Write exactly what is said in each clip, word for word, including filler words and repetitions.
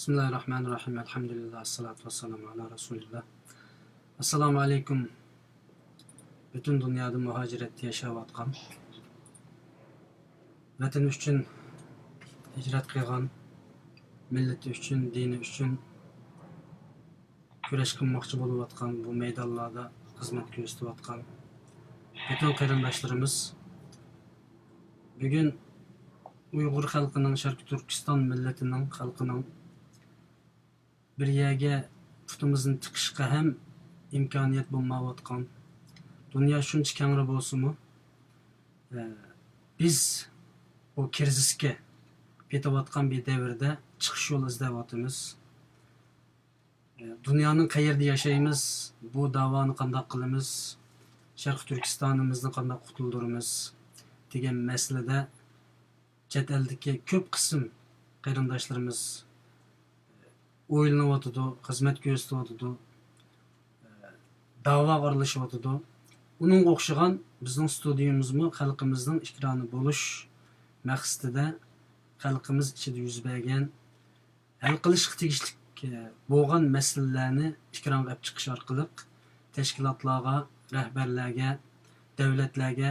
بىسمىللاھىررەھمانىررەھىم. ئەلھەمدۇلىللاھ، ئەسسالاتۇ ۋەسسالامۇ ئەلا رەسۇلىللاھ. ئەسسالامۇ ئەلەيكۇم. پۈتۈن دۇنيادا مۇھاجىرەتتە ياشاۋاتقان، ۋەتىنى ئۈچۈن ھىجرەت قىلغان، مىللىتى ئۈچۈن، دىنى ئۈچۈن كۈرەش قىلماقچى بولۇۋاتقان، بۇ مەيدانلاردا خىزمەت كۆرسىتىۋاتقان پۈتۈن قېرىنداشلىرىمىز، بۈگۈن ئۇيغۇر خەلقىنىڭ، شەرقىي تۈركىستان مىللىتىنىڭ، خەلقىنىڭ بىر يەرگە پۇتىمىزنى تىقىشقا ھەم ئىمكانىيەت بولمايۋاتقان، دۇنيا شۇنچە كەڭرى بولسىمۇ، ئە، بىز بۇ كىرىزىسكە پېتىۋاتقان بىر دەۋردە چىقىش يولى ئىزدەۋاتىمىز. ئە، دۇنيانىڭ قەيەردە ياشايمىز، بۇ داۋانى قانداق قىلىمىز، شەرقىي تۈركىستانىمىزنى قانداق قۇتۇلدۇرىمىز دېگەن مەسىلىدە چەت ئەلدىكى كۆپ قىسىم قېرىنداشلىرىمىز ئويلىنىۋاتىدۇ، خىزمەت كۆرسىتىۋاتىدۇ، داۋاغا ئارىلىشىۋاتىدۇ. ئۇنىڭغا ئوخشىغان بىزنىڭ ستۇدىيىمىزمۇ خەلقىمىزنىڭ ئېكرانى بولۇش مەقسىتىدە خەلقىمىز ئىچىدە يۈز بەرگەن، ھەل قىلىشقا تېگىشلىك، ئە، بولغان مەسىلىلەرنى ئېكرانغا ئەپ چىقىش ئارقىلىق تەشكىلاتلارغا، رەھبەرلەرگە، دۆلەتلەرگە،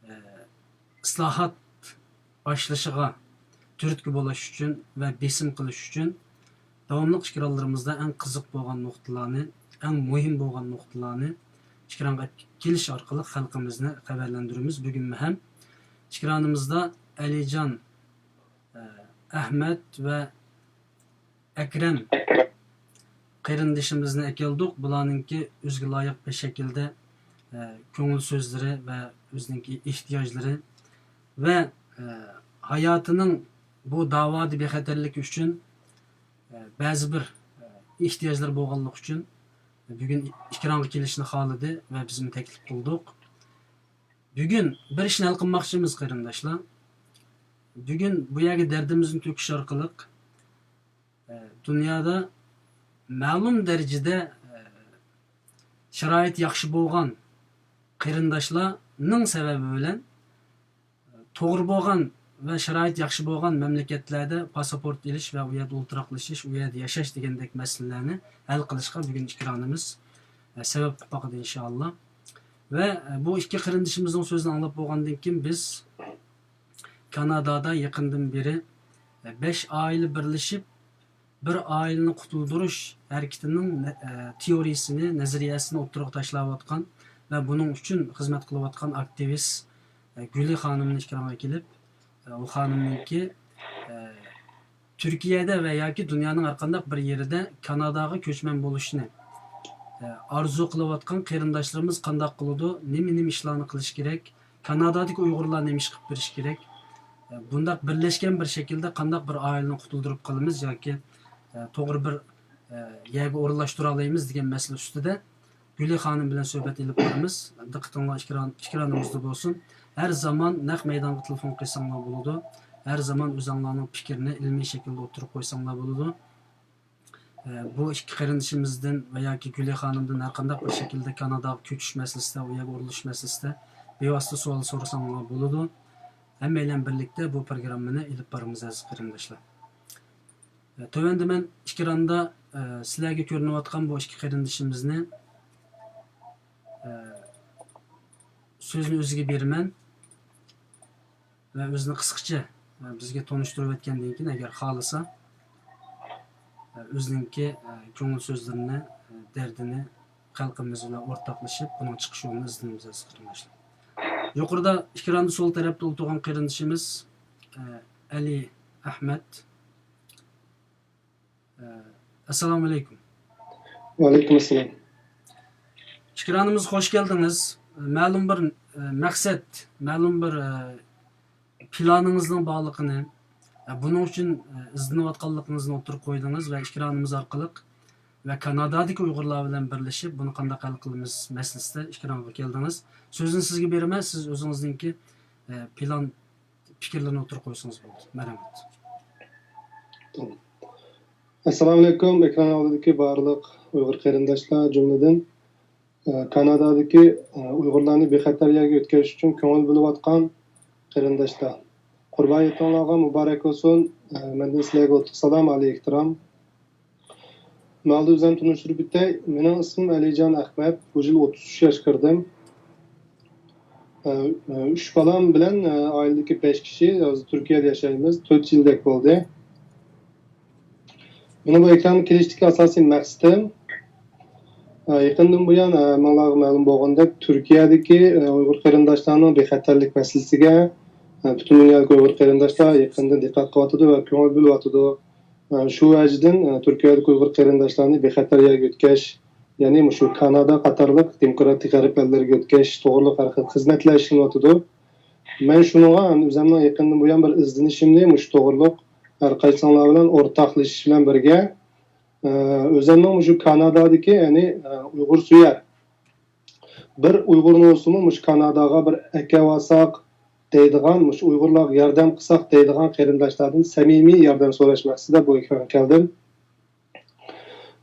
ئە، ئىسلاھات باشلىشىغا تۈرتكە بولۇش ئۈچۈن ۋە بېسىم قىلىش ئۈچۈن داۋاملىق ئېكرانلىرىمىزدا ئەڭ قىزىق بولغان نۇقتىلارنى، ئەڭ مۇھىم بولغان نۇقتىلارنى ئېكرانغا ئەپ كېلىش ئارقىلىق خەلقىمىزنى خەۋەرلەندۈرىمىز. بۈگۈنمۇ ھەم ئېكرانىمىزدا ئەلىجان، ئە، ئەھمەت ۋە ئەكرەم قېرىندىشىمىزنى ئەكەلدۇق. بۇلارنىڭكى ئۆزىگە لايىق بىر شەكىلدە، ئە، كۆڭۈل سۆزلىرى ۋە ئۆزىنىڭكى ئېھتىياجلىرى ۋە، ئە، ھاياتىنىڭ بۇ داۋادا بىخەتەرلىكى ئۈچۈن، ئە، بەزى بىر، ئە، ئېھتىياجلىرى بولغانلىقى ئۈچۈن بۈگۈن ئېكرانغا كېلىشنى خالىدى ۋە بىزمۇ تەكلىپ قىلدۇق. بۈگۈن بىر ئىشنى ھەل قىلماقچىمىز، قېرىنداشلار. بۈگۈن بۇ يەرگە دەردىمىزنى تۆكۈش ئارقىلىق، ئە، دۇنيادا مەلۇم دەرىجىدە، ئە، شارائىتى ياخشى بولغان قېرىنداشلارنىڭ سەۋەبى بىلەن، ئە، توغرا بولغان ۋە شارائىتى ياخشى بولغان مەملىكەتلەردە پاسپورت ئېلىش ۋە ئۇ يەردە ئولتۇراقلىشىش، ئۇ يەردە ياشاش دېگەندەك مەسىلىلەرنى ھەل قىلىشقا بۈگۈن ئېكرانىمىز، ئە، سەۋەب بولۇپ باقىدۇ، ئىنشائاللا. ۋە، ئە، بۇ ئىككى قېرىندىشىمىزنىڭ سۆزىنى ئاڭلاپ بولغاندىن كېيىن، بىز كانادادا يېقىندىن بېرى، ئە، بەش ئائىلە بىرلىشىپ، بىر ئائىلىنى قۇتۇلدۇرۇش ھەرىكىتىنىڭ نە-، ئە، تېئورىيىسىنى، نەزەرىيەسىنى ئوتتۇرىغا تاشلاۋاتقان ۋە بۇنىڭ ئۈچۈن خىزمەت قىلىۋاتقان ئاكتىۋىست، ئە، گۈلى خانىمنى ئېكرانغا كېلىپ، ئە، ئۇ خانىمنىڭكى، ئە، تۈركىيەدە ۋە ياكى دۇنيانىڭ ھەرقانداق بىر يېرىدە كاناداغا كۆچمەن بولۇشنى، ئە، ئارزۇ قىلىۋاتقان قېرىنداشلىرىمىز قانداق قىلىدۇ؟ نېمە، نېمە ئىشلارنى قىلىش كېرەك؟ كانادادىكى ئۇيغۇرلار نېمە ئىش قىلىپ بېرىشى كېرەك؟ ئە، بۇنداق بىرلەشكەن بىر شەكىلدە قانداق بىر ئائىلىنى قۇتۇلدۇرۇپ قالىمىز ياكى، ئە، توغرا بىر، ئە، يەرگە ئورۇنلاشتۇرالايمىز دېگەن مەسىلە ئۈستىدە گۈلى خانىم بىلەن سۆھبەت ئېلىپ بارىمىز. دىققىتىڭلار ئېكران، ئېكرانىمىزدا بولسۇن. ھەر زامان نەق مەيدانغا تېلېفون قىلساڭلار بولىدۇ. ھەر زامان ئۆزۈڭلارنىڭ پىكرىنى ئىلمىي شەكىلدە ئوتتۇرىغا قويساڭلار بولىدۇ. ئە، بۇ ئىككى قېرىندىشىمىزدىن ۋە ياكى گۈلى خانىمدىن ھەرقانداق بىر شەكىلدە كاناداغا كۆچۈش مەسىلىسىدە، ئۇ يەرگە ئورۇنلىشىش مەسىلىسىدە بىۋاسىتە سوئال سورىساڭلار بولىدۇ. ھەممەيلەن بىرلىكتە بۇ پروگراممىنى ئېلىپ بارىمىز، ئەزىز قېرىنداشلار. ئە، تۆۋەندە مەن ئېكراندا، ئە، سىلەرگە كۆرۈنۈۋاتقان بۇ ئىككى قېرىندىشىمىزنى، ئە، سۆزنى ئۆزىگە بېرىمەن ۋە ئۆزىنى قىسقىچە، ئە، بىزگە تونۇشتۇرۇۋەتكەندىن كېيىن، ئەگەر خالىسا، ئە، ئۆزىنىڭكى، ئە، كۆڭۈل سۆزلىرىنى، ئە، دەردىنى خەلقىمىز بىلەن ئورتاقلىشىپ، بۇنىڭ چىقىش يولىنى ئىزدىنىمىز، ئەزىز قېرىنداشلار. يۇقىرىدا ئېكراندا سول تەرەپتە ئولتۇرغان قېرىندىشىمىز، ئە، ئەلى ئەھمەت. ئەسسالامۇئەلەيكۇم. ۋەئەلەيكۇم ئەسسالام. ئېكرانىمىزغا خوش كەلدىڭىز. مەلۇم بىر، ئە، مەقسەت، مەلۇم بىر، ئە، پىلانىڭىزنىڭ بارلىقىنى، ئە، بۇنىڭ ئۈچۈن، ئە، ئىزدىنىۋاتقانلىقىڭىزنى ئوتتۇرىغا قويدىڭىز ۋە ئېكرانىمىز ئارقىلىق ۋە كانادادىكى ئۇيغۇرلار بىلەن بىرلىشىپ بۇنى قانداق ھەل قىلىمىز مەسىلىسىدە ئېكرانغا كەلدىڭىز. سۆزنى سىزگە بېرىمەن، سىز ئۆزىڭىزنىڭكى، ئە، پىلان پىكىرلىرىنى ئوتتۇرىغا قويسىڭىز بولىدۇ. مەرھەمەت. ئەسسالامۇئەلەيكۇم، ئېكران ئالدىدىكى بارلىق ئۇيغۇر قېرىنداشلار، جۈملىدىن، ئە، كانادادىكى، ئە، ئۇيغۇرلارنى بىخەتەر يەرگە ئۆتكۈزۈش ئۈچۈن كۆڭۈل بۆلۈۋاتقان قېرىنداشلار. قۇربان ھېيتىڭلارغا مۇبارەك بولسۇن. ئە، مەندىن سىلەرگە ئوتلۇق سالام، ئالىي ئېھتىرام. مەن ئالدى ئۆزۈمنى تونۇشتۇرۇپ ئۆتەي. مېنىڭ ئىسمىم ئەلىجان ئەخمەت. بۇ يىل ئوتتۇز ئۈچ ياشقا كىردىم. ئە، ئە، ئۈچ بالام بىلەن، ئە، ئائىلىدىكى بەش كىشى ھازىر تۈركىيەدە ياشايمىز. تۆت يىلدەك بولدى. مېنىڭ بۇ ئېكرانغا كېلىشتىكى ئاساسىي مەقسىتىم، ئە، يېقىندىن بۇيان، ئە، ھەممىڭلارغا مەلۇم بولغاندەك، تۈركىيەدىكى، ئە، ئۇيغۇر قېرىنداشلارنىڭ بىخەتەرلىك مەسىلىسىگە، ئە، پۈتۈن دۇنيادىكى ئۇيغۇر قېرىنداشلار يېقىندىن دىققەت قىلىۋاتىدۇ ۋە كۆڭۈل بۆلۈۋاتىدۇ. ئە، شۇ ۋەجىدىن، ئە، تۈركىيەدىكى ئۇيغۇر قېرىنداشلارنى بىخەتەر يەرگە يۆتكەش، يەنى مۇشۇ كانادا قاتارلىق دېموكراتىك غەرب ئەللىرىگە يۆتكەش توغرۇلۇق ھەر خىل خىزمەتلەر ئىشلىنىۋاتىدۇ. مەن شۇنىڭغا ئەمدى ئۆزۈمنىڭ يېقىندىن بۇيان بىر ئىزدىنىشىمنى مۇشۇ توغرۇلۇق ھەر قايسىڭلار بىلەن ئورتاقلىشىش بىلەن بىرگە، ئە، ئۆزۈمنىڭ مۇشۇ كانادادىكى، يەنى، ئە، ئۇيغۇر سۆيەر، بىر ئۇيغۇرنى بولسىمۇ مۇشۇ كاناداغا بىر ئەكەۋالساق دەيدىغان، مۇشۇ ئۇيغۇرلارغا ياردەم قىلساق دەيدىغان قېرىنداشلاردىن سەمىمىي ياردەم سوراش مەقسىتىدە بۇ ئېكرانغا كەلدىم.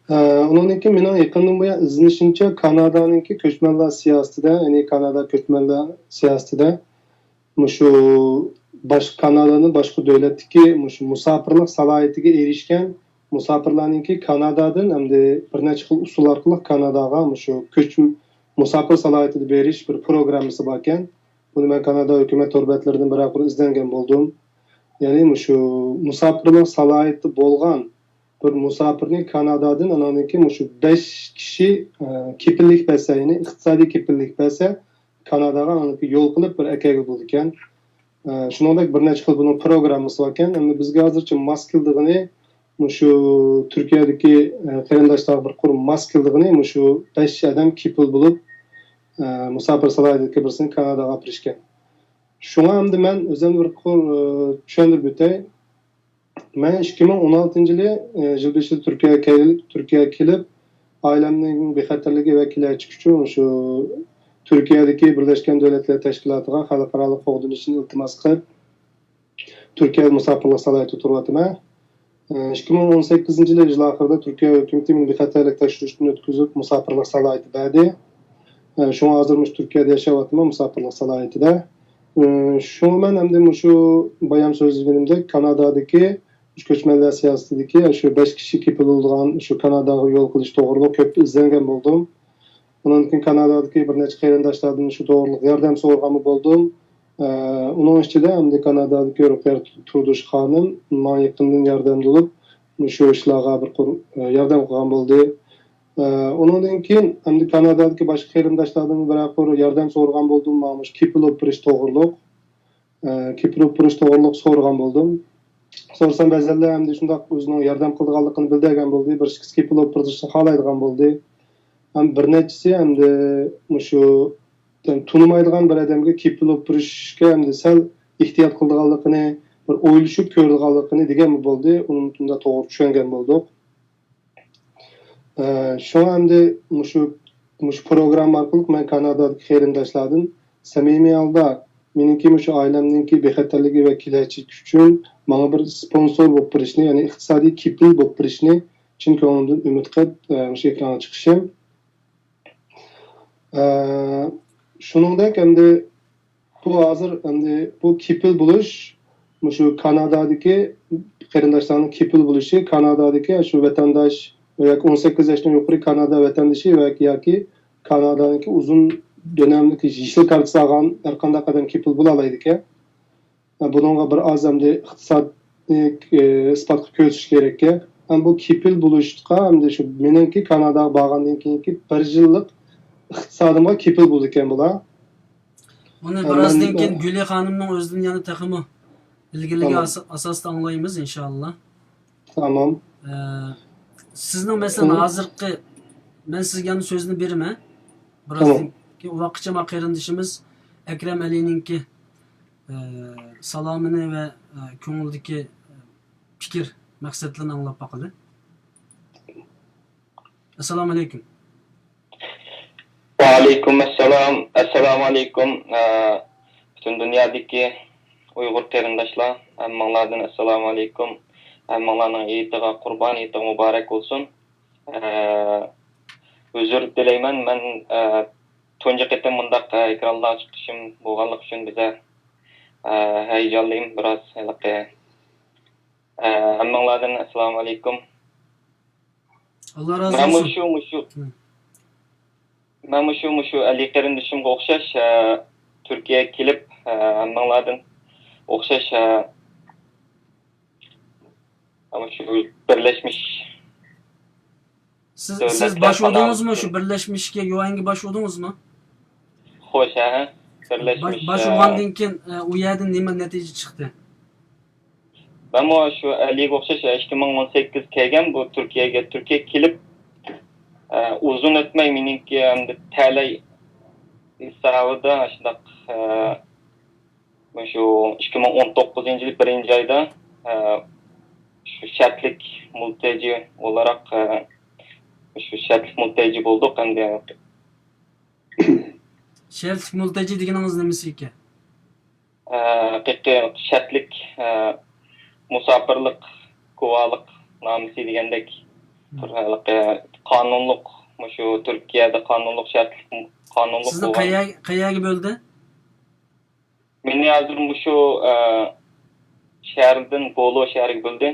ئە، ئۇنىڭدىن كېيىن مېنىڭ يېقىندىن بۇيان ئىزدىنىشىمچە، كانادانىڭكى كۆچمەنلەر سىياسىتىدە، يەنى كانادا كۆچمەنلەر سىياسىتىدە مۇشۇ باشقا، كانادانىڭ باشقا دۆلەتتىكى مۇشۇ مۇساپىرلىق سالاھىيىتىگە ئېرىشكەن مۇساپىرلارنىڭكى كانادادىن ئەمدى بىر نەچچە خىل ئۇسۇل ئارقىلىق كاناداغا مۇشۇ كۆچ-، مۇساپىر سالاھىيىتىدە بېرىش بىر پروگراممىسى باركەن. بۇنى مەن كانادا ھۆكۈمەت تور بەتلىرىدىن بىرەر قۇر ئىزدەنگەن بولدۇم. يەنى مۇشۇ مۇساپىرلىق سالاھىيىتى بولغان بىر مۇساپىرنى كانادادىن ئاناندىن كېيىن مۇشۇ بەش كىشى، ئە، كېپىللىك بەرسە، يەنى ئىقتىسادىي كېپىللىك بەرسە، كاناداغا ئانىڭكى يول قىلىپ بىر ئەكەلگىلى بولىدىكەن. ئە، شۇنىڭدەك بىر نەچچە خىل بۇنىڭ پروگراممىسى باركەن. ئەمدى بىزگە ھازىرچە ماس كېلىدىغىنى مۇشۇ تۈركىيەدىكى، ئە، قېرىنداشلارغا بىر قۇر ماس كېلىدىغىنى مۇشۇ بەش ئادەم كېپىل بولۇپ، ئە، مۇساپىر سالاھىيىتىدىكى بىرسىنى كاناداغا ئاپىرىشكەن. شۇڭا ئەمدى مەن ئۆزۈمنى بىر قۇر، ئە، چۈشەندۈرۈپ ئۆتەي. مەن ئىككى مىڭ ئون ئالتىنچى يىلى، ئە، يىل بېشىدا تۈركىيەگە كەل-، تۈركىيەگە كېلىپ، ئائىلەمنىڭ بىخەتەرلىكى ۋە كېلەچىكى ئۈچۈن شۇ تۈركىيەدىكى بىرلەشكەن دۆلەتلەر تەشكىلاتىغا خەلقئارالىق قوغدىنىشنى ئىلتىماس قىلىپ، تۈركىيەدە مۇساپىرلىق سالاھىيىتى تۇرۇۋاتىمەن. ئىككى مىڭ ئون سەككىزىنچى يىلى يىل ئاخىرىدا تۈركىيە ھۆكۈمىتى مېنى بىخەتەرلىك تەكشۈرۈشتىن ئۆتكۈزۈپ، مۇساپىرلىق سالاھىيىتى بەردى. شۇڭا ھازىر مۇشۇ تۈركىيەدە ياشاۋاتىمەن، مۇساپىرلىق سالاھىيىتىدە. شۇڭا مەن ئەمدى مۇشۇ بايام سۆزلىگىنىمدەك، كانادادىكى مۇشۇ كۆچمەنلەر سىياسىتىدىكى شۇ بەش كىشى كېپىل بولىدىغان شۇ كاناداغا يول قىلىش توغرىلىق كۆپ ئىزدەنگەن بولدۇم. ئۇنىڭدىن كېيىن كانادادىكى بىر نەچچە قېرىنداشلاردىن شۇ توغرىلىق ياردەم سورىغانمۇ بولدۇم. ئە، ئۇنىڭ ئىچىدە ئەمدى كانادادىكى رۇقىيە تۇردۇش خانىم ماڭا يېقىندىن ياردەمدە بولۇپ، مۇشۇ ئىشلارغا بىر قۇر، ئە، ياردەم قىلغان بولدى. ئە، ئۇنىڭدىن كېيىن ئەمدى كانادادىكى باشقا قېرىنداشلاردىن بىرەر قۇر ياردەم سورىغان بولدۇم، ماڭا مۇشۇ كېپىل بولۇپ بېرىش توغرىلىق. ئە، كېپىل بولۇپ بېرىش توغرىلىق سورىغان بولدۇم. سورىسام، بەزىلەر ئەمدى شۇنداق ئۆزىنىڭ ياردەم قىلىدىغانلىقىنى بىلدۈرگەن بولدى. بىر ئىككىسى كېپىل بولۇپ بېرىشنى خالايدىغان بولدى. ھەم بىر نەچچىسى ئەمدى مۇشۇ، يەنى تونۇمايدىغان بىر ئادەمگە كېپىل بولۇپ بېرىشكە ئەمدى سەل ئېھتىيات قىلىدىغانلىقىنى، بىر ئويلىشىپ كۆرىدىغانلىقىنى دېگەنمۇ بولدى. ئۇنى توغرا چۈشەنگەن بولدۇق. ئە، شۇڭا ئەمدى مۇشۇ، مۇشۇ پروگرامما ئارقىلىق مەن كانادادىكى قېرىنداشلاردىن سەمىمىي ھالدا مېنىڭكى مۇشۇ ئائىلەمنىڭكى بىخەتەرلىكى ۋە كېلەچىكى ئۈچۈن ماڭا بىر سپونسور بولۇپ بېرىشنى، يەنى ئىقتىسادىي كېپىل بولۇپ بېرىشنى چىن كۆڭلۈمدىن ئۈمىد قىلىپ، ئە، مۇشۇ ئېكرانغا چىقىشىم. ئە، شۇنىڭدەك ئەمدى بۇ ھازىر ئەمدى بۇ كېپىل بولۇش، مۇشۇ كانادادىكى قېرىنداشلارنىڭ كېپىل بولۇشى، كانادادىكى شۇ ۋەتەنداش ياكى ئون سەككىز ياشتىن يۇقىرى كانادا ۋەتەندىشى ۋە ياكى كانادانىڭكى ئۇزۇن دۆلەملىك يېشىل كارتىسى ئالغان ھەر قانداق ئادەم كېپىل بولالايدىكەن. بۇنىڭغا بىر ئاز ئەمدى ئىقتىسادنى، ئە، ئىسپاتقا كۆرسىتىش كېرەككەن. ھەم بۇ كېپىل بولۇشقا ئەمدى شۇ مېنىڭكى كاناداغا بارغاندىن كېيىنكى بىر يىللىق ئىقتىسادىمغا كېپىل بولىدىكەن بۇلار. ئۇنى ھە، بىرازدىن مەن، كېيىن ئە، گۈلى خانىمنىڭ ئۆزىدىن يەنە تېخىمۇ ئىلگىرىلىگەن تامام. ئاسا-، ئاساستا ئاڭلايمىز، ئىنشائاللا. تامام. ئە، سىزنىڭ، مەسىلەن، تامام. ھازىرقى، مەن سىزگە يەنە سۆزنى بېرىمەن. بىرازدىن تامام. كېيىن، ۋاقىتچە ما قېرىندىشىمىز ئەكرەم ئەلىنىڭكى، ئە، سالامىنى ۋە، ئە، كۆڭلىدىكى، ئە، پىكىر، مەقسەتلىرىنى ئاڭلاپ باقىلى. ئەسسالامۇ ئەلەيكۇم. ۋەئەلەيكۇم ئەسسالام. ئەسسالامۇ ئەلەيكۇم. ئە، پۈتۈن دۇنيادىكى ئۇيغۇر قېرىنداشلار، ھەممىڭلاردىن ئەسسالامۇ ئەلەيكۇم. ھەممىڭلارنىڭ ھېيتىغا، قۇربان ھېيتىغا مۇبارەك بولسۇن. ئە، ئۆزۈر تىلەيمەن، مەن، ئە، تۇنجى قېتىم مۇنداق، ئە، ئېكرانلارغا چىقىشىم بولغانلىقى ئۈچۈن بىزە، ئە، ھەيجانلىيم بىراز ھېلىقى. ئە، ھەممىڭلاردىن ئەسسالامۇ ئەلەيكۇم. ئاللا رازى بولسۇن. مەنمۇ شۇ، مۇشۇ، مەنمۇ شۇ، مۇشۇ ئەلى قېرىندىشىمغا ئوخشاش، ئە، تۈركىيەگە كېلىپ، ئە، ھەممىڭلاردىن ئوخشاش، ئە، مۇشۇ بىرلەشمىش سىز، سىز باش ئۇردىڭىزمۇ؟ شۇ بىرلەشمىشكە، يۇئەنگە باش ئۇردىڭىزمۇ؟ خوش، ھە، ھە. بىرلەشمىش، باش ئۇرغاندىن كېيىن، ئە، ئۇ يەردىن نېمە نەتىجە چىقتى؟ مەنمۇ شۇ ئەلىگە ئوخشاش، ئىككى مىڭ ئون سەككىز كەلگەن بۇ تۈركىيەگە، تۈركىيەگە كېلىپ، ئە، ئۇزۇن ئۆتمەي مېنىڭكى ئەمدى تەلەي ھېسابىدا شۇنداق، ئە، مۇشۇ ئىككى مىڭ ئون توققۇزىنچى يىل بىرىنچى ئايدا، ئە، شۇ شەرتلىك مۇلتەجى ئولاراق، ئە، شۇ شەرتلىك مۇلتەجى بولدۇق ئەمدى. شەرتلىك مۇلتەجى دېگىنىڭىز نېمىسى ئىكەن؟ ئە، ھەقىقىي شەرتلىك، ئە، مۇساپىرلىق، گۇۋاھلىق نامىسى دېگەندەك، بىر ھېلىقى قانۇنلۇق، مۇشۇ تۈركىيەدە قانۇنلۇق شەرتلىك، قانۇنلۇق سىزنى بولغان. قەيەر-، قەيەرگە بۆلدى؟ مېنى ھازىر مۇشۇ، ئە، شەھەردىن بولو شەھىرىگە بۆلدى.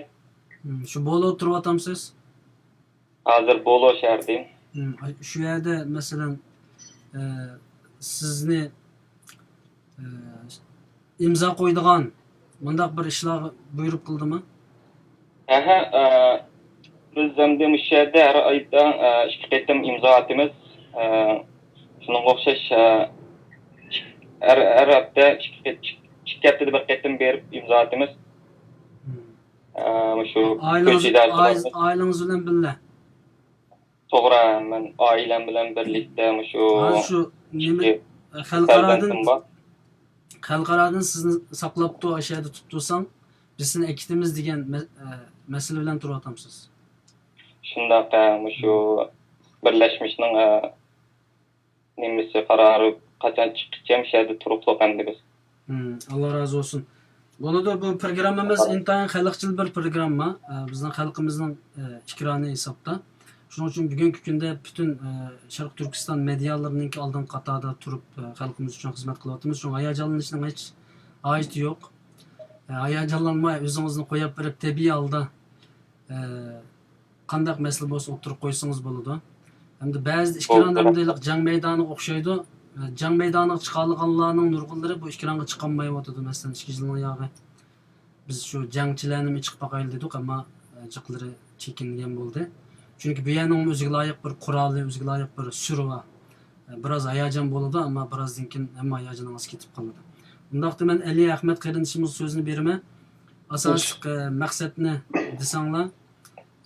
شۇ بولودا تۇرۇۋاتامسىز؟ ھازىر بولو شەھىرىدىم. شۇ يەردە، مەسىلەن، ئە، سىزنى، ئە، ئىمزا قويىدىغان مۇنداق بىر ئىشلارغا بۇيرۇق قىلدىمۇ؟ ھەھە، ئە، بىز ئەمدى مۇشۇ يەردە ھەر ئايدا، ئە، ئىككى قېتىم ئىمزا ئاتىمىز. ئە، شۇنىڭغا ئوخشاش، ئە، ھەر، ھەر ھەپتە ئىككى قېت-، ئىككى ھەپتىدە بىر قېتىم بېرىپ ئىمزا ئاتىمىز. ئە، مۇشۇ ئائىلىڭىز، كۆچىدە ئائىلىڭىز بىلەن بىللە؟ توغرا، مەن ئائىلەم بىلەن بىرلىكتە مۇشۇ ھازىر شۇ نېمە، ئىككى خەلقئارادىن، پەرزەنتىم بار. خەلقئارادىن سىزنى ساقلاپتۇ، ئاشۇ يەردە تۇتۇپ تۇرساڭ، بىز سېنى ئەكېتىمىز دېگەن مە-، ئە، مەسىلە بىلەن تۇرۇۋاتامسىز؟ شۇنداق، ئە، مۇشۇ بىرلەشمىشنىڭ، ئە، نېمىسى، قارارى قاچان چىققىچە مۇشۇ يەردە تۇرۇقلۇق ئەمدى بىز. ئاللا رازى بولسۇن. بولىدۇ، بۇ پروگراممىمىز ئىنتايىن خەلقچىل بىر پروگرامما. ئە، بىزنىڭ خەلقىمىزنىڭ، ئە، ئىكرانى ھېسابتا. شۇنىڭ ئۈچۈن بۈگۈنكى كۈندە پۈتۈن، ئە، شەرقىي تۈركىستان مېدىيالىرىنىڭكى ئالدىنقى قاتاردا تۇرۇپ، ئە، خەلقىمىز ئۈچۈن خىزمەت قىلىۋاتىمىز. شۇڭا ھاياجانلىنىشنىڭ ھېچ ھاجىتى يوق. ئە، ھاياجانلانماي ئۆزىڭىزنى قويۇپ بېرىپ، تەبىئىي ھالدا ئە، قانداق مەسىلە بولسا ئوتتۇرىغا قويسىڭىز بولىدۇ. ھەمدە بەزىدە ئىكران ئەمدى جەڭ مەيدانىغا ئوخشايدۇ. ئە، جەڭ مەيدانىغا چىقالىغانلارنىڭ نۇرغۇنلىرى بۇ ئىكرانغا چىقالمايۋاتىدۇ. مەسىلەن، ئىككى يىلنىڭ ياغى بىز شۇ جەڭچىلەرنىمۇ چىقىپ باقايلى دېدۇق، ئەمما، ئە، جىقلىرى چېكىنگەن بولدى. چۈنكى بۇ يەرنىڭ ئۆزىگە لايىق بىر قورالى، ئۆزىگە لايىق بىر سۈرى بار. ئە، بىراز ھاياجان بولىدۇ، ئەمما بىرازدىن كېيىن ھەممە ھاياجىنىڭىز كېتىپ قالىدۇ. ئۇنداقتا مەن ئەلى ئەخمەت قېرىندىشىمىزغا سۆزنى بېرىمەن. ئاساسلىق، ئە، مەقسەتنى دېسەڭلار،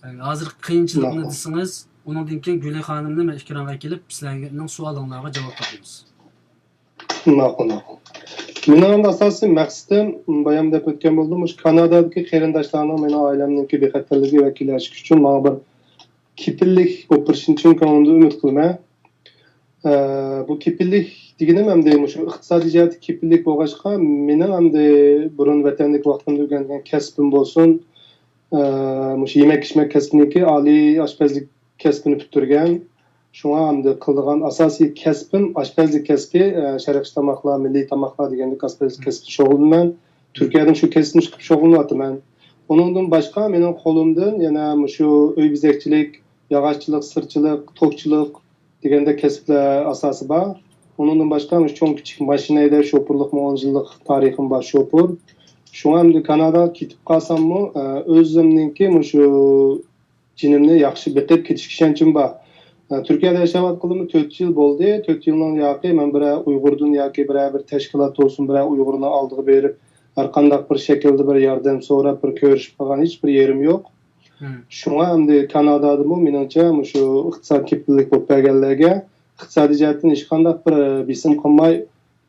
ئە، ھازىرقى قىيىنچىلىقنى دېسىڭىز، ئۇنىڭدىن كېيىن گۈلى خانىمنى مەن ئېكرانغا ئەكېلىپ، سىلەرنىڭ سوئالىڭلارغا جاۋاب تاپىمىز. ماقۇل، ماقۇل. مېنىڭ ئەمدى ئاساسىي مەقسىتىم، بايام دەپ ئۆتكەن بولدۇم، مۇشۇ كانادادىكى قېرىنداشلارنىڭ مېنىڭ ئائىلەمنىڭكى بىخەتەرلىكى ۋەكىللەشلىكى ئۈچۈن ماڭا بىر كېپىللىك بولۇپ بېرىشىنى چىن كۆڭلۈمدىن ئۈمىد قىلىمەن. ئە، بۇ كېپىللىك دېگىنىم ئەمدى مۇشۇ ئىقتىسادىي جەھەتتە كېپىللىك بولغاچقا، مېنىڭ ئەمدى بۇرۇن ۋەتەندىكى ۋاقتىمدا ئۆگەنگەن كەسپىم بولسۇن، ئە، مۇشۇ يېمەك-ئىچمەك كەسپىنىڭكى ئالىي ئاشپەزلىك كەسپىنى پۈتتۈرگەن. شۇڭا ئەمدى قىلىدىغان ئاساسىي كەسپىم ئاشپەزلىك كەسپى، ئە، شەرقىي تاماقلار، مىللىي تاماقلار دېگەندەك ئاشپەزلىك كەسپىدە شۇغۇللىنىمەن. تۈركىيەدىمۇ شۇ كەسىپنى چىقىپ شۇغۇللىنىۋاتىمەن. ئۇنىڭدىن باشقا مېنىڭ قولۇمدىن يەنە مۇشۇ ئۆي بېزەكچىلىك، ياغاچچىلىق، سىرچىلىق، توكچىلىق دېگەندەك كەسىپلەر ئاساسى بار. ئۇنىڭدىن باشقا مۇشۇ چوڭ كىچىك ماشىنا ھەيدەش شوپۇرلۇقمۇ ئون يىللىق تارىخىم بار شوپۇر. شۇڭا ئەمدى كاناداغا كېتىپ قالساممۇ، ئە، ئۆزۈمنىڭكى مۇشۇ جېنىمنى ياخشى بېقىپ كېتىشكە ئىشەنچىم بار. ئە، تۈركىيەدە ياشاۋاتقىلىمۇ تۆت يىل بولدى. تۆت يىلنىڭ ياقى مەن بىرەر ئۇيغۇردىن ياكى بىرەر بىر تەشكىلات بولسۇن، بىرەر ئۇيغۇرنىڭ ئالدىغا بېرىپ، ھەر قانداق بىر شەكىلدە بىر ياردەم سوراپ، بىر كۆرۈشۈپ قالغان ھېچ بىر يېرىم يوق. شۇڭا ئەمدى كانادادىمۇ مېنىڭچە مۇشۇ ئىقتىساد كېپىللىك بولۇپ بەرگەنلەرگە ئىقتىسادىي جەھەتتىن ھېچقانداق بىر بېسىم قىلماي،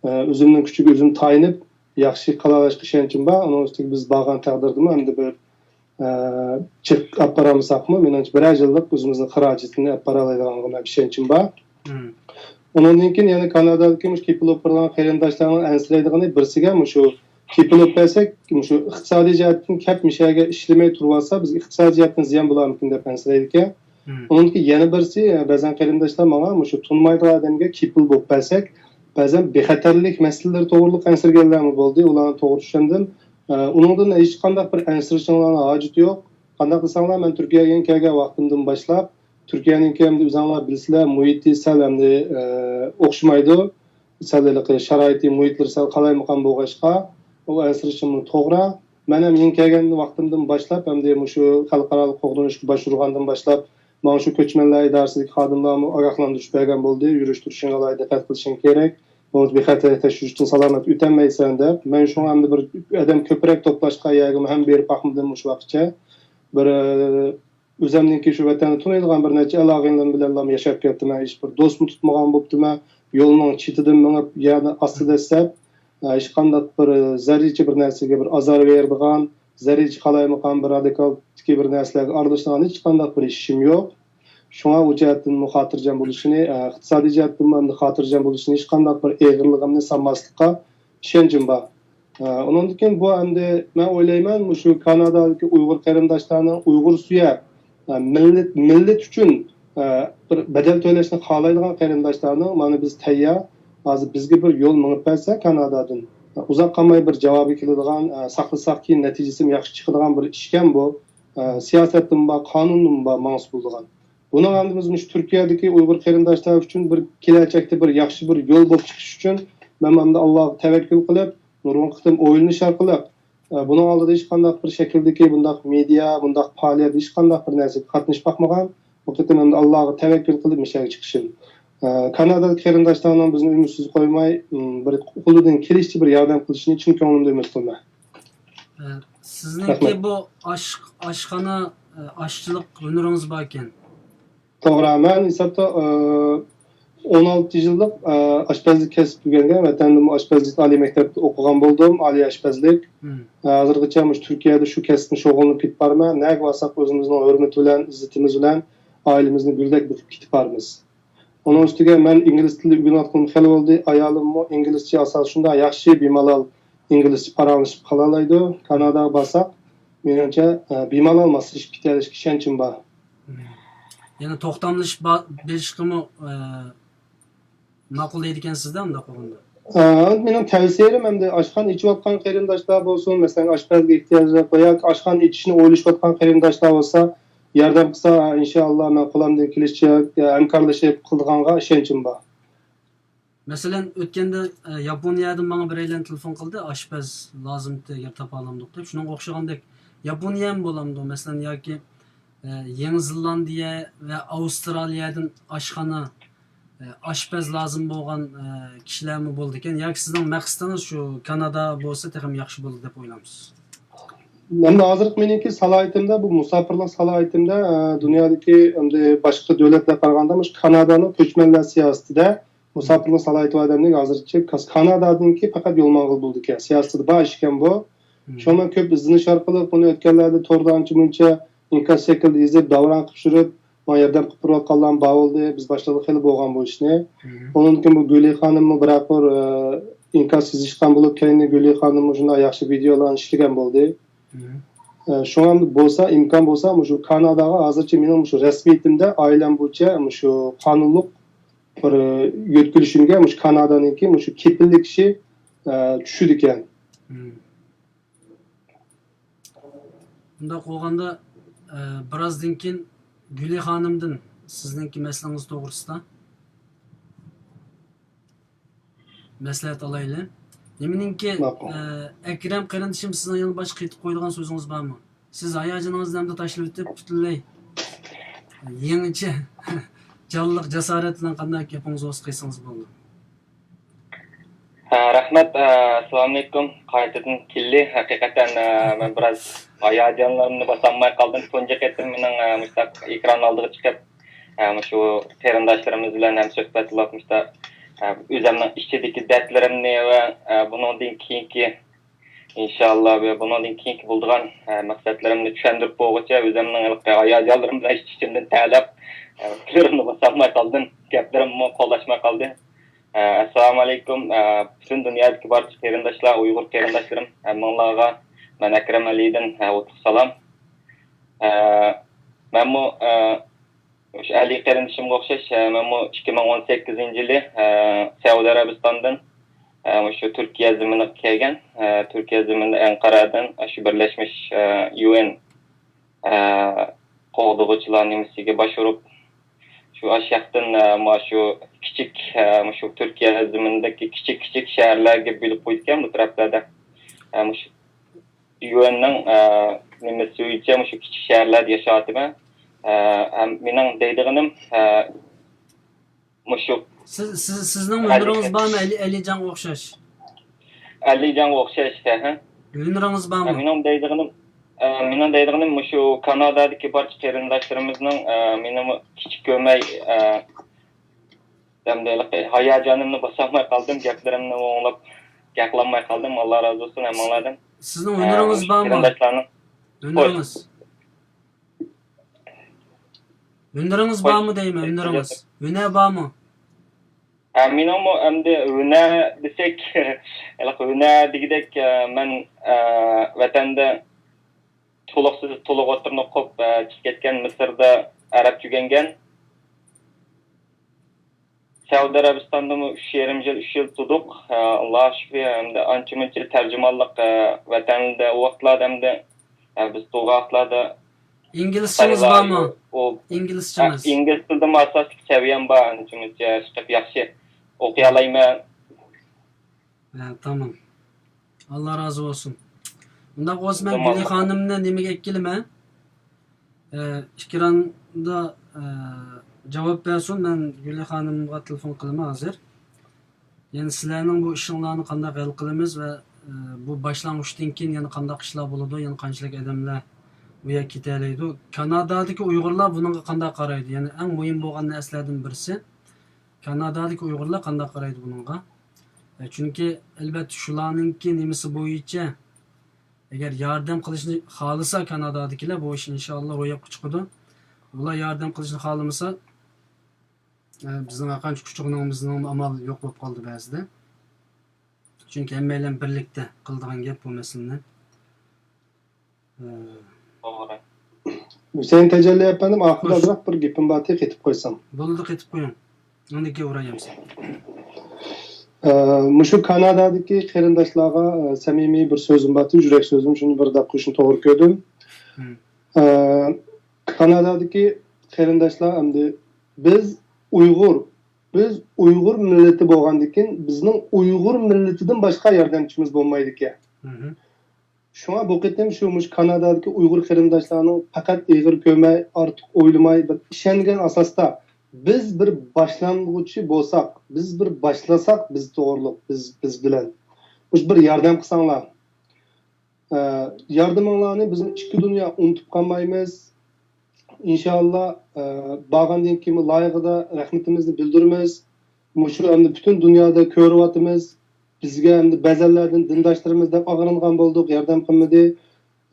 ئۆزۈمنىڭ كۈچىگە ئۆزۈم تايىنىپ ياخشى قىلالاشقا ئىشەنچىم بار. ئۇنىڭ ئۈستىگە بىز بارغان تەقدىردىمۇ ئەمدى بىر، ئە، جىق ئاپپارالمىساقمۇ، مېنىڭچە بىرەر يىللىق ئۆزىمىزنىڭ خىراجىتىنى ئاپپارالايدىغانغا مەن ئىشەنچىم بار. ئۇنىڭدىن كېيىن يەنە كانادادىكى مۇشۇ كېپىل بولۇپ بېرىدىغان قېرىنداشلارنىڭ ئەنسىرەيدىغىنى بىرسىگە مۇشۇ كېپىل بولۇپ بەرسەك، مۇشۇ ئىقتىسادىي جەھەتتىن كەپ مۇشۇ يەرگە ئىشلىمەي تۇرۇۋالسا، بىزگە ئىقتىسادىي جەھەتتىن زىيان بولارمىكىن دەپ ئەنسىرەيدىكەن. ئۇنىڭدىن كېيىن يەنە بىرسى، بەزەن قېرىنداشلار ماڭا مۇشۇ تونۇمايدىغان ئادەمگە كېپىل بولۇپ بەرسەك، بەزەن بىخەتەرلىك مەسىلىلىرى توغرىلىق ئەنسىرىگەنلەرمۇ بولدى، ئۇلارنى توغرا چۈشەندىم. ئۇنىڭدىن ھېچقانداق بىر ئەنسىرىشىڭلارنىڭ ھاجىتى يوق. قانداق دېسەڭلار، مەن تۈركىيەگە كەلگەن ۋاقتىمدىن باشلاپ، تۈركىيەنىڭكى ئەمدى ئۆزۈڭلار بىلىسىلەر، مۇھىتى سەل ئەمدى، ئە، ئوخشىمايدۇ. سەل ھېلىقى شارائىتى، مۇھىتلىرى سەل قالايمىقان بولغاچقا، ئۇ ئەنسىرىشىمۇ توغرا. مەن ھەم يېڭى كەلگەن ۋاقتىمدىن باشلاپ، ئەمدى مۇشۇ خەلقئارالىق قوغدىنىشقا باشۋۇرغاندىن باشلاپ، ماڭا شۇ كۆچمەنلەر ئىدارىسىدىكى خادىملارمۇ ئاگاھلاندۇرۇش بەرگەن بولدى، يۈرۈش تۇرۇشۇڭغا ئالاھىدە دىققەت قىلىشىڭ كېرەك. بولمىسا بىخەتەر تەكشۈرۈشتىن سالامەت ئۆتەلمەيسەن دەپ، مەن شۇڭا ئەمدى بىر ئادەم كۆپرەك توپلاشقان يەرگىمۇ ھەم بېرىپ باقمىدىم مۇشۇ ۋاقىتچە. بىر، ئۆزۈمنىڭكى شۇ ۋەتەننى تونۇيدىغان بىر نەچچە ئەل-ئاغىنىلىرىم بىلەنلا ياشاپ كەپتىمەن. ھېچ بىر دوستمۇ تۇتمىغان بوپتىمەن. يولنىڭ چېتىدىن مېڭىپ، يەرنى ئاستىدا دەسسەپ، ھېچقانداق بىر زەررىچە بىر نەرسىگە بىر ئازار بېرىدىغان، زەررىچە قالايمىقان بىر رادىكالدىكى بىر نەرسىلەرگە ئارىلىشىدىغان ھېچقانداق بىر ئىشىم يوق. شۇڭا ئۇ جەھەتتىنمۇ خاتىرجەم بولۇشىنى، ئە، ئىقتىسادىي جەھەتتىنمۇ ئەمدى خاتىرجەم بولۇشىنى، ھېچقانداق بىر ئېغىرلىقىمنى سالماسلىققا ئىشەنچىم بار. ئە، ئۇنىڭدىن كېيىن بۇ ئەمدى مەن ئويلايمەن، مۇشۇ كانادادىكى ئۇيغۇر قېرىنداشلارنىڭ ئۇيغۇرسۆيەر، ئە، مىللەت، مىللەت ئۈچۈن، ئە، بىر بەدەل تۆلەشنى خالايدىغان قېرىنداشلارنىڭ، مانا بىز تەييار، ھازىر بىزگە بىر يول مېڭىپ بەرسە كانادادىن، ئۇزاق قالماي بىر جاۋابى كېلىدىغان، ئە، ساقلىساق كېيىن نەتىجىسىمۇ ياخشى چىقىدىغان بىر ئىشكەن بۇ. ئە، سىياسەتتىمۇ بار، قانۇندىمۇ بار، ماڭسا بولىدىغان. بۇنىڭ ئالدىدا بىز مۇشۇ تۈركىيەدىكى ئۇيغۇر قېرىنداشلار ئۈچۈن بىر كېلەچەكتە بىر ياخشى بىر يول بولۇپ چىقىش ئۈچۈن مەن ئەمدى ئاللاغا تەۋەككۈل قىلىپ، نۇرغۇن قېتىم ئويلىنىش ئارقىلىق، ئە، بۇنىڭ ئالدىدا ھېچقانداق بىر شەكىلدىكى بۇنداق مېدىيا، بۇنداق پائالىيەت، ھېچقانداق بىر نەرسىگە قاتنىشىپ باقمىغان. بۇ قېتىم ئەمدى ئاللاغا تەۋەككۈل قىلىپ مۇشۇ يەرگە چىقىشىم. ئە، كانادادىكى قېرىنداشلارنىڭ بىزنى ئۈمىدسىز قويماي، م، بىر قولىدىن كېلىشىچە بىر ياردەم قىلىشىنى چىن كۆڭلۈمدىن ئۈمىد قىلىمەن. ئە، سىزنىڭكى رەھمەت. بۇ ئاش-، ئاشخانا، ئە، ئاشچىلىق ھۈنىرىڭىز باركەن. توغرا، مەن ھېسابتا، ئە، ئون ئالتە يىللىق، ئە، ئاشپەزلىك كەسىپ ئۆگەنگەن. ۋەتەندىمۇ ئاشپەزلىك ئالىي مەكتەپتە ئوقۇغان بولدۇم، ئالىي ئاشپەزلىك. مم. ئە، ھازىرغىچە مۇشۇ تۈركىيەدە شۇ كەسىپنى شۇغۇللىنىپ كېتىپ بارىمەن. نەگە بارساق ئۆزىمىزنىڭ ھۆرمىتى بىلەن، ئىززىتىمىز بىلەن ئائىلىمىزنى گۈلدەك بېقىپ كېتىپ بارىمىز. ئۇنىڭ ئۈستىگە مەن ئىنگلىز تىلى ئۆگىنىۋاتقىنىم خېلى بولدى. ئايالىممۇ ئىنگلىزچە ئاساسى شۇنداق ياخشى، بىمالال ئىنگلىزچە پاراڭلىشىپ قالالايدۇ. كاناداغا بارساق، مېنىڭچە، ئە، بىمالال ماسلىشىپ كېتەلىشىگە ئىشەنچىم بار. مم. يەنى توختاملىشىپ با-، بېرىشقىمۇ، ئە، ماقۇل دەيدىكەنسىز-دە، ئۇنداق بولغاندا. ئە، مېنىڭ تەۋسىيەم ئەمدى ئاشخانا ئېچىۋاتقان قېرىنداشلار بولسۇن، مەسىلەن، ئاشپەزگە ئېھتىياجلىق ۋە ياكى ئاشخانا ئېچىشنى ئويلىشىۋاتقان قېرىنداشلار بولسا، ياردەم قىلسا، ئىنشائاللا، مەن قولۇمدىن كېلىشىچە، ئە، ھەمكارلىشىپ قىلىدىغانغا ئىشەنچىم بار. مەسىلەن، ئۆتكەندە، ئە، ياپونىيەدىن ماڭا بىرەيلەن تېلېفون قىلدى، ئاشپەز لازىمتى، يەر تاپالامدۇق دەپ. شۇنىڭغا ئوخشىغاندەك، ياپونىيەمۇ بولامدۇ؟ مەسىلەن، ياكى، ئە، يېڭى زېلاندىيە ۋە ئاۋسترالىيەدىن ئاشخانا، ئە، ئاشپەز لازىم بولغان، ئە، كىشىلەرمۇ بولىدىكەن. ياكى سىزنىڭ مەقسىتىڭىز شۇ كانادا بولسا تېخىمۇ ياخشى بولىدۇ دەپ ئويلامسىز؟ ئەمدى ھازىرقى مېنىڭكى سالاھىيىتىمدە، بۇ مۇساپىرلىق سالاھىيىتىمدە، ئە، دۇنيادىكى ئەمدى باشقا دۆلەتلەرگە قارىغاندا، مۇشۇ كانادانىڭ كۆچمەنلەر سىياسىتىدە مۇساپىرلىق سالاھىيىتى بار ئادەمنىڭ ھازىرچە كانادادىكى پەقەت يول ماڭغىلى بولىدىكەن. سىياسىتىدە بار ئىشكەن بۇ. مم. شۇڭا مەن كۆپ ئىزدىنىش ئارقىلىق بۇنى ئۆتكەنلەردە توردا ئانچە-مۇنچە ئىنكاس شەكلىدە يېزىپ، داۋراڭ قىلىپ يۈرۈپ، ماڭا ياردەم قىلىپ بېرىۋاتقانلارمۇ بار بولدى. بىز باشلىغىلى خېلى بولغان بۇ ئىشنى. مم. ئۇنىڭدىن كېيىن بۇ گۈلى خانىممۇ بىرەر قۇر، ئە، ئىنكاس يېزىشقان بولۇپ، كەينىدىن گۈلى خانىممۇ شۇنداق ياخشى ۋىدېئولارنى ئىشلىگەن بولدى. مم. ئە، شۇڭا بولسا، ئىمكان بولسا، مۇشۇ كاناداغا ھازىرچە مېنىڭ مۇشۇ رەسمىيىتىمدە ئائىلەم بويىچە مۇشۇ قانۇنلۇق بىر، ئە، يۆتكىلىشىمگە مۇشۇ كانادانىڭكى مۇشۇ كېپىللىك ئىشى، ئە، چۈشىدىكەن. مم. بۇنداق بولغاندا، ئە، بىرازدىن كېيىن گۈلى خانىمدىن سىزنىڭكى مەسىلىڭىز توغرىسىدا مەسلىھەت ئالايلى. نېمىنىڭكى، ماقۇل. ئە، ئەكرەم قېرىندىشىم، سىزنىڭ يەنە باشقا قېتىپ قويىدىغان سۆزىڭىز بارمۇ؟ سىز ھاياجىنىڭىزنى ئەمدى تاشلىۋېتىپ، پۈتۈنلەي يېڭىچە جانلىق جاسارەت بىلەن قانداق گېپىڭىز بولسا قىلسىڭىز بولىدۇ. ھە، رەھمەت. ئە، ئەسسالامۇئەلەيكۇم. قايتىدىن كېلدى. ھەقىقەتەن، ئە، مەن بىراز ھاياجانلىرىمنى باسالماي قالدىم. تۇنجى قېتىم مېنىڭ، ئە، مۇشۇنداق ئېكران ئالدىغا چىقىپ، ئە، مۇشۇ قېرىنداشلىرىمىز بىلەن ھەمسۆھبەت بولۇپ، مۇشۇنداق، ئە، ئۆزۈمنىڭ ئىچىدىكى دەردلىرىمنى ۋە، ئە، بۇنىڭدىن كېيىنكى، ئىنشاللا، ۋە بۇنىڭدىن كېيىنكى بولىدىغان، ئە، مەقسەتلىرىمنى چۈشەندۈرۈپ بولغۇچە، ئۆزۈمنىڭ ھېلىقى ھاياجانلىرىم بىلەن ئىچ-ئىچىمدىن تەرلەپ، ئە، پۇتلىرىمنى باسالماي قالدىم. گەپلىرىممۇ قولاشماي قالدى. ئە، ئەسسالامۇئەلەيكۇم. ئە، پۈتۈن دۇنيادىكى بارچە قېرىنداشلار، ئۇيغۇر قېرىنداشلىرىم، ھەممىڭلارغا مەن ئەكرەم ئەلىدىن، ئە، ئوتلۇق سالام. ئە، مەنمۇ، ئە، مۇشۇ ئەلى قېرىندىشىمغا ئوخشاش، ئە، مەنمۇ ئىككى مىڭ ئون سەككىزىنچى يىلى، ئە، سەئۇدى ئەرەبىستاندىن، ئە، مۇشۇ تۈركىيە زېمىنىغا كەلگەن. ئە، تۈركىيە زېمىنىدا ئەنقەرەدىن، ئە، شۇ بىرلەشمىش، ئە، يۇ ئېن، ئە، قوغدىغۇچىلار نېمىسىگە باشۋۇرۇپ، شۇ ئاشۇ ياقتىن، ئە، مانا شۇ كىچىك، ئە، مۇشۇ تۈركىيە زېمىنىدىكى كىچىك، كىچىك شەھەرلەرگە بۆلۈپ قويىدىكەن بۇ تەرەپلەردە. ئە، مۇشۇ يۇ ئېننىڭ، ئە، نېمىسى بويىچە مۇشۇ كىچىك شەھەرلەردە ياشاۋاتىمەن. ئە، ھەم مېنىڭ دەيدىغىنىم، ئە، مۇشۇ سىز، سىز، سىزنىڭ ھەللىكى ھۈنىرىڭىز بارمۇ ئەلى، ئەلىجانغا ئوخشاش؟ ئەلىجانغا ئوخشاش، ھە، ھە. ھۈنىرىڭىز بارمۇ؟ ئە، مېنىڭ دەيدىغىنىم، ئە، مېنىڭ دەيدىغىنىم مۇشۇ كانادادىكى بارچە قېرىنداشلىرىمىزنىڭ، ئە، مېنىمۇ كىچىك كۆرمەي، ئە، ئەمدى ھېلىقى ھاياجانىمنى باسالماي قالدىم، گەپلىرىمنى ئوڭلاپ گەپلەنمەي قالدىم. ئاللا رازى بولسۇن ھەممىڭلاردىن. سىزنىڭ ئە، ھۈنىرىڭىز مۇشۇ بارمۇ؟ قېرىنداشلارنىڭ. ھۈنىرىڭىز. ھۈنىرىڭىز بارمۇ دەيمەن، ھۈنىرىڭىز. ھۈنەر بارمۇ؟ ھە، مېنىڭمۇ ئەمدى ھۈنەر دېسەك، ھېلىقى ھۈنەر دېگۈدەك، ئە، مەن، ئە، ۋەتەندە تولۇقسىز، تولۇق ئوتتۇرىنى ئوقۇپ، ئە، چىقىپ كەتكەن، مىسىردا ئەرەبچە ئۆگەنگەن. سەئۇدى ئەرەبىستاندىمۇ ئۈچ يېرىم يىل، ئۈچ يىل تۇردۇق. ئاللاغا شۈكرى، ئەمدى ئانچە مۇنچە تەرجىمانلىق، ۋەتەندە ئۇ ۋاقىتلاردا ئەمدى، بىز تۇرغان ۋاقىتلاردا ئىنگلىزچىڭىز بارمۇ؟ ئۇ، ئىنگلىزچىڭىز؟ ئىنگلىز تىلىدىمۇ ئاساسلىق سەۋىيەم بار، ئانچە مۇنچە ئىشقىلىپ ياخشى ئوقۇيالايمەن. ھە، تامام. ئاللا رازى بولسۇن. ئۇنداق بولسا مەن گۈلى خانىمنى نېمىگە ئەكىلىمەن؟ ئە، ئېكراندا، ئە، جاۋاب بەرسۇن، مەن گۈلى خانىمغا تېلېفون قىلىمەن ھازىر. يەنى سىلەرنىڭ بۇ ئىشىڭلارنى قانداق ھەل قىلىمىز ۋە، ئە، بۇ باشلانغۇچتىن كېيىن يەنە قانداق ئىشلار بولىدۇ، يەنە قانچىلىك ئادەملەر ئۇ يەرگە كېتەلەيدۇ؟ كانادادىكى ئۇيغۇرلار بۇنىڭغا قانداق قارايدۇ؟ يەنى ئەڭ مۇھىم بولغان نەرسىلەردىن بىرسى، كانادادىكى ئۇيغۇرلار قانداق قارايدۇ بۇنىڭغا؟ ئە، چۈنكى ئەلۋەتتە شۇلارنىڭكى نېمىسى بويىچە ئەگەر ياردەم قىلىشنى خالىسا كانادادىكىلەر، بۇ ئىش ئىنشائاللا روياپقا چىقىدۇ. ئۇلار ياردەم قىلىشنى خالىمىسا، ئە، بىزنىڭ ھەرقانچە كۈچ چىققىنىمىزنىڭ ئامالى يوق بولۇپ قالدى بەزىدە. چۈنكى ھەممەيلەن بىرلىكتە قىلىدىغان گەپ بۇ مەسىلىنى. ئە، توغرا. ھۈسەيىن تەجەللى ئەپەندىم، ئاخىردا خوش. ئازراق بىر گېپىم بار، قېتىپ قويسام. بولدى، قېتىپ قويۇڭ. ئاندىن كېيىن ئۇراي ئەمسە. ئە، مۇشۇ كانادادىكى قېرىنداشلارغا، ئە، سەمىمىي بىر سۆزۈم بار، يۈرەك سۆزۈم، شۇنى بىر دەپ قويۇشنى توغرا كۆردۈم. مم. ئە، كانادادىكى قېرىنداشلار ئەمدى بىز ئۇيغۇر، بىز ئۇيغۇر مىللىتى بولغاندىكىن بىزنىڭ ئۇيغۇر مىللىتىدىن باشقا ياردەمچىمىز بولمايدىكەن. مم. شۇڭا بۇ قېتىم شۇ مۇشۇ كانادادىكى ئۇيغۇر قېرىنداشلارنىڭ پەقەت ئېغىر كۆرمەي، ئارتۇق ئويلىماي، بىر ئىشەنگەن ئاساستا بىز بىر باشلانغۇچى بولساق، بىز بىر باشلىساق، بىز توغرۇلۇق، بىز، بىز بىلەن مۇشۇ بىر ياردەم قىلساڭلار. ئە، ياردىمىڭلارنى بىزنىڭ ئىككى دۇنيا ئۇنتۇپ قالمايمىز. ئىنشائاللا، ئە، بارغاندىن كېيىنمۇ لايىقىدا رەھمىتىمىزنى بىلدۈرىمىز. مۇشۇ ئەمدى پۈتۈن دۇنيادا كۆرۈۋاتىمىز. بىزگە ئەمدى بەزەنلەردىن دىنداشلىرىمىز دەپ ئاغرىنغان بولدۇق، ياردەم قىلمىدى.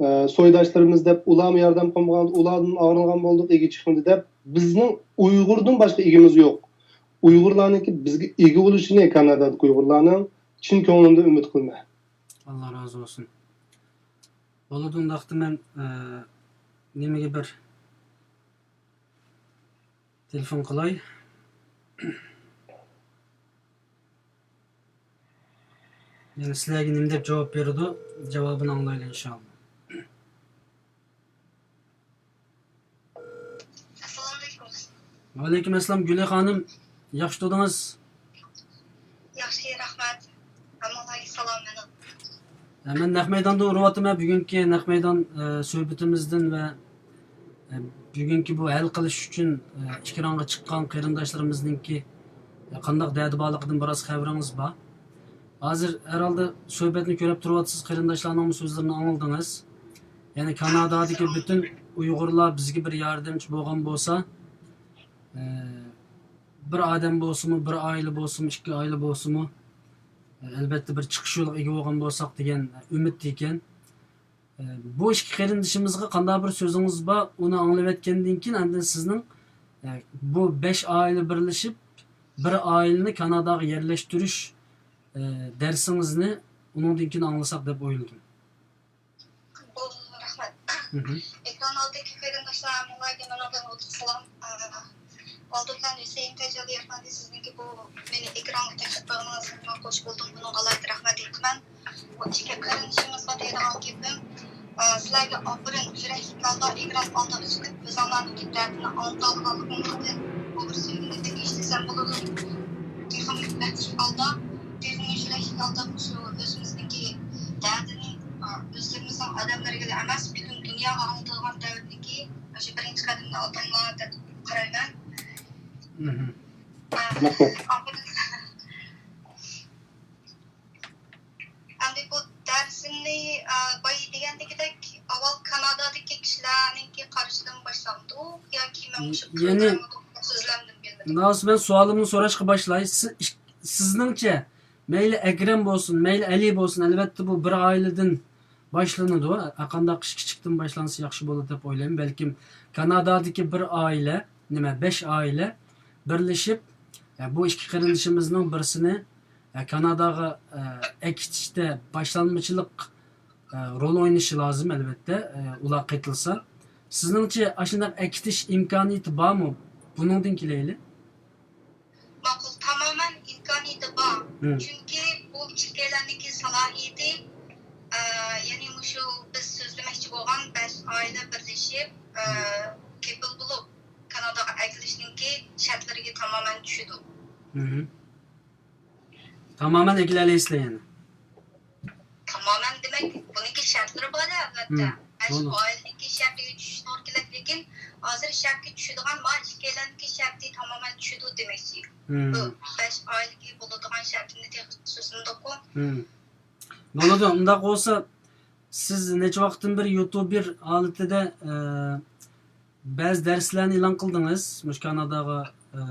ئە، سويداشلىرىمىز دەپ ئۇلارمۇ ياردەم قىلمىغان، ئۇلاردىن ئاغرىنغان بولدۇق، ئىگە چىقمىدى دەپ. بىزنىڭ ئۇيغۇردىن باشقا ئىگىمىز يوق. ئۇيغۇرلارنىڭكى بىزگە ئىگە بولۇشىنى، كانادادىكى ئۇيغۇرلارنىڭ چىن كۆڭلۈمدىن ئۈمىد قىلىمەن. ئاللا رازى بولسۇن. بولىدۇ، ئۇنداقتا مەن، ئە، نېمىگە بىر تېلېفون قىلاي. يەنە سىلەرگە نېمە دەپ جاۋاب بېرىدۇ؟ جاۋابىنى ئاڭلايلى ئىنشائاللا. ئەسسالامۇئەلەيكۇم. ۋەئەلەيكۇم ئەسسالام، گۈلى خانىم، ياخشى تۇردىڭىز؟ ياخشى، رەھمەت. ھەممىڭلارغا سالام مېنىڭ. مەن نەق مەيداندا ئۇرۇۋاتىمەن. بۈگۈنكى نەق مەيدان، ئە، سۆھبىتىمىزدىن ۋە، ئە، بۈگۈنكى بۇ ھەل قىلىش ئۈچۈن، ئە، ئېكرانغا چىققان قېرىنداشلىرىمىزنىڭكى، ئە، قانداق دەردى بارلىقىدىن بىراز خەۋىرىڭىز بار. ھازىر ھەرھالدا سۆھبەتنى كۆرۈپ تۇرۇۋاتىسىز، قېرىنداشلارنىڭمۇ سۆزلىرىنى ئاڭلىدىڭىز. يەنى كانادادىكى پۈتۈن ئۇيغۇرلار بىزگە بىر ياردەمچى بولغان بولسا، ئە، بىر ئادەم بولسىمۇ، بىر ئائىلە بولسىمۇ، ئىككى ئائىلە بولسىمۇ، ئەلۋەتتە بىر چىقىش يولىغا ئىگە بولغان بولساق دېگەن ئۈمىدتە ئىكەن. بۇ ئىككى قېرىندىشىمىزغا قانداق بىر سۆزىڭىز بار؟ ئۇنى ئاڭلىۋەتكەندىن كېيىن، ئاندىن سىزنىڭ بۇ بەش ئائىلە بىرلىشىپ، بىر ئائىلىنى كاناداغا يەرلەشتۈرۈش دەرسىڭىزنى ئۇنىڭدىن كېيىن ئاڭلىساق دەپ ئويلىدىم. بولدى، رەھمەت. مھم. ئېكران ئالدىدىكى قېرىنداشلار ھەممىڭلارغا مېنىڭدىن ئۇتۇق سالام. ئالدى بىلەن ھۈسەيىن تەجەللى ئەپەندى، سىزنىڭكى بۇ مېنى ئېكرانغا تەكلىپ قىلغىنىڭىزغا مەن خوش بولدۇم. بۇنىڭغا ئالاھىدە رەھمەت ئېيتىمەن. بۇ ئىككى قېرىندىشىمىزغا دەيدىغان گېپىم، ئە، سىلەرگە ئاپىرىن، يۈرەكلىك ھالدا ئېكران ئالدىغا چىقىپ، ئۆزۈڭلارنىڭكى دەردىنى ئاڭلىتالىغانلىقىڭلاردىن ئۇيغۇر سۆيگۈلىرىدىن ئىشلىسەم بولىدۇ. تېخىمۇ يۈرەكلىك ھالدا، تېخىمۇ يۈرەكلىك ھالدا مۇشۇ ئۆزىمىزنىڭكى دەردىنى، ئە، ئۆزلىرىمىزنىڭ ئادەملىرىگىلا ئەمەس، پۈتۈن دۇنياغا ئاڭلىتىدىغان دەۋردىكى مۇشۇ بىرىنچى قەدەمنى ئالدىڭلار دەپ قارايمەن. مھم. ئە، رەھمەت. ئاپىرىن. ئەمدى بۇ دەرسىمنى، ئە، بايا دېگەندىكىدەك، ئاۋۋال كانادادىكى كىشىلەرنىڭكى قارىشىدىن باشلامدۇق ياكى مەن مۇشۇ يەنى، پروگراممىدا سۆزلەمدىن بىلدىم؟ ناۋۇس، مەن سوئالىمنى سوراشقا باشلاي. سىز ئىش-، سىزنىڭچە، مەيلى ئەكرەم بولسۇن، مەيلى ئەلى بولسۇن، ئەلۋەتتە، بۇ بىر ئائىلىدىن باشلىنىدۇ. ھەرقانداق ئىش كىچىكتىن باشلانسا ياخشى بولىدۇ دەپ ئويلايمەن. بەلكىم كانادادىكى بىر ئائىلە، نېمە، بەش ئائىلە بىرلىشىپ، ئە، بۇ ئىككى قېرىندىشىمىزنىڭ بىرسىنى، ئە، كاناداغا، ئە، ئەكېتىشتە باشلامچىلىق، ئە، رول ئوينىشى لازىم، ئەلۋەتتە، ئە، ئۇلار قېتىلسا. سىزنىڭچە، ئاشۇنداق ئەكېتىش ئىمكانىيىتى بارمۇ؟ بۇنىڭدىن كېلەيلى. ماقۇل، تامامەن ئىمكانىيىتى بار. مم. چۈنكى بۇ ئىككىيلەننىڭكى سالاھىيىتى، ئە، يەنى مۇشۇ بىز سۆزلىمەكچى بولغان بەش ئائىلە بىرلىشىپ، ئە، مم. كېپىل بولۇپ، كاناداغا ئەكېلىشنىڭكى شەرتلىرىگە تامامەن چۈشىدۇ. مم. تامامەن ئەكېلەلەيسىلەر يەنى. تامامەن دېمەك، بۇنىڭكى شەرتلىرى بار-دە، ئەلۋەتتە. مم. بەش بولدى. ئائىلىنىڭكى شەرتىگە چۈشۈشى توغرا كېلەر، لېكىن ھازىر شەرتكە چۈشىدىغان، ما، ئىككىيلەننىڭكى شەرتى تامامەن چۈشىدۇ دېمەكچى. مم. بۇ بەش ئائىلىگە بولىدىغان شەرتنى تېخى سۆزلىمىدۇققۇ. مم. بولىدۇ، ئۇنداق بولسا، سىز نەچچە ۋاقىتتىن بېرى يۇتۇبېر ھالىتىدە، ئە، بەزى دەرسلەرنى ئېلان قىلدىڭىز، مۇشۇ كاناداغا، ئە،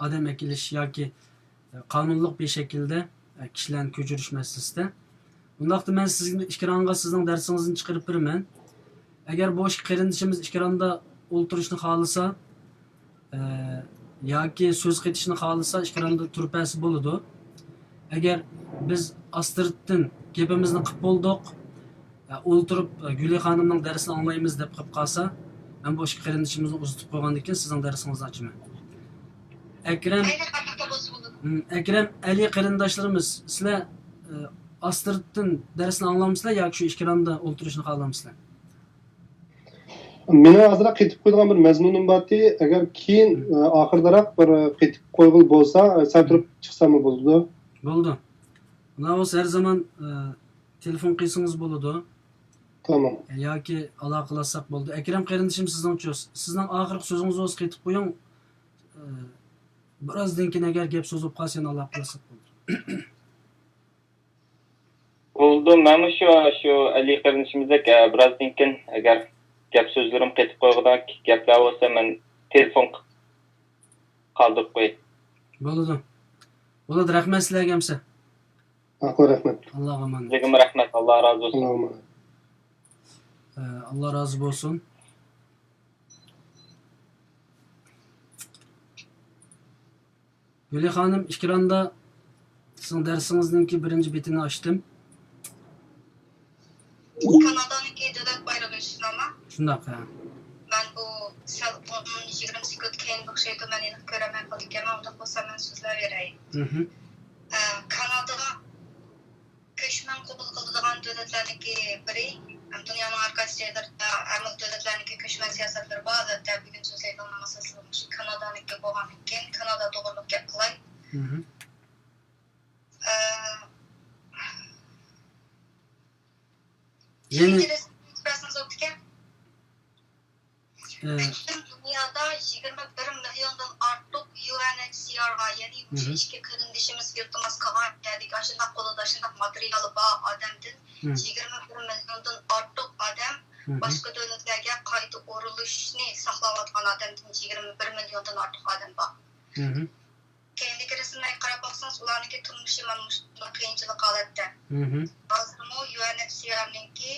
ئادەم ئەكېلىش ياكى، ئە، قانۇنلۇق بىر شەكىلدە، ئە، كىشىلەرنى كۆچۈرۈش مەسىلىسىدە. ئۇنداقتا مەن سىزگە ئېكرانغا سىزنىڭ دەرسىڭىزنى چىقىرىپ بېرىمەن. ئەگەر بۇ ئىككى قېرىندىشىمىز ئېكراندا ئولتۇرۇشنى خالىسا، ئە، ياكى سۆز قېتىشنى خالىسا، ئېكراندا تۇرۇپ بەرسە بولىدۇ. ئەگەر بىز ئاستىرتتىن گېپىمىزنى قىپ بولدۇق، ئە، ئولتۇرۇپ، ئە، گۈلى خانىمنىڭ دەرسىنى ئاڭلايمىز دەپ قىپ قالسا، مەن بۇ ئىككى قېرىندىشىمىزنى ئۇزىتىپ قويغاندىن كېيىن سىزنىڭ دەرسىڭىزنى ئاچىمەن. ئەكرەم، مەيلى، قانداقلا بولسا بولىدۇ. ھىم، ئەكرەم، ئەلى قېرىنداشلىرىمىز، سىلەر، ئە، ئاستىرتتىن دەرسنى ئاڭلامسىلەر ياكى شۇ ئېكراندا ئولتۇرۇشنى خالامسىلەر؟ مېنىڭ ئازراق قېتىپ قويىدىغان بىر مەزمۇنۇم بارتى. ئەگەر كېيىن، ئە، ئاخىرىدىراق بىر قېتىپ قويغىلى بولسا، ئە، سەل تۇرۇپ چىقساممۇ بولىدۇ؟ بولىدۇ. ئۇنداق بولسا ھەر زامان، ئە، تېلېفون قىلسىڭىز بولىدۇ. تامام. ياكى ئالاقىلاشساق بولىدۇ. ئەكرەم قېرىندىشىم، سىزنىڭچۇ؟ سىزنىڭ ئاخىرقى سۆزىڭىز بولسا قېتىپ قويۇڭ. ئە، بىرازدىن كېيىن ئەگەر گەپ سوزۇپ قالسا يەنە ئالاقىلاشساق بولىدۇ. بولدى، مەنمۇ شۇ، شۇ ئەلى قېرىندىشىمىزدەك، ئە، بىرازدىن كېيىن ئەگەر گەپ سۆزلىرىم قېتىپ قويغۇدەك گەپلەر بولسا، مەن تېلېفون قالدۇرۇپ قوياي. بولىدۇ. بولىدۇ، رەھمەت سىلەرگە ئەمسە. ماقۇل، رەھمەت. ئاللاغا ئامانەت. سىزگىمۇ رەھمەت، ئاللا رازى بولسۇن. ئاللاغا ئامانەت. ئە، ئاللا رازى بولسۇن. گۈلى خانىم، ئېكراندا سىزنىڭ دەرسىڭىزنىڭكى بىرىنچى بېتىنى ئاچتىم. كانادانىڭكى دۆلەت بايرىقى شۇنداقمۇ؟ شۇنداق، ھە. مەن بۇ سەل ئون، يىگىرمە سېكۇنت كېيىن ئوخشايدۇ، مەن ئېنىق كۆرەلمەي قالىدىكەنمەن، ئۇنداق بولسا مەن سۆزلەۋېرەي. مھم. ئە، كانادا كۆچمەن قوبۇل قىلىدىغان دۆلەتلەرنىڭكى بىرى، ھەم دۇنيانىڭ ھەر قايسى جايلىرىدا ھەر خىل دۆلەتلەرنىڭكى كۆچمەن سىياسەتلىرى بار. ئەلۋەتتە، بۈگۈن سۆزلەيدىغىنىمىز ئەسلى مۇشۇ كانادانىڭكى بولغاندىكىن، كانادا توغرىلىق گەپ قىلاي. مھم. ئە، يەنى كېيىنكى رەسىمگە ئۆتۈپ بەرسىڭىز بولىدىكەن. ئە، پۈتۈن دۇنيادا يىگىرمە بىر مىليوندىن ئارتۇق يۇ ئېن ئېچ سى ئارغا، يەنى مۇشۇ مھم. ئىككى قېرىندىشىمىز ئىلتىماس قىلغان يەردىكى ئاشۇنداق قولىدا شۇنداق ماتېرىيالى بار ئادەمدىن مھم. يىگىرمە بىر مىليوندىن ئارتۇق ئادەم مھم. باشقا دۆلەتلەرگە قايتا ئورۇنلىشىشنى ساقلاۋاتقان ئادەمدىن يىگىرمە بىر مىليوندىن ئارتۇق ئادەم بار. مھم. كەينىدىكى رەسىملەرگە قاراپ باقسىڭىز، ئۇلارنىڭكى تۇرمۇشى مانا مۇشۇنداق قىيىنچىلىق ھالەتتە. مھم. ھازىرمۇ يۇ ئېن ئېچ سى ئارنىڭكى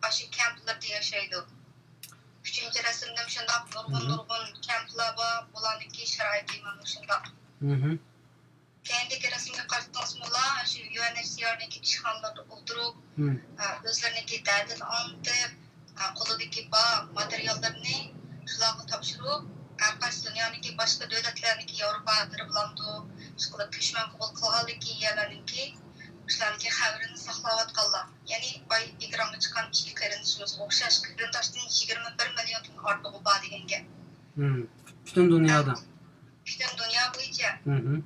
ئاشۇ كەمپلىرىدە ياشايدۇ. ئۈچىنچى رەسىمدە شۇنداق نۇرغۇن، مھم. نۇرغۇن كەمپلار بار، بۇلارنىڭكى شارائىتى مانا مۇشۇنداق. مھم. كەينىدىكى رەسىمگە قارىسىڭىزمۇ، ئۇلار شۇ يۇ ئېن ئېچ سى ئارنىڭكى ئىشخانىلىرىدا ئولتۇرۇپ، مھم. ئە، ئۆزلىرىنىڭكى دەردىنى ئاڭلىتىپ، ئە، قولىدىكى بار ماتېرىياللىرىنى شۇلارغا تاپشۇرۇپ، ھەر قايسى دۇنيانىڭكى باشقا دۆلەتلەرنىڭكى، ياۋروپا ئەللىرى بىلەنمۇ، ئىشقىلىپ كۆچمەن قوبۇل قىلغانلىكى يەرلەرنىڭكى، شۇلارنىڭكى خەۋىرىنى ساقلاۋاتقانلار. يەنى بايىقى ئېكرانغا چىققان ئىككى قېرىندىشىمىزغا ئوخشاش قېرىنداشتىن يىگىرمە بىر مىليوندىن ئارتۇقى بار دېگەن گەپ. مم. پۈتۈن دۇنيادا. پۈتۈن دۇنيا بويىچە. مم.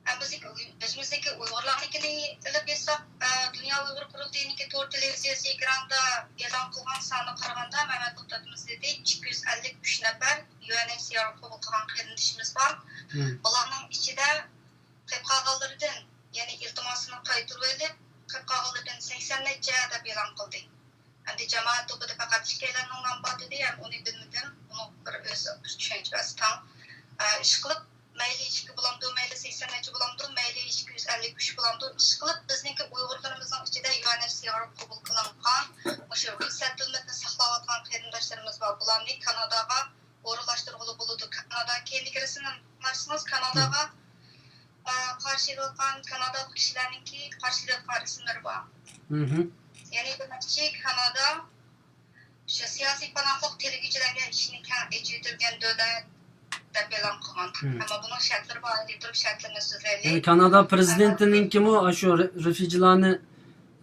ھەم بىزنىڭكى ئۇي-، ئۆزىمىزدىكى ئۇيغۇرلارنىڭكىنى ئېلىپ ئېيتساق، ئە، دۇنيا ئۇيغۇر قۇرۇلتىيىنىڭكى تور تېلېۋىزىيەسى ئېكرانىدا ئېلان قىلغان سانىغا قارىغاندا، مەمەت توختاتمىز دېدى، ئىككى يۈز ئەللىك ئۈچ نەپەر يۇ ئېن ئېيچ سى ئار قوبۇل قىلغان قېرىندىشىمىز بار. مم. بۇلارنىڭ ئىچىدە قېلىپ قالغانلىرىدىن، يەنى ئىلتىماسىنى قايتۇرۇۋېلىپ، قېلىپ قالغانلىرىدىن سەكسەن نەچچە دەپ ئېلان قىلدى. ئەمدى جامائەت توپىدا پەقەت ئىككىيلەننىڭ نامى بار دېدى، ھەم ئۇنى بىلمىدىم. ئۇنىڭ بىر ئۆزى بىر چۈشەنچە بەرسە تەڭ. ئە، ئىشقىلىپ، مەيلى ئىككى بولامدۇ، مەيلى سەكسەن نەچچە بولامدۇ، مەيلى ئىككى يۈز ئەللىك ئۈچ بولامدۇ، ئىشقىلىپ، بىزنىڭكى ئۇيغۇرلىرىمىزنىڭ ئىچىدە يۇ ئېن ئېيچ سى ئار قوبۇل قىلىنغان، مۇشۇ رۇخسەت تۆلىمىنى ساقلاۋاتقان قېرىنداشلىرىمىز بار. بۇلارنى كاناداغا ئورۇنلاشتۇرغىلى بولىدۇ. كانادا كېيىنكى رەسىمنى قارىسىڭىز، كاناداغا، ئە، قارشى ئېلىۋاتقان كانادالىق كىشىلەرنىڭكى قارشى ئېلىۋاتقان رەسىملىرى بار. مم. يەنى دېمەكچى، كانادا شۇ سىياسىي پاناھلىق تىلىگۈچىلەرگە ئىشىكنى كەڭ ئېچىۋېتىلگەن دۆلەت دەپ ئېلان قىلغان. مم. ئەمما بۇنىڭ شەرتلىرى بار، ئىلگىرى تۇرۇپ شەرتلىرىنى سۆزلەيلى. يەنى كانادا پىرېزىدېنتىنىڭكىمۇ ئاشۇ رې-، رېفۇجىلارنى،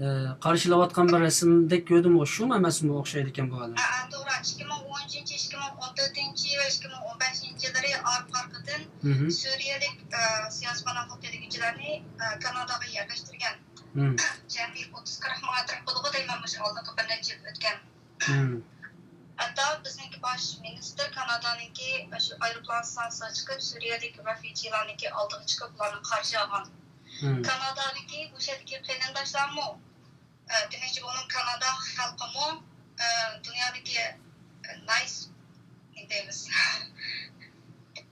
ئە، قارشىلاۋاتقان بىر رەسىمدەك كۆردۈم، شۇمۇ ئەمەسمۇ ئوخشايدىكەن بۇ ئادەم؟ ھە، ھە، توغرا. ئىككى مىڭ ئون ئۈچىنچى، ئىككى مىڭ ئون تۆتىنچى ۋە ئىككى مىڭ ئون بەشىنچى يىللىرى ئارقا-ئارقىدىن مم. سۈرىيەلىك، ئە، سىياسىي پاناھلىق تىلىگۈچىلەرنى، ئە، كاناداغا يەرلەشتۈرگەن. مم. جەمئىي ئوتتۇز قىرىق مىڭ ئەتراپ بولىدىغۇ دەيمەن، مۇشۇ ئالدىنقى بىر نەچچە يىل ئۆتكەن. مم. ھەتتا بىزنىڭكى باش مىنىستىر كانادانىڭكى شۇ ئايروپىلان ئىستانسىسىغا چىقىپ، سۈرىيەدىكى رېفۇجىلارنىڭكى ئالدىغا چىقىپ، ئۇلارنى قارشى ئالغان. مم. كانادادىكى، ئۇ يەردىكى قېرىنداشلارمۇ، ئە، دېمەكچى بولغىنىم، كانادا خەلقىمۇ، ئە، دۇنيادىكى، ئە، نايس، نېمە دەيمىز،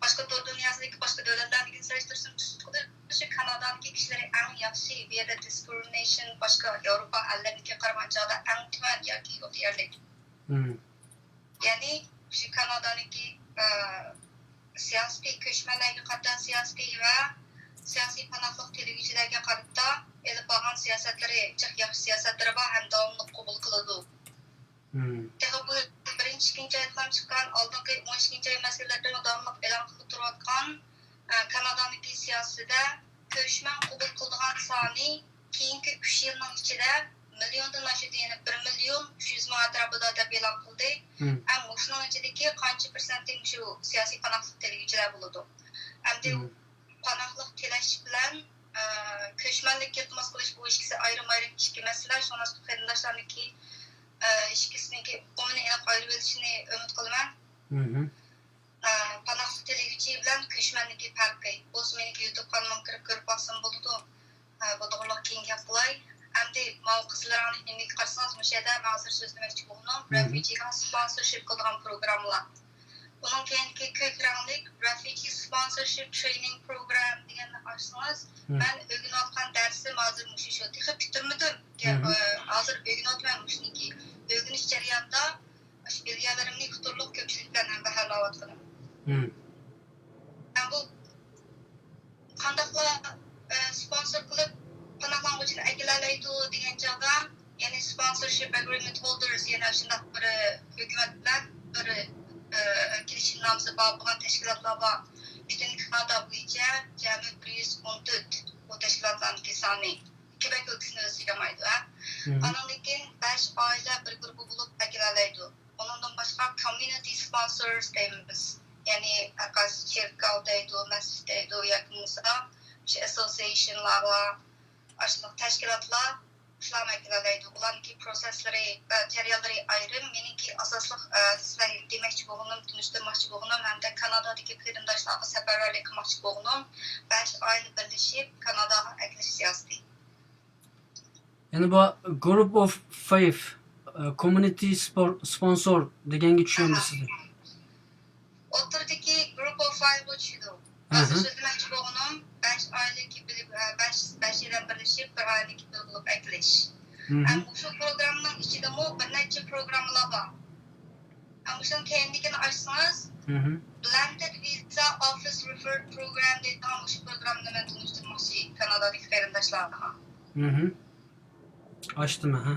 باشقا تور دۇنياسىدىكى باشقا دۆلەتلەرنىڭكىنى سېلىشتۇرسام، تۇتقۇدا شۇ كانادانىڭكى كىشىلىرى ئەڭ ياخشى، بۇ يەردە دىسكرىمىنېيشن باشقا ياۋروپا ئەللىرىنىڭكىگە قارىغان چاغدا ئەڭ تۆۋەن ياكى يوق دېيەرلىك. مم. يەنى شۇ كانادانىڭكى، ئە، سىياسىتى، كۆچمەنلەرگە قارىتا سىياسىتى ۋە سىياسىي پاناھلىق تىلىگۈچىلەرگە قارىتا ئېلىپ بارغان سىياسەتلىرى جىق ياخشى سىياسەتلىرى بار ھەم داۋاملىق قوبۇل قىلىدۇ. مم. تېخى بۇ بىرىنچى، ئىككىنچى ئايدىلا چىققان، ئالدىنقى ئون ئىككىنچى ئاي مەزگىللىرىدىمۇ داۋاملىق ئېلان قىلىپ تۇرۇۋاتقان، ئە، كانادانىڭكى سىياسىتىدە كۆچمەن قوبۇل قىلىدىغان سانى كېيىنكى ئۈچ يىلنىڭ ئىچىدە مىليوندىن ئاشىدۇ، يەنى بىر مىليون ئۈچ يۈز مىڭ ئەتراپىدا دەپ ئېلان قىلدى. مم. ھەم مۇشۇنىڭ ئىچىدىكى قانچە پىرسەنتى مۇشۇ سىياسىي پاناھلىق تىلىگۈچىلەر بولىدۇ. ئەمدى مم. پاناھلىق تىلەش بىلەن، ئە، كۆچمەنلىككە ئىلتىماس قىلىش، بۇ ئىككىسى ئايرىم-ئايرىم ئىككى مەسىلە. شۇڭلاشقا قېرىنداشلارنىڭكى، ئە، ئىككىسىنىڭكى ئۇقۇمىنى ئېنىق ئايرىۋېلىشىنى ئۈمىد قىلىمەن. مم. ئە، پاناھلىق تىلىگۈچى بىلەن كۆچمەننىڭكى پەرقى. بولسا مېنىڭكى يۇتۇب قانىلىمغا كىرىپ كۆرۈپ باقسىمۇ بولىدۇ. ئە، بۇ توغرىلىق كېيىن گەپ قىلاي. ئەمدى ماۋۇ قىزلىرىڭنى نېمىگە قارىسىڭىز، مۇشۇ يەردە مەن ھازىر سۆزلىمەكچى بولغىنىم، مم. رېفۇجىغا سپونسورشىپ قىلىدىغان پروگراممىلار. بۇنىڭ كېيىنكى كۆك رەڭلىك رېفۇجى سپونسورشىپ ترېينىنگ پروگرام دېگەننى ئاچسىڭىز، مم. مەن ئۆگىنىۋاتقان دەرسىم ھازىر مۇشۇ شۇ. تېخى پۈتتۈرمىدىم. مم. ئە، ھازىر ئۆگىنىۋاتىمەن مۇشۇنىڭكى. ئۆگىنىش جەريانىدا مۇشۇ بىلگەنلىرىمنى ئۇتۇرلۇق كۆپچىلىك بىلەن ھەمبەھىرلەۋاتقىنىم. مم. مەن بۇ قانداقلا، ئە، سپونسور قىلىپ پاناھلانغۇچىنى ئەكېلەلەيدۇ دېگەن چاغدا، يەنى سپونسورشىپ ئەگرىمېنت ھولدېرس، يەنى شۇنداق بىر، ئە، ھۆكۈمەت بىلەن بىر، ئە، كېلىشىمنامىسى بار بولغان تەشكىلاتلار بار. پۈتۈن كانادا بويىچە جەمئىي بىر يۈز ئون تۆت ئۇ تەشكىلاتلارنىڭكى سانى. كېبەك ئۆلكىسىنى ئۆز ئىچىگە ئالمايدۇ، ھە؟ مم. ئانىڭدىن كېيىن بەش ئائىلە بىر گۇرۇپپا بولۇپ ئەكېلەلەيدۇ. ئۇنىڭدىن باشقا كومميۇنىتى سپونسورس دەيمىز. يەنى ھەرقايسى چېركاۋ دەيدۇ، مەسچىت دەيدۇ ياكى بولمىسا شۇ ئەسسوسىيېيشنلار بار، ئاشۇنداق تەشكىلاتلار شۇلارمۇ ئەكېلەلەيدۇ. ئۇلارنىڭكى پروسېسلىرى، ئە، جەريانلىرى ئايرىم. مېنىڭكى ئاساسلىق، ئە، سىلەرگە دېمەكچى بولغىنىم، تونۇشتۇرماقچى بولغىنىم ھەمدە كانادادىكى قېرىنداشلارغا سەپەرۋەرلىك قىلماقچى بولغىنىم، بەش ئائىلە بىرلىشىپ كاناداغا ئەكېلىش سىياسىتى. يەنى بۇ گۇرۇپ ئوف فايىف، ئە، كوممۇنىتى سپور-، سپونسور دېگەنگە چۈشەندى سىزدە. ئوتتۇرىدىكى گۇرۇپ ئوف فايىفقا چۈشىدۇ. ھازىر سۆزلىمەكچى بولغىنىم بەش ئائىلىنىڭكى بىلىپ، ئە، بەش، بەش ئادەم بىرلىشىپ بىر ئائىلىنىڭكى بىر بولۇپ ئەكېلىش. ھەم مۇشۇ پروگراممىنىڭ ئىچىدىمۇ بىر نەچچە پروگراممىلار بار. ھەم مۇشۇنىڭ كەينىدىكىنى ئاچسىڭىز، بلەندېد ۋىزا ئوفىس رېفېرال پروگرام دەيدىغان مۇشۇ پروگراممىنى مەن تونۇشتۇرماقچى كانادادىكى قېرىنداشلارغا. ئاچتىم، ھە.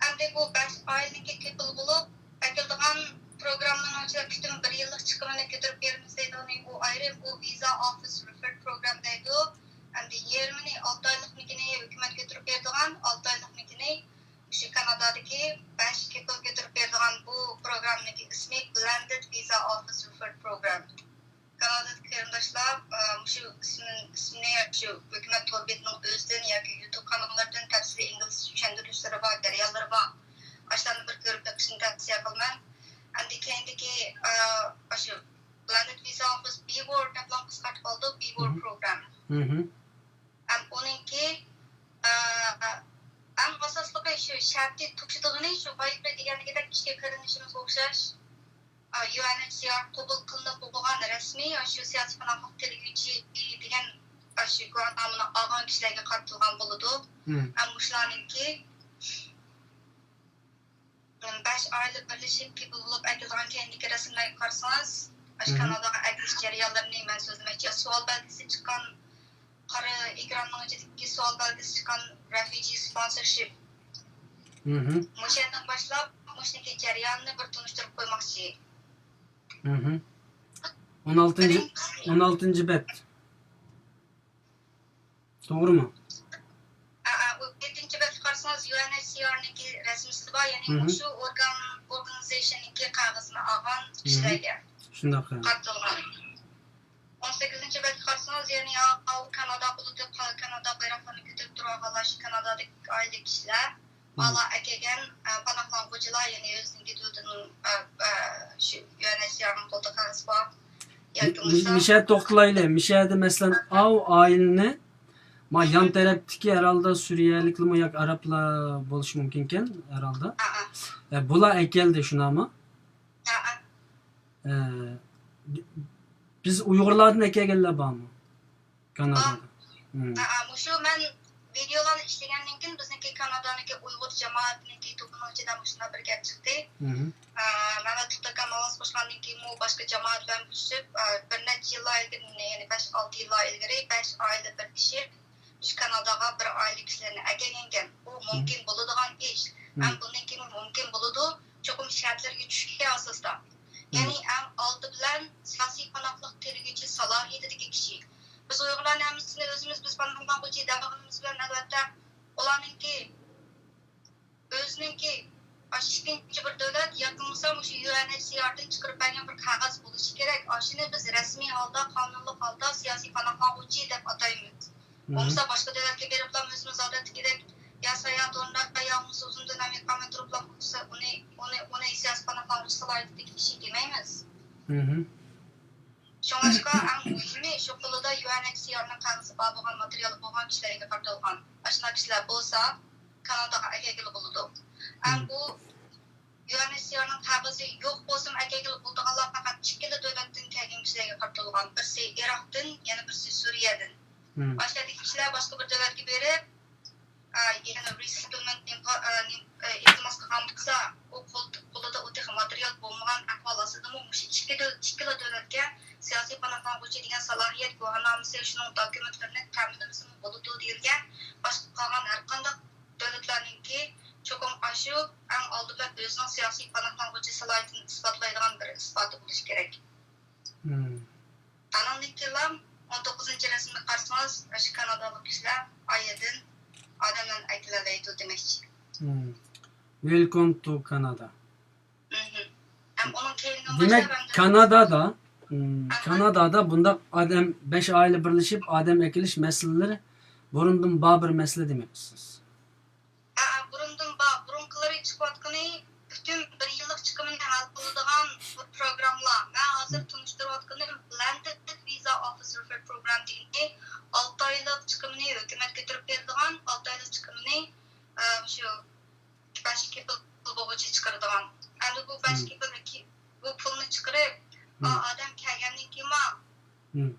ئەمدى بۇ بەش ئائىلىنىڭكى كېپىل بولۇپ ئەكېلىدىغان پروگراممىنىڭ ئىچىدە پۈتۈن بىر يىللىق چىقىمىنى كۆتۈرۈپ بېرىمىز دەيدىغىنى ئۇ ئايرىم، ئۇ ۋىزا ئوفىس رېفېرال پروگرام دەيدۇ. ئەمدى يېرىمىنى، ئالتە ئايلىقنىڭكىنى ھۆكۈمەت كۆتۈرۈپ بېرىدىغان، ئالتە ئايلىقنىڭكىنى مۇشۇ كانادادىكى بەش كېپىل كۆتۈرۈپ بېرىدىغان بۇ پروگراممىنىڭكى ئىسمى Blended Visa Office Referred Program. كانادادىكى قېرىنداشلار، ئە، مۇشۇ ئىسمىنى، ئىسمىنى شۇ ھۆكۈمەت تور بېتىنىڭ ئۆزىدىن ياكى يۇتۇب قاناللىرىدىن تەپسىلىي ئىنگلىزچە چۈشەندۈرۈشلىرى بار، جەريانلىرى بار. ئاشۇلارنى بىر كۆرۈپ بېقىشنى تەۋسىيە قىلىمەن. ئەمدى كەينىدىكى، ئە، ئاشۇ Blended Visa Office، بىۋور دەپلا قىسقارتىپ ئالدۇق، بىۋور مم. پروگرام. مم. ھەم ئۇنىڭكى، ئە، ئەڭ ئاساسلىقى شۇ شەرتى توشىدىغىنى شۇ بايىقى دېگەندىكىدەك ئىككى قېرىندىشىمىزغا ئوخشاش، ئە، يۇ ئېن ئېچ سى ئار قوبۇل قىلىنىپ بولغان رەسمىي شۇ سىياسىي پاناھلىق تىلىگۈچى دېگەن شۇ گۇۋاھنامىنى ئالغان كىشىلەرگە قارىتىلغان بولىدۇ. مم. ھەم مۇشۇلارنىڭكى بەش ئائىلە بىرلىشىپ كېپىل بولۇپ ئەكېلىدىغان كەينىدىكى رەسىملەرگە قارىسىڭىز، ئاشۇ مم. كاناداغا ئەكېلىش جەريانلىرىنى مەن سۆزلىمەكچى. سوئال بەلگىسى چىققان، قارا ئېكراننىڭ ئىچىدىكى سوئال بەلگىسى چىققان رېفۇجى سپونسورشىپ. مم. مۇشۇ يەردىن باشلاپ مۇشۇنىڭكى جەريانىنى بىر تونۇشتۇرۇپ قويماقچى. مم. ئون ئالتىنچى، بىرىنچى ئون ئالتىنچى بەت. توغرىمۇ؟ ئا، ئا، ئۇ يەتتىنچى بەتكە قارىسىڭىز، يۇ ئېن ئېچ سى ئارنىڭكى رەسمىيسى بار، يەنى مم. مۇشۇ ئورگان، ئورگانىزېيشننىڭكى قەغىزىنى ئالغان مم. كىشىلەرگە شۇنداق، ھە. قارىتىلغان. ئون سەككىزىنچى بەتكە قارىسىڭىز، يەنى ئا-، ئاۋۇ كانادا قولىدا، كانادا بايراقلىرىنى كۆتۈرۈپ تۇرۇۋالغانلار شۇ كانادادىكى ئائىلىلىك كىشىلەر. مم. بالا ئەكەلگەن، ئە، پاناھلانغۇچىلار، يەنى ئۆزىنىڭكى دۆلىتىنىڭ، ئە، ئە، شۇ يۇ ئېن ئېچ سى ئارنىڭ قولىدا قەغىزى بار. ياكى مۇ-، بولمىسا مۇشۇ يەردە توختىلايلى. مۇشۇ يەردە، مەسىلەن، ئاۋۇ ئائىلىنى، ما، يان مم. تەرەپتىكى ھەرھالدا سۈرىيەلىكلىمۇ ياكى ئەرەبلەر بولۇشى مۇمكىنكەن، ھەرھالدا. ئا، ئا. ئە، بۇلار ئەكەلدى، شۇنداقمۇ؟ ئا، ئا. ئە، بىز ئۇيغۇرلاردىن ئەكەلگەنلەر بارمۇ؟ كانادادا. بار. مم. ھە، مۇشۇ مەن ۋىدېئولارنى ئىشلىگەندىن كېيىن، بىزنىڭكى كانادانىڭكى ئۇيغۇر جامائەتنىڭكى توپىنىڭ ئىچىدە مۇشۇنداق بىر گەپ چىقتى. مم. ئە، مەمەت تۇتاكان ئاۋاز قوشقاندىن كېيىنمۇ باشقا جامائەت بىلەن بىرلىشىپ، ئە، بىر نەچچە يىللار ئىلگىرى، يەنى بەش، ئالتە يىللار ئىلگىرى بەش ئائىلە بىرلىشىپ، مۇشۇ كاناداغا بىر ئائىلە كىشىلەرنى ئەكەلگەنكەن. بۇ مم. مۇمكىن بولىدىغان ئىش. مم. ھەم بۇندىن كېيىنمۇ مۇمكىن بولىدۇ. چوقۇم شەرتلەرگە چۈشكەن ئاساستا. مم. يەنى ئەڭ ئالدى بىلەن سىياسىي پاناھلىق تىلىگۈچى سالاھىيىتىدىكى كىشى. بىز ئۇيغۇرلارنى ھەممىسىنى ئۆزىمىز، بىز پاناھلانغۇچى دەۋالغىنىمىز بىلەن، ئەلۋەتتە، ئۇلارنىڭكى ئۆزىنىڭكى ئاشۇ ئىككىنچى بىر دۆلەت ياكى بولمىسا مۇشۇ يۇ ئېن ئېچ سى ئاردىن چىقىرىپ بەرگەن بىر قەغەز بولۇشى كېرەك. ئاشۇنى بىز رەسمىي ھالدا، قانۇنلۇق ھالدا سىياسىي پاناھلانغۇچى دەپ ئاتايمىز. مم. بولمىسا باشقا دۆلەتكە بېرىپلا ئۆزىمىز ئادەتتىكىدەك يا ساياھەت ئورنىدا، يا بولمىسا ئۇزۇن دۆلەم ئىقامە تۇرۇپلا بولسا ئۇنى، ئۇنى، ئۇنى سىياسىي پاناھلانغۇچى سالاھىيىتىدىكى كىشى دېمەيمىز. مم. شۇڭلاشقا ئەڭ مۇھىمى شۇ قولىدا يۇ ئېن ئېچ سى ئارنىڭ قەغىزى بار بولغان، ماتېرىيالى بولغان كىشىلەرگە قارىتىلغان. ئاشۇنداق كىشىلەر بولسا كاناداغا ئەكەلگىلى بولىدۇ. ئەم مم. بۇ يۇ ئېن ئېچ سى ئارنىڭ قەغىزى يوق بولسىمۇ ئەكەلگىلى بولىدىغانلار پەقەت ئىككىلا دۆلەتتىن كەلگەن كىشىلەرگە قارىتىلغان. بىرسى ئىراقتىن، يەنە بىرسى سۈرىيەدىن. مم. ئاشۇ يەردىكى كىشىلەر باشقا بىر دۆلەتكە بېرىپ، ئە، يەنە رىسېتلمېنت ئىمپا-، ئە، نېم-، ئە، ئىلتىماس قىلغان بولسا، ئۇ قول-، قولىدا ئۇ تېخى ماتېرىيال بولمىغان ئەھۋال ئاستىدىمۇ مۇشۇ ئىككى دۆل-، ئىككىلا دۆلەتكە سىياسىي پاناھلانغۇچى دېگەن سالاھىيەت گۇۋاھنامىسى، شۇنىڭ دوكۇمېنتلىرىنى تەمىنلىمىسىمۇ بولىدۇ دېيىلگەن. باشقا قالغان ھەرقانداق دۆلەتلەرنىڭكى چوقۇم ئاشۇ ئەڭ ئالدى بىلەن ئۆزىنىڭ سىياسىي پاناھلانغۇچى سالاھىيىتىنى ئىسپاتلايدىغان بىر ئىسپاتى بولۇشى كېرەك. مم. ئانىڭدىن كېيىنلا ئون توققۇزىنچى رەسىمگە قارىسىڭىز، ئاشۇ كانادالىق كىشىلەر ئايەردىن ئادەملەرنى ئەكېلەلەيدۇ دېمەكچى. مم. Welcome to Canada. مم. ھەم ئۇنىڭ كەينىدىن دېمەك، باشلاپ ھەم كانادادا، مم، ئاھا. كانادادا بۇنداق ئادەم، بەش ئائىلە بىرلىشىپ ئادەم ئەكېلىش مەسىلىلىرى بۇرۇندىن بار بىر مەسىلە دېمەكچىسىز. ھە، بۇرۇندىن بار، بۇرۇنقىلىرى چىقىۋاتقىنى پۈتۈن بىر يىللىق چىقىمىنى ھەل قىلىدىغان بىر پروگراملار. مەن ھازىر مم. تونۇشتۇرۇۋاتقىنىم Blended Visa Office Referred Program دېگىنى ئالتە ئايلىق چىقىمىنى ھۆكۈمەت كۆتۈرۈپ بېرىدىغان، ئالتە ئايلىق چىقىمىنى، ئە، شۇ بەش كېپىل بولغۇچى چىقىرىدىغان. ئەمدى بۇ بەش مم. كېپىلنى، بۇ پۇلنى چىقىرىپ، ئا، مم. ئادەم كەلگەندىن كېيىنمۇ، مم.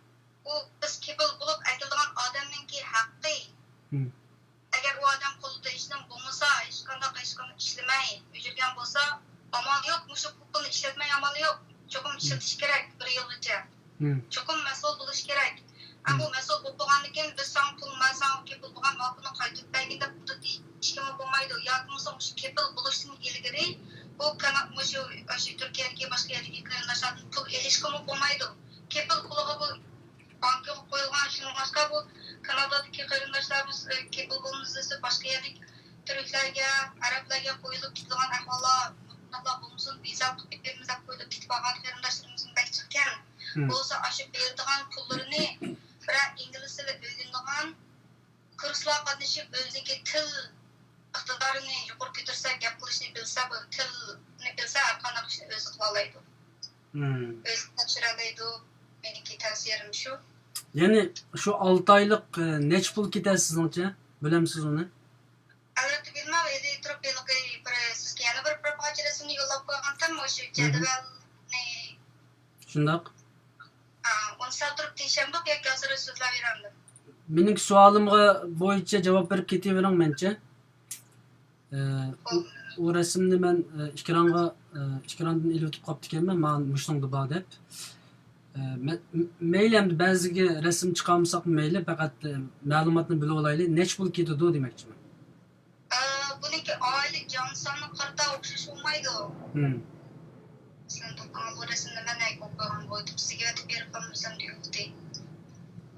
ئۇ بىز كېپىل بولۇپ ئەكېلىدىغان ئادەمنىڭكى ھەققى. مم. ئەگەر ئۇ ئادەم قولىدا ھېچنېمە بولمىسا، ھېچقانداق، ھېچقانداق ئىشلىمەي يۈرگەن بولسا، ئامال يوق، مۇشۇ پۇلنى ئىشلەتمەي ئامال يوق. چوقۇم مم. ئىشلىتىش كېرەك بىر يىلغىچە. مم. چوقۇم مەسئۇل بولۇش كېرەك. ھەم بۇ مم. مەسئۇل بولۇپ بولغاندىن كېيىن، بىز ساڭا پۇل، مەن ساڭا كېپىل بولغان، ماڭا پۇلنى قايتۇرۇپ بەرگىن دەپ پۇل دېيىشكىمۇ بولمايدۇ. ياكى بولمىسا مۇشۇ كېپىل بولۇشتىن ئىلگىرى بۇ كانا-، مۇشۇ، مۇشۇ تۈركىيەدىكى، باشقا يەردىكى قېرىنداشلاردىن پۇل ئېلىشقىمۇ بولمايدۇ. كېپىل پۇلىغا بۇ بانكىغا قويۇلغان، شۇنىڭغا بۇ كانادادىكى قېرىنداشلارمىز، ئى، كېپىل بولىمىز دېسە، باشقا يەرلىك تۈركلەرگە، ئەرەبلەرگە قويۇلۇپ كېتىدىغان ئەھۋاللار مۇنداقلار بولمىسۇن، ۋىزا قىلىپ بېرىمىز دەپ قويۇلۇپ كېتىپ قالغان قېرىنداشلىرىمىزمۇ بەك جىقكەن. مم. بولسا ئاشۇ بېرىدىغان پۇللىرىنى بىرەر ئىنگلىز تىلى ئۆگىنىدىغان كۇرسلارغا قاتنىشىپ، ئۆزىنىڭكى تىل ئىقتىدارىنى يۇقىرى كۆتۈرسە، گەپ قىلىشنى بىلسە، بۇ تىلنى بىلسە، ھەر قانداق ئىشنى ئۆزى قىلالايدۇ. مم. ئۆزى تەكشۈرەلەيدۇ. مېنىڭكى تەۋسىيەم شۇ. يەنى شۇ ئالتە ئايلىق، ئى، نەچچە پۇل كېتەر سىزنىڭچە؟ بىلەمسىز ئۇنى؟ ئەلۋەتتە بىلمەم. ھېلى تۇرۇپ ھېلىقى بىر سىزگە يەنە بىر، بىر پارچە رەسىمنى يوللاپ قويغانتىم، مۇشۇ مم. جەدۋەلنى. شۇنداق. ئا، ئۇنى سەل تۇرۇپ تېشەمدۇق ياكى ھازىر سۆزلەپ بېرەمدۇ؟ مېنىڭكى سوئالىمغا بويىچە جاۋاب بېرىپ كېتىۋېرىڭ مەنچە. ئە، ئۇ، ئۇ رەسىمنى مەن، ئە، ئېكرانغا، ئە، ئېكراندىن ئېلىۋېتىپ قاپتىكەنمەن، مانا مۇشۇنىڭدا بار دەپ. ئە، مە-، مەيلى، ئەمدى بەزىگە رەسىم چىقارمىساقمۇ مەيلى، پەقەت، ئە، مەلۇماتنى بىلىۋالايلى، نەچچە پۇل كېتىدۇ دېمەكچىمەن. ئە، بۇنىڭكى ئائىلە جان سانىغا قارىتا ئوخشاش بولمايدۇ. مم. مەسىلەن، توختاڭ، بۇ رەسىمنى مەن ئەگىپ قويغان بولدۇم، سىزگە ئېتىپ بېرىپ قويمىسام دېيىۋاتىدۇ.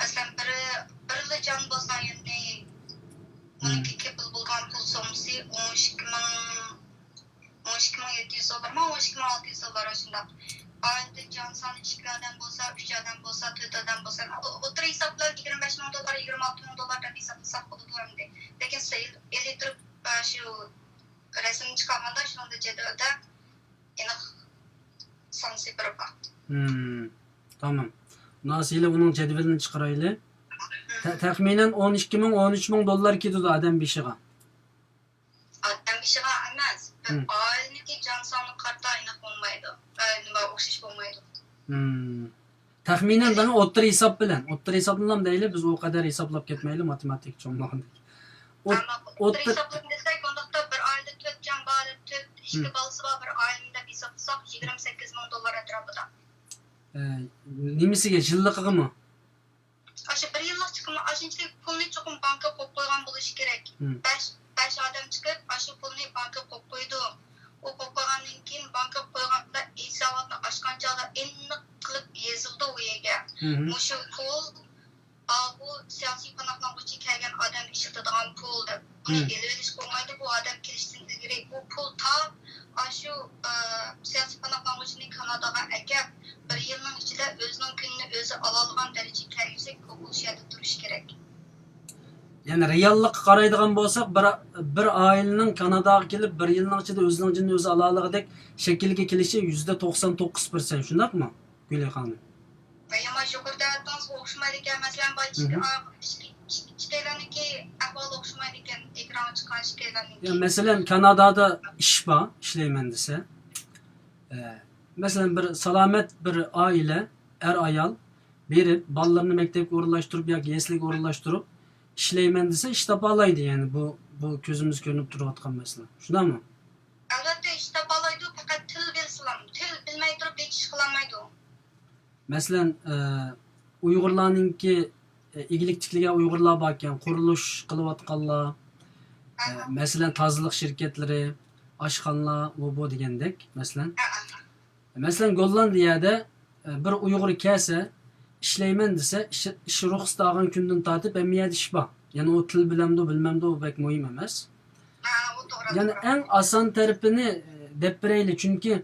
مەسىلەن، بىرى، بىرلا جان بولسا، يەنى مم. بۇنىڭكى كېپىل بولغان پۇل سوممىسى ئون ئىككى مىڭ، ئون ئىككى مىڭ يەتتە يۈز دوللارمۇ، ئون ئىككى مىڭ ئالتە يۈز دوللار ئاشۇنداق. ئائىلىدە جان سانى ئىككى ئادەم بولسا، ئۈچ ئادەم بولسا، تۆت ئادەم بولسا، ئو-، ئوتتۇرا ھېساب بىلەن يىگىرمە بەش مىڭ دوللار، يىگىرمە ئالتە مىڭ دوللار دەپ ھېسابلىساق بولىدۇ ئەمدى. لېكىن سېيىل ئېلى تۇرۇپ، ئە، شۇ رەسىمنى چىقارغاندا شۇنىڭدا جەدۋەلدە ئېنىق سان سېپىرى بار. مم. تامام. مۇنداق، ئۇنىڭ جەدۋىلىنى چىقىرايلى. ت-، تەخمىنەن ئون ئىككى مىڭ، ئون ئۈچ مىڭ دوللار كېتىدۇ ئادەم بېشىغا. ئادەم بېشىغا ئەمەس، بىر مم. ئائىلىنىڭكى جان سانىغا قارىتا ئېنىق بولمايدۇ. ئە، نېمە، ئوخشاش بولمايدۇ. مم. تەخمىنەن دەڭ، ئوتتۇرا ھېساب بىلەن. ئوتتۇرا ھېسابلىنام دەيلى، بىز ئۇ قەدەر ھېسابلاپ كەتمەيلى، ماتېماتىكا چوڭ بولغاندىن كېيىن. ئوت-، ئەمما ئوتتۇرا ئوتتۇر- ھېسابلىنى دېسەك، ئۇنداقتا بىر ئائىلىدە تۆت جان بار، تۆت، ئىككى مم. بالىسى بار بىر ئائىلىنى دەپ ھېسابلىساق، يىگىرمە سەككىز مىڭ دوللار ئەتراپىدا. ئە، نېمىسىگە، يىللىقىغىمۇ؟ ئاشۇ بىر يىللىق چىقىمى، ئاشۇنچىلىك پۇلنى چوقۇم بانكىغا قويۇپ قويغان بولۇشى كېرەك. مم. بەش، بەش ئادەم چىقىپ، ئاشۇ پۇلنى بانكىغا قويۇپ قويىدۇ. ئۇ قويۇپ قويغاندىن كېيىن، بانكىغا قويغاندا ھېساباتنى ئاچقان چاغدا ئېنىق قىلىپ يېزىلىدۇ ئۇ يەرگە. مم. مۇشۇ پۇل، ئا، بۇ سىياسىي پاناھلانغۇچى كەلگەن ئادەم ئىشلىتىدىغان پۇل دەپ. بۇنى مم. ئېلىۋېلىشقا بولمايدۇ. بۇ ئادەم كېلىشتىن ئىلگىرى بۇ پۇل تا ئاشۇ، ئە، سىياسىي پاناھلانغۇچىنى كاناداغا ئەكەپ، بىر يىلنىڭ ئىچىدە ئۆزىنىڭ كۈنىنى ئۆزى ئالالىغان دەرىجىگە كەلگۈسى كوكۇل شەھەردە تۇرۇشى كېرەك. يەنى رېئاللىققا قارايدىغان بولساق، بىر، بىر ئائىلىنىڭ كاناداغا كېلىپ، بىر يىلنىڭ ئىچىدە ئۆزىنىڭ جېنىنى ئۆزى ئالالىغۇدەك شەكىلگە كېلىشى يۈزدە توقسان توققۇز پىرسەنت، شۇنداقمۇ، گۈلى خانىم؟ يامان يۇقىرىدا ئېيتقانسىز، ئوخشىمايدىكەن. مەسىلەن، بۇ ئىككى، مم. ئا، ئىككى، ئىككى، ئىككىيلەننىڭكى ئەھۋالى ئوخشىمايدىكەن، ئېكرانغا چىققان ئىككىيلەننىڭكى. يا، مەسىلەن، كانادادا ئىش بار، ئىشلەيمەن دېسە. ئە، مەسىلەن، بىر سالامەت بىر ئائىلە، ئەر-ئايال بېرىپ، بالىلىرىنى مەكتەپكە ئورۇنلاشتۇرۇپ ياكى يەسلىگە ئورۇنلاشتۇرۇپ، ئىشلەيمەن دېسە، ئىش تاپالايدۇ. يەنى بۇ، بۇ كۆزىمىزگە كۆرۈنۈپ تۇرۇۋاتقان مەسىلە. شۇنداقمۇ؟ ئەلۋەتتە، ئىش تاپالايدۇ، پەقەت تىل بىلسىلا، تىل بىلمەي تۇرۇپ ھېچ ئىش قىلالمايدۇ. مەسىلەن، ئە، ئۇيغۇرلارنىڭكى، ئە، ئىگىلىك تىكلىگەن ئۇيغۇرلار باركەن، قۇرۇلۇش قىلىۋاتقانلار، ئە، ئەھە. مەسىلەن، تازىلىق شىركەتلىرى، ئاشخانىلار، ئۇ بۇ دېگەندەك، مەسىلەن. ئەھە. مەسىلەن، گوللاندىيەدە، ئە، بىر ئۇيغۇر كەلسە، ئىشلەيمەن دېسە، ئىش، ئىش رۇخسىتى ئالغان كۈندىن تارتىپ ھەممە يەردە ئىش بار. يەنى ئۇ تىل بىلەمدۇ، بىلمەمدۇ، ئۇ بەك مۇھىم ئەمەس. ھە، ئۇ توغرا، يەنى توغرا. ئەڭ ئاسان تەرىپىنى، ئە، دەپ بېرەيلى، چۈنكى،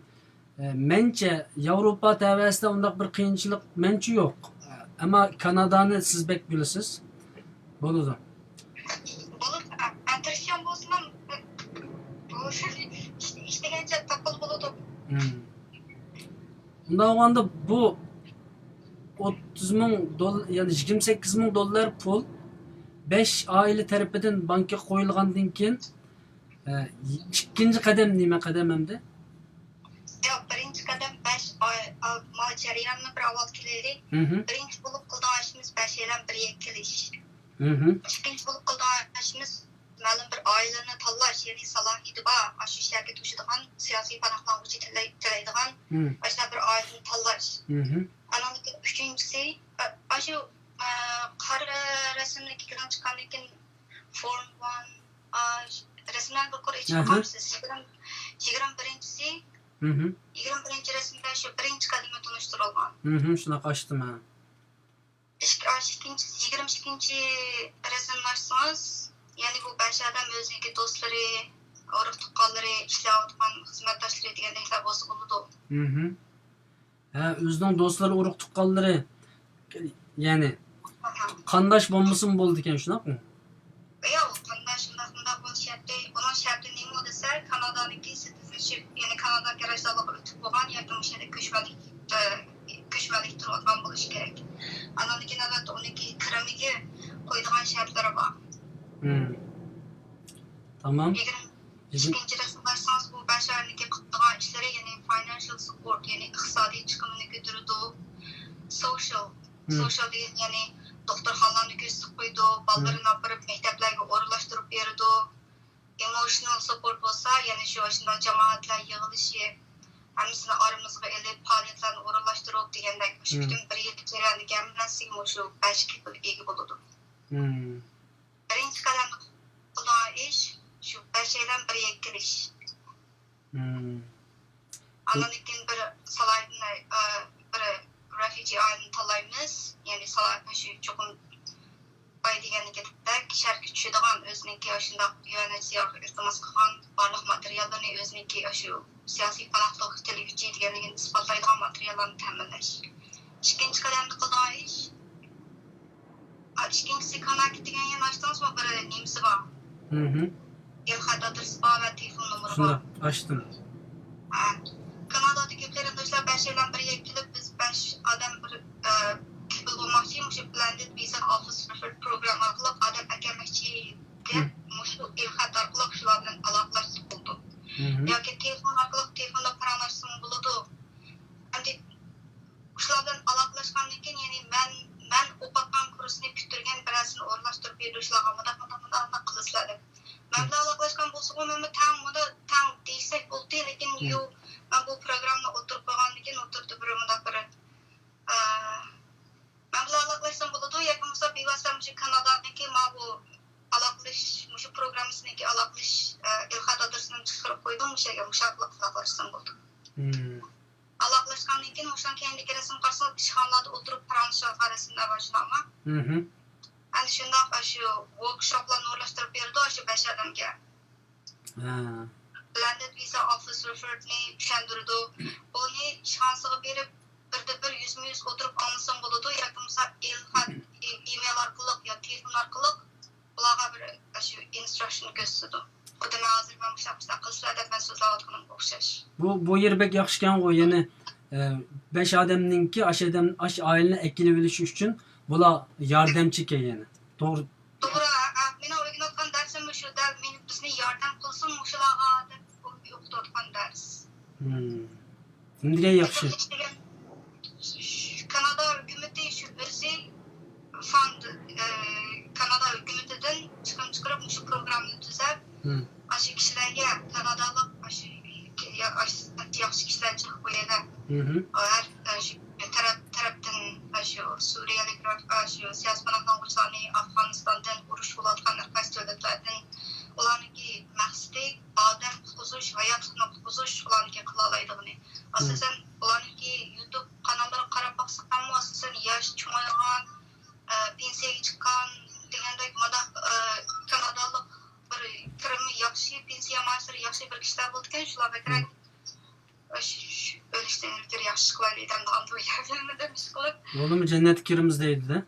ئە، مەنچە ياۋروپا تەۋەسىدە ئۇنداق بىر قىيىنچىلىق مەنچە يوق. ئەمما كانادانى سىز بەك بىلىسىز. بولىدۇ. بولىدۇ. ئە، ئە، تىرىشچان بولسىمۇ، بۇ، ئىش، ئىشلىگەنچە تاپقىلى بولىدۇ. مم. ئۇنداق بولغاندا بۇ ئوتتۇز مىڭ دول-، يەنى يىگىرمە سەككىز مىڭ دوللار پۇل بەش ئائىلە تەرىپىدىن بانكىغا قويۇلغاندىن كېيىن، ئە، ئىككىنچى قەدەم نېمە قەدەم ئەمدى؟ ياق، بىرىنچى قەدەم بەش ئاي، ئا، ما جەرياننى بىر ئاۋۋال كېلەيلى. مھم. بىرىنچى بولۇپ قىلىدىغان ئىشىمىز بەشەيلەن بىر يەرگە كېلىش. مھم. ئىككىنچى بولۇپ قىلىدىغان ئىشىمىز مەلۇم بىر ئائىلىنى تاللاش، يەنى سالاھىيىتى بار، ئاشۇ شەھەرگە توشىدىغان، سىياسىي پاناھلانغۇچى تىلەي-، تىلەيدىغان، مم. ئاشۇنداق بىر ئائىلىنى تاللاش. مھم. ئانىڭدىن كېيىن ئۈچىنچىسى، ئا-، ئاشۇ، ئا، قارا رەسىملىك ئېكران چىققاندىن كېيىن فورم ۋان، ئا، رەسىملەرنى بىر قۇر ئېچىپ ئەھە. باقامسىز؟ يىگىرمە، يىگىرمە بىرىنچىسى، مھم. يىگىرمە بىرىنچى رەسىمدە شۇ بىرىنچى قەدىمى تونۇشتۇرۇلغان. مھم، شۇنداق ئاچتىم ھە. ئىككى، ئاشۇ يىگىرمە ئىككىنچى رەسىمنى ئاچسىڭىز، يەنى بۇ بەش ئادەم ئۆزىنىڭكى دوستلىرى، ئۇرۇق تۇغقانلىرى، ئىشلەۋاتقان خىزمەتداشلىرى دېگەندەكلەر بولسا بولىدۇ. مھم. ھە، ئۆزىنىڭ دوستلىرى، ئۇرۇق تۇغقانلىرى، يەنى ئاھا. قانداش بولمىسىمۇ بولىدىكەن، شۇنداقمۇ؟ ياق، قانداش شۇنداق مۇنداق بولۇش شەرتى. ئۇنىڭ شەرتى نېمە دېسە، كانادانىڭكى سىتىزېنشىپ، يەنى كانادا قەرزدارلىقىغا ئۆتۈپ بولغان ياكى مۇشۇ يەردە كۆچمەنلىك، ئە، كۆچمەنلىك تۇرۇۋاتقان بولۇشى كېرەك. ئاندىن كېيىن ئەلۋەتتە ئۇنىڭكى كىرىمىگە قويىدىغان شەرتلىرى بار. مم. تامام. يىگىرمە ئىككىنچى رەسىمدە قارىسىڭىز، بۇ بەش ئاينىڭكى قىلىدىغان ئىشلىرى، يەنى financial support، يەنى ئىقتىسادىي چىقىمنى كۆتۈرىدۇ. سوشال، مم. سوشال دېگەن، يەنى دوختۇرخانىلارنى كۆرسىتىپ قويىدۇ، مم. بالىلىرىنى ئاپىرىپ مەكتەپلەرگە ئورۇنلاشتۇرۇپ بېرىدۇ. ئېموشنال سوپورت بولسا، يەنى شۇ ئاشۇنداق جامائەتلەر يىغىلىشى، ھەممىسىنى ئارىمىزغا ئېلىپ، پائالىيەتلەرنى ئورۇنلاشتۇرۇپ دېگەندەك، مۇشۇ مم. پۈتۈن بىر يىل جەريانىدىكى ھەممە نەرسىگە مۇشۇ بەش كېپىل ئىگە بولىدۇ. مم. بىرىنچى قەدەمدە قىلىدىغان ئىش، شۇ بەشەيلەن بىر يەرگە كېلىش. مم. ئاندىن كېيىن بىر سالاھىدىن، ئە، بىر رېفۇجى ئائىلىنى تاللايمىز. يەنى سالاھىدىن شۇ چوقۇم بايا دېگەنلىكىدەك شەرتكە چۈشىدىغان، ئۆزىنىڭكى ئاشۇنداق يۇ ئېن ئېچ سى ئار غا ئىلتىماس قىلغان بارلىق ماتېرىياللىرىنى، ئۆزىنىڭكى ئاشۇ سىياسىي پاناھلىق تىلىگۈچى دېگەنلىكىنى ئىسپاتلايدىغان ماتېرىياللارنى تەمىنلەش. ئىككىنچى قەدەمدە قىلىدىغان ئىش، ئىككىنچىسى كاناكى دېگەن يەنە ئاچتىڭىزمۇ؟ بىر نېمىسى بار. مھم. ئېلخەت ئادرېسى بار ۋە تېلېفون نومۇرى بار. شۇنداق، ئاچتىم. ھە. كانادادىكى قېرىنداشلار بەشەيلەن بىر يەرگە كېلىپ، بىز بەش ئادەم بىر، ئە، كېپىل بولماقچى، مۇشۇ بلەندېد ۋىزا ئوفىس رېفېرال پروگرامما ئارقىلىق ئادەم ئەكەلمەكچى دەپ، مم. مۇشۇ ئېلخەت ئارقىلىق شۇلار بىلەن ئالاقىلەشسە بولىدۇ. مھم. ياكى تېلېفون ئارقىلىق، تېلېفوندا پاراڭلاشسىمۇ بولىدۇ. ئەمدى شۇلار بىلەن ئالاقىلاشقاندىن كېيىن، يەنى مەن، مەن ئوقۇۋاتقان كۇرسنى پۈتتۈرگەن بىرەرسىنى ئورۇنلاشتۇرۇپ بېرىدۇ شۇلارغا، مۇنداق، مۇنداق، مۇنداق، مۇنداق قىلىسىلەر دەپ. مەن بىلەن ئالاقىلاشقان بولسىغۇ، مەنمۇ تەڭ مۇنداق، تەڭ دېيىشسەك بولدى، لېكىن مم. يو، مەن بۇ پروگراممىنى ئوتتۇرىغا قويغاندىن كېيىن، ئوتتۇرىدا بىر مۇنداق بىر، ئە، مەن بىلەن ئالاقىلاشسام بولىدۇ ياكى بولمىسا بىۋاسىتە مۇشۇ كانادانىڭكى ماۋۇ ئالاقىلىشىش، مۇشۇ پروگراممىسىنىڭكى ئالاقىلىشىش، ئە، ئېلخەت ئادرېسىنى چىقىرىپ قويدۇم، مۇشۇ يەرگە مۇشۇ ئارقىلىق ئالاقىلاشسام بولىدۇ. مم. ئالاقىلاشقاندىن كېيىن، مۇشۇنىڭ كەينىدىكى رەسىمگە قارىسىڭىز، ئىشخانىلاردا ئولتۇرۇپ پاراڭلىشىۋاتقان رەسىملەر بار، شۇنداقمۇ؟ مھم. ئەنە شۇنداق، ئاشۇ ۋوركشوپلارنى ئورۇنلاشتۇرۇپ بېرىدۇ، ئاشۇ بەش ئادەمگە. ھە. بلەندېد ۋىزا ئوفىس رېفېرالنى چۈشەندۈرىدۇ. بۇنى ئىشخانىسىغا بېرىپ، بىردە بىر يۈزمۇ يۈز ئولتۇرۇپ ئاڭلىسام بولىدۇ، ياكى بولمىسا ئېلخەت، ئى-، ئىمېيل ئارقىلىق يا تېلېفون ئارقىلىق بۇلارغا بىر ئاشۇ ئىنستراكشن كۆرسىتىدۇ. خۇددى مەن ھازىر مەن مۇشۇنداق، مۇشۇنداق قىلسىلەر دەپ مەن سۆزلەۋاتقىنىمغا ئوخشاش. بۇ، بۇ يېرى بەك ياخشىكەنغۇ، يەنى، ئە، بەش ئادەمنىڭكى ئاشۇ ئادەم، ئاشۇ ئائىلىنى ئەكېلىۋېلىشى ئۈچۈن بۇلار ياردەمچىكەن يەنى. توغرا. توغرا، ئە، مېنىڭ ئۆگىنىۋاتقان دەرسىم مۇشۇ، دەل مېنى، بىزنى ياردەم قىلسۇن مۇشۇلارغا دەپ ئوقۇتۇۋاتقان دەرس. مم. نېمە دېگەن ياخشى؟ كانادا ھۆكۈمىتى شۇ ئۆزى فاند، ئە، كانادا ھۆكۈمىتىدىن چىقىم چىقىرىپ، مۇشۇ پروگراممىنى تۈزەپ، مم. ئاشۇ كىشىلەرگە، كانادالىق، ئاشۇ، يا-، ئاشۇ ياخشى كىشىلەر چىقىپ بۇ يەردە، مم. ھەر، ئاشۇ تەرەپ، تەرەپتىن، ئاشۇ سۈرىيەلىك، ئاشۇ سىياسىي پاناھلانغۇچىلارنى ئافغانىستاندىن، ئۇرۇش بولۇۋاتقان ھەر قايسى دۆلەتلەردىن، ئۇلارنىڭكى مەقسىتى ئادەم قۇتقۇزۇش، ھاياتلىقنى قۇتقۇزۇش، ئۇلارنىڭكى قىلالايدىغىنى. مم. ئاساسەن، ئۇلارنىڭكى يۇتۇب قاناللىرىغا قاراپ باقساممۇ، ئاساسەن، ياش چوڭايغان، ئە، پېنسىيەگە چىققان دېگەندەك، مۇنداق، ئە، كانادالىق بىر كىرىمى ياخشى، پېنسىيە مائاشلىرى ياخشى بىر كىشىلەر بولىدىكەن، شۇلار بەكرەك، مم. ئە، شۇ، شۇ ئۆلۈشتىن ئىلگىرى ياخشى چىقىۋالىدۇ، ئەمدى ئاندىن يەنە نېمە ئىش قىلىپ. بولدىمۇ، جەننەتكە كىرىمىز دەيدۇ-دە.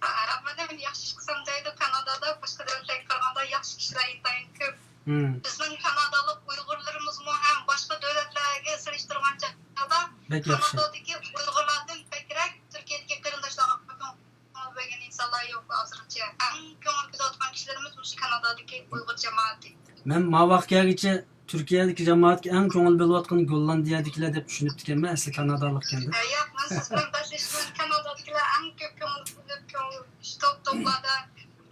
ئەمما ياخشى ئىش قىلسام دەيدۇ، كانادادا باشقا دۆلەتلەرگە قارىغاندا ياخشى كىشىلەر ئىنتايىن كۆپ. مم. بىزنىڭ كانادالىق ئۇيغۇرلىرىمىزمۇ ھەم باشقا دۆلەتلەرگە سېلىشتۇرغان چاغدا بەك ياخشى. كانادادىكى ئۇيغۇرلاردىن بەكرەك تۈركىيەدىكى قېرىنداشلارغا كۆڭۈل بۆلگەن ئىنسانلار يوق ھازىرغىچە. ئەڭ كۆڭۈل بۆلۈۋاتقان كىشىلىرىمىز مۇشۇ كانادادىكى ئۇيغۇر جامائىتى. مەن ماۋاققا كەلگۈچە تۈركىيەدىكى جامائەتكە ئەڭ كۆڭۈل بۆلۈۋاتقىنى گوللاندىيەدىكىلەر دەپ چۈشىنىپتىكەنمەن، ئەسلى كانادالىقكەن دەپ. ئە، ياق، مەن سىز بىلەن بەسلىشىمەن، كانادادىكىلەر ئەڭ كۆپ كۆڭۈل بۆلۈپ، كۆڭۈل توپ-توپلاردا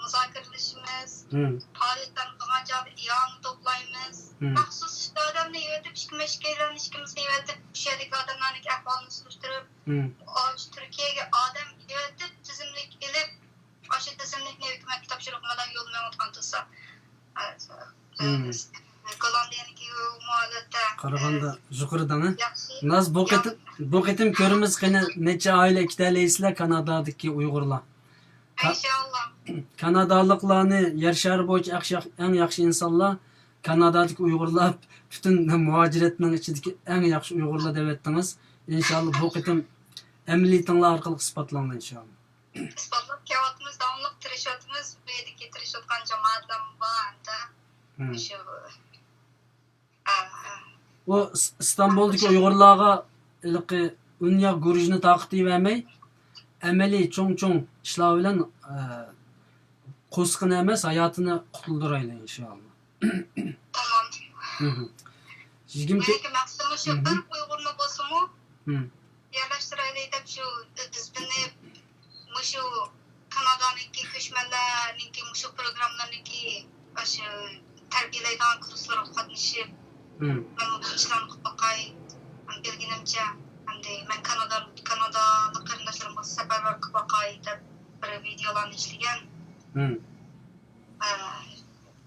مۇزاكىرىلىشىمىز، مم. پائالىيەتلەرنى قىلغان چاغدا ئىئانە توپلايمىز. مم. مەخسۇس ئۈچ ئادەمنى يۆتۈپ، ئىككى مەشكەيلەرنى ئىككىمىزنى يۆتۈپ، ئۇ يەردىكى ئادەملەرنىڭكى ئەھۋالىنى سۈرۈشتۈرۈپ، مم. ئاشۇ تۈركىيەگە ئادەم يۆتۈپ، تىزىملىك ئېلىپ، ئاشۇ تىزىملىكنى ھۆكۈمەتكە تاپشۇرۇپ، مانا يول مېڭىۋاتقان تۇرسا. مم. گوللاندىيەنىڭكى مۇھالىتى، قارىغاندا ئە، يۇقىرىدىڭ، ھە؟ ياخشى. ناز، بۇ ياخ- قېتىم، بۇ قېتىم كۆرىمىز، قېنى نەچچە ئائىلە ئىككىتەلەيسىلەر كانادادىكى ئۇيغۇرلار. كا-، ئىنشاللا. كانادالىقلارنى يەر شارى بويىچە ئەخ-، ياخ-، ئەڭ ياخشى ئىنسانلار، كانادادىكى ئۇيغۇرلار، پۈتۈن مۇھاجىرەتنىڭ ئىچىدىكى ئەڭ ياخشى ئۇيغۇرلار دەۋەتتىڭىز. ئىنشاللا بۇ قېتىم ئەمەلىيىتىڭلار ئارقىلىق ئىسپاتلاڭلار ئىنشاللا. ئىسپاتلاپ كېلىۋاتىمىز، داۋاملىق تىرىشىۋاتىمىز. بۇ يەردىكى تىرىشىۋاتقان جامائەتلەرمۇ بار، ھەمدە مم. مۇشۇ، ئە، ئۇ ئىس-، ئىستانبۇلدىكى ئۇيغۇرلارغا ھېلىقى ئۇن ياغ گۇرۇچنى تارقىتىۋەرمەي، ئەمەلىي چوڭ-چوڭ ئىشلار بىلەن، ئە، قورسىقىنى ئەمەس، ھاياتىنى قۇتۇلدۇرايلى ئىنشاللا. تامام. مم. يىگىرمە ئىككى مېنىڭكى مەقسىتىم مۇشۇ، مم. بىر ئۇيغۇرمۇ بولسىمۇ، مم. يەرلەشتۈرەيلى دەپ شۇ ئىزدىنىپ، مۇشۇ كانادانىڭكى كۆچمەنلەرنىڭكى مۇشۇ پروگراممىلىرىنىڭكى ئاشۇ تەربىيەلەيدىغان كۇرسلىرىغا قاتنىشىپ، مم. مەن بۇ ئىشلارنى قىلىپ باقاي، مەن بىلگىنىمچە، ئەمدى مەن كانادا، كانادالىق قېرىنداشلىرىمغا سەپەرۋەر قىلىپ باقاي دەپ بىر ۋىدىيولارنى ئىشلىگەن. مم. ئە،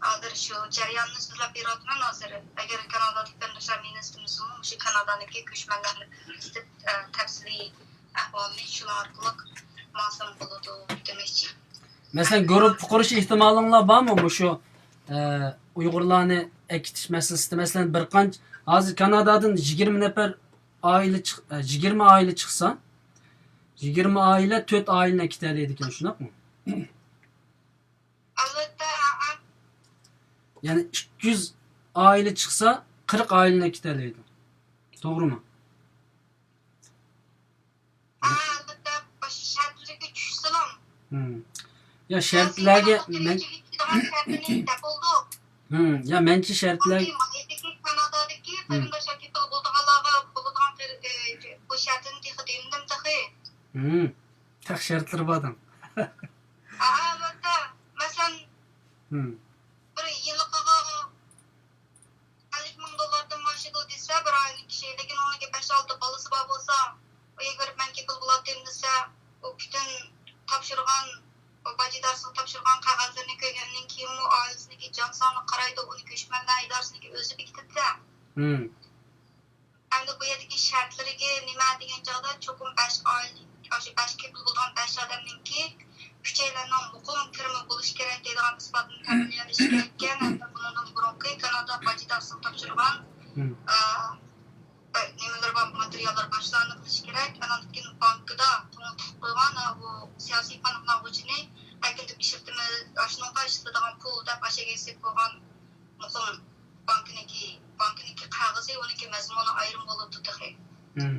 ھازىر شۇ جەرياننى سۆزلەپ بېرىۋاتىمەن ھازىر. ئەگەر كانادادىكى قېرىنداشلار مېنى ئىزدىمىسىمۇ، مۇشۇ كانادانىڭكى كۆچمەنلەرنى ئىزدەپ، ئە، تەپسىلىي ئەھۋالنى شۇلار ئارقىلىق ماڭسام بولىدۇ دېمەكچى. مەسىلەن، گۇرۇپپا قۇرۇش ئېھتىمالىڭلار بارمۇ مۇشۇ، ئە، ئۇيغۇرلارنى ئەكېتىش مەسىلىسىدە؟ مەسىلەن، بىر قانچە، ھازىر كانادادىن يىگىرمە نەپەر ئائىلە چىق-، ئە، يىگىرمە ئائىلە چىقسا، يىگىرمە ئائىلە تۆت ئائىلىنى ئەكېتەلەيدىكەن، شۇنداقمۇ؟ ئەلۋەتتە، ھە، ھە. يەنى ئىككى يۈز ئائىلە چىقسا، قىرىق ئائىلىنى ئەكېتەلەيدۇ. توغرىمۇ؟ ھە، ئەلۋەتتە، باش شەرتلىرىگە چۈشسىلا. ھىم. يا، شەرتلەرگە مەن، شەرتلىرىنى دەپ بولدۇق. ھىم، يا، مەنچە شەرتلەر. كانادادىكى قېرىنداشلار كېپىل بولىدىغانلارغا بولىدىغان قېرى-، ئى، بۇ شەرتنى تېخى دېمىدىم تېخى. ھىم. تېخى شەرتلىرى بار دەڭ. ھە، ئەلۋەتتە. مەسىلەن، ھىم. بىر يىللىقىغا ئەللىك مىڭ دوللاردىن ئاشىدۇ دېسە، بىر ئائىلە كىشى، لېكىن ئۇنىڭكى بەش-ئالتە بالىسى بار بولسا، ئۇ يەرگە بېرىپ مەن كېپىل بولاتتىم دېسە، ئۇ پۈتۈن تاپشۇرغان، ئۇ باج ئىدارىسىغا تاپشۇرغان قەغەزلىرىنى كۆرگەندىن كېيىنمۇ ئائىلىسىنىڭكى جان ساغلىقىغا قارايدۇ، ئۇنى كۆچمەنلەر ئىدارىسىنىڭكى ئۆزى بېكىتىپتۇ. ھىم. ئەمدى بۇ يەردىكى شەرتلىرىگە نېمە دېگەن چاغدا، چوقۇم بەش ئائىلە، ئاشۇ بەش كېپىل بولىدىغان بەش ئادەمنىڭكى ئۈچەيلەننىڭ مۇقىم كىرىمى بولۇشى كېرەك دەيدىغان ئىسپاتنى تەمىنلىيەلىشى كېرەك ئىكەن. ھەمدە بۇنىڭدىن بۇرۇنقى كانادا باج ئىدارىسىغا تاپشۇرغان، مم. ئە، بە-، نېمىلىرى بار، ماتېرىياللىرى بار، شۇلارنى قىلىشى كېرەك. ئاناندىن كېيىن بانكىدا توڭلىتىپ قويغان، ئە، بۇ سىياسىي پاناھلانغۇچىنى ئەكېلىپ ئىشلىتىمىز، ئاشۇنىڭغا ئىشلىتىدىغان پۇل دەپ ئاشۇ يەرگە سېلىپ قويغان مۇقىم بانكىنىڭكى، بانكىنىڭكى قەغىزى، ئۇنىڭكى مەزمۇنى ئايرىم بولىدۇ تېخى. مم.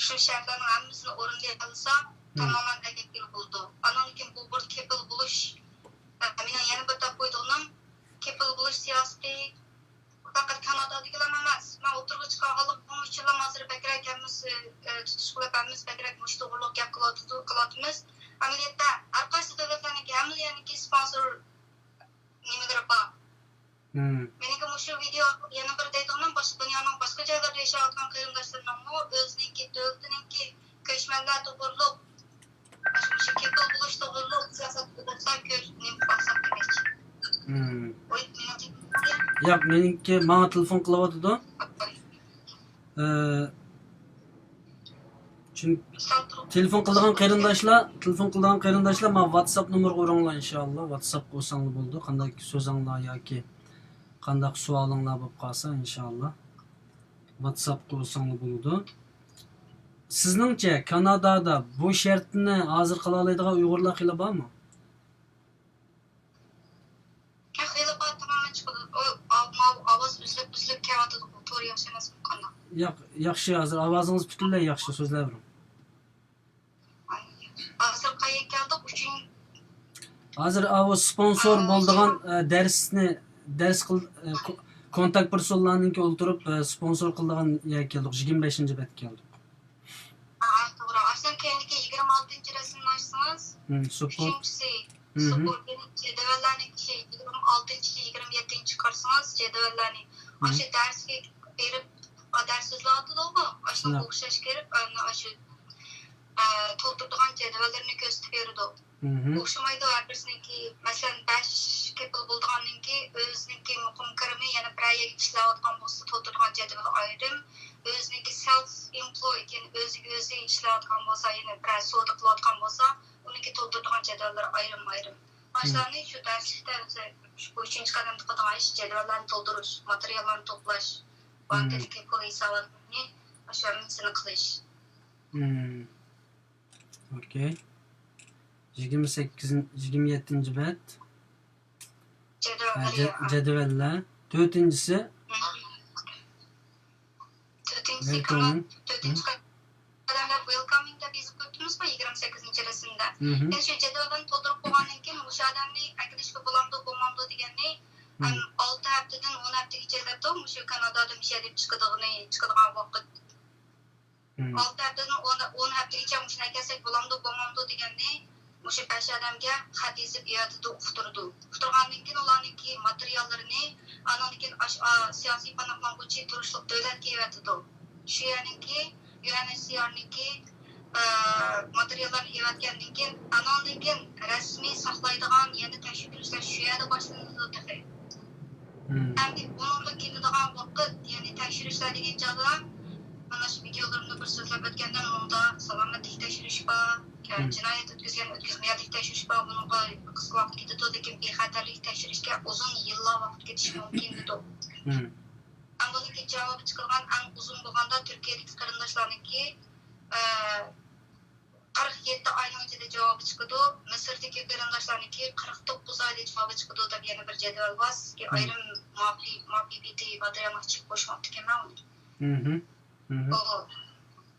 شۇ شەرتلەرنىڭ ھەممىسىنى ئورۇنلىيالىسا، مم. تامامەن ئەگەر بولىدۇ. ئاندىن كېيىن بۇ بىر كېپىل بولۇش، مېنىڭ يەنە بىر دەپ قويىدىغىنىم، كېپىل بولۇش سىياسىتى پەقەت كانادادىكىلەرمۇ ئەمەس. مەن ئوتتۇرىغا چىقارغانلىقىم ئۈچۈنلا ھازىر بەكرەك ھەممىسى، ئە، تۇتۇش قىلىپ، ھەممىسى بەكرەك مۇشۇ توغرىلىق گەپ قىلىۋاتىدۇ، قىلىۋاتىمىز. ئەمەلىيەتتە ھەر قايسى دۆلەتلەرنىڭكى ھەممىلىرىنىڭكى سپونسور نېمىلىرى بار. مم. مېنىڭكى مۇشۇ ۋىدېئو ئارقىلىق يەنە بىر دەيدىغىنىم، باشقا دۇنيانىڭ باشقا جايلىرىدا ياشاۋاتقان قېرىنداشلىرىمنىڭمۇ ئۆزىنىڭكى دۆلىتىنىڭكى كۆچمەنلەر توغرۇلۇق، مۇشۇ كېپىل بولۇش توغرۇلۇق سىياسەت بولسا كۆز نېمە قىلسام دېمەكچى. مم. ئۇ مېنىڭكى ياق، مېنىڭكى ماڭا تېلېفون قىلىۋاتىدۇ. ئە، چۈنكى تېلېفون قىلىدىغان قېرىنداشلار، تېلېفون قىلىدىغان قېرىنداشلار مانا ۋاتساپ نومۇرغا ئۇرۇڭلار ئىنشاللا. ۋاتساپقا ئۇرساڭلار بولىدۇ. قانداق سۆزۈڭلار ياكى قانداق سوئالىڭلار بولۇپ قالسا ئىنشاللا ۋاتساپقا ئۇرساڭلار بولىدۇ. سىزنىڭچە كانادادا بۇ شەرتنى ھازىر قىلالايدىغان ئۇيغۇرلار خېلى بارمۇ؟ خېلى بار، تامامەن چىقىدۇ. ئۇ، ئاۋ-، ماۋۇ ئاۋاز ئۈزۈلۈپ، ئۈزۈلۈپ كېلىۋاتىدۇ. تور ياخشى ئەمەسمۇ قانداق؟ ياق، ياخشى، ھازىر ئاۋازىڭىز پۈتۈنلەي ياخشى، سۆزلەۋېرىڭ. ھازىر قەيەرگە كەلدۇق؟ ئۈچىنچى. ھازىر ئاۋۇ سپونسور ئا، بولىدىغان، شۇ. ئە، دەرسنى، دەرس قىل-، ئە، كو-، كونتاكت پېرسونلارنىڭكى ئولتۇرۇپ، ئە، سپونسور قىلىدىغان يەرگە كەلدۇق. يىگىرمە بەشىنچى بەتكە كەلدۇق. ھە، توغرا. ئاشۇنىڭ كەينىدىكى يىگىرمە ئالتىنچى رەسىمنى ئاچسىڭىز، ھىم، سۇپۇر. ئۈچىنچىسى، ھىم، ھىم. سۇپۇر. جەدۋەللەرنى، يىگىرمە ئالتىنچى، يىگىرمە يەتتىنچى قارىسىڭىز، جەدۋەللەرنى. ھىم. ئاشۇ دەرسكە بېرىپ، دەرس سۆزلەۋاتىدۇغۇ، ئاشۇنىڭغا شۇنداق. ئوخشاش كىرىپ، ئاشۇ، ئە، تولدۇرىدىغان جەدۋەللىرىنى كۆرسىتىپ بېرىدۇ. ئوخشىمايدۇ ھەر بىرسىنىڭكى. مەسىلەن، بەش كېپىل بولىدىغاننىڭكى ئۆزىنىڭكى مۇقىم كىرىمى يەنە بىرەر يەرگە ئىشلەۋاتقان بولسا، تولدۇرىدىغان جەدۋىلى ئايرىم. ئۆزىنىڭكى سېلف ئېمپلويد، يەنى ئۆزىگە ئۆزى ئىشلەۋاتقان بولسا، يەنى بىرەر سودا قىلىۋاتقان بولسا، ئۇنىڭكى تولدۇرىدىغان جەدۋەللىرى ئايرىم ئايرىم. ماشۇلارنى شۇ دەرسلىكتە بۇ ئۈچىنچى قەدەمدە قىلىدىغان ئىش جەدۋەللەرنى تولدۇرۇش، ماتېرىياللارنى توپلاش، بانكىدىكى پۇل ھېساباتىنى، ئاشۇ ھەممىسىنى قىلىش. ئوكەي. يىگىرمە سەككىزىنچى، يىگىرمە يەتتىنچى بەت. جەدۋەللەر. تۆتىنچىسى. تۆتىنچىسى كانال، تۆتىنچى قەدەملەر ۋېلكامىڭ دەپ يېزىپ قويۇپتىمىزغۇ يىگىرمە سەككىزىنچى رەسىمدە. يەنە شۇ جەدۋەلنى تولدۇرۇپ بولغاندىن كېيىن مۇشۇ ئادەمنى ئەكېلىشكە بولامدۇ، بولمامدۇ دېگەننى، ئەم، ئالتە ھەپتىدىن ئون ھەپتىگىچە دەپتۇ، مۇشۇ كانادادىن مۇشۇ يەردىن چىقىدىغىنى، چىقىدىغان ۋاقىت. ئالتە ھەپتىدىن ئون، ئون ھەپتىگىچە مۇشۇنى ئەكەلسەك بولامدۇ، بولمامدۇ دېگەننى مۇشۇ بەش ئادەمگە خەت يېزىپ ئېۋەتىدۇ، ئۇقتۇرىدۇ. ئۇقتۇرغاندىن كېيىن ئۇلارنىڭكى ماتېرىياللىرىنى، ئانىڭدىن كېيىن ئاش-، ئا-، سىياسىي پاناھلانغۇچى تۇرۇشلۇق دۆلەتكە ئېۋەتىدۇ. شۇ يەرنىڭكى، يۇ ئېن ئېچ سى ئارنىڭكى، ئە، ماتېرىياللارنى ئېۋەتكەندىن كېيىن، ئانىڭدىن كېيىن رەسمىي ساقلايدىغان يەنە تەكشۈرۈشلەر شۇ يەردە باشلىنىدۇ تېخى. ئەمدى بۇنىڭغا كېلىدىغان ۋاقىت، يەنى تەكشۈرۈشلەر دېگەن چاغدا، مانا شۇ ۋىدىيولىرىمدا بىر سۆزلەپ ئۆتكەندەك، ئۇنىڭدا سالامەتلىك تەكشۈرۈش بار، جىنايەت ئۆتكۈزگەن، ئۆتكۈزمىگەنلىك تەكشۈرۈش بار، بۇنىڭغا قىسقا ۋاقىت كېتىدۇ، لېكىن بىخەتەرلىك تەكشۈرۈشكە ئۇزۇن يىللار ۋاقىت كېتىشى مۇمكىن دېدۇق. ئەمما بۇنىڭكى جاۋابى چىقىدىغان ئەڭ ئۇزۇن بولغاندا تۈركىيەدىكى قېرىنداشلارنىڭكى، ئە، قىرىق يەتتە ئاينىڭ ئىچىدە جاۋابى چىقىدۇ، مىسىردىكى قېرىنداشلارنىڭكى قىرىق توققۇز ئايدا جاۋابى چىقىدۇ دەپ يەنە بىر جەدۋەل بار. سىزگە ئايرىم ماپى، ماپى بېتى ماتېرىيالنى ئىچىگە قوشماپتىكەنمەن ئۇنى. ئۇ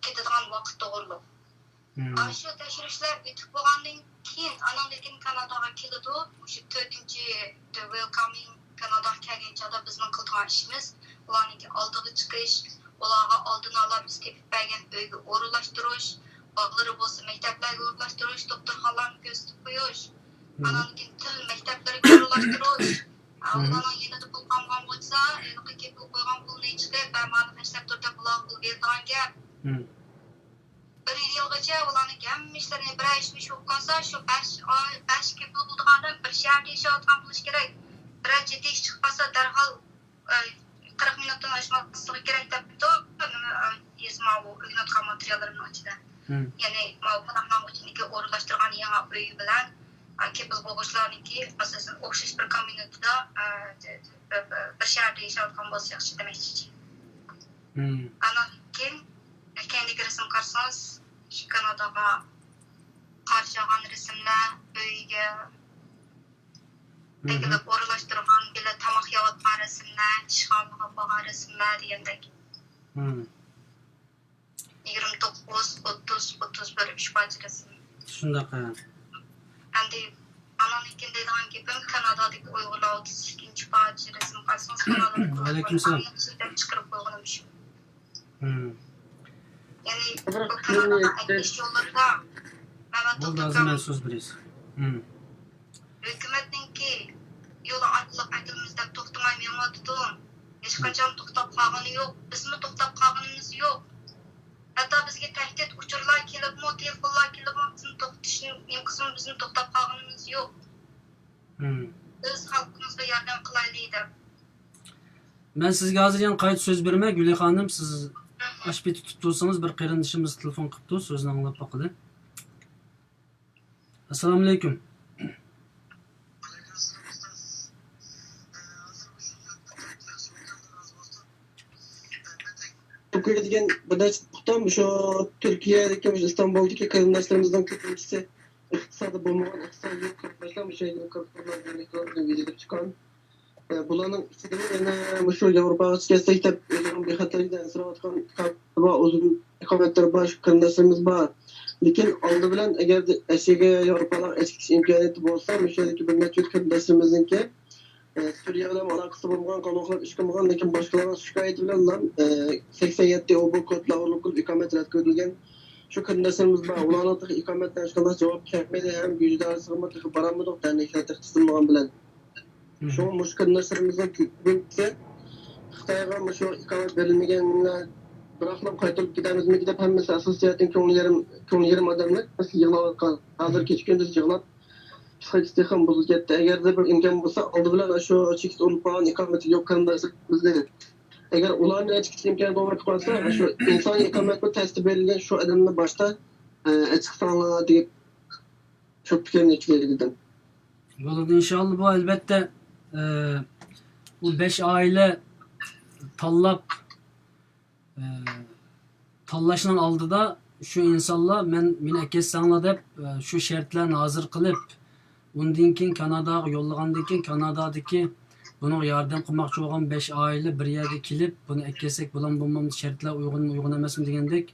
كېتىدىغان ۋاقىت توغرۇلۇق. ئاشۇ تەكشۈرۈشلەر ئۆتۈپ بولغاندىن كېيىن، ئانىڭدىن كېيىن كاناداغا كېلىدۇ. مۇشۇ تۆتىنچى، the welcoming، كاناداغا كەلگەن چاغدا بىزنىڭ قىلىدىغان ئىشىمىز، ئۇلارنىڭكى ئالدىغا چىقىش، ئۇلارغا ئالدىن ئالا بىز تېپىپ بەرگەن ئۆيگە ئورۇنلاشتۇرۇش، بالىلىرى بولسا مەكتەپلەرگە ئورۇنلاشتۇرۇش، دوختۇرخانىلارنى كۆرسىتىپ قويۇش، ئاناندىن كېيىن تىل مەكتەپلىرىگە ئورۇنلاشتۇرۇش، ئۇلارنىڭ يېنىدا پۇل قالمىغان بولسا، ھېلىقى كېپىل قويغان پۇلنى چىقىپ، بەرمانى خەجلەپ تۇر دەپ ئۇلارغا پۇل بېرىدىغان گەپ. بىر يىلغىچە ئۇلارنىڭ ھەممە ئىشلىرىنى، بىرەر ئىشمىش بولۇپ قالسا، شۇ بەش ئاي، بەش كېپىل بولىدىغان ئادەم بىر شەھەردە ياشاۋاتقان بولۇشى كېرەك. بىرەر جىددىي ئىش چىقىپ قالسا، دەرھال، ئە، قىرىق مىنۇتتىن ئاشماسلىقى كېرەك دەپتۇ. نېمە، ئە، يېزىپ ماۋۇ ئۆگىنىۋاتقان ماتېرىياللىرىمنىڭ ئىچىدە. يەنى ماۋۇ پاناھلانغۇچىنىڭكى ئورۇنلاشتۇرغان يېڭى ئۆيى بىلەن، ئە، كېپىل بولغۇچىلارنىڭكى ئاساسەن ئوخشاش بىر كابىنېتىدا، ئە، بىر شەھەردە ياشاۋاتقان بولسا ياخشى دېمەكچى. ئانان كېيىن، كەينىدىكى رەسىمگە قارىسىڭىز، شۇ كاناداغا قارشى ئالغان رەسىملەر، ئۆيگە ئەكېلىپ ئورۇنلاشتۇرغان، بىللە تاماق يەۋاتقان رەسىملەر، ئىشخانىغا بارغان رەسىملەر دېگەندەك. يىگىرمە توققۇز، ئوتتۇز، ئوتتۇز بىر، ئۈچ پارچە رەسىم. شۇنداق، ھە. ئەمدى ئاناندىن كېيىن دەيدىغان گېپىم، كانادادىكى ئۇيغۇرلار ئوتتۇز ئىككىنچى پارچە رەسىم قارىسىڭىز، كانادادىكى ئۇيغۇرلار ئەڭ ياخشى دەپ چىقىرىپ قويغىنىم شۇ. يەنى بۇ كاناداغا ئەكېلىش يوللىرىدا مەن بولدى، ھازىر مەن سۆز بېرىسىز. ھۆكۈمەتنىڭكى يولى ئارقىلىق ئەكېلىمىز دەپ توختىماي مېڭىۋاتىدۇ. ھېچقاچان توختاپ قالغىنى يوق. بىزمۇ توختاپ قالغىنىمىز يوق. ھەتتا بىزگە تەھدىت ئۇچۇرلار كېلىپمۇ، تېلېفونلار كېلىپمۇ، بىزنى توختىتىشنى نېمە قىلسىمۇ، بىزمۇ توختاپ قالغىنىمىز يوق. بىز خەلقىمىزغا ياردەم قىلايلى دەپ. مەن سىزگە ھازىر يەنە قايتا سۆز بېرىمەن، گۈلى خانىم، سىز ئاشۇ پېتى تۇتۇپ تۇرسىڭىز، بىر قېرىندىشىمىز تېلېفون قىپتۇ، سۆزىنى ئاڭلاپ باقىلى. ئەسسالامۇئەلەيكۇم. كۆرگەن بىر نەچچە نۇقتا، مۇشۇ تۈركىيەدىكى، مۇشۇ ئىستانبۇلدىكى قېرىنداشلىرىمىزنىڭ كۆپىنچىسى ئىقتىسادى بولمىغان، ئىقتىسادى يوق قېرىنداشلار مۇشۇ يەردە كۆپ بىللە چىققان. بۇلارنىڭ ئىچىدىمۇ يەنە مۇشۇ ياۋروپاغا كەلسەك دەپ ئۆزىنىڭ بىخەتەرلىكىدە ئەنسىرەۋاتقان ئىقامەتلىرى بار، ئۇزۇن ئىقامەتلىرى بار شۇ قېرىنداشلىرىمىز بار. لېكىن ئالدى بىلەن ئەگەر ئەسلىگە ياۋروپاغا ئەسلىگە كېلىش ئىمكانىيىتى بولسا، مۇشۇ يەردىكى بىر نەچچە يۈز قېرىنداشلىرىمىزنىڭكى ئە، سۈرىيە بىلەن ئالاقىسى بولمىغان، قانداق قىلىپ ئىش قىلمىغان، لېكىن باشقىلارنىڭ شىكايىتى بىلەنلا، ئە، سەكسەن يەتتە ئوبو كودلا ئورۇنلۇق قىلىپ ئىقامەت رەت كۆرۈلگەن شۇ قېرىنداشلىرىمىز بار. ئۇلارنىڭ تېخى ئىقامەتتىن ھېچقانداق جاۋاب كەلمىدى ھەم گۈجدارىسىغىمۇ تېخى بارالمىدۇق، دەرنەكلەر تېخى تىزىلمىغان بىلەن. شۇڭا مۇشۇ قېرىنداشلىرىمىزنىڭ كۆپىنچىسى خىتايغا مۇشۇ ئىقامەت بېرىلمىگەنلەر بىراقلا قايتۇرۇپ كېتەمىزمىكىن دەپ ھەممىسى ئاساسىي جەھەتتىن كۆڭلى يېرىم، كۆڭلى يېرىم ئادەملەر يىغلاۋاتقان. ھازىر كېچە كۈندۈز يىغلاپ، پسىخىكىسى تېخىمۇ بۇزۇلۇپ كەتتى. ئەگەردە بىر ئىمكان بولسا، ئالدى بىلەن شۇ چېكىت ئۇرۇلۇپ قالغان ئىقامىتى يوق قېرىنداشلىرىمىزنى، ئەگەر ئۇلارنى ئېچىش ئىمكانى بولمايدىغان بولسا، شۇ ئىنسانىي ئىقامەتمۇ تەستە بېرىلگەن شۇ ئادەمنى باشتا، ئە، ئېچىقساڭلار دېيىپ، شۇ پىكىرنى ئېيتىپ بەرگۈدۈم. بولىدۇ، ئىنشاللا. بۇ، ئەلۋەتتە، ئە، ئۇ بەش ئائىلە تاللاپ، ئە، تاللاشنىڭ ئالدىدا شۇ ئىنسانلار، مەن، مېنى ئەكەتسەڭلار دەپ، ئە، شۇ شەرتلەرنى ھازىر قىلىپ، ئۇندىن كېيىن كاناداغا يوللىغاندىن كېيىن، كانادادىكى بۇنىڭغا ياردەم قىلماقچى بولغان بەش ئائىلە بىر يەرگە كېلىپ، بۇنى ئەكەتسەك بولامدۇ، بولمامدۇ، شەرتلەر ئۇيغۇنمۇ، ئۇيغۇن ئەمەسمۇ دېگەندەك،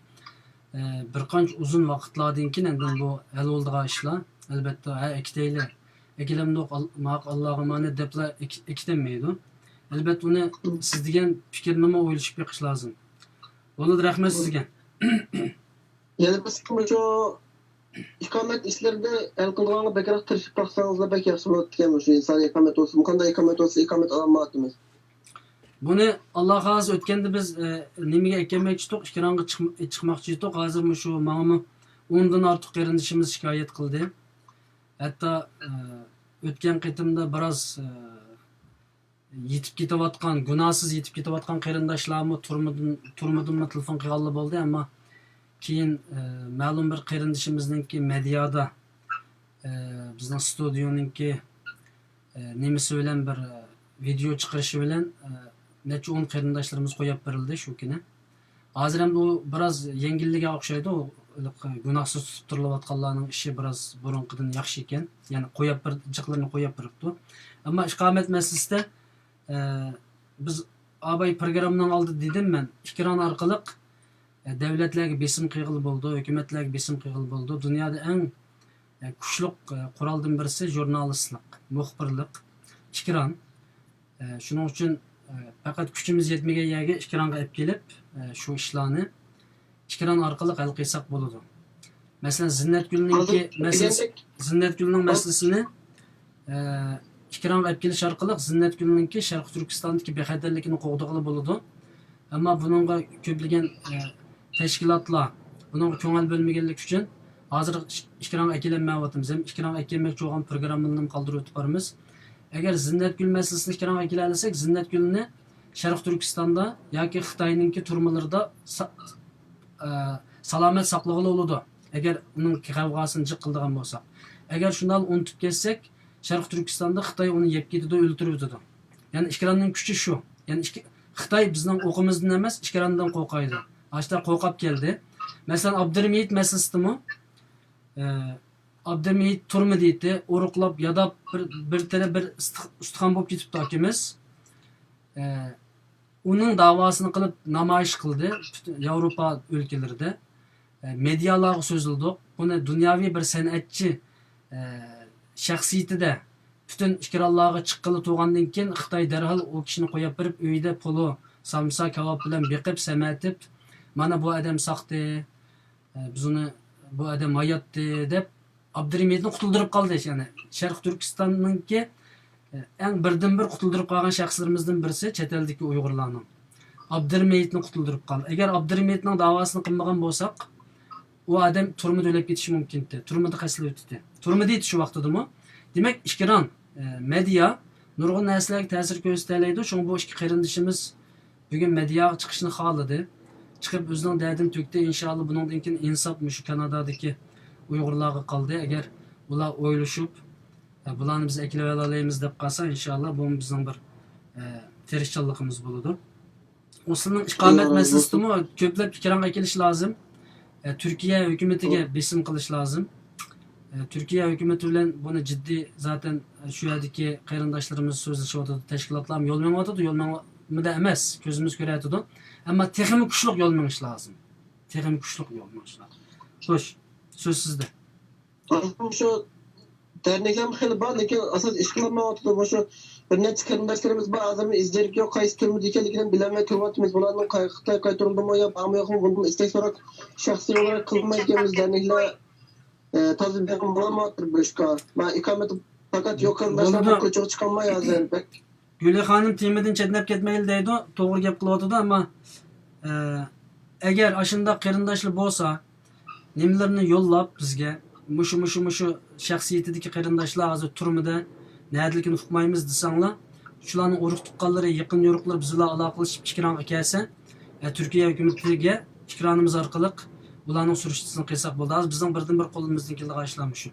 ئە، بىر قانچە ئۇزۇن ۋاقىتلاردىن كېيىن ئاندىن بۇ ھەل بولىدىغان ئىشلار. ئەلۋەتتە، ھە، ئەكېتەيلى، ئەكېلەمدۇق، ئال-، ماق-، ئاللاغا ئامانەت دەپلا ئەك-، ئەكېتەلمەيدۇ. ئەلۋەتتە، ئۇنى سىز دېگەن پىكىرنىمۇ ئويلىشىپ بېقىش لازىم. بولىدۇ، رەھمەت سىزگە. يەنە بىر قېتىم شۇ ئىقامەت ئىشلىرىنى ھەل قىلىدىغانغا بەكرەك تىرىشىپ باقسىڭىزلا بەك ياخشى بولاتتىكەن. مۇشۇ ئىنسانىي ئىقامەت بولسا، مۇقانداق ئىقامەت بولسا، ئىقامەت ئالالمايۋاتىمىز. بۇنى، ئاللا خالىسا، ئۆتكەندە بىز، ئە، نېمىگە ئەكەلمەكچىدۇق؟ ئىكرانغا چىقم-، چىقماقچىدۇق. ھازىر مۇشۇ ماڭىمۇ ئوندىن ئارتۇق قېرىندىشىمىز شىكايەت قىلدى. ھەتتا، ئە، ئۆتكەن قېتىمدا بىراز، ئە، يېتىپ كېتىۋاتقان، گۇناھسىز يېتىپ كېتىۋاتقان قېرىنداشلارمۇ تۈرمىدىن، تۈرمىدىنمۇ تېلېفون قىلغانلا بولدى، ئەمما كېيىن، ئە، مەلۇم بىر قېرىندىشىمىزنىڭكى مېدىيادا، ئە، بىزنىڭ ستۇدىيونىڭكى، ئە، نېمىسى بىلەن بىر، ئە، ۋىدېئو چىقىرىشى بىلەن، ئە، نەچچە ئون قېرىنداشلىرىمىز قويۇپ بېرىلدى شۇ كۈنى. ھازىر ئەمدى ئۇ بىراز يەڭگىللىگەن ئوخشايدۇ. ھېلىقى گۇناھسىز تۇتۇپ تۇرۇلۇۋاتقانلارنىڭ ئىشى بىراز بۇرۇنقىدىن ياخشى ئىكەن. يەنى قويۇپ بېر-، جىقلىرىنى قويۇپ بېرىپتۇ. ئەمما ئىقامەت مەسىلىسىدە، ئە، بىز ئاباي پروگراممىنىڭ ئالدىدا دېدىم مەن، ئېكران ئارقىلىق، ئە، دەۋلەتلەرگە بېسىم قىلغىلى بولىدۇ، ھۆكۈمەتلەرگە بېسىم قىلغىلى بولىدۇ. دۇنيادا ئەڭ، ئە، كۈچلۈك، ئە، قورالدىن بىرسى ژۇرنالىستلىق، مۇخبىرلىق، ئېكران. ئە، شۇنىڭ ئۈچۈن، ئە، پەقەت كۈچىمىز يەتمىگەن يەرگە ئېكرانغا ئەپ كېلىپ، ئە، شۇ ئىشلارنى ئېكران ئارقىلىق ھەل قىلساق بولىدۇ. مەسىلەن، زىننەتگۈلنىڭكى، ھازىر مەسىلىسى، دېگەندەك زىننەتگۈلنىڭ مەسىلىسىنى، ئە، ئېكرانغا ئەپ كېلىش ئارقىلىق زىننەتگۈلنىڭكى شەرقىي تۈركىستاندىكى بىخەتەرلىكىنى قوغدىغىلى بولىدۇ. ئەمما بۇنىڭغا كۆپلىگەن، ئە، تەشكىلاتلار بۇنىڭغا كۆڭۈل بۆلمىگەنلىكى ئۈچۈن ھازىر ئېكرانغا ئەكېلەلمەيۋاتىمىز. ھەم ئېكرانغا ئەكەلمەكچى بولغان پروگراممىلىرىنى قالدۇرۇۋېتىپ بارىمىز. ئەگەر زىننەتگۈل مەسىلىسىنى ئېكرانغا ئەكېلەلىسەك، زىننەتگۈلنى شەرقىي تۈركىستاندا ياكى خىتاينىڭكى تۈرمىلىرىدا سا-، ئە، سالامەت ساقلىغىلى بولىدۇ، ئەگەر ئۇنىڭ غەۋغاسىنى جىق قىلىدىغان بولساق. ئەگەر شۇنداق ئۇنتۇپ كەتسەك، شەرقىي تۈركىستاندا خىتاي ئۇنى يەپ كېتىدۇ، ئۆلتۈرۈۋېتىدۇ. يەنى ئېكراننىڭ كۈچى شۇ. يەنى ئىككى، خىتاي بىزنىڭ ئوقىمىزدىن ئەمەس، ئېكراندىن قورقايدۇ. ئاشتا قورقاپ كەلدى. مەسىلەن، ئابدۇرېمىت مەسىلىسىدىمۇ، ئە، ئابدۇرېمىت تۈرمىدە ئىدى، ئورۇقلاپ، ياداپ، بىر، بىر تەرەپ بىر ئىستىخ-، ئۇستىخان بولۇپ كېتىپتۇ ئاكىمىز. ئە، ئۇنىڭ داۋاسىنى قىلىپ نامايىش قىلدى پۈتۈن ياۋروپا ئۆلكىلىرىدە. ئە، مېدىيالارغا سۆزلىدۇق. بۇنى دۇنياۋى بىر سەنئەتچى، ئە، شەخسىيىتىدە پۈتۈن ئېكرانلارغا چىققىلى تۇرغاندىن كېيىن، خىتاي دەرھال ئۇ كىشىنى قويۇپ بېرىپ، ئۆيىدە پولۇ، سامسا، كاۋاپ بىلەن بېقىپ، سەمەتىپ، «مانا بۇ ئادەم ساقتى، ئە، بىز ئۇنى، بۇ ئادەم ھاياتتى» دەپ، ئابدۇرېمىتنى قۇتۇلدۇرۇپ قالدى. يەنى شەرقىي تۈركىستاننىڭكى، ئە، ئەڭ بىردىنبىر قۇتۇلدۇرۇپ قالغان شەخسلىرىمىزدىن بىرسى چەت ئەلدىكى ئۇيغۇرلارنىڭ. ئابدۇرېمىتنى قۇتۇلدۇرۇپ قالدى. ئەگەر ئابدۇرېمىتنىڭ داۋاسىنى قىلمىغان بولساق، ئۇ ئادەم تۈرمىدە ئۆلۈپ كېتىشى مۇمكىنتى. تۈرمىدە قەستلەپ ئۆتتى. تۈرمىدە ئىدى شۇ ۋاقتىدىمۇ. دېمەك، ئېكران، ئە، مېدىيا نۇرغۇن نەرسىلەرگە تەسىر كۆرسىتەلەيدۇ. شۇڭا بۇ ئىككى قېرىندىشىمىز بۈگۈن مېدىياغا چىقىشنى خالىدى. چىقىپ ئۆزىنىڭ دەردىنى تۆكتى. ئىنشاللا بۇنىڭدىن كېيىن ئىنساپ مۇشۇ كانادادىكى ئۇيغۇرلارغا قالدى. ئەگەر ئۇلار ئويلىشىپ، ئە، بۇلارنى بىز ئەكېلىۋالالايمىز دەپ قالسا، ئىنشاللا بۇمۇ بىزنىڭ بىر، ئە، تىرىشچانلىقىمىز بولىدۇ. ئۇسۇلنىڭ ئىقامەت مەسىلىسىدىمۇ كۆپلەپ ئېكرانغا ئەكېلىش لازىم. ئە، تۈركىيە ھۆكۈمىتىگە بېسىم قىلىش لازىم. ئە، تۈركىيە ھۆكۈمىتى بىلەن بۇنى جىددىي، زاتەن، ئە، شۇ يەردىكى قېرىنداشلىرىمىز سۆزلىشىۋاتىدۇ، تەشكىلاتلارمۇ يول مېڭىۋاتىدۇ، يول مېڭىمىدە ئەمەس، كۆزىمىز كۆرۈۋاتىدۇ. ئەمما تېخىمۇ كۈچلۈك يول مېڭىش لازىم. تېخىمۇ كۈچلۈك يول مېڭىش لازىم. خوش، سۆز سىزدە. ھازىر مۇشۇ دەرنەكلەرمۇ خېلى بار، لېكىن ئاساس ئىش قىلالمايۋاتىدۇ. مۇشۇ بىر نەچچە قېرىنداشلىرىمىز بار، ھازىرمۇ ئىز دېرىكى يوق، قايسى تۈرمىدە ئىكەنلىكىنى بىلەلمەي تۇرۇۋاتىمىز. بۇلارنىڭ قاي-، خىتاي قايتۇرۇلدىمۇ يا بارمۇ يوقمۇ، بۇندىن ئىستەك سوراپ شەخسىي ئولاراق قىلمايدىكەنمىز. دەرنەكلەر، ئە، تازا بېقىم بولالمايۋاتىدۇ بۇ ئىشقا. مانا ئىقامىتى پەقەت يوق قېرىنداشلار بولىدۇ. كوچىغا چىقالماي ھازىر. بەك گۈلى خانىم تېمىدىن چەتنەپ كەتمەيلى دەيدۇ، توغرا گەپ قىلىۋاتىدۇ، ئەمما، ئە، ئەگەر ئاشۇنداق قېرىنداشلار بولسا، نېمىلىرىنى يوللاپ بىزگە، مۇشۇ، مۇشۇ، مۇشۇ شەخسىيىتىدىكى قېرىنداشلار ھازىر تۈرمىدە، نەدىلىكىنى ئۇقمايمىز دېسەڭلار، شۇلارنىڭ ئۇرۇق تۇغقانلىرى، يېقىن يورۇقلىرى بىز بىلەن ئالاقىلىشىپ ئېكرانغا كەلسە، ئە، تۈركىيە ھۆكۈمىتىگە ئېكرانىمىز ئارقىلىق ئۇلارنىڭ سۈرۈشتىسىنى قىلساق بولىدۇ. ھازىر بىزنىڭ بىردىنبىر قولىمىزدىن كېلىدىغان ئىشلار مۇشۇ.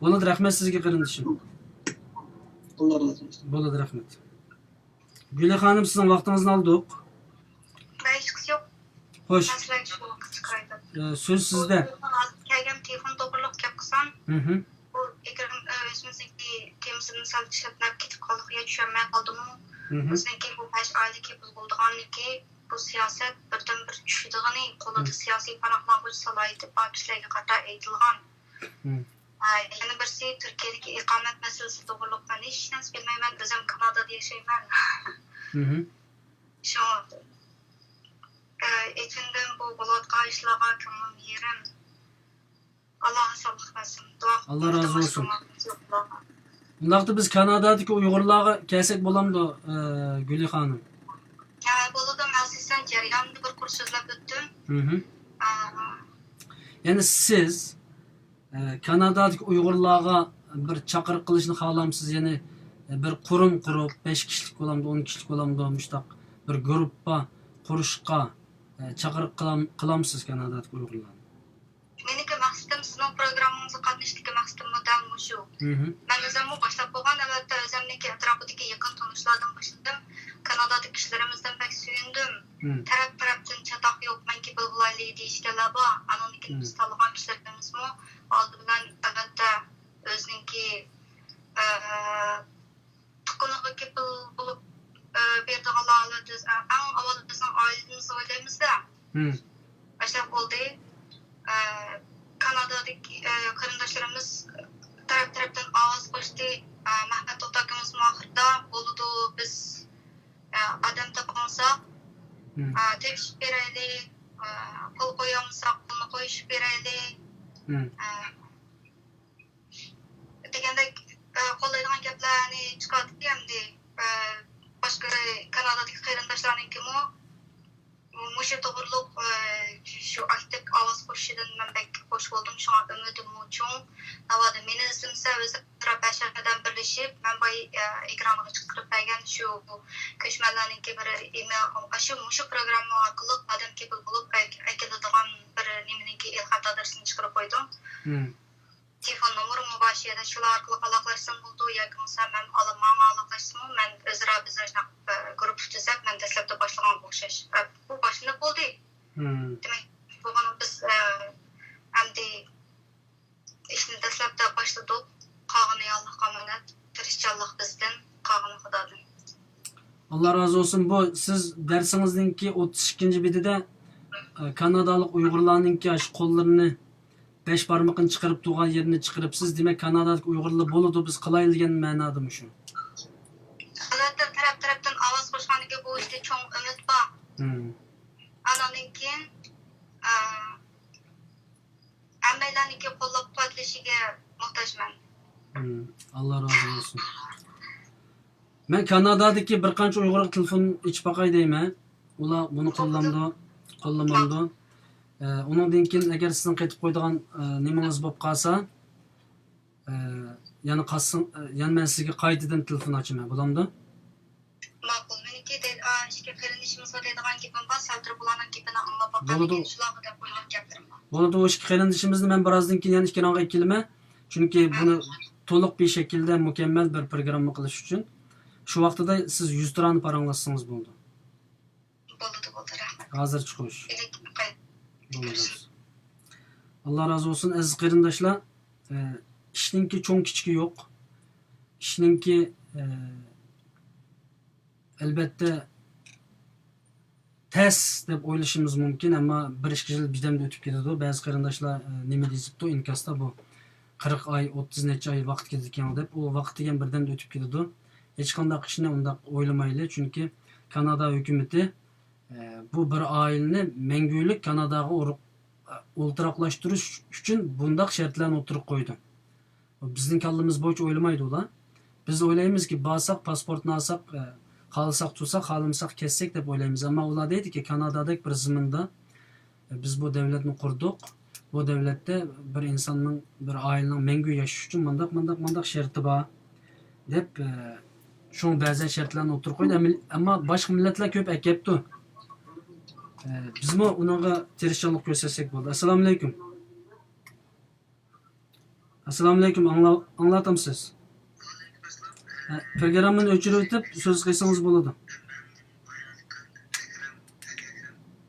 بولىدۇ، رەھمەت سىزگە قېرىندىشىم. بولىدۇ، رەھمەت. گۈلى خانىم، سىزنىڭ ۋاقتىڭىزنى ئالدۇق. ھېچقىسى يوق. خوش. مەن سىلەرگە شۇ ۋاقىت چىقىراي دەپ. ئە، سۆز سىزدە. ھازىر كەلگەن تېلېفون توغرىلىق گەپ قىلسام، مھم. بۇ ئېكران، ئە، ئۆزىمىزنىڭكى تېمىسىدىن سەل ئىشلەتمەپ كېتىپ قالدۇق يا چۈشەنمەي قالدىمۇ. مھم. بىزنىڭكى بۇ بەش ئائىلە كېپىل بولىدىغانلىكى، بۇ سىياسەت بىردىنبىر چۈشىدىغىنى، قولىدا مھم. سىياسىي پاناھلانغۇچ سالاھىيىتى بار كىشىلەرگە قارىتا ئېيتىلغان. مھم. ئە، يەنە بىرسى تۈركىيەدىكى ئىقامەت مەسىلىسى توغرۇلۇق مەن ھېچ نەرسە بىلمەيمەن، ئۆزۈم كانادادا ياشايمەن. مھم. شۇڭا، ئە، ئىچىمدىن بۇ بولۇۋاتقان ئىشلارغا كۆڭلۈم يېرىم. ئاللا ئاسانلىق بەرسۇن. دۇئا قىلىڭ. ئاللا رازى بولسۇن. ئۇنداقتا بىز كانادادىكى ئۇيغۇرلارغا كەلسەك بولامدۇ، ئە، گۈلى خانىم؟ ھە، بولىدۇ. مەن سىزدىن جەريانىدا بىر قۇر سۆزلەپ ئۆتتۈم. مھم. ئە، يەنى سىز ئە، كانادادىكى ئۇيغۇرلارغا بىر چاقىرىق قىلىشنى خالامسىز؟ يەنى، ئە، بىر قۇرۇم قۇرۇپ، بەش كىشىلىك بولامدۇ، ئون كىشىلىك بولامدۇ، مۇشۇنداق بىر گۇرۇپپا قۇرۇشقا، ئە، چاقىرىق قىلام-، قىلامسىز كانادادىكى ئۇيغۇرلارنى؟ مېنىڭكى مەقسىتىم، سىزنىڭ پروگراممىڭىزغا قاتنىشىشتىكى مەقسىتىممۇ دەل مۇشۇ. مھم. مەن ئۆزۈممۇ باشلاپ بولغان، ئەلۋەتتە، ئۆزۈمنىڭكى ئەتراپىدىكى يېقىن تونۇشلاردىن باشلىدىم. كانادادىكى كىشىلىرىمىزدىن بەك سۆيۈندۈم. مم. تەرەپ-تەرەپتىن چاتاق يوق، مەن كېپىل بولايلى دېيىشكەنلەر بار. ئانىڭدىن كېيىن مم. بىز تاللىغان كىشىلىرىمىزمۇ ئالدى بىلەن، ئەلۋەتتە، ئۆزىنىڭكى، ئە، تۇغقىنىغا كېپىل بولۇپ، ئە، بېرىدىغانلار، ئەڭ ئاۋۋال بىزنىڭ ئائىلىمىزنى ئويلايمىز-دە. مم. ئاشۇنداق بولدى. ئە، كانادادىكى، ئە، قېرىنداشلىرىمىز تەرەپ-تەرەپتىن ئاۋاز قوشتى. ئە، مەھمەت توختى ئاكىمىزمۇ ئاخىرىدا، بولىدۇ، بىز، ئە، ئادەم تاپالمىساق، مم. ئە، تېپىشىپ بېرەيلى، ئە، پۇل قويالمىساق، پۇلنى قويۇشۇپ بېرەيلى. مم. ئە، دېگەندەك، ئە، قوللايدىغان گەپلەرنى چىقاردى ئەمدى. ئە، باشقا كانادادىكى قېرىنداشلارنىڭكىمۇ مۇشۇ توغرۇلۇق، ئە، شۇ ئاكتىپ ئاۋاز قوشۇشىدىن مەن بەك خوش بولدۇم. شۇڭا ئۈمىدىممۇ چوڭ. ناۋادا مېنى ئىزدىمىسە، ئۆزى بىر بەش ئادەم بىرلىشىپ، مەن بايا، ئە، ئېكرانغا چىقىرىپ بەرگەن شۇ كۆچمەنلەرنىڭكى بىر ئىمېل، ئاشۇ، مۇشۇ پروگرامما ئارقىلىق ئادەم كېپىل بولۇپ ئەك-، ئەكېلىدىغان بىر نېمىنىڭكى ئېلخەت ئادرېسىنى چىقىرىپ قويدۇم. مم. تېلېفون نومۇرۇممۇ بار شۇ يەردە، شۇلار ئارقىلىق ئالاقىلاشسام بولىدۇ ياكى بولمىسا مەن ئالا-، ماڭا ئالاقىلاشسىمۇ، مەن ئۆزئارا بىز شۇنداق، ئە، گۇرۇپپا تۈزەپ، مەن دەسلەپتە باشلىغانغا ئوخشاش. ئە، بۇ باشلىنىپ بولدى. مم. دېمەك، بۇنى بىز، ئە، ئەمدى ئىشنى دەسلەپتە باشلىدۇق. قالغىنى ئاللاھقا ئامانەت. تىرىشچانلىق بىزدىن، قالغىنى خۇدادىن. ئاللا رازى بولسۇن. بۇ سىز دەرسىڭىزنىڭكى ئوتتۇز ئىككىنچى بېتىدە، ئە، كانادالىق ئۇيغۇرلارنىڭكى ئاشۇ قوللىرىنى، بەش بارمىقىنى چىقىرىپ تۇرغان يېرىنى چىقىرىپسىز. دېمەك، كانادادىكى ئۇيغۇرلار بولىدۇ، بىز قىلايلى دېگەن مەنادىمۇ شۇ؟ ئەلۋەتتە، تەرەپ-تەرەپتىن ئاۋاز قوشقاندىكىن بۇ ئىشتا چوڭ ئۈمىد بار. مم. ئانىڭدىن كېيىن، ئە، ھەممەيلەننىڭكى قوللاپ-قۇۋۋەتلىشىگە موھتاجمەن. مم. ئاللا رازى بولسۇن. مەن كانادادىكى بىر قانچە ئۇيغۇرغا تېلېفون ئېچىپ باقاي دەيمەن. ئۇلار بۇنى قوللامدۇ، قوللىمامدۇ؟ ئە، ئۇنىڭدىن كېيىن ئەگەر سىزنىڭ قېتىپ قويىدىغان، ئە، نېمىڭىز بولۇپ قالسا، ئە، يەنە قالسىڭ، ئە، يەنە مەن سىزگە قايتىدىن تېلېفون ئاچىمەن، بولامدۇ؟ ماقۇل. مېنىڭكى دەي-، ئا، ئىككى قېرىندىشىمىزغا دەيدىغان گېپىم بار، سەل تۇرۇپ ئۇلارنىڭ گېپىنى ئاڭلاپ باقاي، بولىدۇ. كېيىن شۇلارغا دەپ قويغان گەپلىرىم بار. بولىدۇ، ئۇ ئىككى قېرىندىشىمىزنى مەن بىرازدىن كېيىن يەنە ئېكرانغا ئەكېلىمەن. چۈنكى ھە. بۇنى تولۇق بىر شەكىلدە مۇكەممەل بىر پروگرامما قىلىش ئۈچۈن شۇ ۋاقتىدا سىز يۈزتۇرانە پاراڭلاشسىڭىز بولىدۇ. بولىدۇ، بولىدۇ، رەھمەت. ھازىرچە خوش. ئىلىك-، بولىدۇ. ئاللا رازى بولسۇن، ئەزىز قېرىنداشلار. ئە، ئىشنىڭكى چوڭ-كىچىكى يوق. ئىشنىڭكى، ئە، ئەلۋەتتە، تەس دەپ ئويلىشىمىز مۇمكىن، ئەمما بىر ئىككى يىل بىردەمدە ئۆتۈپ كېتىدۇ. بەزى قېرىنداشلار، ئە، نېمە يېزىپتۇ ئىنكاستا، بۇ قىرىق ئاي، ئوتتۇز نەچچە ئاي ۋاقىت كېتىدىكەن دەپ، ئۇ ۋاقىت دېگەن بىردەمدە ئۆتۈپ كېتىدۇ. ھېچقانداق ئىشنى ئۇنداق ئويلىمايلى، چۈنكى كانادا ھۆكۈمىتى، ئە، بۇ بىر ئائىلىنى مەڭگۈلۈك كاناداغا ئۇرۇق-، ئولتۇراقلاشتۇرۇش ئۈچۈن بۇنداق شەرتلەرنى ئوتتۇرىغا قويدى. بىزنىڭ كاللىمىز بويىچە ئويلىمايدۇ ئۇلار. بىز ئويلايمىزكى، بارساق، پاسپورتنى ئالساق، ئە، خالىساق تۇرساق، خالىمىساق كەتسەك دەپ ئويلايمىز. ئەمما ئۇلار دەيدىكى، كانادادەك بىر زېمىندا بىز بۇ دۆلەتنى قۇردۇق. بۇ دۆلەتتە بىر ئىنساننىڭ، بىر ئائىلىنىڭ مەڭگۈ ياشىشى ئۈچۈن مۇنداق، مۇنداق، مۇنداق شەرتى بار، دەپ، ئە، شۇڭا بەزەن شەرتلەرنى ئوتتۇرىغا قويدى. ئەمما، ئەمما باشقا مىللەتلەر كۆپ ئەكەپتۇ. ئە، بىزمۇ ئۇنىڭغا تىرىشچانلىق كۆرسەتسەك بولىدۇ. ئەسسالامۇئەلەيكۇم. ئەسسالامۇئەلەيكۇم، ئاڭلا-، ئاڭلاتامسىز؟ ھە، پروگراممىنى ئۆچۈرۈۋېتىپ سۆز قىلسىڭىز بولىدۇ.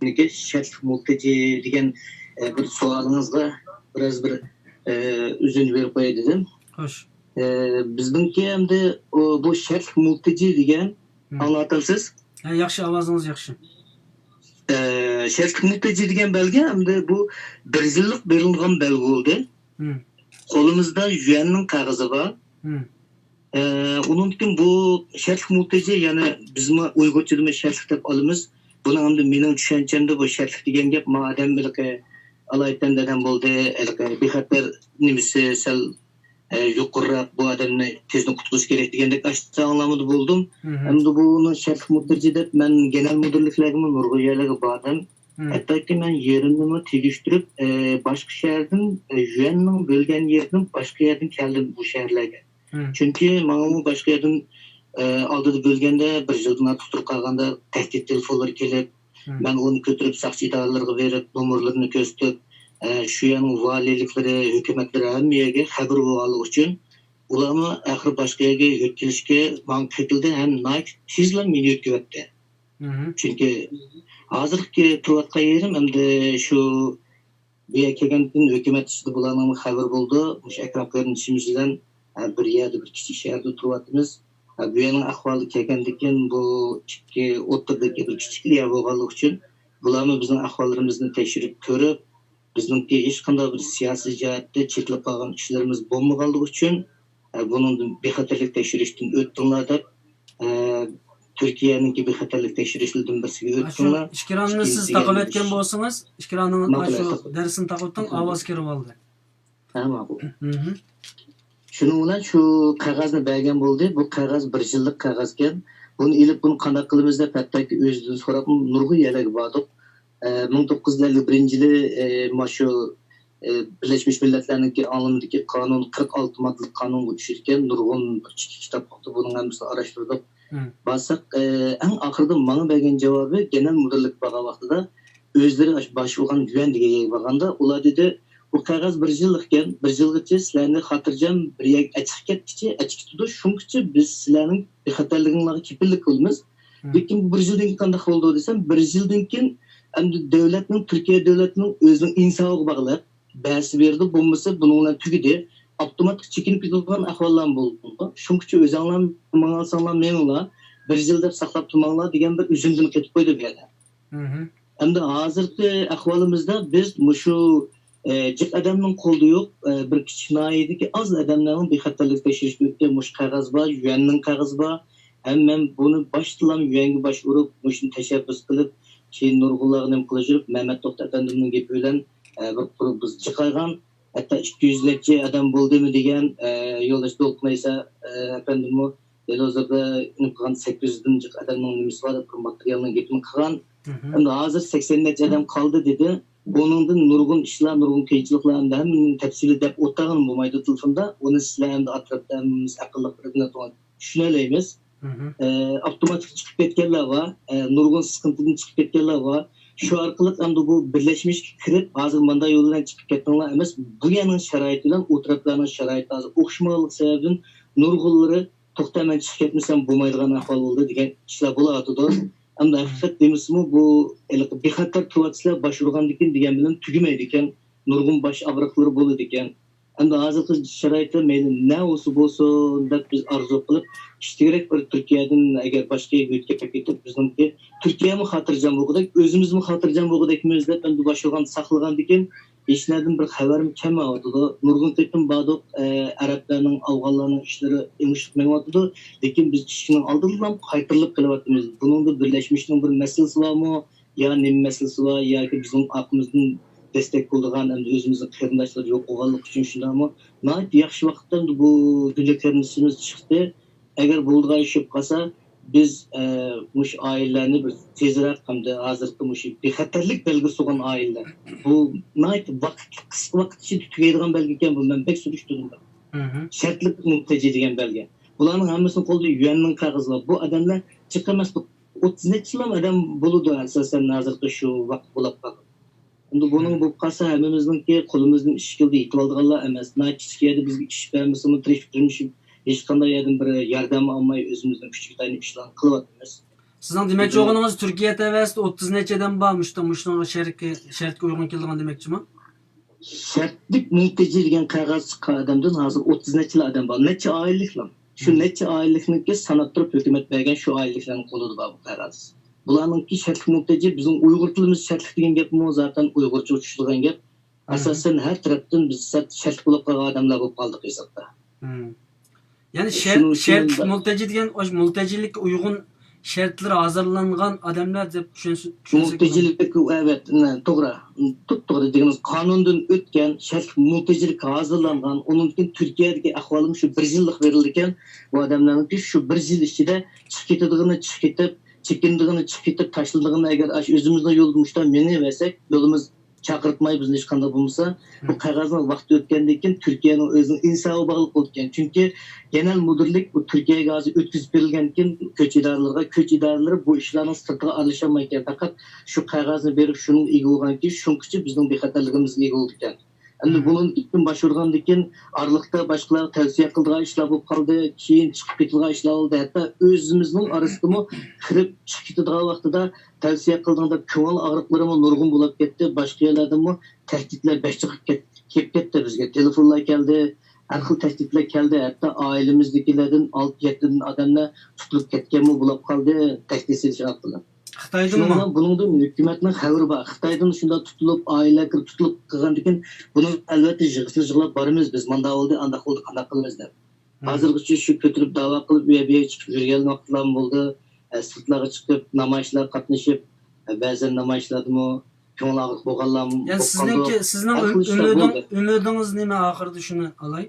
شەرتلىك مۇلتىجى دېگەن، ئە، بىر سوئالىڭىزغا بىراز بىر، ئە، ئۈزۈندە بېرىپ قوياي دېدىم. خوش. ئە، بىزنىڭكى ئەمدى ئۇ، بۇ شەرتلىك مۇلتىجى دېگەن، ھە. ئاڭلاتامسىز؟ ھە، ياخشى، ئاۋازىڭىز ياخشى. ئە، شەرتلىك مۇلتىجى دېگەن بەلگە ئەمدى بۇ بىر يىللىق بېرىلغان بەلگە بولدى. ھە. قولىمىزدا يۈەننىڭ قەغىزى بار. ھە. ئە، ئۇنىڭدىن كېيىن بۇ شەرتلىك مۇلتىجى، يەنى بىزمۇ ئۇيغۇرچىدىمۇ شەرتلىك دەپ ئالىمىز. بۇنىڭ ئەمدى مېنىڭ چۈشەنچەمدە بۇ شەرتلىك دېگەن گەپ، ما ئادەم ھېلىقى ئالايىتەن دادام بولدى، ھېلىقى بىخەتەر نېمىسى سەل ئە، يۇقىرىراق، بۇ ئادەمنى تېزدىن قۇتقۇزۇش كېرەك دېگەندەك ئاشۇنداق ئاڭلامىدا بولدۇم. مم. ئەمدى بۇنىڭ شەرتلىك مۇلتىجى دەپ مەن گېنېرال مۇدىرلىكلەرگىمۇ نۇرغۇن يەرلەرگە باردىم. مم. ھەتتاكى مەن يېرىمنىمۇ تېگىشتۈرۈپ، ئە، باشقا شەھەردىن، ئە، يۈەننىڭ بۆلگەن يېرىدىن باشقا يەردىن كەلدىم بۇ شەھەرلەرگە. مم. چۈنكى ماڭىمۇ باشقا يەردىن، ئە، ئالدىدا بۆلگەندە بىر يىلدىن ئارتۇق تۇرۇپ قالغاندا تەھدىت تېلېفونلىرى كېلىپ، مم. مەن ئۇنى كۆتۈرۈپ ساقچى ئىدارىلىرىغا بېرىپ، نومۇرلىرىنى كۆرسىتىپ، ئە، شۇ يەرنىڭ ۋالىيلىكلىرى، ھۆكۈمەتلىرى ھەممە يەرگە خەۋىرى بولغانلىقى ئۈچۈن، ئۇلارمۇ ئاخىرى باشقا يەرگە يۆتكىلىشكە ماڭا قېتىلدى ھەم ناھايىتى تېزلا مېنى يۆتكىۋەتتى. مم. چۈنكى ھازىرقى تۇرۇۋاتقان يېرىم ئەمدى شۇ بۇ يەرگە كەلگەندىن كېيىن ھۆكۈمەت ئىچىدە بۇلارنىڭ خەۋىرى بولىدۇ. مۇشۇ ئەكرەم قېرىندىشىمىز بىلەن، ھە، بىر يەردە، بىر كىچىك شەھەردە تۇرۇۋاتىمىز. ھە، بۇ يەرنىڭ ئەھۋالىغا كەلگەندىن كېيىن بۇ ئىككى ئوتتۇرىدىكى بىر كىچىك يەر بولغانلىقى ئۈچۈن بۇلارمۇ بىزنىڭ ئەھۋاللىرىمىزنى تەكشۈرۈپ كۆرۈپ، بىزنىڭكى ھېچقانداق بىر سىياسىي جەھەتتە چېتىلىپ قالغان ئىشلىرىمىز بولمىغانلىقى ئۈچۈن، ئە، بۇنىڭدىن بىخەتەرلىك تەكشۈرۈشتىن ئۆتتۈڭلار دەپ، ئە، تۈركىيەنىڭكى بىخەتەرلىك تەكشۈرۈشلىرىدىن بىرسىگە ئاشۇ ئۆتتۈڭلار. ئىككىرانىنى سىز تاقىۋەتكەن بولسىڭىز، ئىككىرانىڭ ماقۇل، ئاشۇ دەرسىنى تاقىۋېتىڭ، ئاۋاز كىرىۋالدى. ھە، ماقۇل. مم. شۇنىڭ بىلەن شۇ قەغەزنى بەرگەن بولدى. بۇ قەغەز بىر يىللىق قەغەزكەن. بۇنى ئېلىپ، بۇنى قانداق قىلىمىز دەپ، ھەتتاكى ئۆزىدىن سوراپ، نۇرغۇن يەرلەرگە باردۇق. ئە، مىڭ توققۇز يۈز ئەللىك بىرىنچى يىلى، ئە، مانا شۇ، ئە، بىرلەشمىش مىللەتلەرنىڭكى ئالدىمىدىكى قانۇن، قىرىق ئالتە ماددىلىق قانۇنغا چۈشىدىكەن. نۇرغۇن بىر ئىچكى كىتاب بوپتۇ، بۇنىڭ ھەممىسىنى ئاراشتۇردۇق. مم. بارساق، ئە، ئەڭ ئاخىرىدا ماڭا بەرگەن جاۋابى، گېنېرال مۇدىرلىققا بارغان ۋاقتىدا، ئۆزلىرى ئاشۇ باش ئۇرغان يۈەن دېگەن يەرگە بارغاندا، ئۇلار دېدى، بۇ قەغەز بىر يىللىقكەن، بىر يىلغىچە سىلەرنى خاتىرجەم بىر يەرگە ئەچىقىپ كەتكۈچە ئەچىقىپ تۇرىدۇ، شۇنىڭغىچە بىز سىلەرنىڭ بىخەتەرلىكىڭلارغا كېپىللىك قىلىمىز. مم. لېكىن بۇ بىر يىلدىن كېيىن قانداق بولىدۇ دېسەم، بىر يىلدىن كېيىن ئەمدى دۆلەتنىڭ، تۈركىيە دۆلىتىنىڭ ئۆزىنىڭ ئىنساپىغا باغلىق، بەرسە بېرىدۇ، بولمىسا بۇنىڭ بىلەن تۈگىدى. ئاپتوماتىك چېكىنىپ كېتىدىغان ئەھۋاللارمۇ بولىدۇ. شۇنىڭغىچە ئۆزۈڭلار ماڭالساڭلار مېڭىڭلار، بىر يىل دەپ ساقلاپ تۇرماڭلار دېگەن بىر ئۈزۈندىمۇ قېتىپ قويدى بۇ يەردە. مم. ئەمدى ھازىرقى ئەھۋالىمىزدا بىز مۇشۇ، ئە، جىق ئادەمنىڭ قولىدا يوق، ئە، بىر كىچىك ناھىيەدىكى ئاز ئادەملەرنىڭ بىخەتەرلىك تەكشۈرۈشكە ئۆتكەن مۇشۇ قەغەز بار، يۈەننىڭ قەغىزى بار. ھەم مەن بۇنى باشتىلام يۈەنگە باش ئۇرۇپ، مۇشۇنى تەشەببۇس قىلىپ، كېيىن نۇرغۇنلارغا نېمە قىلىپ يۈرۈپ، مەمەت توختى ئەپەندىمنىڭ گېپى بىلەن، ئە، بىر قۇر بىز جىقايغان، ھەتتا ئىككى يۈز نەچچە ئادەم بولدىمۇ دېگەن، ئە، يولداش دولقۇن ئەيسا، ئە، ئەپەندىممۇ دېلوزىردا نېمە قىلغان، سەككىز يۈزدىن جىق ئادەمنىڭ نېمىسى بار دەپ، بىر ماتېرىيالنىڭ گېپىنى قىلغان. مم. ئەمدى ھازىر سەكسەن نەچچە ئادەم قالدى دېدى. بۇنىڭدىن نۇرغۇن ئىشلار، نۇرغۇن قىيىنچىلىقلار، ئەمدى ھەممىنى تەپسىلىي دەپ ئولتۇرغىنىم بولمايدۇ تېلېفوندا. ئۇنى سىلەر ئەمدى ئەتراپتا ھەممىمىز ئەقىللىق بىر بىلەن چۈشىنەلەيمىز. مم. ئە، ئاپتوماتىك چىقىپ كەتكەنلەر بار، ئە، نۇرغۇن سىقىنتىدىن چىقىپ كەتكەنلەر بار. شۇ ئارقىلىق ئەمدى بۇ بىرلەشمىشكە كىرىپ، ھازىر مانداق يول بىلەن چىقىپ كەتتىڭلار ئەمەس، بۇ يەرنىڭ شارائىتى بىلەن ئۇ تەرەپلەرنىڭ شارائىتى ھازىر ئوخشىمىغانلىقى سەۋەبىدىن نۇرغۇنلىرى توختاپ مەن چىقىپ كەتمىسەم بولمايدىغان ئەھۋال بولدى دېگەن ئىشلار بولۇۋاتىدۇ. ئەمدى ھەقىقەت دېمىسىمۇ، بۇ ھېلىقى بىخەتەر تۇرۇۋاتىسىلەر، باش ئۇرغاندىكىن دېگەن بىلەن تۈگىمەيدىكەن. نۇرغۇن باش ئاغرىقلىرى بولىدىكەن. ئەمدى ھازىرقى شارائىتتا مەيلى نە بولسا بولسۇن دەپ بىز ئارزۇ قىلىپ، ئىشتىگرەك بىر تۈركىيەدىن ئەگەر باشقا يەرگە ئۆتكەپ كېتىپ، بىزنىڭكى تۈركىيەمۇ خاتىرجەم بولغۇدەك، ئۆزىمىزمۇ خاتىرجەم بولغۇدەكمىز دەپ، ئەمدى باشلىغان ساقلىغاندىكىن، ھېچنەدىن بىر خەۋەرمۇ كەلمەيۋاتىدۇ. نۇرغۇن قېتىم باردۇق، ئە، ئەرەبلەرنىڭ، ئافغانلارنىڭ ئىشلىرى ئېڭىشىپ مېڭىۋاتىدۇ. لېكىن بىز ئىشىكنىڭ ئالدىدىلا قايتۇرۇلۇپ قېلىۋاتىمىز. بۇنىڭدا بىرلەشمىشنىڭ بىر مەسىلىسى بارمۇ؟ يا نېمە مەسىلىسى بار، ياكى بىزنىڭ ئارقىمىزدىن دەستەك بولىدىغان، ئەمدى ئۆزىمىزنىڭ قېرىنداشلىرى يوق بولغانلىقى ئۈچۈن شۇنداقمۇ؟ ناھايىتى ياخشى ۋاقىتتا ئەمدى بۇ گۈلى قېرىندىشىمىز چىقتى. ئەگەر بولىدىغان ئىش بولۇپ قالسا، بىز، ئە، مۇشۇ ئائىلىلەرنى بىر تېزرەك ھەمدە ھازىرقى مۇشۇ بىخەتەرلىك بەلگىسى بولغان ئائىلىلەر. بۇ ناھايىتى ۋاقىتلىق، قىسقا ۋاقىت ئىچىدە تۈگەيدىغان بەلگە ئىكەن، بۇ مەن بەك سۈرۈشتۈردۈم. شەرتلىك مۇلتەجى دېگەن بەلگە. بۇلارنىڭ ھەممىسىنىڭ قولىدا يۈەننىڭ قەغىزى بار. بۇ ئادەملەر جىق ئەمەس، بۇ ئوتتۇز نەچچىلا ئادەم بولىدۇ، ئاساسەن، ھازىرقى شۇ ۋاقىت بولاپ قالغان. ئەمدى بۇنىڭ بولۇپ قالسا، ھەممىمىزنىڭكى قولىمىزدىن ئىش كېلىدۇ، يېتىۋالىدىغانلار ئەمەس. ناھايىتى كىچىك يەردە بىزگە ئىش بەرمىسىمۇ، تىرىشىپ تىرمىشىپ، ھېچقانداق يەردىن بىر ياردەم ئالماي، ئۆزىمىزنىڭ كۈچىگە تايىنىپ ئىشلارنى قىلىۋاتىمىز. سىزنىڭ دېمەكچى بولغىنىڭىز، تۈركىيە تەۋەسىدە ئوتتۇز نەچچە ئادەم بار، مۇشۇ، مۇشۇنىڭغا شەرتكە، شەرتكە ئۇيغۇن كېلىدىغان دېمەكچىمۇ؟ شەرتلىك مۇلتەجى دېگەن قەغەز چىققان ئادەمدىن ھازىر ئوتتۇز نەچچىلا ئادەم بار. نەچچە ئائىلىلىكلا. شۇ نەچچە ئائىلىلىكنىڭكى ساناپ تۇرۇپ ھۆكۈمەت بەرگەن شۇ ئائىلىلىكلەرنىڭ قولىدا بار بۇ قەغەز. بۇلارنىڭكى شەرتلىك مۇلتەجى، بىزنىڭ ئۇيغۇر تىلىمىز شەرتلىك دېگەن گەپمۇ زاتەن ئۇيغۇرچىغا چۈشىدىغان گەپ. ئاساسەن ھەر تەرەپتىن بىز شەرت، شەرتلىك بولۇپ قالغان ئادەملەر بولۇپ قالدۇق ھېسابتا. يەنى شەرت، شۇنىڭ ئۈچۈن شەرتلىك مۇلتەجى دېگەن، ئاشۇ مۇلتەجىلىككە ئۇيغۇن شەرتلىرى ھازىرلانغان ئادەملەر دەپ چۈشەنسە، چۈشەنسەك بولىدۇ. مۇلتەجىلىك، ئەۋەت، توغرا، توغرا دېگىنىڭىز، قانۇندىن ئۆتكەن، شەرتلىك مۇلتەجىلىككە ھازىرلانغان، ئۇنىڭدىن كېيىن تۈركىيەدىكى ئەھۋالىمۇ شۇ بىر يىللىق بېرىلىدىكەن، بۇ ئادەملەرنىڭكى شۇ بىر يىل ئىچىدە چىقىپ كېتىدىغىنى چىقىپ كېتىپ، چېكىنىدىغىنى چىقىپ كېتىپ، تاشلىنىدىغىنى، ئەگەر ئاشۇ ئۆزىمىزنىڭ يولىدا مۇشۇنداق مېڭىۋەرسەك، يولىمىز چاقىرتماي بىزنى ھېچقانداق بولمىسا، بۇ قەغەزنىڭ ۋاقتى ئۆتكەندىن كېيىن تۈركىيەنىڭ ئۆزىنىڭ ئىنسابىغا باغلىق بولىدىكەن. چۈنكى گېنەر مۇدىرلىك بۇ تۈركىيەگە ھازىر ئۆتكۈزۈپ بېرىلگەندىن كېيىن، كۆچ ئىدارىلىرىغا، كۆچ ئىدارىلىرى بۇ ئىشلارنىڭ سىرتىغا ئارىلىشالمايدىكەن. پەقەت شۇ قەغەزنى بېرىپ شۇنىڭغا ئىگە بولغاندىن كېيىن، شۇنىڭغىچە بىزنىڭ بىخەتەرلىكىمىزگە ئىگە بولىدىكەن. ئەمدى بۇنىڭدىن كېيىن باشلىغاندىن كېيىن ئارىلىقتا باشقىلارغا تەۋسىيە قىلىدىغان ئىشلار بولۇپ قالدى، كېيىن چىقىپ كېتىدىغان ئىشلار بولدى. ھەتتا ئۆزىمىزنىڭ ئارىسىدىمۇ كىرىپ چىقىپ كېتىدىغان ۋاقتىدا تەۋسىيە قىلدىڭ دەپ كۆڭۈل ئاغرىقلىرىمۇ نۇرغۇن بولۇپ كەتتى. باشقا يەرلەردىنمۇ تەھدىتلەر بەك چىقىپ كەت-، كېلىپ كەتتى بىزگە. تېلېفونلار كەلدى، ھەر خىل تەھدىتلەر كەلدى. ھەتتا ئائىلىمىزدىكىلەردىن ئالتە يەتتىدىن ئادەملەر تۇتۇلۇپ كەتكەنمۇ بولۇپ قالدى، تەھدىت سېلىش ئارقىلىق. خىتايدىنمۇ؟ شۇنىڭ بىلەن بۇنىڭدىن ھۆكۈمەتنىڭ خەۋىرى بار. خىتايدىن شۇنداق تۇتۇلۇپ، ئائىلىلەر كىرىپ تۇتۇلۇپ قىلغاندىن كېيىن، بۇنى ئەلۋەتتە يىغىسىنى يىغلاپ بارىمىز بىز. مانداق بولدى، ئانداق بولدى، قانداق قىلىمىز دەپ. ھازىرغىچە شۇ كۆتۈرۈپ داۋا قىلىپ، ئۇ يەر بۇ يەرگە چىقىپ يۈرگەن ۋاقىتلارمۇ بولدى. ئە، سىرتلارغا چىقىپ، نامايىشلارغا قاتنىشىپ، ئە، بەزەن نامايىشلاردىمۇ كۆڭۈل ئاغرىق بولغانلارمۇ يەنى بولۇپ قالدى. سىزنىڭكى، سىزنىڭ ھەر خىل ئىشلار ئۈمىدىڭ-، بولدى. ئۈمىدىڭىز نېمە ئاخىرىدا، شۇنى ئالاي؟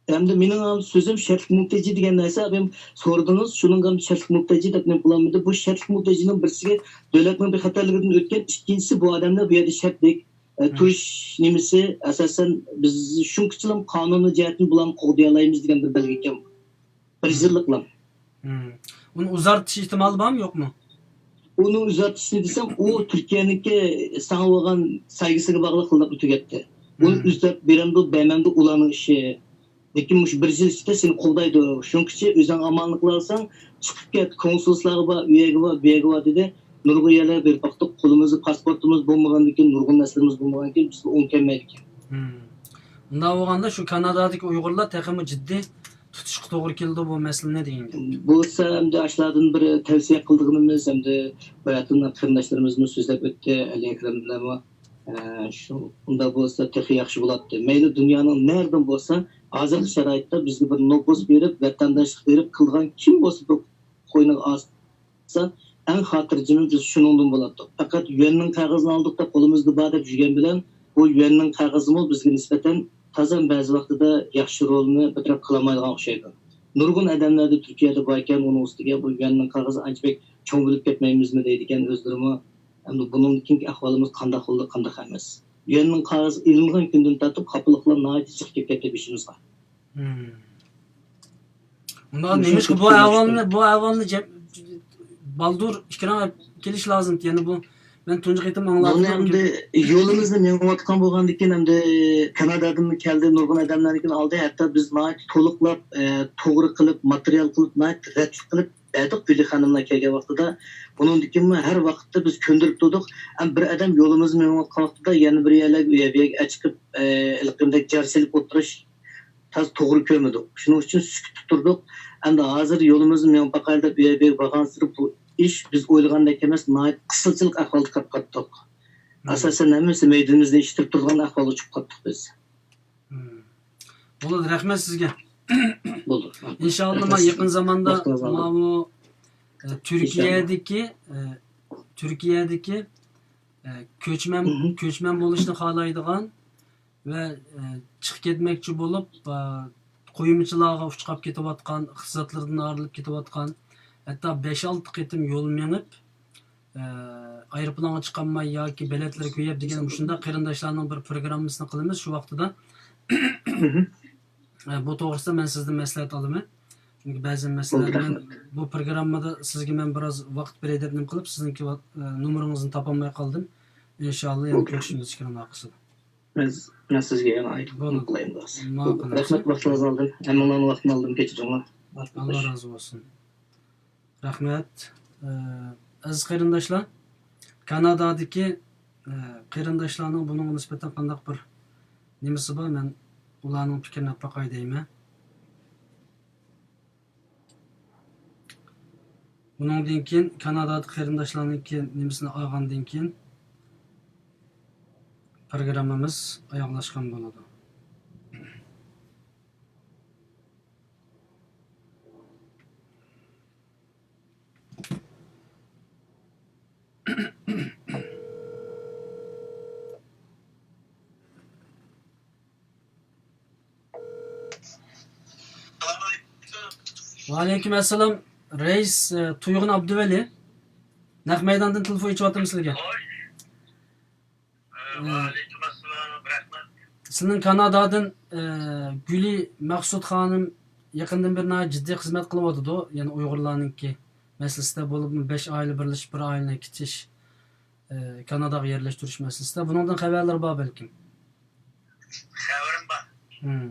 ئەمدى مېنىڭ سۆزۈم شەرتلىك مۇلتەجى دېگەن نەرسە، ئابىم سورىدىڭىز، شۇنىڭغا شەرتلىك مۇلتەجى دەپ نېمە قىلالمىدى. بۇ شەرتلىك مۇلتەجىنىڭ بىرسىگە دۆلەتنىڭ بىخەتەرلىكىدىن ئۆتكەن، ئىككىنچىسى بۇ ئادەملەر بۇ يەردە شەرتلىك، ئە، تۇرۇش نېمىسى، ئاساسەن، بىز شۇنىڭغىچىلا قانۇنىي جەھەتتىن بۇلارنى قوغدىيالايمىز دېگەن بىر بەلگە ئىكەن. بىر يىللىقلا. ئۇنى ئۇزارتىش ئېھتىمالى بارمۇ، يوقمۇ؟ ئۇنى ئۇزارتىشنى دېسەم، ئۇ تۈركىيەنىڭكى ساڭا بولغان سايگىسىغا باغلىق قىلىپ تۈگەتتى. ئۇنى ئۇزارتىپ بېرەمدۇ، بەرمەمدۇ، ئۇلارنىڭ ئىشى. لېكىن مۇشۇ بىر يىل ئىچىدە سېنى قوغدايدۇ. شۇنىڭغىچە ئۆزۈڭ ئامانلىق قىلالىساڭ، چىقىپ كەت، كونسۇللۇقلارغا بار، ئۇ يەرگە بار، بۇ يەرگە بار دېدى. نۇرغۇن يەرلەرگە بېرىپ باقتۇق. قولىمىزدا پاسپورتىمىز بولمىغاندىن كېيىن، نۇرغۇن نەرسىلىرىمىز بولمىغاندىن كېيىن بىزگە ئوڭ كەلمەيدىكەن. ئۇنداق بولغاندا شۇ كانادادىكى ئۇيغۇرلار تېخىمۇ جىددىي تۇتۇشقا توغرا كېلىدۇ بۇ مەسىلىنى دېگەن گەپ. بولسا ئەمدى ئاشۇلاردىن بىر تەۋسىيە قىلىدىغىنىمىز، ئەمدى باياتىن قېرىنداشلىرىمىزمۇ سۆزلەپ ئۆتتى، ئەلى ئەكرەملەرمۇ. ئە، شۇ، ئۇنداق بولسا تېخى ياخشى بولاتتى. مەيلى دۇنيانىڭ نەرىدىن بولسا، ھازىرقى شارائىتتا بىزگە بىر نوپۇس بېرىپ، ۋەتەنداشلىق بېرىپ قىلىدىغان كىم بولسا بىر قوينىغا ئالسا، ئەڭ خاتىرجىمى بىز شۇنىڭدىن بولاتتۇق. پەقەت يۈەننىڭ قەغىزىنى ئالدۇق دەپ قولىمىزدا بار دەپ يۈرگەن بىلەن، بۇ يۈەننىڭ قەغىزىمۇ بىزگە نىسبەتەن تازا بەزى ۋاقتىدا ياخشى رولنى بىر تەرەپ قىلالمايدىغان ئوخشايدۇ. نۇرغۇن ئادەملەردە تۈركىيەدە باركەن، ئۇنىڭ ئۈستىگە بۇ يۈەننىڭ قەغىزى ئانچە بەك چوڭ بۆلۈپ كەتمەيمىزمۇ دەيدىكەن ئۆزلىرىمۇ. ئەمدى بۇنىڭدىن كېيىنكى ئەھۋالىمىز قانداق بولىدۇ، قانداق ئەمەس. يۈەننىڭ قەغىزى ئېلىنغان كۈندىن تارتىپ خاپىلىقلار ناھايىتى جىق كېلىپ كەتتى بېشىمىزغا. ئۇنداق نېمىشقا بۇ ئەھۋالنى، بۇ ئەھۋالنى جەم-، بالدۇر ئېكرانغا كېلىش لازىم. يەنى بۇ مەن تۇنجى قېتىم ئاڭلاپ بۇنى ئەمدى يولىمىزنى مېڭىۋاتقان بولغاندىكىن، ئەمدى كانادادىن كەلدى، نۇرغۇن ئادەملەرنىڭكىنى ئالدى. ھەتتا بىز ناھايىتى تولۇقلاپ، ئە، توغرا قىلىپ، ماتېرىيال قىلىپ، ناھايىتى رەتلىك قىلىپ بەردۇق گۈلى خانىملار كەلگەن ۋاقتىدا. بۇنىڭدىن كېيىنمۇ ھەر ۋاقىتتا بىز كۆندۈرۈپ تۇردۇق. ئەمما بىر ئادەم يولىمىزنى مېڭىۋاتقان ۋاقتىدا يەنە بىر يەرلەرگە، ئۇ يەر بۇ يەرگە ئەچىقىپ، ئە، ھېلىقىدەك جار سېلىپ ئولتۇرۇش تازا توغرا كۆرمىدۇق. شۇنىڭ ئۈچۈن سۈكۈتتە تۇردۇق. ئەمدى ھازىر يولىمىزنى مېڭىپ باقايلى دەپ، ئۇ يەر بۇ يەرگە بارغانسېرى بۇ ئىش بىز ئويلىغاندەك ئەمەس، ناھايىتى قىسىلچىلىق ئەھۋالدا قاپ قاتتۇق. ئاساسەن ھەممىسى مەيدىنىمىزنى ئىشلىتىپ تۇرىدىغان ئەھۋالغا چۈشۈپ قاتتۇق بىز. بولىدۇ، رەھمەت سىزگە. بولدى. ئىنشاللا، ما يېقىن زاماندا ماۋۇ، ئە، تۈركىيەدىكى، ئە، تۈركىيەدىكى، ئە، كۆچمەن، كۆچمەن بولۇشنى خالايدىغان ۋە، ئە، چىقىپ كەتمەكچى بولۇپ، ئە، قويمىچىلارغا ئۇچراپ كېتىۋاتقان، ئىقتىسادلىرىدىن ئايرىلىپ كېتىۋاتقان، ھەتتا بەش-ئالتە قېتىم يول مېڭىپ، ئە، ئايروپىلانغا چىقالماي ياكى بېلەتلىرى كۆيۈپ دېگەن مۇشۇنداق قېرىنداشلارنىڭ بىر پروگراممىسىنى قىلىمىز شۇ ۋاقتىدا. ئە، بۇ توغرىسىدا مەن سىزدىن مەسلىھەت ئالىمەن. چۈنكى بەزى مەسىلىلەردە مەن بۇ پروگراممىدا سىزگە مەن بىراز ۋاقىت بېرەي دەپ نېمە قىلىپ، سىزنىڭكى ۋاق-، ئە، نومۇرىڭىزنى تاپالماي قالدىم. ئىنشاللا يەنە كۆرۈشىمىز ئىككىنىڭ ئارقىسىدا. مەن، مەن سىزگە يەنە ئايتىپ قويايمۇ؟ بولىدۇ. ماقۇل. رەھمەت، ۋاقتىڭىزنى ئالدىم. ھەممىڭلارنىڭ ۋاقتىنى ئالدىم، كەچۈرۈڭلار. ئاللا رازى بولسۇن. رەھمەت. ئە، ئەزىز قېرىنداشلار، كانادادىكى، ئە، قېرىنداشلارنىڭ بۇنىڭغا نىسبەتەن قانداق بىر نېمىسى بار؟ مەن ئۇلارنىڭ پىكرىنى ئاپ باقاي دەيمەن. بۇنىڭدىن كېيىن كانادادىكى قېرىنداشلارنىڭكى نېمىسىنى ئالغاندىن كېيىن پروگراممىمىز ئاياغلاشقان بولىدۇ. ۋەئەلەيكۇم ئەسسالام. رەئىس، ئە، تۇيغۇن ئابدۇۋەلى. نەق مەيداندىن تېلېفون ئېچىۋاتىمەن سىلىگە. ۋەئەلەيكۇم ئەسسالام، رەھمەت. سىزنىڭ كانادادىن، ئە، گۈلى مەخسۇت خانىم يېقىندىن بېرى ناھايىتى جىددىي خىزمەت قىلىۋاتىدۇ. يەنى ئۇيغۇرلارنىڭكى مەسىلىسىدە بولۇپمۇ بەش ئائىلە بىرلىشىپ بىر ئائىلىنى كېتىش، ئە، كاناداغا يەرلەشتۈرۈش مەسىلىسىدە. بۇنىڭدىن خەۋەرلىرى بار بەلكىم. خەۋىرىم بار. ھىم.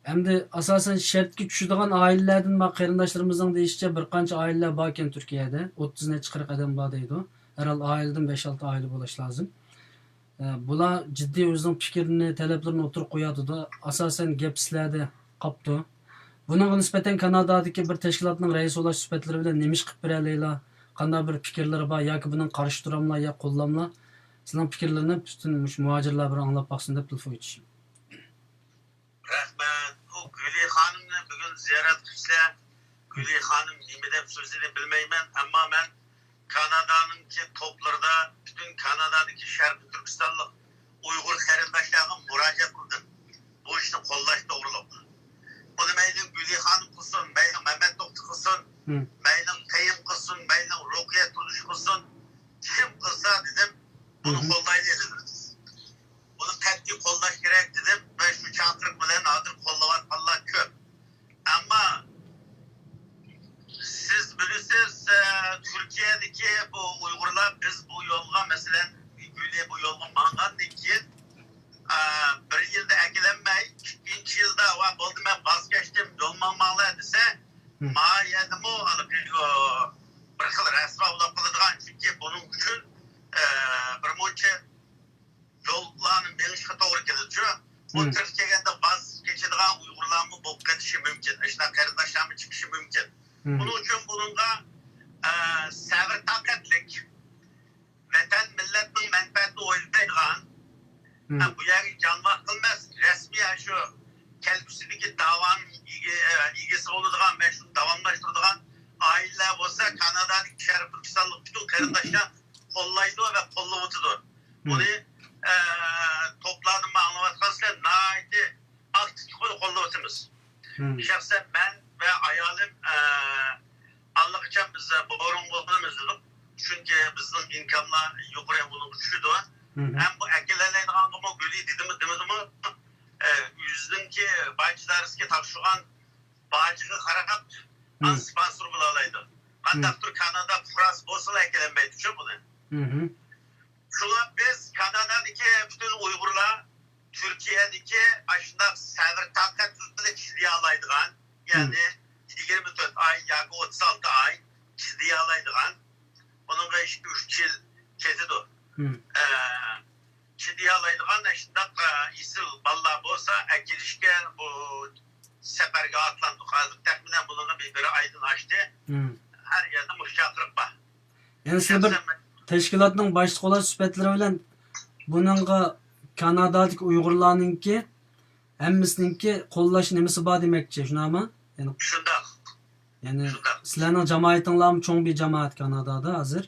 ئەمدى ئاساسەن شەرتكە چۈشىدىغان ئائىلىلەردىن، ما قېرىنداشلىرىمىزنىڭ دېيىشىچە، بىر قانچە ئائىلىلەر باركەن تۈركىيەدە. ئوتتۇز نەچچە، قىرىق ئادەم بار دەيدۇ. ھەر ھال ئائىلىدىن بەش-ئالتە ئائىلە بولۇشى لازىم. ئە، بۇلار جىددىي ئۆزىنىڭ پىكرىنى، تەلەپلىرىنى ئوتتۇرىغا قويۇۋاتىدۇ. ئاساسەن گەپ سىلەردە قاپتۇ. بۇنىڭغا نىسبەتەن كانادادىكى بىر تەشكىلاتنىڭ رەئىسى بولۇش سۈپەتلىرى بىلەن نېمە ئىش قىلىپ بېرەلەيلا؟ قانداق بىر پىكىرلىرى بار ياكى بۇنىڭغا قارشى تۇراملا يا قوللاملا؟ سىلەرنىڭ پىكىرلىرىنى پۈتۈن مۇشۇ مۇھاجىرلار بىر ئاڭلاپ باقسۇن دەپ تېلېفون ئېچىشىم. رەھمەت. ئۇ گۈلى خانىمنى بۈگۈن زىيارەت قىلىشلار. گۈلى خانىم نېمە دەپ سۆزلىدى بىلمەيمەن، ئەمما مەن كانادانىڭكى توپلىرىدا، پۈتۈن كانادادىكى شەرقىي تۈركىستانلىق ئۇيغۇر قېرىنداشلارغا مۇراجىئەت قىلدىم. بۇ ئىشنى قوللاش توغرۇلۇق. بۇنى مەيلى گۈلى خانىم قىلسۇن، مەيلى مەمەت توختى قىلسۇن، ھىم. مەيلى قېيۇم قىلسۇن، مەيلى رۇقىيە تۇرمۇش قىلسۇن، كىم قىلسا دېدىم، بۇنى ھىم. قوللايلى دېدىم. بۇنى قەتئىي قوللاش كېرەك دېدىم ۋە شۇ چاقىرىق بىلەن ھازىر قوللاۋاتقانلار كۆپ. ئەمما سىز بىلىسىز، ئە، تۈركىيەدىكى بۇ ئۇيغۇرلار، بىز بۇ يولغا، مەسىلەن، گۈلى بۇ يولغا ماڭغاندىن كېيىن، ئە، بىر يىلدا ئەكېلەلمەي، ئىككىنچى يىلدا، ۋە بولدى، مەن ۋاز كەچتىم، يول ماڭماڭلار دېسە، ھىم. ما يەردىمۇ ھېلىقى، ئۇ، بىر خىل رەسۋا بولۇپ قالىدىغان، چۈنكى بۇنىڭ ئۈچۈن، ئە، بىر مۇنچە يوللارنى مېڭىشقا توغرا كېلىدىچۇ. بۇ مم. تىرىش كەلگەندە ۋاز كېچىدىغان ئۇيغۇرلارمۇ بولۇپ قېلىشى مۇمكىن. ئاشۇنداق قېرىنداشلارمۇ چىقىشى مۇمكىن. مم. بۇنىڭ ئۈچۈن بۇنىڭغا، ئە، سەۋر-تاقەتلىك، ۋەتەن، مىللەتنىڭ مەنپەئەتىنى ئويلايدىغان، مم. ھە، بۇ يەرگە جان-ۋاق قىلماس، رەسمىي ئاشۇ كەلگۈسىدىكى داۋانىڭ ئىگە-، ئە، ئىگىسى بولىدىغان ۋە شۇنى داۋاملاشتۇرىدىغان ئائىلىلەر بولسا، كانادادىكى شەرقىي تۈركىستانلىق پۈتۈن قېرىنداشلار قوللايدۇ ۋە قوللىۋاتىدۇ. مم. بۇنى، ئە، توپلاردىن ئاڭلاۋاتقانسىلەر، ناھايىتى ئاكتىپ قوللاۋاتىمىز. مم. شەخسەن مەن ۋە ئايالىم، ئە، ئاللىقاچان بىز بورۇنغا بولىمىز دېدۇق. چۈنكى بىزنىڭ ئىنكاملار يۇقىرى ئۇنىڭغا چۈشىدۇ. مم. ھەم بۇ ئەكېلەلەيدىغانغىمۇ گۈلى دېدىمۇ، دېمىدىمۇ، ئە، ئۆزىنىڭكى باج ئىدارىسىگە تاپشۇرغان باجىغا قاراپ، مم. ئان سپانسور بولالايدۇ. مم. قانداقتۇر كانادا پۇقراسى بولسىلا ئەكېلەلمەيدۇ شۇ بۇنى. مم. شۇڭا بىز كانادادىكى پۈتۈن ئۇيغۇرلار تۈركىيەدىكى ئاشۇنداق سەۋر-تاقەت بىلەن چىدىيالايدىغان، مم. يەنى يىگىرمە تۆت ئاي ياكى ئوتتۇز ئالتە ئاي چىدىيالايدىغان، بۇنىڭغا ئىككى ئۈچ يىل كېتىدۇ. مم. ئە، چىدىيالايدىغان ئاشۇنداق، ئە، ئېسىل بالىلار بولسا ئەكېلىشكە بۇ سەپەرگە ئاتلاندۇق. ھازىر تەخمىنەن بۇنىڭغا بىر، بىر ئايدىن ئاشتى. مم. ھەر يەردە مۇشۇ چاقىرىق بار. يەنى سىلەر بىر شەخسەن مەن تەشكىلاتنىڭ باشلىقى بولۇش سۈپەتلىرى بىلەن بۇنىڭغا كانادادىكى ئۇيغۇرلارنىڭكى ھەممىسىنىڭكى قوللاش نېمىسى بار دېمەكچى، شۇنداقمۇ؟ يەنى شۇنداق. يەنى شۇنداق. سىلەرنىڭ جامائىتىڭلارمۇ چوڭ بىر جامائەت كانادادا ھازىر.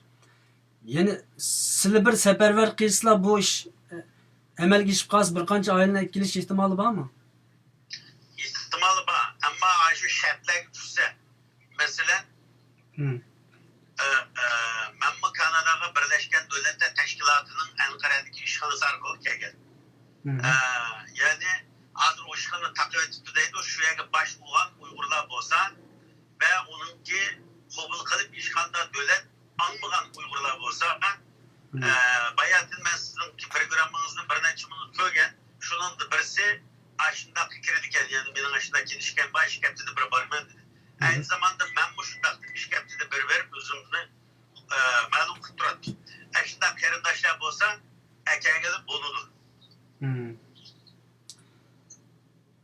يەنى سىلى بىر سەپەرۋەر قىلسىلا، بۇ ئىش ئەمەلگە ئېشىپ قالسا، بىر قانچە ئائىلىنى ئەكېلىش ئېھتىمالى بارمۇ؟ ئېھتىمالى بار، ئەمما ئاشۇ شەرتلەرگە چۈشسە، مەسىلەن، مم. ئە، ئە، مەنمۇ كاناداغا بىرلەشكەن دۆلەتلەر تەشكىلاتىنىڭ ئەنقەرەدىكى ئىشخانىسى ئارقىلىق كەلگەن. مم. ئە، يەنى ھازىر ئۇ ئىشخانا تاقىۋېتىپتۇ دەيدۇ، شۇ يەرگە باش بولغان ئۇيغۇرلار بولسا ۋە ئۇنىڭكى قوبۇل قىلىپ ھېچقانداق دۆلەت ئالمىغان ئۇيغۇرلار بولسا، مم. ئە، باياتىن مەن سىزنىڭ پروگراممىڭىزنى بىر نەچچە مىنۇت كۆرگەن، شۇنىڭدا بىرسى ئاشۇنداق كىرىدىكەن، يەنى مېنىڭ ئاشۇنداق كېلىشكەن بار، ئىككى ھەپتىدە بىر بارىمەن دېدى. مم. ئەينى زاماندا مەنمۇ شۇنداق دەپ ئىككى ھەپتىدە بىر بېرىپ ئۆزۈمنى، ئە، مەلۇم قىلىپ تۇراتتىم. ئاشۇنداق قېرىنداشلار بولسا ئەكەلگىلى بولىدۇ. مم.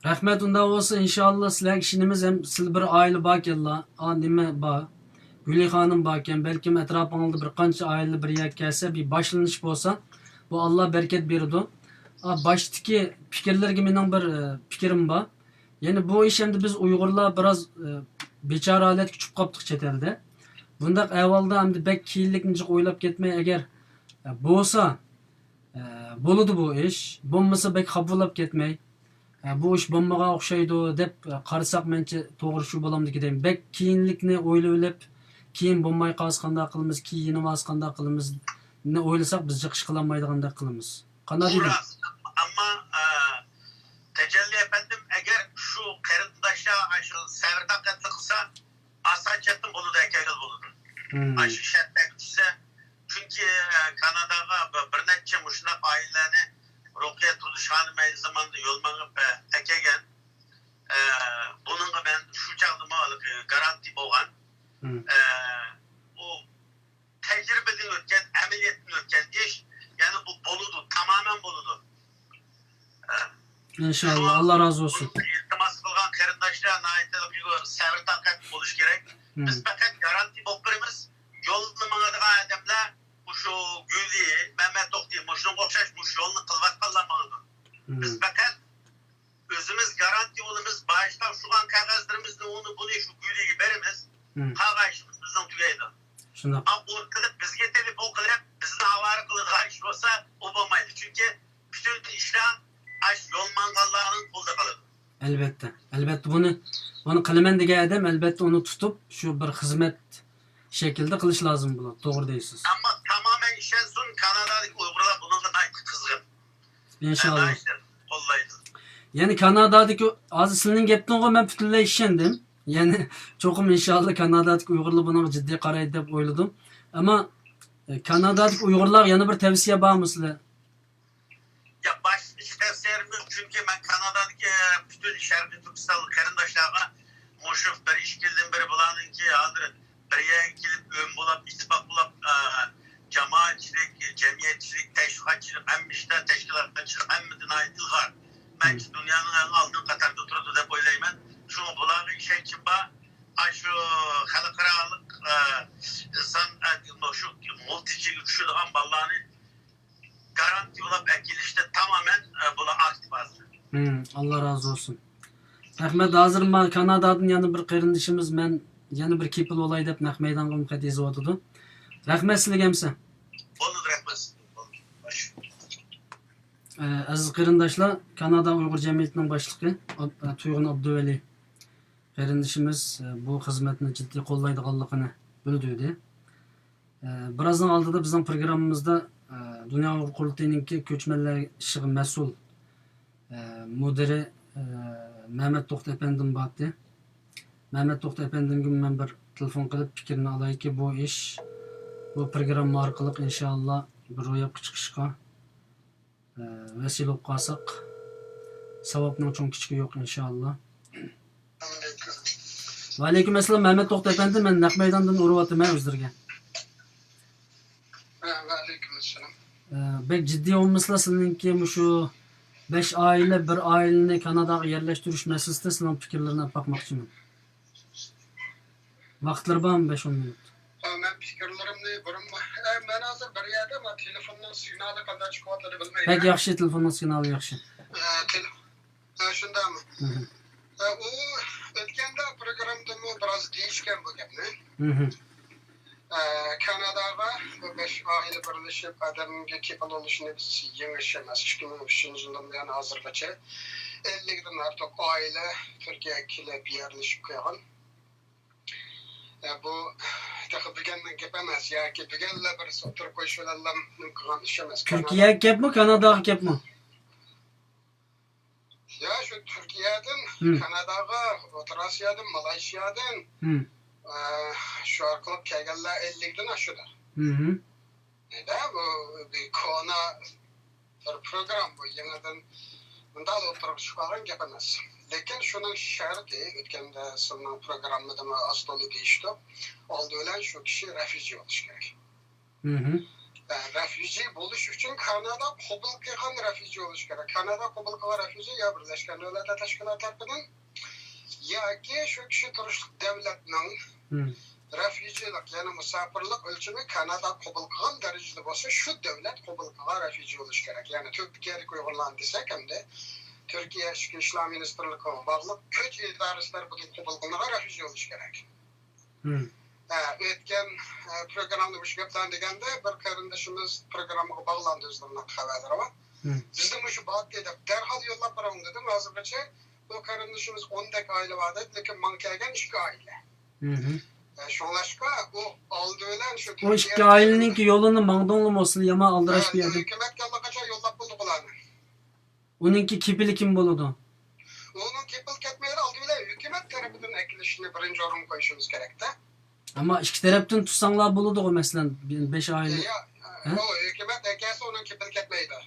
رەھمەت، ئۇنداق بولسا، ئىنشائاللا، سىلەرگە ئىشىنىمىز، ھەم سىلەر بىر ئائىلە باركەنلا، ئا، نېمە بار، گۈلى خانىم باركەن، بەلكىم ئەتراپىڭلاردا بىر قانچە ئائىلە بىر يەرگە كەلسە، بىر باشلىنىش بولسا، بۇ ئاللا بەرىكەت بېرىدۇ. ئا، باشتىكى پىكىرلەرگە مېنىڭ بىر، ئە، پىكرىم بار. يەنى بۇ ئىش ئەمدى بىز ئۇيغۇرلار بىراز، ئە، بىچارە ھالەتكە چۈشۈپ قاپتۇق چەت ئەلدە. بۇنداق ئەھۋالدا ئەمدى بەك كېيىنلىكنى جىق ئويلاپ كەتمەي، ئەگەر، ئە، بولسا، ئە، بولىدۇ بۇ ئىش. بولمىسا بەك خاپىلاپ كەتمەي. ئە، بۇ ئىش بولمىغان ئوخشايدۇ دەپ، ئە، قارىساق مەنچە توغرا شۇ بولامدىكى دەيمەن. بەك كېيىنلىكنى ئويلىۋېلىپ، كېيىن بولماي قالسا قانداق قىلىمىز، كېيىن يېنىۋالسا قانداق قىلىمىزنى ئويلىساق بىز جىق ئىش قىلالمايدىغاندەك قىلىمىز. قانداق بۇ دېدىم؟ راست. ئەمما، ئە، تەجەللى ئەپەندىم، ئەگەر شۇ قېرىنداشلار ئاشۇ سەۋر تاقەتلىك قىلسا، ئاسانچىلىقتىن بولىدۇ، ئەكەلگىلى بولىدۇ. مم. ئاشۇ شەرتلەرگە چۈشسە، چۈنكى، ئە، كاناداغا بىر، بىر نەچچە مۇشۇنداق ئائىلىلەرنى رۇقىيە تۇردۇش خانىم ئەينى زاماندا يول مېڭىپ، ئە، ئەكەلگەن. ئە، بۇنىڭغا مەن شۇ چاغدىمۇ ھېلىقى گارانتى بولغان. مم. ئە، ئۇ تەجرىبىدىن ئۆتكەن، ئەمەلىيەتتىن ئۆتكەن ئىش، يەنى بۇ بولىدۇ، تامامەن بولىدۇ. ئىنشاللا، شۇڭا ئاللا رازى بولسۇن. بۇنى ئىلتىماس قىلغان قېرىنداشلار ناھايىتى سەۋر تاقەت بولۇش كېرەك. مم. بىز پەقەت گارانتى بولۇپ بېرىمىز، يولدا ماڭىدىغان ئادەملەر مۇشۇ گۈلى، مەمەت توختى، مۇشۇنىڭغا ئوخشاش مۇشۇ يولنى قىلىۋاتقانلار ماڭىدۇ. مم. بىز پەقەت ئۆزىمىز گارانتى بولىمىز، باجدا ئۇشۇرغان قەغەزلىرىمىزنى ئۇنى بۇنى شۇ گۈلىگە بېرىمىز. مم. قالغان ئىشىمىز بىزنىڭ تۈگەيدۇ. شۇنداق. ئا، ئورتىلىپ بىزگە تېلېفون قىلىپ، بىزنى ئاۋارە قىلىدىغان ئىش بولسا، ئۇ بولمايدۇ. چۈنكى پۈتۈن ئىشلار ئاشۇ يول ماڭغانلارنىڭ قولىدا قالىدۇ. ئەلۋەتتە، ئەلۋەتتە بۇنى، بۇنى قىلىمەن دېگەن ئادەم ئەلۋەتتە ئۇنى تۇتۇپ، شۇ بىر خىزمەت شەكلىدە قىلىش لازىم بولىدۇ. توغرا دەيسىز. ئەمما تامامەن ئىشەنسۇن، كانادادىكى ئۇيغۇرلار بۇنىڭغا ناھايىتى قىزغىن. ئىنشاللا. ناھايىتى قوللايدۇ. يەنى كانادادىكى، ھازىر سىلىنىڭ گېپىڭىزگە مەن پۈتۈنلەي ئىشەندىم. يەنى چوقۇم ئىنشاللا كانادادىكى ئۇيغۇرلار بۇنىڭغا جىددىي قارايدۇ دەپ ئويلىدىم. ئەمما، ئە، كانادادىكى ئۇيغۇرلارغا يەنە بىر تەۋسىيە بارمۇ سىلەر؟ يا، باشقا ئىش تەۋسىيەمىز، چۈنكى مەن كانادادىكى پۈتۈن شەرقىي تۈركىستانلىق قېرىنداشلارغا مۇشۇ بىر ئىككى يىلدىن بېرى بۇلارنىڭكى ھازىر بىر يەرگە كېلىپ، ئۆم بولاپ، ئىتتىپاق بولاپ، ئە، جامائەتچىلىك، جەمئىيەتچىلىك، تەشۋىقاتچىلىق، ھەممە ئىشتا تەشكىلاتچىلىق، ھەممىدە ناھايىتى ئىلغار. مەنچە دۇنيانىڭ ئەڭ ئالدىنقى قاتاردا تۇرىدۇ دەپ ئويلايمەن. شۇڭا بۇلارغا ئىشەنچىم بار. ئاشۇ خەلقئارالىق، ئە، ئىنسان، ئە، شۇ مۇلتىجىگە چۈشىدىغان بالىلارنى گارانتىيە بولاپ ئەكېلىشتە تامامەن، ئە، بۇلار ئاكتىپ ھازىر. ھىم، ئاللا رازى بولسۇن. رەھمەت. ھازىر ما كانادادىن يەنە بىر قېرىندىشىمىز، مەن يەنە بىر كېپىل بولاي دەپ نەق مەيدانغىمۇ خەت يېزىۋاتىدۇ. رەھمەت سىلىگە ئەمىسە. بولدى، رەھمەت. ئە، ئەزىز قېرىنداشلار، كانادا ئۇيغۇر جەمئىيىتىنىڭ باشلىقى، ئاب-، ئە، تۇيغۇن ئابدۇۋەلى قېرىندىشىمىز، ئە، بۇ خىزمەتنى جىددىي قوللايدىغانلىقىنى بىلدۈردى. ئە، بىرازنىڭ ئالدىدا بىزنىڭ پروگراممىمىزدا، ئە، دۇنيا ئۇيغۇر قۇرۇلتىيىنىڭكى كۆچمەنلەر ئىشىغا مەسئۇل، ئە، مۇدىرى، ئە، مەمەت توختى ئەپەندىم بارتتى. مەمەت توختى ئەپەندىمگە مەن بىر تېلېفون قىلىپ پىكرىنى ئالايكى، بۇ ئىش، بۇ پروگرامما ئارقىلىق ئىنشائاللا بىر روياپقا چىقىشقا ئە، ۋەسىلە بولۇپ قالساق، ساۋابنىڭ چوڭ كىچىكى يوق، ئىنشائاللا. ۋەئەلەيكۇم ئەسسالام، مەمەت توختى ئەپەندى، مەن نەق مەيداندىن ئۇرۇۋاتىمەن ئۆزلىرىگە. ۋەئەلەيكۇم ئەسسالام. ئە، بەك جىددىي بولمىسىلا، سىلىنىڭكى مۇشۇ بەش ئائىلە، بىر ئائىلىنى كاناداغا يەرلەشتۈرۈش مەسىلىسىدە سىلىنىڭ پىكىرلىرىنى ئاپ باقماقچىمەن. ۋاقىتلىرى بارمۇ بەش-ئون مىنۇت؟ ھە، مەن پىكىرلىرىمنى بۇرۇن، ئە، مەن ھازىر بىر يەردە، مانا تېلېفوننىڭ سىگنالى قانداق چىقىۋاتىدۇ بىلمەيمەن. بەك ياخشى، تېلېفوننىڭ سىگنالى ياخشى. ئە، تېلېف-، ئە، شۇنداقمۇ؟ مھم. ئە، ئۇ ئۆتكەندە پروگراممىدىمۇ بىراز دېيىشكەن بۇ گەپنى. مھم. ئە، كاناداغا بۇ بەش ئائىلە بىرلىشىپ ئادەمگە كېپىل بولۇشنى بىز يېڭىش ئەمەس. ئىككى مىڭ ئۈچىنچى يىلدىن بۇيان ھازىرغىچە ئەللىكتىن ئارتۇق ئائىلە تۈركىيەگە كېلىپ يەرلىشىپ قالغان. يا، بۇ تېخى بۈگۈننىڭ گېپى ئەمەس ياكى بۈگۈنلا بىرسى ئوتتۇرىغا قويۇش بىلەنلا قىلغان ئىش ئەمەس. تۈركىيەگە گەپمۇ، كاناداغا گەپمۇ؟ يا، شۇ تۈركىيەدىن، كاناداغا، ئوتتۇرا ئاسىيادىن، مالايشىيادىن، ئە، شۇ ئارقىلىق كەلگەنلەر ئەللىكتىن ئاشىدۇ. بۇ بىر كونا بىر پروگرامما، بۇ يېڭىدىن مۇنداق ئوتتۇرىغا چىقىپ قالغان گەپ ئەمەس. لېكىن شۇنىڭ شەرتى، ئۆتكەندە سىلنىڭ پروگراممىدىمۇ ئاز تولا دېيىشتۇق، ئالدى بىلەن شۇ كىشى رەفيۈجى بولۇشى كېرەك. رەفيۈجى بولۇش ئۈچۈن كانادا قوبۇل قىلغان رەفيۈجى بولۇشى كېرەك. كانادا قوبۇل قىلغان رەفيۈجى يا بىرلەشكەن دۆلەتلەر تەشكىلاتى تەرىپىدىن ياكى شۇ كىشى تۇرۇشلۇق دۆلەتنىڭ رەفيۈجىلىق، يەنى مۇساپىرلىق ئۆلچىمى كانادا قوبۇل قىلغان دەرىجىدە بولسا، شۇ دۆلەت قوبۇل قىلغان رەفيۈجى بولۇشى كېرەك. يەنى تۈركىيەدىكى ئۇيغۇرلارنى دېسەك، ئەمدى تۈركىيە ئىچكى ئىشلار مىنىستىرلىقىغا باغلىق كۈچ ئىدارىسى تەرىپىدىن قوبۇل قىلىنغان رەفيۈجى بولۇشى كېرەك. ھە، ئۆتكەن، ئە، پروگراممىدا مۇشۇ گەپلەرنى دېگەندە، بىر قېرىندىشىمىز پروگراممىغا باغلاندى، ئۆزلىرىنىڭ خەۋەرلىرى بار. بىزدە مۇشۇ بار دېدۇق، دەرھال يوللاپ بېرىڭ دېدىم. ھازىرغىچە بۇ قېرىندىشىمىز ئوندەك ئائىلە بار دېدى، لېكىن ماڭا كەلگەن ئىككى ئائىلە. ئە، شۇڭلاشقا ئۇ ئالدى بىلەن شۇ ئۇ ئىككى ئائىلىنىڭكى يولىنى ماڭدىڭلىمۇ، سىلى يامان ئالدىراش بىر ئادەم. ھۆكۈمەتكە ئاللىقاچان يوللاپ بولدۇق ئۇلارنى. ئۇنىڭكى كېپىلى كىم بولىدۇ؟ ئۇنىڭ كېپىل كەتمەيدۇ، ئالدى بىلەن ھۆكۈمەت تەرىپىدىن ئەكېلىشنى بىرىنچى ئورۇنغا قويۇشىمىز كېرەكتە. ئەمما ئىككى تەرەپتىن تۇتساڭلار بولىدىغۇ، مەسىلەن، بەش ئائىلە. يا، ئۇ ھۆكۈمەت ئەكەلسە ئۇنىڭ كېپىلى كەتمەيدۇ.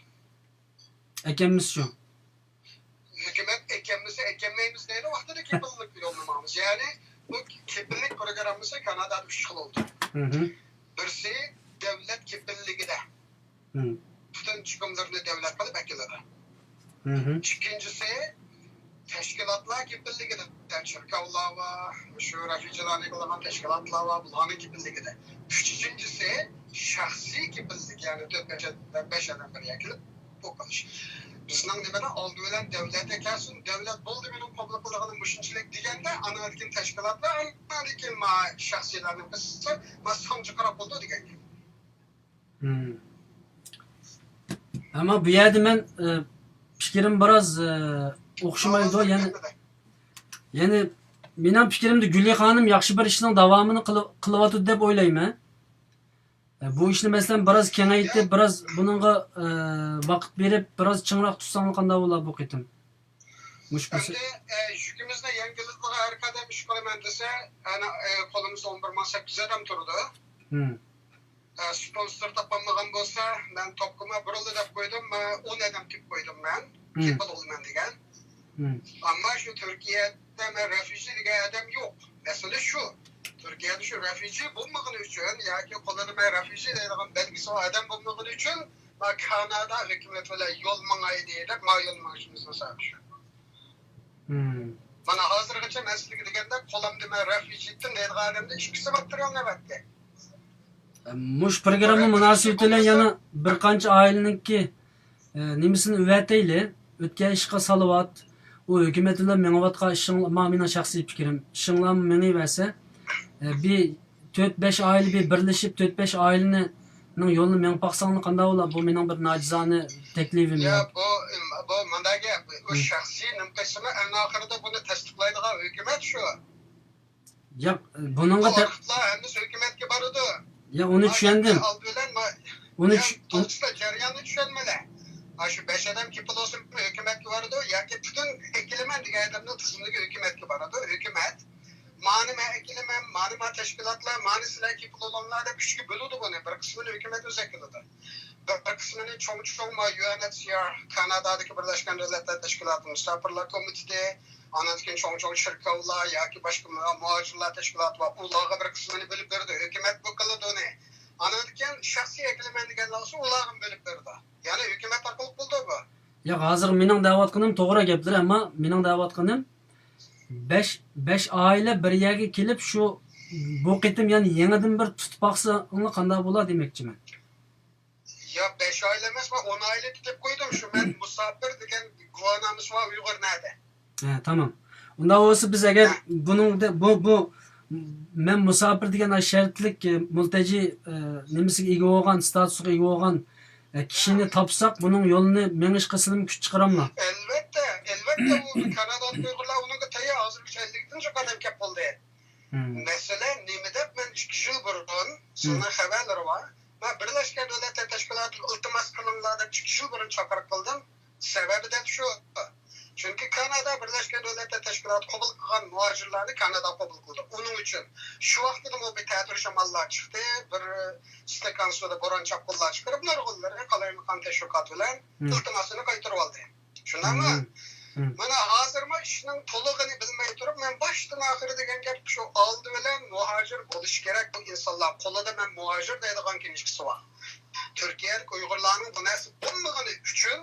ئەكەلمىسە شۇ. ھۆكۈمەت ئەكەلمىسە ئەكەلمەيمىز دەيدۇ، ۋاقتىدا كېپىللىك يوللىمايمىز. يەنى بۇ كېپىللىك پروگراممىسى كانادادا ئۈچ خىل بولدى. بىرسى دۆلەت كېپىللىكىدە. پۈتۈن چىقىملىرىنى دۆلەت قىلىپ ئەكېلىدۇ. ئىككىنچىسى، تەشكىلاتلار كېپىللىكىدە، چېركاۋلار بار، شۇ رەفيۈجىلارنى قىلىدىغان تەشكىلاتلار بار، بۇلارنىڭ كېپىللىكىدە. ئۈچىنچىسى، شەخسىي كېپىللىك، يەنى تۆت، بەش ئادەم، بەش ئادەم بىر يەرگە كېلىپ بۇ قىلىش. بىزنىڭ نېمىدە ئالدى بىلەن دۆلەتكە كەلسۇن، دۆلەت بولدى مېنىڭ قوبۇل قىلىدىغىنىم مۇشۇنچىلىك دېگەندە، ئاناندىن كېيىن تەشكىلاتلار، ئاناندىن كېيىن ما شەخسىيلەرنى قىلسا، ما سانجىقراق بولىدۇ دېگەن گەپ. ئەمما بۇ يەردە مەن، ئە، پىكرىم بىراز، ئە، ئوخشىمايدۇ. يەنى، يەنى مېنىڭ پىكرىمدە گۈلى خانىم ياخشى بىر ئىشنىڭ داۋامىنى قىلىۋاتىدۇ دەپ ئويلايمەن. ئە، بۇ ئىشنى مەسىلەن بىراز كېڭەيتىپ، بىراز بۇنىڭغا، ئە، ۋاقىت بېرىپ، بىراز چىڭراق تۇتساڭلار قانداق بولار بۇ قېتىم؟ مۇشۇ پۇرسەت. ئەمدى، ئە، يۈكىمىزنى يەڭگىللىتىدىغان ھەر قەدەم ئىش قىلىمەن دېسە، ئەنە، ئە، قولىمىزدا ئون بىر مىڭ سەككىز ئادەم تۇرىدۇ. ئە، سپونسور تاپالمىغان بولسا، مەن توپقىما بۇرۇنلا دەپ قويدۇم، مەن ئون ئادەم تېپىپ قويدۇم مەن، كېپىل بولىمەن دېگەن. ئەمما شۇ تۈركىيەدە مەن رەفيۈجى دېگەن ئادەم يوق. مەسىلە شۇ. تۈركىيەدە شۇ رەفيۈجى بولمىغىنى ئۈچۈن ياكى قولىدا مەن رەفيۈجى دەيدىغان بەلگىسى بار ئادەم بولمىغىنى ئۈچۈن، ما كانادا ھۆكۈمىتى بىلەن يول ماڭايلى دەپ، ما يول مېڭىشىمىزنىڭ سەۋەبى شۇ. مانا ھازىرغىچە مەن سىزگە دېگەندەك، قولۇمدا مەن رەفيۈجى دەيدىغان ئادەمدە ئىككىسى بار تۇرۇۋالمايۋاتتى. مۇشۇ پروگرامما مۇناسىۋىتى بىلەن يەنە بىر قانچە ئائىلىنىڭكى، ئە، نېمىسىنى ئۆۋەتەيلى. ئۆتكەن ئىشقا سالاۋات. ئۇ ھۆكۈمەت بىلەن مېڭىۋاتقان ئىشىڭ، ما مېنىڭ شەخسىي پىكرىم. ئىشىڭلارمۇ مېڭىۋەرسە، ئە، بىر تۆت، بەش ئائىلە بىر بىرلىشىپ، تۆت، بەش ئائىلىنىڭ يولىنى مېڭىپ باقساڭلار قانداق بولار؟ بۇ مېنىڭ بىر ناچىزانە تەكلىپىم. يا، بۇ، بۇ مۇنداق گەپ. ئۇ شەخسىي نېمە قىلسىمۇ، ئەڭ ئاخىرىدا بۇنى تەستىقلايدىغان ھۆكۈمەت شۇ. ياق، بۇنىڭغا بۇ تە- ئارخىپلار ھەممىسى ھۆكۈمەتكە بارىدۇ. يا، ئۇنى چۈشەندىم. ئالدى بىلەن ما-، ئۇنى يا، چۈ-، توختىسىلا، جەرياننى چۈشەنمىلە. ھا، شۇ بەش ئادەم كېپىل بولسا ھۆكۈمەتكە بارىدۇ ياكى پۈتۈن ئەكېلىمەن دېگەن ئادەمنىڭ تىزىملىكى ھۆكۈمەتكە بارىدۇ. ھۆكۈمەت مانى مەن ئەكېلىمەن، مانى ما تەشكىلاتلار، مانى سىلەر كېپىل بولۇڭلار دەپ ئۈچكە بۆلىدۇ بۇنى. بىر قىسمىنى ھۆكۈمەت ئۆزى ئەكېلىدۇ. بىر قىسمىنى چوڭ-چوڭ ما يۇ ئېن ئېچ سى ئار، كانادادىكى بىرلەشكەن دۆلەتلەر تەشكىلاتى مۇساپىرلار كومىتېتى، ئانان كېيىن چوڭ-چوڭ چېركاۋلار ياكى باشقا مۇ-، مۇھاجىرلار تەشكىلاتى بار، ئۇلارغا بىر قىسمىنى بۆلۈپ بېرىدۇ. ھۆكۈمەت بۇ قىلىدۇ ئۇنى. ئانان كېيىن شەخسىي ئەكېلىمەن دېگەنلەر بولسا ئۇلارغىمۇ بۆلۈپ بېرىدۇ. يەنى ھۆكۈمەت ئارقىلىق بولىدۇ بۇ. ياق، ھازىر مېنىڭ دەۋاتقىنىم توغرا گەپلىرى، ئەمما مېنىڭ دەۋاتقىنىم بەش، بەش ئائىلە بىر يەرگە كېلىپ شۇ، بۇ قېتىم يەنە يېڭىدىن بىر تۇتۇپ باقسا قانداق بولار دېمەكچىمەن. يا، بەش ئائىلە ئەمەس، مەن ئون ئائىلە دەپ قويدۇم. شۇ مەن مۇساپىر دېگەن گۇۋاھنامىسى بار، ئۇيغۇر نەدە؟ ھە، تامام. ئۇنداق بولسا بىز ئەگەر ھە. بۇنىڭدا، بۇ، بۇ، مەن مۇساپىر دېگەن شەرتلىك، ئە، مۇلتەجى، ئە، نېمىسىگە ئىگە بولغان، ستاتۇسىغا ئىگە بولغان، ئە، كىشىنى ھە. تاپساق، بۇنىڭ يولىنى مېڭىشقا سىلىمۇ كۈچ چىقىراملا؟ ئەلۋەتتە، ئەلۋەتتە، ئۇ كانادادىكى ئۇيغۇرلار ئۇنىڭغا تەييار. ھازىرغىچە ئەللىكتىن جىق ئادەم كەپ بولدى. مەسىلەن، نېمە دەپ مەن ئىككى يىل بۇرۇن، سىزنىڭ خەۋەرلىرى بار، مەن بىرلەشكەن دۆلەتلەر تەشكىلاتىغا ئىلتىماس قىلىڭلار دەپ ئىككى يىل بۇرۇن چاقىرىق قىلدىم. سەۋەبى دەل شۇ. چۈنكى كانادا بىرلەشكەن دۆلەتلەر تەشكىلاتى قوبۇل قىلغان مۇھاجىرلارنى كانادا قوبۇل قىلدى. ئۇنىڭ ئۈچۈن شۇ ۋاقىتتىمۇ بىر تەتۈر شاماللار چىقتى، بىر ئىستاكان سۇدا بوران-چاپقۇنلار چىقىرىپ، نۇرغۇنلىرى قالايمىقان تەشۋىقاتى بىلەن ئىلتىماسىنى قايتۇرۇۋالدى. شۇنداقمۇ؟ مانا ھازىرمۇ ئىشنىڭ تولۇقىنى بىلمەي تۇرۇپ، مەن باشتىن ئاخىرى دېگەن گەپ شۇ، ئالدى بىلەن مۇھاجىر بولۇشى كېرەك بۇ ئىنسانلار. قولىدا مەن مۇھاجىر دەيدىغان كىنىشكىسى بار. تۈركىيەلىك ئۇيغۇرلارنىڭ بۇ نەرسە بولمىغىنى ئۈچۈن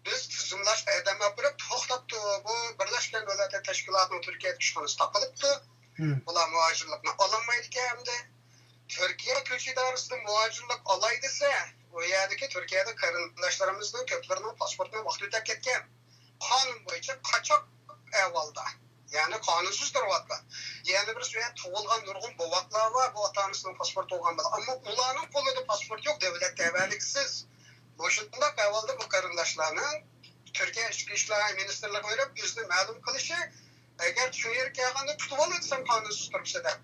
بىز تىزىملاشقا ئادەم ئاپىرىپ توختاپتۇ. بۇ بىرلەشكەن دۆلەتلەر تەشكىلاتىنىڭ تۈركىيەدىكى ئىشخانىسى تاقىلىپتۇ. بۇلار مۇھاجىرلىقنى ئالالمايدىكەن ئەمدى. تۈركىيە كۆچ ئىدارىسىدىن مۇھاجىرلىق ئالاي دېسە، ئۇ يەردىكى تۈركىيەدە قېرىنداشلىرىمىزنىڭ كۆپلىرىنىڭ پاسپورتىنىڭ ۋاقتى ئۆتۈپ كەتكەن. قانۇن بويىچە قاچاق ئەھۋالدا، يەنى قانۇنسىز تۇرۇۋاتقان. يەنە بىرسى، ئۇ يەردە تۇغۇلغان نۇرغۇن بوۋاقلار بار، بۇ ئاتا-ئانىسىنىڭ پاسپورتى بولغان بالا. ئەمما ئۇلارنىڭ قولىدا پاسپورت يوق، دۆلەت تەۋەلىكسىز. مۇشۇنداق ئەھۋالدا بۇ قېرىنداشلارنىڭ تۈركىيە ئىچكى ئىشلار مىنىستىرلىقىغا بېرىپ ئۆزىنى مەلۇم قىلىشى، ئەگەر شۇ يەرگە كەلگەندە تۇتۇۋالدى دېسەم قانۇنسىز تۇرۇپسىز دەپ.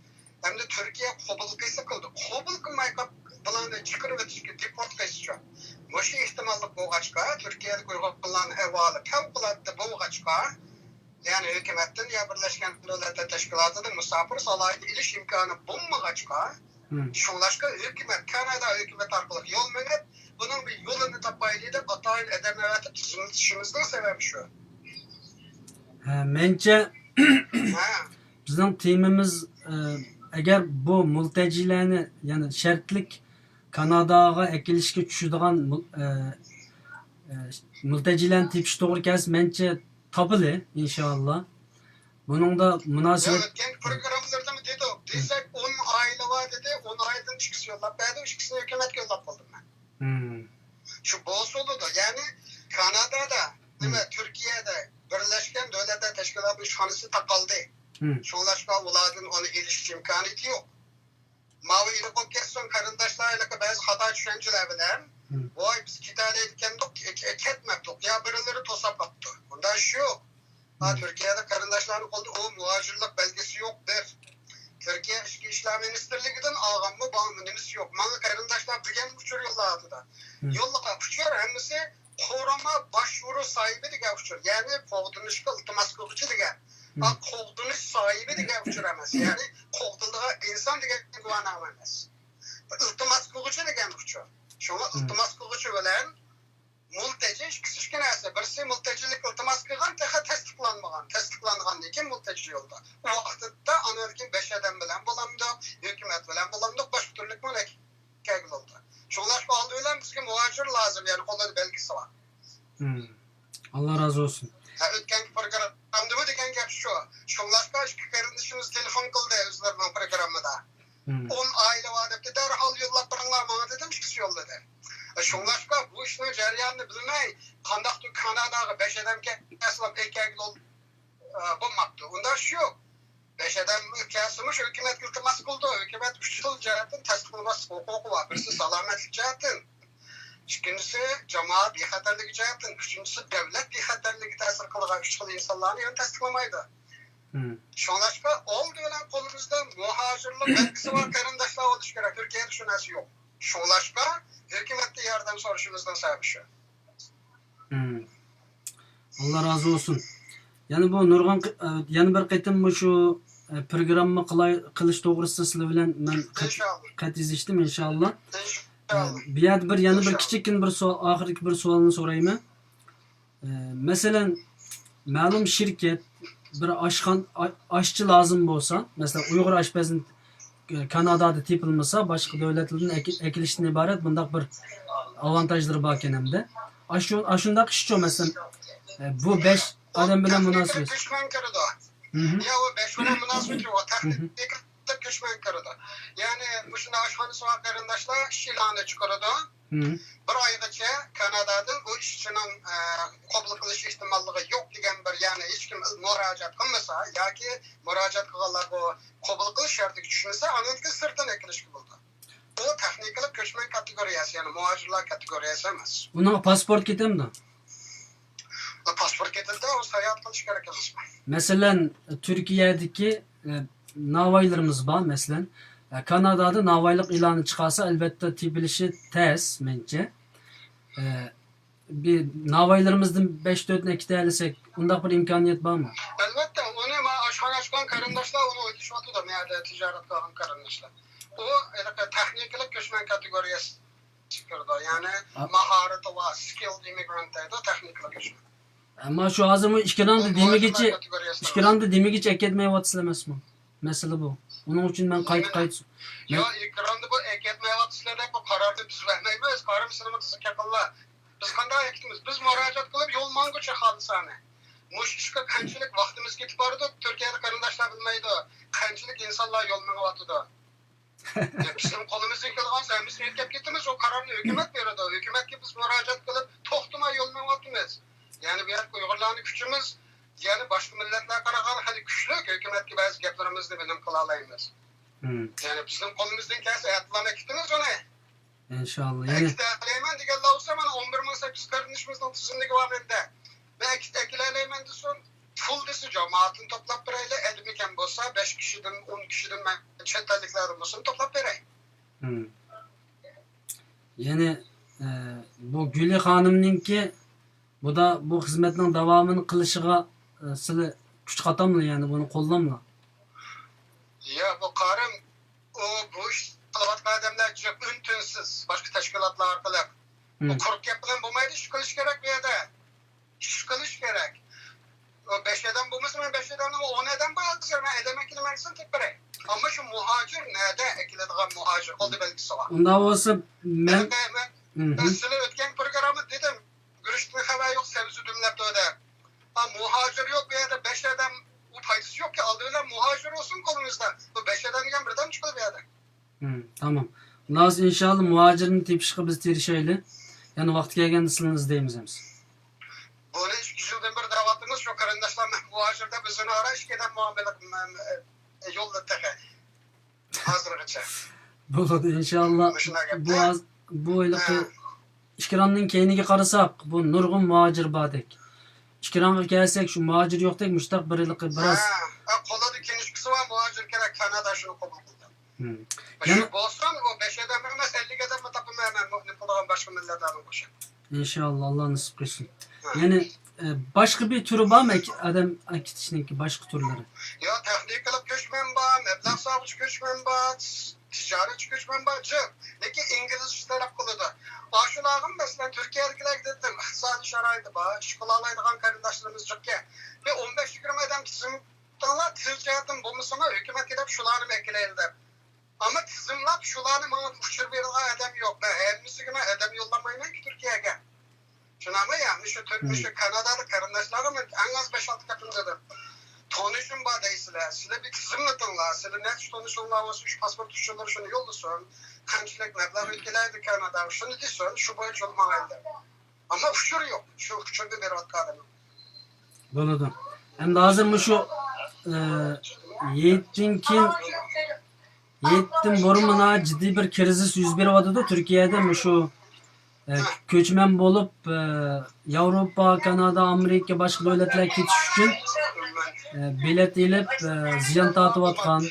ئەمدى تۈركىيە قوبۇل قىلسا قىلدى، قوبۇل قىلماي قاپ-، بۇلارنى چىقىرىۋېتىشكە، دېپورت قىلسىچۇ. مۇشۇ ئېھتىماللىق بولغاچقا، تۈركىيەلىك ئۇيغۇرلارنىڭ ئەھۋالى پەۋقۇلئاددە بولغاچقا، يەنى ھۆكۈمەتتىن يا بىرلەشكەن دۆلەتلەر تەشكىلاتىدىن مۇساپىر سالاھىيىتى ئېلىش ئىمكانى بولمىغاچقا، شۇڭلاشقا ھۆكۈمەت، كانادا ھۆكۈمىتى ئارقىلىق يول مېڭىپ، بۇنىڭ بىر يولىنى تاپايلى دەپ، ئاتايىن ئادەم ئەۋەتىپ تىزىملىتىشىمىزنىڭ سەۋەبى شۇ. ھە، مەنچە، بىزنىڭ تېمىمىز، ئە، ئەگەر بۇ مۇلتەجىلەرنى، يەنى شەرتلىك كاناداغا ئەكېلىشكە چۈشىدىغان مۇل-، ئە، ئە، مۇلتەجىلەرنى تېپىش توغرا كەلسە، مەنچە تاپىلى، ئىنشائاللا. بۇنىڭدا مۇناسىۋەت، يا، ئۆتكەنكى پروگراممىلىرىدىمۇ دېدۇق. دېسەك، ئون ئائىلە بار دېدى، ئون ئائىلىدىن ئىككىسى يوللاپ بەردى، ئىككىسىنى ھۆكۈمەتكە يوللاپ بولدۇم مەن. شۇ بولسا بولىدۇ. يەنى كانادادا، نېمە، تۈركىيەدە بىرلەشكەن دۆلەتلەر تەشكىلاتىنىڭ ئىشخانىسى تاقالدى. شۇڭلاشقا ئۇلاردىن ئۇنى ئېلىش ئىمكانىيىتى يوق. ماۋۇ ئېلىپ بولۇپ كەتسۇن، قېرىنداشلار ھېلىقى بەزى خاتا چۈشەنچىلەر بىلەن، ۋاي، بىز كېتەلەيدىكەندۇق، كە-، كە-، كەتمەپتۇق، يا بىرىلىرى توساپ قاپتۇ. ئۇنداق ئىش يوق. ھا، تۈركىيەدە قېرىنداشلارنىڭ قولىدا ئۇ مۇھاجىرلىق بەلگىسى يوق، بىر. تۈركىيە ئىچكى ئىشلار مىنىستىرلىكىدىن ئالغانمۇ، بارمۇ، نېمىسى يوق. ماڭا قېرىنداشلار بىلگەن ئۇچۇر يوللاۋاتىدۇ. يوللىغان ئۇچۇر ھەممىسى قورۇما باشۋۇرۇش ساھىبى دېگەن ئۇچۇر، يەنى قوغدىنىشقا ئىلتىماس قىلغۇچى دېگەن. ئا، قوغدىنىش ساھىبى دېگەن ئۇچۇر ئەمەس، يەنى قوغدىلىدىغان ئىنسان دېگەن گۇۋاھنامە ئەمەس. ئىلتىماس قىلغۇچى دېگەن ئۇچۇر. شۇڭا ئىلتىماس قىلغۇچى بىلەن مۇلتەجى ئىككىسى ئىككى نەرسە. بىرسى مۇلتەجىلىك ئىلتىماس قىلغان، تېخى تەستىقلانمىغان. تەستىقلانغاندىن كېيىن مۇلتەجى يولدا. ئۇ ۋاقىتتا ئانىڭدىن كېيىن بەش ئادەم بىلەن بولامدۇق، ھۆكۈمەت بىلەن بولامدۇق، باشقا تۈرلۈكمۇ كەلگىلى بولىدۇ. شۇڭلاشقا ئالدى بىلەن بىزگە مۇھاجىر لازىم، يەنى قولىدا بەلگىسى بار. مم. ئاللا رازى بولسۇن. ھە، ئۆتكەنكى پروگراممىدىمۇ دېگەن گەپ شۇ. شۇڭلاشقا ئىككى قېرىندىشىمىز تېلېفون قىلدى ئۆزلىرىنىڭ پروگراممىدا. مم. ئون ئائىلە بار دەپتۇ، دەرھال يوللاپ بېرىڭلار ماڭا دېدىم، ئىككىسى يوللىدى. شۇڭلاشقا بۇ ئىشنىڭ جەريانىنى بىلمەي، قانداقتۇر كاناداغا بەش ئادەم كەلسىلا ئەكەلگىلى بولماپتۇ. ئۇنداق ئىش يوق. بەش ئادەم كەلسىمۇ شۇ ھۆكۈمەتكە ئىلتىماس قىلىدۇ. ھۆكۈمەت ئۈچ خىل جەھەتتىن تەستىقلىماسلىق ھوقۇقى بار. بىرسى سالامەتلىك جەھەتتىن، ئىككىنچىسى جامائەت بىخەتەرلىكى جەھەتتىن، ئۈچىنچىسى دۆلەت بىخەتەرلىكىگە تەسىر قىلىدىغان ئۈچ خىل ئىنسانلارنى يەنە تەستىقلىمايدۇ. شۇڭلاشقا ئالدى بىلەن قولىمىزدا مۇھاجىرلىق بەلگىسى بار قېرىنداشلار بولۇشى كېرەك. تۈركىيەدە شۇ نەرسە يوق. شۇڭلاشقا ھۆكۈمەتتىن ياردەم سورىشىمىزنىڭ سەۋەبى شۇ. مم. ئاللا رازى بولسۇن. يەنە بۇ نۇرغۇن قى-، ئە، يەنە بىر قېتىم مۇشۇ، ئە، پروگرامما قىلاي-، قىلىش توغرىسىدا سىلەر بىلەن مەن خەت، ئىنشاللا. خەت يېزىشتىم، ئىنشاللا. ئىنشاللا. ئە، بۇ يەردە بىر، يەنە بىر ئىنشاللا. كىچىككىنە بىر سوئال، ئاخىرقى بىر سوئالنى سورايمەن. ئە، مەسىلەن، مەلۇم شىركەت بىر ئاشخان-، ئا-، ئاشچى لازىم بولسا، مەسىلەن، ئۇيغۇر ئاشپەزنى، ئە، كانادادا تېپىلمىسا، باشقا دۆلەتلەردىن ئەكە-، ئەكېلىشتىن ئىبارەت بۇنداق بىر ئاۋانتاژلىرى باركەن ھەمدە. ئاشۇ-، ئاشۇنداق ئىشچۇ، مەسىلەن، ئە، بۇ بەش ئادەم بىلەن مۇناسىۋەت. كۆچمەن كىرىدۇ. مم. يا، ئۇ بەش بىلەن مۇناسىۋىتى يوق. تېخنىك كۆچمەن كىرىدۇ. يەنى مۇشۇنداق ئاشخانىسى بار قېرىنداشلار ئىش ئېلانى چىقىرىدۇ. مم. بىر ئايغىچە كانادادىن بۇ ئىشچىنىڭ، ئە، قوبۇل قىلىش ئېھتىماللىقى يوق دېگەن بىر، يەنى ھېچكىم مۇراجىئەت قىلمىسا ياكى مۇراجىئەت قىلغانلار بۇ قوبۇل قىلىش شەرتىگە چۈشمىسە، ئاندىن كېيىن سىرتتىن ئەكېلىشكە بولىدۇ. بۇ تېخنىكىلىق كۆچمەن كاتېگورىيەسى، يەنى مۇھاجىرلار كاتېگورىيەسى ئەمەس. ئۇنىڭغا پاسپورت كېتەمدۇ؟ پاسپورت كېتىدۇ، ئۇ ساياھەت قىلىش كېرەك ئەمەسمۇ؟ مەسىلەن، تۈركىيەدىكى، ئە، ناۋايلىرىمىز بار، مەسىلەن، ئە، كانادادا ناۋايلىق ئېلانى چىقارسا، ئەلۋەتتە، تېپىلىشى تەس، مېنىڭچە. ئە، بىر ناۋايلىرىمىزدىن بەش تۆتنى ئەكېتەلىسەك، ئۇنداق بىر ئىمكانىيەت بارمۇ؟ ئەلۋەتتە، ئۇنى ما ئاشخانا ئاچقان قېرىنداشلار ئۇنى ئويلىشىۋاتىدۇ، مۇ يەردە تىجارەت قىلغان قېرىنداشلار. ئۇ ھېلىقى تېخنىكىلىق كۆچمەن كاتېگورىيەسىگە كىرىدۇ. يەنى ماھارىتى بار، سكىلد ئىممىگرانت دەيدۇ، تېخنىكىلىق كۆچمەن. ئەمما شۇ ھازىرمۇ ئىككىراندا دېمىگىچە، ئىككىراندا دېمىگىچە ئەكەتمەيۋاتىسىلەر ئەمەسمۇ؟ مەسىلە بۇ. ئۇنىڭ ئۈچۈن مەن قايتا قايتا يا ئېكراندا بۇ ئەكەتمەيۋاتىسىلەر دەپ بۇ قارارنى بىز بەرمەيمىز. قارىمىسىلەرمۇ تىزىق كەپىللار. بىز قانداق ئەكىتىمىز؟ بىز مۇراجىئەت قىلىپ يول ماڭغۇچە خالىسانە. مۇشۇ ئىشقا قانچىلىك ۋاقتىمىز كېتىپ بارىدۇ، تۈركىيەدە قېرىنداشلار بىلمەيدۇ. قانچىلىك ئىنسانلار يول مېڭىۋاتىدۇ. يا بىزنىڭ قولىمىزدىن كېلىدىغان ھەممىسىنى يۆتكەپ كېتىمىز، ئۇ قارارنى ھۆكۈمەت بېرىدۇ. ھۆكۈمەتكە بىز مۇراجىئەت قىلىپ توختىماي يول مېڭىۋاتىمىز. يەنى بۇ يەردىكى ئۇيغۇرلارنىڭ كۈچىمىز، يەنى باشقا مىللەتلەرگە قارىغاندا خېلى كۈچلۈك، ھۆكۈمەتكە بەزى گەپلىرىمىزنى بىلىم قىلالايمىز. مم. يەنى بىزنىڭ قولىمىزدىن كەلسە ئەتىلان ئەكىتىمىز ئۇنى. ئىنشاللا. يەنى ئەكىتەلەيمەن دېگەنلەر بولسا، مانا ئون بىر مىڭ سەككىز قېرىندىشىمىزنىڭ تىزىملىكى بار مەندە. مەن ئەكىت-، ئەكېلەلەيمەن دېسۇن، پۇل دېسە، جامائەتنى توپلاپ بېرەيلى، ئەدىمىكەن بولسا، بەش كىشىدىن، ئون كىشىدىن مەن چەت ئەللىكلەردىن بولسىمۇ توپلاپ بېرەي. مم. يەنى، ئە، بۇ گۈلى خانىمنىڭكى بۇدا بۇ خىزمەتنىڭ داۋامىنى قىلىشىغا، ئە، سىلى كۈچ قاتاملا، يەنى بۇنى قوللاملا؟ يا، بۇ قارىم، ئۇ، بۇ ئىش قىلىۋاتقان ئادەملەر جىق ئۈن-تىنسىز، باشقا تەشكىلاتلار ئارقىلىق. بۇ مم. قۇرۇق گەپ بىلەن بولمايدۇ، ئىش قىلىش كېرەك بۇ يەردە. ئىش قىلىش كېرەك. ئۇ بەش ئادەم بولمىسا، مەن بەش ئادەمنىڭ ئون ئادەم بار ھازىر، مەن ئادەم ئەكېلىمەن دېسەم تېپىپ بېرەي. ئەمما شۇ مۇھاجىر نەدە ئەكېلىدىغان مۇھاجىر؟ قولدا بەلگىسى بار. ئۇنداق بولسا مەن، مەن، مەن، مم. مەن سىلەر ئۆتكەن پروگراممىدا دېدىم، گۈرۈچتىن خەۋەر يوق، سەۋزە دۈملەپتۇ دەپ. ھا، مۇھاجىر يوق بۇ يەردە، بەش ئادەم، ئۇ پايدىسى يوقكى، ئالدى بىلەن مۇھاجىر بولسۇن قولىمىزدا. بۇ بەش ئادەم دېگەن بىردەم چىقىدۇ بۇ يەردە. ھىم، تامام. ئۇنداق بولسا ئىنشاللا مۇھاجىرنى تېپىشقا بىز تىرىشايلى. يەنە ۋاقتى كەلگەندە سىلىنى ئىزدەيمىز ئەمىسە. بۇنى ئىككى يىلدىن بېرى دەۋاتىمىز، شۇ قېرىنداشلار مەن مۇھاجىر دەپ ئۆزىنى ئارا ئىككى ئادەم مۇئامىلە، ئە، يوللىدى تېخى. ھازىرغىچە. بولىدۇ، ئىنشاللا. مۇشۇنداق گەپتە. بۇ ھاز-، بۇ ھېلىقى ھە. ئىكراننىڭ كەينىگە قارىساق، بۇ نۇرغۇن مۇھاجىر باردەك. ئىكرانغا كەلسەك، شۇ مۇھاجىر يوقتەك، مۇشتاق بىر ھېلىقى بىراز. ھە، ھە، قولىدا كىنىشكىسى بار مۇھاجىر كېرەك، كانادا شۇنى قوبۇل قىلدى. ھىم. شۇ يەنە بولسۇن، ئۇ بەش ئادەممۇ ئەمەس، ئەللىك ئادەممۇ تاپىمەن مەن، نېمە قىلىدىغان باشقا مىللەتلەرنىڭ قوشۇپ. ئىنشاللا، ئاللا نېسىپ قىلسۇن. ھە. يەنە، ئە، باشقا بىر تۈرى بارمۇ ئەك-، ئادەم ئەكېتىشنىڭكى باشقا تۈرلىرى؟ يا، تېخنىكىلىق كۆچمەن بار، مەبلەغ سالغۇچى كۆچمەن بار، تىجارەتچى كۆچمەن بار، جىق. لېكىن ئىنگلىزچە تەلەپ قىلىدۇ. ئاشۇلارغىمۇ، مەسىلەن، تۈركىيەدىكىلەرگە دېدىم، ئىقتىسادىي شارائىتى بار، ئىش قىلالايدىغان قېرىنداشلىرىمىز جىقكەن. بىر ئون بەش يىگىرمە ئادەم تىزىم تىڭلا، تىل جەھەتتىن بولمىسىمۇ، ھۆكۈمەتكە دەپ شۇلارنىمۇ ئەكېلەيلى دەپ. ئەمما تىزىملاپ شۇلارنى ماڭا ئۇچۇر بېرىدىغان ئادەم يوق. مەن ھەممىسىگە مەن ئادەم يوللىمايمەنكى تۈركىيەگە. شۇنداقمۇ يا؟ مۇشۇ تۈر-، مۇشۇ كانادالىق قېرىنداشلارغا مەن ئەڭ ئاز بەش-ئالتە قېتىم دېدىم. تونۇشۇم بار دەيسىلەر. سىلەر بىر تىزىملىتىڭلار. سىلەر نەچچە تونۇشۇڭلار بولسا، شۇ پاسپورت ئۇچۇرلىرى شۇنى يوللىسۇن. قانچىلىك مەبلەغ ئۆتكىلەيدۇ كاناداغا، شۇنى دېسۇن. شۇ بويىچە يول ماڭايلى دەپ. ئەمما ئۇچۇر يوق. شۇ ئۇچۇرنى بېرىۋاتقان ئادەم. بولىدۇ. ئەمدى ھازىر مۇشۇ، ئە، ھېيتتىن كېيىن، ھېيتتىن بۇرۇن مانا جىددىي بىر كىرىزىس يۈز بېرىۋاتىدۇ تۈركىيەدە. مۇشۇ، ئە، كۆچمەن بولۇپ، ئە، ياۋروپا، كانادا، ئامېرىكا، باشقا دۆلەتلەرگە كېتىش ئۈچۈن، ئە، بېلەت ئېلىپ، ئە، زىيان تارتىۋاتقان،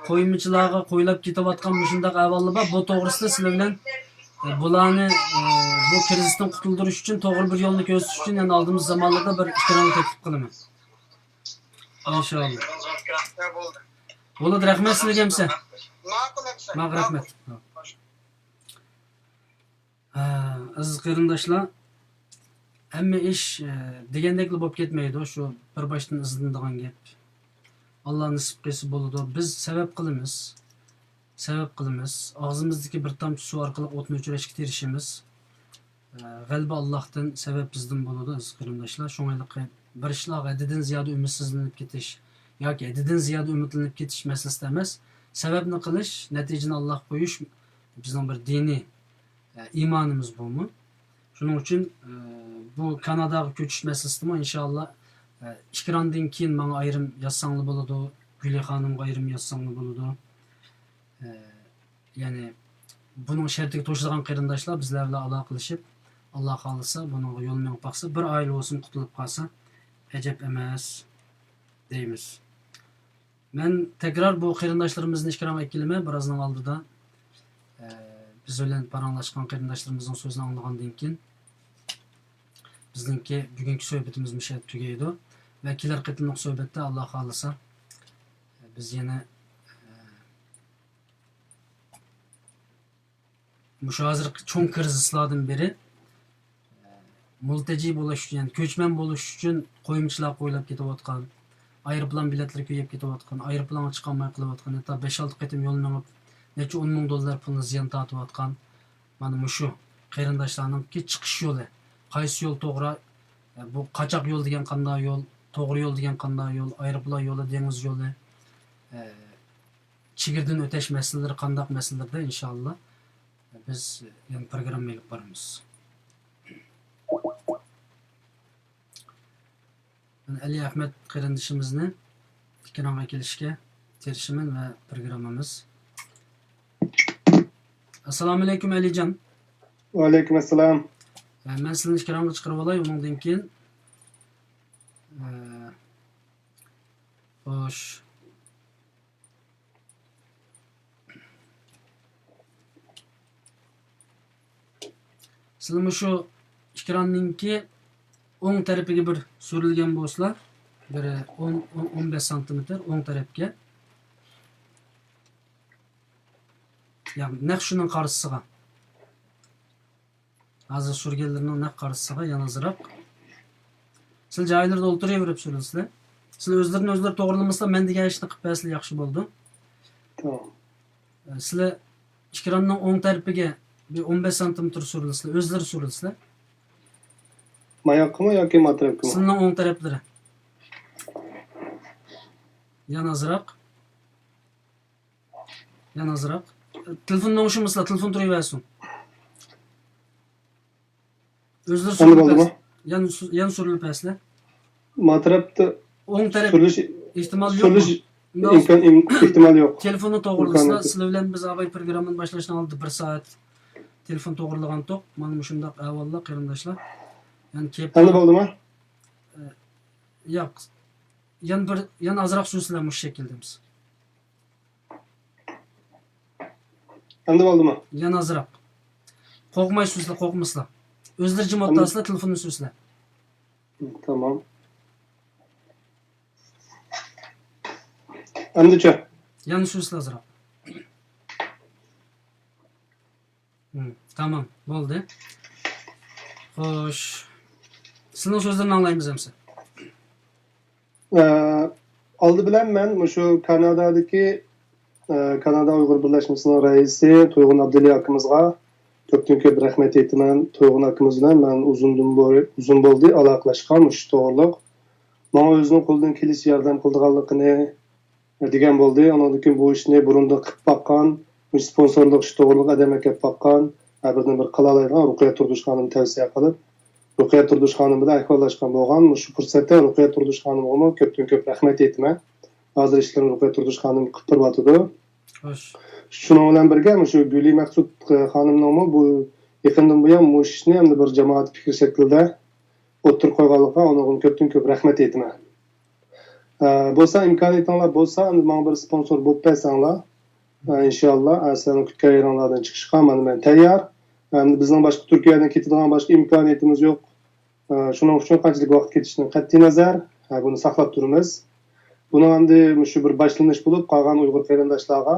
قويمىچىلارغا قويلاپ كېتىۋاتقان مۇشۇنداق ئەھۋاللار بار. بۇ توغرىسىدا سىلەر بىلەن، ئە، بۇلارنى، ئە، بۇ كىرىزىستىن قۇتۇلدۇرۇش ئۈچۈن توغرا بىر يولنى كۆرسىتىش ئۈچۈن يەنە ئالدىمىزدا زامانلاردا بىر ئىكرامنى تەكلىپ قىلىمەن. ئىنشاللا. بولىدۇ، رەھمەت سىلەرگە ئەمىسە. ماقۇل ئەمىسە. ماق-، رەھمەت. ھە، ئەزىز قېرىنداشلار، ھەممە ئىش، ئە، دېگەندەكلا بولۇپ كەتمەيدۇ، شۇ بىر باشتىن ئىزدىنىدىغان گەپ. ئاللا نېسىپ قىلسا بولىدۇ. بىز سەۋەب قىلىمىز. سەۋەب قىلىمىز. ئاغزىمىزدىكى بىر تامچە سۇ ئارقىلىق ئوتنى ئۆچۈرۈشكە تىرىشىمىز. ئە، غەلىبە ئاللاھتىن، سەۋەب بىزدىن بولىدۇ، ئەزىز قېرىنداشلار. شۇڭا ھېلىقى بىر ئىشلارغا ھەددىدىن زىيادە ئۈمىدسىزلىنىپ كېتىش ياكى ھەددىدىن زىيادە ئۈمىدلىنىپ كېتىش مەسىلىسىدە ئەمەس. سەۋەبنى قىلىش، نەتىجىنى ئاللاھقا قويۇش بىزنىڭ بىر دىنىي، ئە، ئىمانىمىز بۇمۇ. شۇنىڭ ئۈچۈن، ئە، بۇ كاناداغا كۆچۈش مەسىلىسىدىمۇ ئىنشاللا، ئە، ئىكراندىن كېيىن ماڭا ئايرىم يازساڭلار بولىدۇ، گۈلى خانىمغا ئايرىم يازساڭلار بولىدۇ. ئە، يەنى بۇنىڭ شەرتىگە توشىدىغان قېرىنداشلار بىزلەر بىلەن ئالاقىلىشىپ، ئاللا خالىسا، بۇنىڭغا يول مېڭىپ باقسا، بىر ئائىلە بولسىمۇ قۇتۇلۇپ قالسا، ئەجەب ئەمەس دەيمىز. مەن تەكرار بۇ قېرىنداشلىرىمىزنى ئېكرانغا ئەكېلىمەن بىرازنىڭ ئالدىدا. ئە، بىز بىلەن پاراڭلاشقان قېرىنداشلىرىمىزنىڭ سۆزىنى ئاڭلىغاندىن كېيىن، بىزنىڭكى بۈگۈنكى سۆھبىتىمىز مۇشۇ يەردە تۈگەيدۇ. ۋە كېلەر قېتىملىق سۆھبەتتە، ئاللا خالىسا، بىز يەنە، ئە، مۇشۇ ھازىرقى چوڭ كىرىزىسلاردىن بىرى، مۇلتەجى بولۇش ئۈچۈن، يەنى كۆچمەن بولۇش ئۈچۈن قويمىچىلارغا ئويلاپ كېتىۋاتقان، ئايروپىلان بېلەتلىرى كۆيۈپ كېتىۋاتقان، ئايروپىلانغا چىقالماي قېلىۋاتقان، ھەتتا بەش-ئالتە قېتىم يول مېڭىپ، نەچچە ئون مىڭ دوللار پۇلنى زىيان تارتىۋاتقان، مانا مۇشۇ قېرىنداشلارنىڭكى چىقىش يولى، قايسى يول توغرا، بۇ قاچاق يول دېگەن قانداق يول، توغرا يول دېگەن قانداق يول، ئايروپىلان يولى، دېڭىز يولى، چېگرىدىن ئۆتەش مەسىلىلىرى قانداق مەسىلىلەردە، ئىنشاللا، بىز يەنە پروگرامما ئېلىپ بارىمىز. مەن ئەلى ئەخمەت قېرىندىشىمىزنى ئېكرانغا كېلىشكە تىرىشىمەن ۋە پروگراممىمىز. ئەسسالامۇئەلەيكۇم، ئەلىجان. ۋەئەلەيكۇم ئەسسالام. ئە، مەن سىلىنى ئېكرانغا چىقىرىۋالاي، ئۇنىڭدىن كېيىن. ئە، خوش. سىلە مۇشۇ ئېكراننىڭكى ئوڭ تەرىپىگە بىر سۈرۈلگەن بولسىلا، بىر ئون، ئون، ئون بەش سانتىمېتىر ئوڭ تەرەپكە. يا، نەق شۇنىڭ قارشىسىغا. ھازىر سۈرگەنلىرىنىڭ نەق قارشىسىغا يەنە ئازراق. سىلە جايلىرىدا ئولتۇرۇۋېرىپ سۈرۈلسىلە. سىلە ئۆزلىرىنى ئۆزلىرى توغرىلىمىسىلا، مەن دېگەن ئىشنى قىلىپ بەرسىلە ياخشى بولىدۇ. تامام. سىلە ئېكراننىڭ ئوڭ تەرىپىگە بىر ئون بەش سانتىمېتىر سۈرۈلسىلە، ئۆزلىرى سۈرۈلسىلە. ماياققىمۇ ياكى ما تەرەپكىمۇ؟ سىلىنىڭ ئوڭ تەرەپلىرى. يەنە ئازراق. يەنە ئازراق. تېلېفوننى ئوڭشىمىسىلا، تېلېفون تۇرۇۋەرسۇن. ئۆزلىرى ئەمدى سۈرۈلۈپ بولدىمۇ؟ ئەس-، يەنە سۈ-، يەنە سۈرۈلۈپ ئەسلى. ما تەرەپتە ئوڭ تەرەپ سۈرۈلۈش، ئېھتىمال يوقمۇ؟ سۈرۈلۈش شۇنداق ئىمكان-، ئىم-، ئېھتىمال يوق. تېلېفوننى توغرىلىسىلا، ئىمكان يوق. سىلەر بىلەن بىز ئاۋاي پروگراممىنى باشلاشنىڭ ئالدىدا بىر سائەت تېلېفون توغرىلىغانتۇق. مانا مۇشۇنداق ئەھۋاللار، قېرىنداشلار. يەنە كېلىپ ئەمدى بولدىمۇ؟ ئە، ياق. يەنە بىر، يەنە ئازراق سۈرسىلەر مۇشۇ شەكىلدە بىز. ئەمدى بولدىمۇ؟ يەنە ئازراق. قورقماي سۈرسىلە، قورقمىسىلا. ئۆزلىرى جىم ئولتۇرسىلا، تېلېفوننى سۈرسىلە. تامام. ئەمدىچۇ؟ يەنە سۈرسىلە ئازراق. ھىم، تامام، بولدى. خوش. سىزنىڭ سۆزلىرىنى ئاڭلايمىز ئەمسە. ئە، ئالدى بىلەن مەن مۇشۇ كانادادىكى، ئە، كانادا ئۇيغۇر بىرلەشمىسىنىڭ رەئىسى تۇيغۇن ئابدۇلى ئاكىمىزغا كۆپتىن كۆپ رەھمەت ئېيتىمەن. تۇيغۇن ئاكىمىز بىلەن مەن ئۇزۇندىن بۇ-، ئۇزۇن بولدى ئالاقىلەشكەن مۇشۇ توغرىلىق. ماڭا ئۆزىنىڭ قولىدىن كېلىشىچە ياردەم قىلىدىغانلىقىنى دېگەن بولدى. ئاندىن كېيىن بۇ ئىشنى بۇرۇندىن قىلىپ باققان، مۇشۇ سپونسورلۇق ئىشى توغرىلىق ئادەم ئەكەپ باققان، ھە، بىردىن بىر قىلالايدىغان رۇقىيە تۇردۇش خانىم تەۋسىيە قىلىپ، رۇقىيە تۇردۇش خانىم بىلەن ئەھۋاللاشقان بولغان. مۇشۇ پۇرسەتتە رۇقىيە تۇردۇش خانىمغىمۇ كۆپتىن كۆپ رەھمەت ئېيتىمەن. ھازىر ئىشلىرىنى رۇقىيە تۇردۇش خانىم قىلىپ بېرىۋاتىدۇ. خوش. شۇنىڭ بىلەن بىرگە، مۇشۇ گۈلى مەخسۇت خانىمنىڭمۇ بۇ يېقىندىن بۇيان مۇشۇ ئىشنى ئەمدى بىر جامائەت پىكرى شەكلىدە ئوتتۇرىغا قويغانلىقىغا ئۇنىڭغىمۇ كۆپتىن كۆپ رەھمەت ئېيتىمەن. ئە، بولسا ئىمكانىيىتىڭلار بولسا، ئەمدى ماڭا بىر سپونسور بولۇپ بەرسەڭلار، ئە، ئىنشاللا، ئە، سىلەرنىڭ كۈتكەن يېرىڭلاردىن چىقىشقا مانا مەن تەييار. ئەمدى بىزنىڭ باشقا تۈركىيەدىن كېتىدىغان باشقا ئىمكانىيىتىمىز يوق. ئە، شۇنىڭ ئۈچۈن قانچىلىك ۋاقىت كېتىشىدىن قەتئىينەزەر، ئە، بۇنى ساقلاپ تۇرىمىز. بۇنىڭ ئەمدى مۇشۇ بىر باشلىنىش بولۇپ، قالغان ئۇيغۇر قېرىنداشلارغا،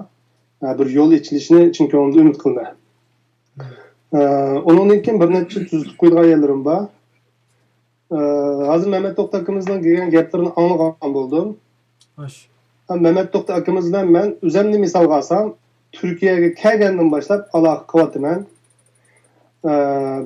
ئە، بىر يول ئېچىلىشىنى چىن كۆڭلۈمدىن ئۈمىد قىلىمەن. ئە، ئۇنىڭدىن كېيىن بىر نەچچە تۈزىتىپ قويىدىغان يەرلىرىم بار. ئە، ھازىر مەمەت توختى ئاكىمىزنىڭ دېگەن گەپلىرىنى ئاڭلىغان بولدۇم. خوش. ھە، مەمەت توختى ئاكىمىز بىلەن مەن ئۆزەمنى مىسالغا ئالسام، تۈركىيەگە كەلگەندىن باشلاپ ئالاقە قىلىۋاتىمەن. ئە،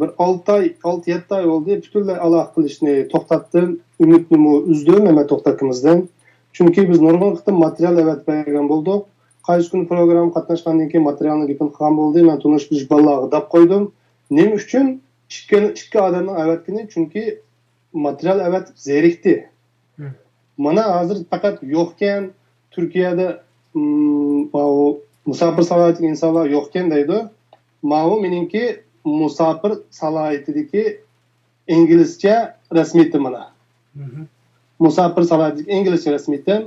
بىر ئالتە ئاي، ئالتە، يەتتە ئاي بولدى، پۈتۈنلەي ئالاقە قىلىشنى توختاتتىم، ئۈمىدنىمۇ ئۈزدۈم مەمەت توختى ئاكىمىزدىن. چۈنكى بىز نۇرغۇن قېتىم ماتېرىيال ئەۋەتىپ بەرگەن بولدۇق. قايسى كۈنى پروگراممىغا قاتناشقاندىن كېيىن ماتېرىيالنىڭ گېپىنى قىلغان بولدى، مەن تونۇش بىلىش بالىلارغا دەپ قويدۇم. نېمە ئۈچۈن؟ ئىككى، ئىككى ئادەمنىڭ ئەۋەتكىنى، چۈنكى ماتېرىيال ئەۋەتىپ زېرىكتى. مم. مانا ھازىر پەقەت يوقكەن، تۈركىيەدە، مم، ماۋۇ مۇساپىر سالاھىيىتىدىكى ئىنسانلار يوقكەن دەيدۇ. ماۋۇ مېنىڭكى مۇساپىر سالاھىيىتىدىكى ئىنگلىزچە رەسمىيىتىم مانا. مم. مۇساپىر سالاھىيىتىدىكى ئىنگلىزچە رەسمىيىتىم.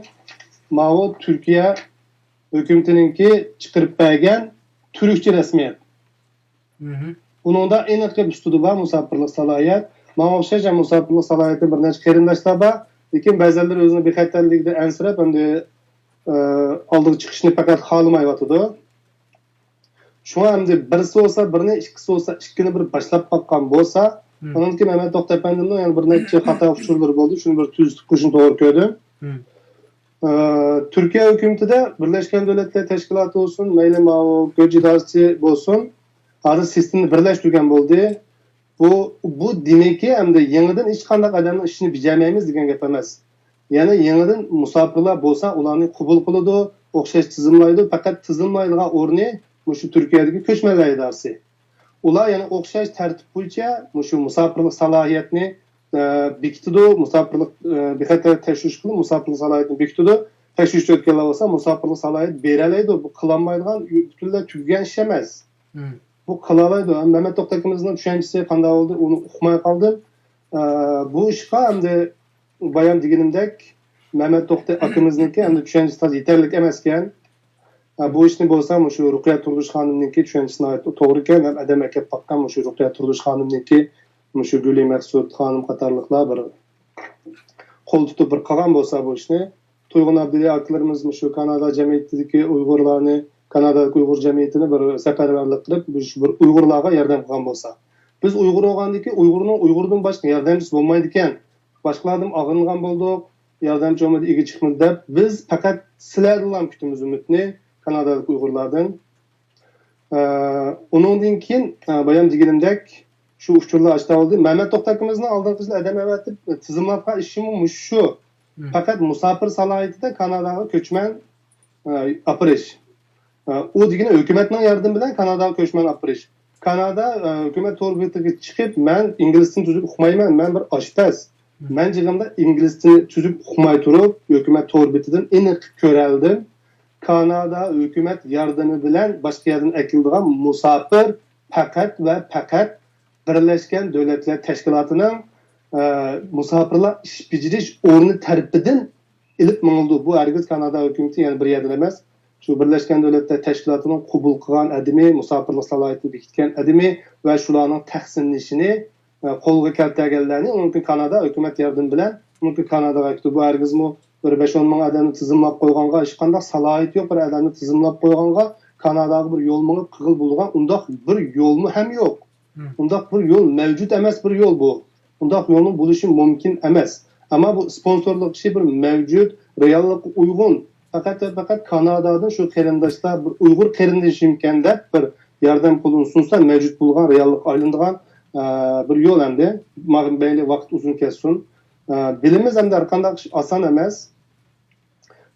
ماۋۇ تۈركىيە ھۆكۈمىتىنىڭكى چىقىرىپ بەرگەن تۈركچە رەسمىيەت. ئۇنىڭدا ئېنىق گەپ ئۈستىدە بار مۇساپىرلىق سالاھىيەت. ماڭا ئوخشاش ھەم مۇساپىرلىق سالاھىيىتى بىر نەچچە قېرىنداشلار بار. لېكىن بەزىلەر ئۆزىنىڭ بىخەتەرلىكىدە ئەنسىرەپ، ئەمدى ئالدىغا چىقىشنى پەقەت خالىمايۋاتىدۇ. شۇڭا ئەمدى بىرسى بولسا بىرنى، ئىككىسى بولسا ئىككىنى بىر باشلاپ باققان بولسا، ئۇنىڭدىن كېيىن مەمەت توختى ئەپەندىمنىڭ يەنە بىر نەچچە خاتا ئۇچۇرلىرى بولدى. شۇنى بىر تۈزىتىپ قويۇشنى توغرا كۆردۈم. ئە، تۈركىيە ھۆكۈمىتىدە بىرلەشكەن دۆلەتلەر تەشكىلاتى بولسۇن، مەيلى ماۋۇ گۆج ئىدارىسى بولسۇن، ھازىر سىستېمىنى بىرلەشتۈرگەن بولدى. بۇ، بۇ دېمىكى، ئەمدى يېڭىدىن ھېچقانداق ئادەمنىڭ ئىشىنى بېجەرمەيمىز دېگەن گەپ ئەمەس. يەنە يېڭىدىن مۇساپىرلار بولسا، ئۇلارنى قوبۇل قىلىدۇ، ئوخشاش تىزىملايدۇ. پەقەت تىزىملايدىغان ئورنى مۇشۇ تۈركىيەدىكى كۆچمەنلەر ئىدارىسى. ئۇلار يەنە ئوخشاش تەرتىپ بويىچە مۇشۇ مۇساپىرلىق سالاھىيەتنى، ئە، بېكىتىدۇ، مۇساپىرلىق، ئە، بىخەتەر تەشۋىش قىلىپ، مۇساپىرلىق سالاھىيەتنى بېكىتىدۇ. تەشۋىشتە ئۆتكەنلەر بولسا مۇساپىرلىق سالاھىيەت بېرەلەيدۇ. بۇ قىلالمايدىغان، پۈتۈنلەي تۈگىگەن ئىش ئەمەس. بۇ قىلالايدۇ. مەمەت توختى ئاكىمىزنىڭ چۈشەنچىسى قانداق بولدى، ئۇنى ئۇقماي قالدىم. ئە، بۇ ئىشقا ئەمدى بايام دېگىنىمدەك، مەمەت توختى ئاكىمىزنىڭكى ئەمدى چۈشەنچىسى تازا يېتەرلىك ئەمەسكەن. ئە، بۇ ئىشنى بولسا مۇشۇ رۇقىيە تۇردۇش خانىمنىڭكى چۈشەنچىسى ناھايىتى توغرا ئىكەن. ھەم ئادەم ئەكەپ باققان مۇشۇ رۇقىيە تۇردۇش خانىمنىڭكى، مۇشۇ گۈلى مەخسۇت خانىم قاتارلىقلار بىر قول تۇتۇپ بىر قىلغان بولسا بۇ ئىشنى، تۇيغۇن ئابدۇلى ئاكىلىرىمىز مۇشۇ كانادا جەمئىيىتىدىكى ئۇيغۇرلارنى، كانادادىكى ئۇيغۇر جەمئىيىتىنى بىر سەپەرۋەرلىك قىلىپ، مۇشۇ بىر ئۇيغۇرلارغا ياردەم قىلغان بولسا. بىز ئۇيغۇر بولغاندىكىن ئۇيغۇرنىڭ ئۇيغۇردىن باشقا ياردەمچىسى بولمايدىكەن. باشقىلاردىن ئاغرىنغان بولدۇق، ياردەمچى بولمىدى، ئىگە چىقمىدى دەپ، بىز پەقەت سىلەردىنلا كۈتىمىز ئۈمىدنى، كانادادىكى ئۇيغۇرلاردىن. ئە، ئۇنىڭدىن كېيىن، ئە، بايام دېگىنىمدەك، شۇ ئۇچۇرلار ئاشتا بولدى. مەمەت توختى ئاكىمىزنىڭ ئالدىنقى يىل ئادەم ئەۋەتىپ، تىزىملاتقان ئىشىمۇ مۇشۇ شۇ. پەقەت مۇساپىر سالاھىيىتىدە كاناداغا كۆچمەن، ئە، ئاپىرىش. ئە، ئۇ دېگىنى ھۆكۈمەتنىڭ ياردىمى بىلەن كاناداغا كۆچمەن ئاپىرىش. كانادا، ئە، ھۆكۈمەت تور بېتىگە چىقىپ، مەن ئىنگلىز تىلىنى تۈزۈك ئۇقمايمەن، مەن بىر ئاشپەز. مەن جېغىمدا ئىنگلىز تىلىنى تۈزۈك ئۇقماي تۇرۇپ، ھۆكۈمەت تور بېتىدىن ئېنىق كۆرەلدىم. كانادا ھۆكۈمەت ياردىمى بىلەن باشقا يەردىن ئەكېلىدىغان مۇساپىر پەقەت ۋە پەقەت بىرلەشكەن دۆلەتلەر تەشكىلاتىنىڭ، ئە، مۇساپىرلار ئىش بېجىرىش ئورنى تەرىپىدىن ئېلىپ مېڭىلىدۇ. بۇ ھەرگىز كانادا ھۆكۈمىتى يەنە بىر يەردىن ئەمەس. شۇ بىرلەشكەن دۆلەتلەر تەشكىلاتىنىڭ قوبۇل قىلغان ئادىمى، مۇساپىرلىق سالاھىيىتىنى بېكىتكەن ئادىمى ۋە شۇلارنىڭ تەقسىملىشىنى، ئە، قولغا كەلتۈرگەنلەرنى ئۇنىڭكى كانادا ھۆكۈمەت ياردىمى بىلەن ئۇنىڭكى كاناداغا ئەكىتىدۇ. بۇ ھەرگىزمۇ بىر بەش-ئون مىڭ ئادەمنى تىزىملاپ قويغانغا، ھېچقانداق سالاھىيىتى يوق بىر ئادەمنى تىزىملاپ قويغانغا، كاناداغا بىر يول مېڭىپ قىغىل بولىدىغان ئۇنداق بىر يولمۇ ھەم يوق. ئۇنداق بىر يول مەۋجۇت ئەمەس بىر يول بۇ. ئۇنداق يولنىڭ بولۇشى مۇمكىن ئەمەس. ئەمما بۇ سپونسورلۇق ئىشى بىر مەۋجۇت، رېئاللىققا ئۇيغۇن. پەقەت ۋە پەقەت كانادادىن شۇ قېرىنداشلار، بىر ئۇيغۇر قېرىندىشىمكەن دەپ بىر ياردەم قولىنى سۇنسا، مەۋجۇت بولغان، رېئاللىققا ئايلىنىدىغان، ئە، بىر يول ئەمدى. ماڭا مەيلى ۋاقىت ئۇزۇن كەتسۇن. ئە، بىلىمىز ئەمدى ھەرقانداق ئىش ئاسان ئەمەس.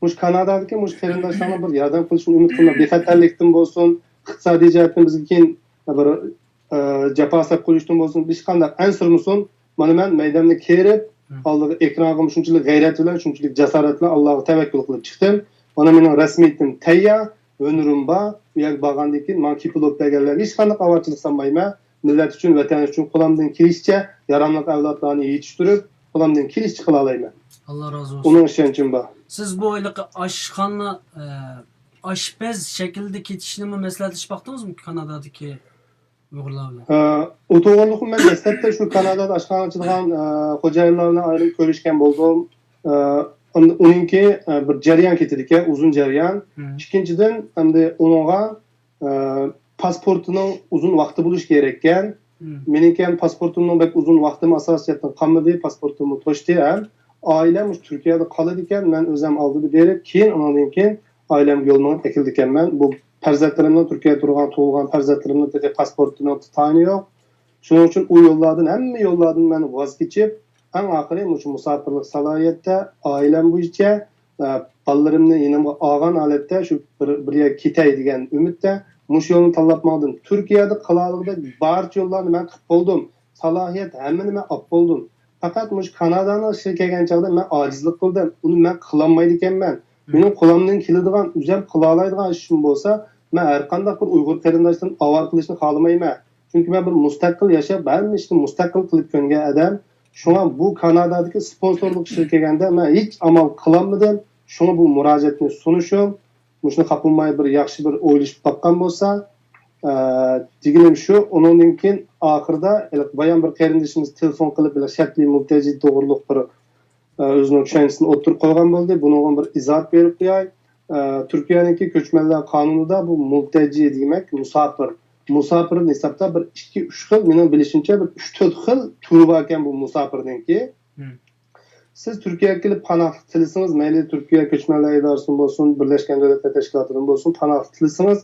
مۇشۇ كانادادىكى مۇشۇ قېرىنداشلارنىڭ بىر ياردەم قىلىشىنى ئۈمىد قىلىمەن. بىخەتەرلىكتىن بولسۇن، ئىقتىسادىي جەھەتتىن بىزگە كېيىن بىر، ئە، جاپا سەپ قويۇشتىن بولسۇن، ھېچقانداق ئەنسىرىمىسۇن. مانا مەن مەيداننى كېرىپ، ئالدىغا ئېكرانغا شۇنچىلىك غەيرەت بىلەن، شۇنچىلىك جاسارەت بىلەن ئاللاغا تەۋەككۈل قىلىپ چىقتىم. مانا مېنىڭ رەسمىيىتىم تەييار، ھۈنىرىم بار. ئۇ يەرگە بارغاندىن كېيىن ماڭا كېپىل بولۇپ بەرگەنلەرگە ھېچقانداق ئاۋارىچىلىك سالمايمەن. مىللەت ئۈچۈن، ۋەتەن ئۈچۈن قولۇمدىن كېلىشىچە ياراملىق ئەۋلادلارنى يېتىشتۈرۈپ، قولۇمدىن كېلىشىچە قىلالايمەن. ئاللا رازى بولسۇن. ئۇنىڭ ئىشەنچىم بار. سىز بۇ ھېلىقى ئاشخانا، ئە، ئاشپەز شەكلىدە كېتىشنىمۇ مەسلىھەتلىشىپ باقتىڭىزمۇ كانادادىكى ئۇيغۇرلار بىلەن؟ ئە، ئۇ توغرىلىقمۇ مەن دەسلەپتە شۇ كانادادا ئاشخانا ئاچىدىغان، ئە، خوجايىنلار بىلەن ئايرىم كۆرۈشكەن بولدۇم. ئە، ئۇن-، ئۇنىڭكى، ئە، بىر جەريان كېتىدىكەن، ئۇزۇن جەريان. ئىككىنچىدىن، ئەمدى ئۇنىڭغا ئە، پاسپورتىنىڭ ئۇزۇن ۋاقتى بولۇشى كېرەككەن. مېنىڭكى ھەم پاسپورتۇم بەك ئۇزۇن ۋاقتىم ئاساسىي جەھەتتىن قالمىدى، پاسپورتۇممۇ توشتى ھەم ئائىلەم مۇشۇ تۈركىيەدە قالىدىكەن، مەن ئۆزۈم ئالدىدا بېرىپ، كېيىن ئۇنىڭدىن كېيىن ئائىلەمگە يول مېڭىپ ئەكېلىدىكەنمەن. بۇ پەرزەنتلىرىمنىڭ، تۈركىيەدە تۇرغان، تۇغۇلغان پەرزەنتلىرىمنىڭ تېخى پاسپورتىنىڭ تايىنى يوق. شۇنىڭ ئۈچۈن ئۇ يوللاردىن، ھەممە يوللاردىن مەن ۋاز كېچىپ، ئەڭ ئاخىرى مۇشۇ مۇساپىرلىق سالاھىيەتتە ئائىلەم بويىچە، ئە، بالىلىرىمنى يېنىمغا ئالغان ھالەتتە شۇ بىر، بىر يەرگە كېتەي دېگەن ئۈمىدتە مۇشۇ يولنى تاللاپ ماڭدىم. تۈركىيەدە قىلالىغۇدەك بارچە يوللارنى مەن قىلىپ بولدۇم. سالاھىيەت ھەممىنى مەن ئاپ بولدۇم. پەقەت مۇشۇ كانادانىڭ ئىشىغا كەلگەن چاغدا مەن ئاجىزلىق قىلدىم. ئۇنى مەن قىلالمايدىكەنمەن. مېنىڭ قولۇمدىن كېلىدىغان، ئۆزۈم قىلالايدىغان ئىشىم بولسا، مەن ھەرقانداق بىر ئۇيغۇر قېرىنداشتىن ئاۋارە قىلىشنى خالىمايمەن. چۈنكى مەن بىر مۇستەقىل ياشاپ، ھەممە ئىشنى مۇستەقىل قىلىپ كۆنگەن ئادەم. شۇڭا بۇ كانادادىكى سپونسورلۇق ئىشىغا كەلگەندە، مەن ھېچ ئامال قىلالمىدىم. شۇڭا بۇ مۇراجىئەتنى سۇنۇشۇم، مۇشۇنى خاپىلىماي بىر ياخشى بىر ئويلىشىپ باققان بولسا، ئە، دېگىنىم شۇ، ئۇنىڭدىن كېيىن ئاخىرىدا ھېلىقى بايام بىر قېرىندىشىمىز تېلېفون قىلىپ، ھېلىقى شەرتلىك مۇلتەجى توغرۇلۇق بىر، ئە، ئۆزىنىڭ چۈشەنچىسىنى ئوتتۇرىغا قويغان بولدى. بۇنىڭغا بىر ئىزاھات بېرىپ قوياي. ئە، تۈركىيەنىڭكى كۆچمەنلەر قانۇنىدا بۇ مۇلتەجى دېمەك مۇساپىر. مۇساپىر ھېسابتا بىر ئىككى، ئۈچ خىل، مېنىڭ بىلىشىمچە بىر ئۈچ، تۆت خىل تۈرى باركەن بۇ مۇساپىرنىڭكى. سىز تۈركىيەگە كېلىپ پاناھلىق تىلىسىڭىز، مەيلى تۈركىيە كۆچمەنلەر ئىدارىسىدىن بولسۇن، بىرلەشكەن دۆلەتلەر تەشكىلاتىدىن بولسۇن، پاناھلىق تىلىسىڭىز،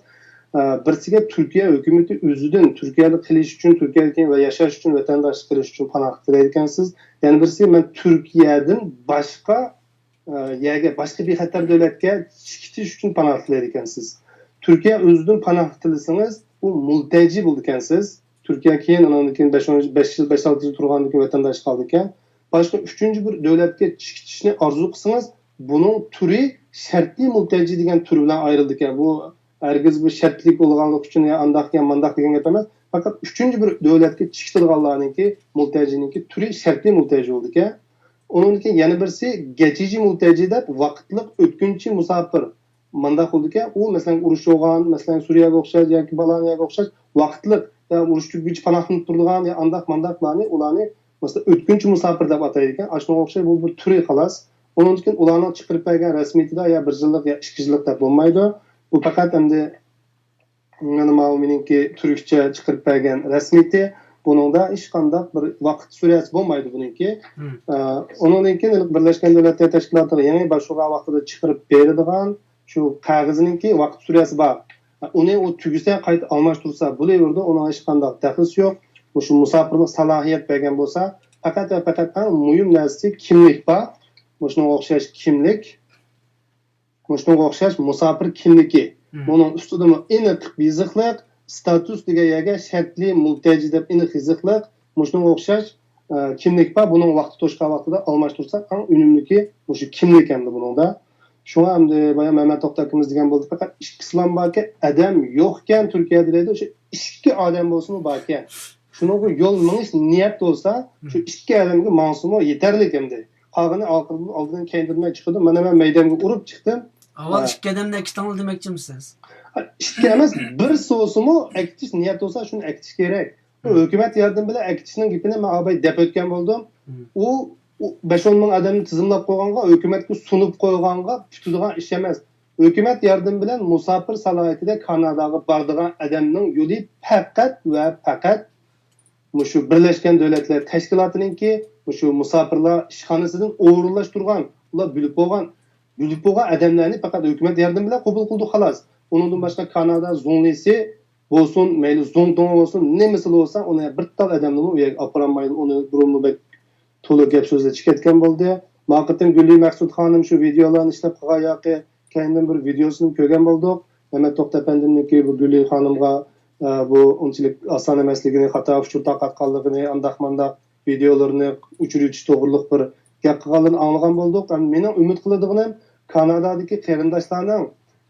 ئە، بىرسىگە تۈركىيە ھۆكۈمىتى ئۆزىدىن تۈركىيەدە قېلىش ئۈچۈن، تۈركىيەدە كېيىن ۋە ياشاش ئۈچۈن، ۋەتەنداشلىق قىلىش ئۈچۈن پاناھلىق تىلەيدىكەنسىز. يەنە بىرسى، مەن تۈركىيەدىن باشقا، ئە، يەرگە، باشقا بىخەتەر دۆلەتكە چىقىش ئۈچۈن پاناھلىق تىلەيدىكەنسىز. تۈركىيە ئۆزىدىن پاناھلىق تىلىسىڭىز، ئۇ مۇلتەجى بولىدىكەنسىز. تۈركىيە كېيىن، ئانىڭدىن كېيىن بەش، بەش يىل، بەش-ئالتە يىل تۇرغاندىن كېيىن ۋەتەنداشلىق ئالىدىكەن. باشقا ئۈچىنچى بىر دۆلەتكە چىقىشنى ئارزۇ قىلسىڭىز، بۇنىڭ تۈرى شەرتلىك مۇلتەجى دېگەن تۈر بىلەن ئايرىلىدىكەن. بۇ ھەرگىز بۇ شەرتلىك بولغانلىقى ئۈچۈن يا ئانداق يا مانداق دېگەن گەپ ئەمەس. پەقەت ئۈچىنچى بىر دۆلەتكە چىقىدىغانلارنىڭكى مۇلتەجىنىڭكى تۈرى شەرتلىك مۇلتەجى بولىدىكەن. ئۇنىڭدىن كېيىن يەنە بىرسى گەچىجى مۇلتەجى دەپ ۋاقىتلىق ئۆتكۈنچى مۇساپىر. مانداق بولىدىكەن، ئۇ مەسىلەن ئۇرۇش بولغان، مەسىلەن سۈرىيەگە ئوخشاش ياكى بالانىيەگە ئوخشاش ۋاقىتلىق، يا ئۇرۇش تۈگىگىچە پاناھلىنىپ تۇرىدىغان، يا ئانداق مانداقلارنى، ئۇلارنى مەسىلەن ئۆتكۈنچى مۇساپىر دەپ ئاتايدىكەن. ئاشۇنىڭغا ئوخشاش بۇ بىر تۈرى خالاس. ئۇنىڭدىن كېيىن ئۇلارنىڭ چىقىرىپ بەرگەن رەسمىيىتىدە يا بىر يىللىق يا ئىككى يىللىق دەپ بولمايدۇ. بۇ پەقەت ئەمدى مانا ماۋۇ مېنىڭكى تۈركچە چىقىرىپ بەرگەن رەسمىيىتى. بۇنىڭدا ھېچقانداق بىر ۋاقىت سۈرەسى بولمايدۇ بۇنىڭكى. ئە، ئۇنىڭدىن كېيىن بىرلەشكەن دۆلەتلەر تەشكىلاتىغا يېڭى باشۋۇرغان ۋاقتىدا چىقىرىپ بېرىدىغان شۇ قەغىزىنىڭكى ۋاقىت سۈرەسى بار. ئۇنى ئۇ تۈگىسە قايتا ئالماشتۇرسا بولۇۋېرىدۇ، ئۇنىڭ ھېچقانداق دەخلىسى يوق. مۇشۇ مۇساپىرلىق سالاھىيەت بەرگەن بولسا، پەقەت ۋە پەقەت ئەڭ مۇھىم نەرسىسى كىملىك بار. مۇشۇنىڭغا ئوخشاش كىملىك، مۇشۇنىڭغا ئوخشاش مۇساپىر كىملىكى. مم. بۇنىڭ ئۈستىدىمۇ ئېنىق يېزىقلىق، ستاتۇس دېگەن يەرگە شەرتلىك مۇلتەجى دەپ ئېنىق يېزىقلىق، مۇشۇنىڭغا ئوخشاش، ئە، كىملىك بار. بۇنىڭ ۋاقتى توشقان ۋاقتىدا ئالماشتۇرساق ئەڭ ئۈنۈملۈكى مۇشۇ كىملىك ئەمدى بۇنىڭدا. شۇڭا ئەمدى بايا مەمەت توختى ئاكىمىز دېگەن بولدى، پەقەت ئىككىسىلام باركەن، ئادەم يوقكەن تۈركىيەدە دەيدۇ، شۇ ئىككى ئادەم بولسىمۇ باركەن. شۇنىڭغا يول مېڭىش نىيەت بولسا، شۇ ئىككى ئادەمگە ماڭسىمۇ يېتەرلىك ئەمدى. قالغىنى ئالدىن كەينىدىن چىقىدۇ. مانا مەن مەيدانغا ئۇرۇپ چىقتىم. ئاۋۋال ھە. ئىككى ئادەمنى ئەكېتىڭلار دېمەكچىمۇ سىز؟ ئىككى ئەمەس، بىرسى بولسىمۇ ئەكېتىش نىيەت بولسا، شۇنى ئەكېتىش كېرەك. ھە. ھۆكۈمەت ياردىمى بىلەن ئەكېتىشنىڭ گېپىنى مەن ئاباي دەپ ئۆتكەن بولدۇم. ھە. ئۇ، ئۇ بەش-ئون مىڭ ئادەمنى تىزىملاپ قويغانغا، ھۆكۈمەتكە سۇنۇپ قويغانغا پۈتىدىغان ئىش ئەمەس. ھۆكۈمەت ياردىمى بىلەن مۇساپىر سالاھىيىتىدە كاناداغا بارىدىغان ئادەمنىڭ يولى پەقەت ۋە پەقەت مۇشۇ بىرلەشكەن دۆلەتلەر تەشكىلاتىنىڭكى مۇشۇ مۇساپىرلار ئىشخانىسىدىن ئورۇنلاشتۇرغان، ئۇلار بۆلۈپ بولغان، بۆلۈپ بولغان ئادەملەرنى پەقەت ھۆكۈمەت ياردىمى بىلەن قوبۇل قىلدۇق، خالاس. ئۇنىڭدىن باشقا كانادا زۇڭلىسى بولسۇن، مەيلى زۇڭتۇڭ بولسۇن، نېمىسى بولسا، ئۇنى بىر تال ئادەمنىمۇ ئۇ يەرگە ئاپىرالمايدۇ. ئۇنى بۇرۇنمۇ بەك تولا گەپ سۆزلەر چىقىۋەتكەن بولدى. ما قېتىم گۈلى مەخسۇت خانىم شۇ ۋىدېئولارنى ئىشلەپ قىلغان ياقى كەينىدىن بىر ۋىدېئوسىنى كۆرگەن بولدۇق. مەمەت توختى ئەپەندىمنىڭكى بۇ گۈلى خانىمغا، ئە، بۇ ئۇنچىلىك ئاسان ئەمەسلىكىنى، خاتا ئۇچۇر تارقاتقانلىقىنى، ئانداق مانداق ۋىدېئولىرىنى ئۆچۈرۈۋېتىش توغرۇلۇق بىر گەپ قىلغانلىرىنى ئاڭلىغان بولدۇق. ئەمدى مېنىڭ ئۈمىد قىلىدىغىنىم، كانادادىكى قېرىنداشلارنىڭ،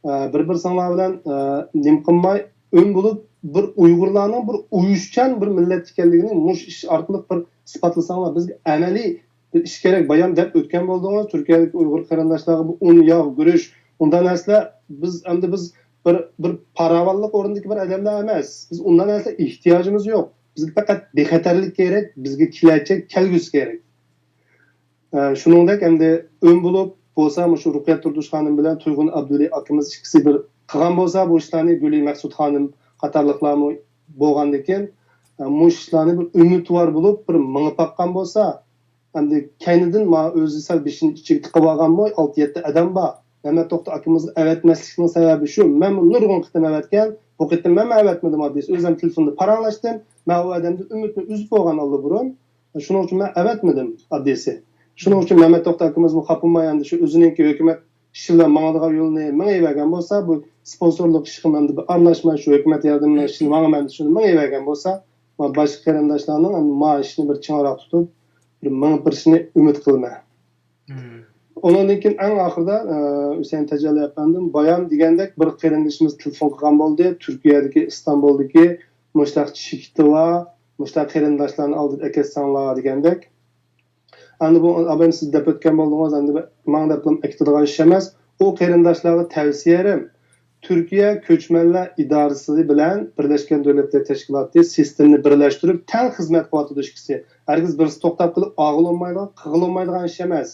ئە، بىر-بىرسىڭلار بىلەن، ئە، نېمە قىلماي، ئۈن بولۇپ، بىر ئۇيغۇرلارنىڭ بىر ئۇيۇشچان بىر مىللەت ئىكەنلىكىنى مۇشۇ ئىش ئارقىلىق بىر ئىسپاتلىساڭلار، بىزگە ئەمەلىي بىر ئىش كېرەك. بايام دەپ ئۆتكەن بولدىڭىز، تۈركىيەدىكى ئۇيغۇر قېرىنداشلارغا بۇ ئۇن، ياغ، گۈرۈچ، ئۇنداق نەرسىلەر، بىز ئەمدى بىز بىر، بىر پاراۋانلىق ئورنىدىكى بىر ئادەملەر ئەمەس. بىز ئۇنداق نەرسىلەر ئېھتىياجىمىز يوق. بىزگە پەقەت بىخەتەرلىك كېرەك، بىزگە كېلەچەك، كەلگۈسى كېرەك. ئە، شۇنىڭدەك ئەمدى ئۈن بولۇپ بولسا مۇشۇ رۇقىيەت تۇردۇش خانىم بىلەن تۇيغۇن ئابدۇلى ئاكىمىز ئىككىسى بىر قىلغان بولسا بۇ ئىشلارنى، گۈلى مەخسۇت خانىم قاتارلىقلارمۇ بولغاندىكىن، ئە، مۇشۇ ئىشلارنى بىر ئۈمىدۋار بولۇپ بىر مېڭىپ باققان بولسا، ئەمدى كەينىدىن ما ئۆزى سەل بېشىنى ئىچىگە تىقىپ ئالغانمۇ ئالتە يەتتە ئادەم بار. مەمەت توختى ئاكىمىزغا ئەۋەتمەسلىكنىڭ سەۋەبى شۇ، مەنمۇ نۇرغۇن قېتىم ئەۋەتكەن، بۇ قېتىم مەنمۇ ئەۋەتمىدىم ئاددىيسى. ئۆزۈم تېلېفوندا پاراڭلاشتىم، مەن ئۇ ئادەمدىن ئۈمىدنى ئۈزۈپ بولغان ئاللىبۇرۇن. شۇنىڭ ئۈچۈن مەن ئەۋەتمىدىم ئاددىسى. شۇنىڭ ئۈچۈن مەمەت توختى ئاكىمىزمۇ خاپىلىماي ئەمدى شۇ ئۆزىنىڭكى ھۆكۈمەت ئىشى بىلەن ماڭىدىغان يولىنى مېڭىۋەرگەن بولسا، بۇ سپونسورلۇق ئىشىغا ئەمدى بىر ئارىلاشماي شۇ ھۆكۈمەت ياردىمىنىڭ ئىشىنى ماڭىمەن دېسە شۇنى مېڭىۋەرگەن بولسا، ما باشقا قېرىنداشلارنىڭ ئەمدى ما ئىشنى بىر چىڭراق تۇتۇپ، بىر مېڭىپ بېرىشىنى ئۈمىد قىلىمەن. مم. ئۇنىڭدىن كېيىن ئەڭ ئاخىرىدا، ئە، ھۈسەيىن تەجەللى ئەپەندىم بايام دېگەندەك بىر قېرىندىشىمىز تېلېفون قىلغان بولدى. تۈركىيەدىكى ئىستانبۇلدىكى مۇشۇنداق چېكىتى بار، مۇشۇنداق قېرىنداشلارنى ئالدىدا ئەكەتسەڭلار دېگەندەك. ئەمدى بۇ ئابايىم سىز دەپ ئۆتكەن بولدىڭىز، ئەمدى ماڭا دەپلا ئەكېتىدىغان ئىش ئەمەس. ئۇ قېرىنداشلارغا تەۋسىيەم، تۈركىيە كۆچمەنلەر ئىدارىسى بىلەن بىرلەشكەن دۆلەتلەر تەشكىلاتى سىستېمىنى بىرلەشتۈرۈپ، تەڭ خىزمەت قىلىۋاتىدۇ ئىككىسى. ھەرگىز بىرسى توختاپ قېلىپ، ئاغىلى بولمايدىغان، قىغىلى بولمايدىغان ئىش ئەمەس.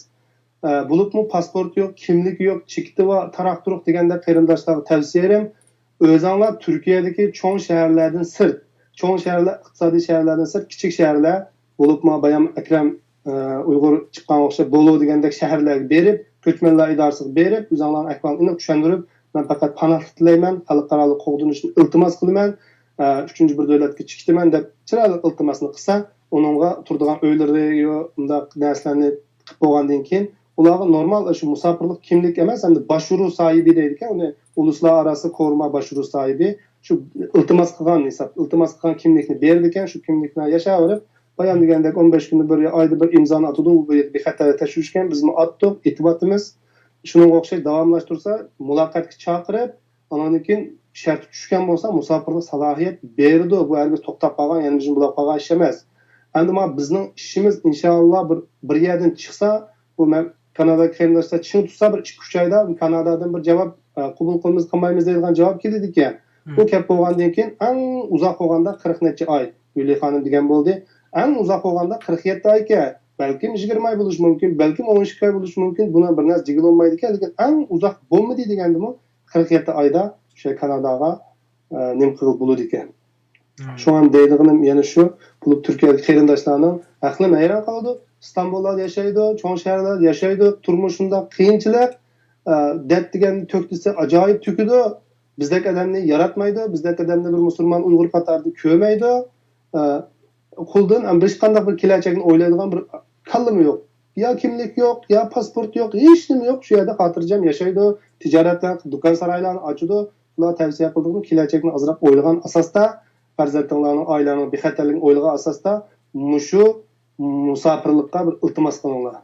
ئە، بولۇپمۇ پاسپورتى يوق، كىملىكى يوق، چېكىتى بار، تاراق-تۇرۇق دېگەندەك قېرىنداشلارغا تەۋسىيەم، ئۆزۈڭلار تۈركىيەدىكى چوڭ شەھەرلەردىن سىرت، چوڭ شەھەرلەر، ئىقتىسادىي شەھەرلەردىن سىرت، كىچىك شەھەرلەر، بولۇپمۇ بايام ئەكرەم، ئە، ئۇيغۇر چىققان ئوخشاپ بولۇ دېگەندەك شەھەرلەرگە بېرىپ، كۆچمەنلەر ئىدارىسىگە بېرىپ، ئۆزۈڭلارنىڭ ئەھۋالىنى ئېنىق چۈشەندۈرۈپ، مەن پەقەت پاناھلىق تىلەيمەن، خەلقئارالىق قوغدىنىشنى ئىلتىماس قىلىمەن، ئە، ئۈچىنچى بىر دۆلەتكە چىقىتىمەن دەپ چىرايلىق ئىلتىماسنى قىلسا، ئۇنىڭغا تۇرىدىغان ئۆيلىرى، يو-، مۇنداق نەرسىلەرنى قىلىپ بولغاندىن كېيىن، ئۇلارغا نورمال شۇ مۇساپىرلىق كىملىك ئەمەس، ئەمدى باشۋۇرۇ ساھىبى دەيدىكەن، ئۇنى ئۇلۇسلار ئاراسىدا كورما باشۋۇرۇ ساھىبى، شۇ ئىلتىماس قىلغان ھېساب، ئىلتىماس قىلغان كىملىكنى بېرىدىكەن، شۇ كىملىك بىلەن ياشاۋېرىپ، بايام دېگەندەك ئون بەش كۈندە بىر، ئايدا بىر ئىمزانى ئاتىدۇ، بۇ يەردە بىخەتەرلىك تەكشۈرۈشكەن، بىزمۇ ئاتتۇق، ئېتىۋاتىمىز. شۇنىڭغا ئوخشاش داۋاملاشتۇرسا، مۇلاقاتقا چاقىرىپ، ئاندىن كېيىن شەرتى چۈشكەن بولسا، مۇساپىرلىق سالاھىيەت بېرىدۇ. بۇ ھەرگىز توختاپ قالغان، يەنە بىزنى بۇلاپ قالغان ئىش ئەمەس. ئەمدى مانا بىزنىڭ ئىشىمىز، ئىنشاللا، بىر، بىر يەردىن چىقسا، بۇ مەن كانادادىكى قېرىنداشلار چىڭ تۇتسا، بىر ئىككى-ئۈچ ئايدا كانادادىن بىر جاۋاب، ئە، قوبۇل قىلىمىز، قىلمايمىز دەيدىغان جاۋاب كېلىدىكەن. بۇ كەپ بولغاندىن كېيىن، ئەڭ ئۇزاق بولغاندا قىرىق نەچچە ئاي، يۇلى خانىم دېگەن بولدى. ئەڭ ئۇزاق بولغاندا قىرىق يەتتە ئايكەن، بەلكىم يىگىرمە ئاي بولۇشى مۇمكىن، بەلكىم ئون ئىككى ئاي بولۇشى مۇمكىن. بۇنىڭ بىر نەرسە دېگىلى بولمايدىكەن، لېكىن ئەڭ ئۇزاق بولمىدى دېگەندىمۇ قىرىق يەتتە ئايدا شۇ كاناداغا، ئە، نېمە قىلغىلى بولىدىكەن. شۇڭا دەيدىغىنىم يەنە شۇ، بولۇپ تۈركىيەدىكى قېرىنداشلارنىڭ ئەقلىم ھەيران قالىدۇ. ئىستانبۇللاردا ياشايدۇ، چوڭ شەھەرلەردە ياشايدۇ، تۇرمۇشۇمدا قىيىنچىلىق، ئە، دەرد دېگەننى تۆك دېسە ئاجايىپ تۆكىدۇ. بىزدەك ئادەمنى ياراتمايدۇ، بىزدەك ئادەمنى بىر مۇسۇلمان ئۇيغۇر قاتارىدا كۆرمەيدۇ. ئە، قولدىن ھېچقانداق بىر كېلەچەكنى ئويلايدىغان بىر كاللىمۇ يوق. يا كىملىك يوق، يا پاسپورت يوق، ھېچنېمە يوق. شۇ يەردە خاتىرجەم ياشايدۇ، تىجارەتلەر، دۇكان سارايلارنى ئاچىدۇ. شۇلار تەۋسىيە قىلىدىغىنىم، كېلەچەكنى ئازراق ئويلىغان ئاساستا، پەرزەنتىڭلارنىڭ، ئائىلەڭنىڭ بىخەتەرلىكىنى ئويلىغان ئاساستا مۇشۇ مۇساپىرلىققا بىر ئىلتىماس قىلىڭلار.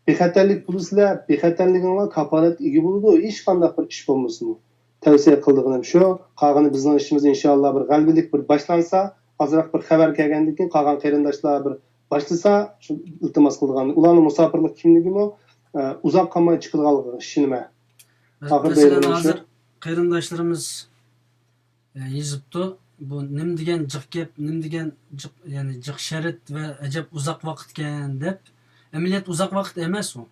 بىخەتەرلىك بولسىلا، بىخەتەرلىكىڭلار كاپالەتكە ئىگە بولىدۇ، ھېچقانداق بىر ئىش بولمىسىمۇ. تەۋسىيە قىلىدىغىنىم شۇ. قالغىنى بىزنىڭ ئىشىمىز، ئىنشاللا، بىر غەلىبىلىك بىر باشلانسا، ئازراق بىر خەۋەر كەلگەندىن كېيىن قالغان قېرىنداشلار بىر باشلىسا، شۇ ئىلتىماس قىلىدىغان. ئۇلارنىڭ مۇساپىرلىق كىملىكىمۇ، ئە، ئۇزاق قالماي چىقىدىغانلىقىغا ئىشىنىمەن. ئاخىر مەسىلەن، دەيدىغىنىم شۇ. ھازىر قېرىنداشلىرىمىز، ئە، يېزىپتۇ. بۇ نېمە دېگەن جىق گەپ، نېمە دېگەن جىق، يەنى جىق شەرت ۋە ئەجەب ئۇزاق ۋاقىتكەن دەپ. ئەمەلىيەتتە ئۇزاق ۋاقىت ئەمەس ئۇ.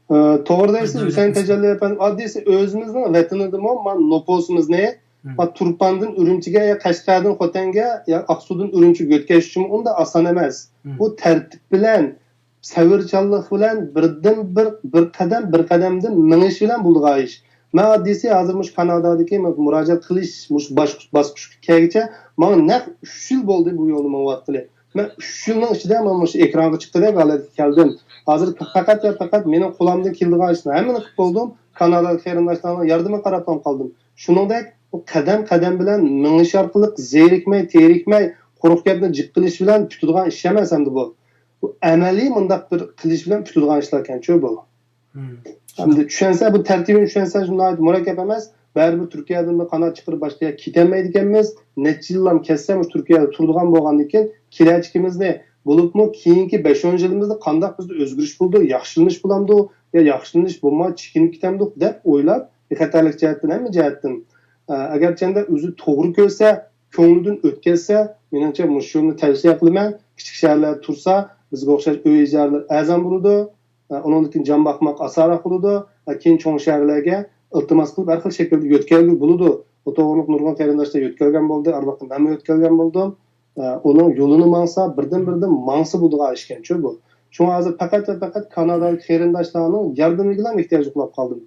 ئە، توغرا دەيسىز، ھۈسەن تەجەللى ئەپەندى. ئاددىيسى ئۆزىمىزنىڭ ۋەتىنىدىمۇ ما نوپۇسىمىزنى ما تۇرپاندىن ئۈرۈمچىگە يا قەشقەردىن خوتەنگە يا ئاقسۇدىن ئۈرۈمچىگە يۆتكەش ئۈچۈنمۇ ئۇنداق ئاسان ئەمەس. بۇ تەرتىپ بىلەن، سەۋرچانلىق بىلەن بىردىن بىر، بىر قەدەم، بىر قەدەمدىن مېڭىش بىلەن بولىدىغان ئىش. مەن ئاددىيسى ھازىر مۇشۇ كانادادىكى مۇراجىئەت قىلىش مۇشۇ باش-، باسقۇچقا كەلگۈچە ماڭا نەق ئۈچ يىل بولدى بۇ يولنى مېڭىۋاتقىلى. مەن ئۈچ يىلنىڭ ئىچىدە مانا مۇشۇ ئېكرانغا چىققۇدەك ھالەتكە كەلدىم. ھازىر پەقەت ۋە پەقەت مېنىڭ قولۇمدىن كېلىدىغان ئىشنى ھەممىنى قىلىپ بولدۇم. كانادادىكى قېرىنداشلارنىڭ ياردىمىگە قاراپلا قالدىم. شۇنىڭدەك بۇ قەدەم قەدەم بىلەن مېڭىش ئارقىلىق زېرىكمەي، تېرىكمەي، قۇرۇق گەپنى جىق قىلىش بىلەن پۈتىدىغان ئىش ئەمەس ئەمدى بۇ. بۇ ئەمەلىي مۇنداق بىر قىلىش بىلەن پۈتىدىغان ئىشلاركەنچۇ بۇ. ئەمدى چۈشەنسە، بۇ تەرتىپىنى چۈشەنسە، ناھايىتى مۇرەككەپ ئەمەس. بەرىبىر تۈركىيەدىن بىر قانات چىقىرىپ باشقا يەرگە كېتەلمەيدىكەنمىز. نەچچە يىللام كەتسە، مۇشۇ تۈركىيەدە تۇرىدىغان بولغاندىن كېيىن، كېلەچىكىمىزنى، بولۇپمۇ كېيىنكى بەش-ئون يىلىمىزدا قانداق بىزدە ئۆزگىرىش بولىدۇ، ياخشىلىنىش بولامدۇ يا ياخشىلىنىش بولماي چېكىنىپ كېتەمدۇق دەپ ئويلاپ، بىخەتەرلىك جەھەتتىن، ھەممە جەھەتتىن، ئە، ئەگەرچەندە ئۆزى توغرا كۆرسە، كۆڭلىدىن ئۆتكەزسە، مېنىڭچە مۇشۇ يولنى تەۋسىيە قىلىمەن. كىچىك شەھەرلەردە تۇرسا، بىزگە ئوخشاش ئۆي ئىجارىلىرى ئەرزان بولىدۇ. ئۇنىڭدىن كېيىن جان باقماق ئاسانراق بولىدۇ. كېيىن چوڭ شەھەرلەرگە ئىلتىماس قىلىپ، ھەر خىل شەكىلدە يۆتكەلگىلى بولىدۇ. بۇ توغرىلىق نۇرغۇن قېرىنداشلار يۆتكەلگەن بولدى، ئارىلىقتا مەنمۇ يۆتكەلگەن بولدۇم. ئۇنىڭ يولىنى ماڭسا، بىردىن-بىردىن ماڭسا بولىدىغان ئىشكەنچۇ بۇ. شۇڭا ھازىر پەقەت ۋە پەقەت كانادادىكى قېرىنداشلارنىڭ ياردىمىگىلا ئېھتىياجلىق بولۇپ قالدىم.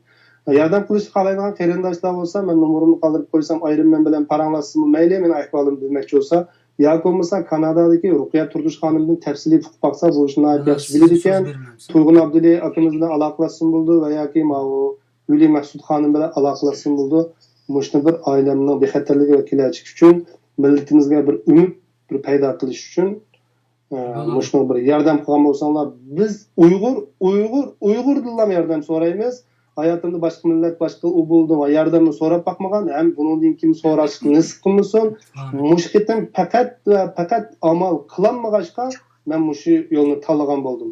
ياردەم قىلىشنى خالايدىغان قېرىنداشلار بولسا، مەن نومۇرۇمنى قالدۇرۇپ قويسام، ئايرىم مەن بىلەن پاراڭلاشسىمۇ مەيلى، مېنىڭ ئەھۋالىمنى بىلمەكچى بولسا، ياكى بولمىسا كانادادىكى رۇقىيە تۇردۇش خانىمدىن تەپسىلىي ئۇقۇپ باقسا، بۇ ئىشنى ناھايىتى ياخشى بىلىدىكەن. تۇيغۇن ئابدۇلى ئاكىمىز بىلەن ئالاقىلاشسىمۇ بولىدۇ ۋە ياكى ماۋۇ يۇلى مەخسۇت خانىم بىلەن ئالاقىلاشسىمۇ بولىدۇ. مۇشۇنى بىر ئائىلەمنىڭ بىخەتەرلىكى ۋە كېلەچىكى ئۈچۈن، مىللىتىمىزگە بىر ئۈمىد، بىر پەيدا قىلىش ئۈچۈن، ئە، مۇشۇنىڭ بىر ياردەم قىلغان بولساڭلار، بىز ئۇيغۇر، ئۇيغۇر، ئۇيغۇردىنلا ياردەم سورايمىز. ھاياتىمدا باشقا مىللەت، باشقا ئۇ بولدى ۋە ياردەمنى سوراپ باقمىغان، ھەم بۇنىڭدىن كېيىن سوراشقا نېسىپ قىلمىسۇن. مۇشۇ قېتىم پەقەت ۋە پەقەت ئامال قىلالمىغاچقا، مەن مۇشۇ يولنى تاللىغان بولدۇم.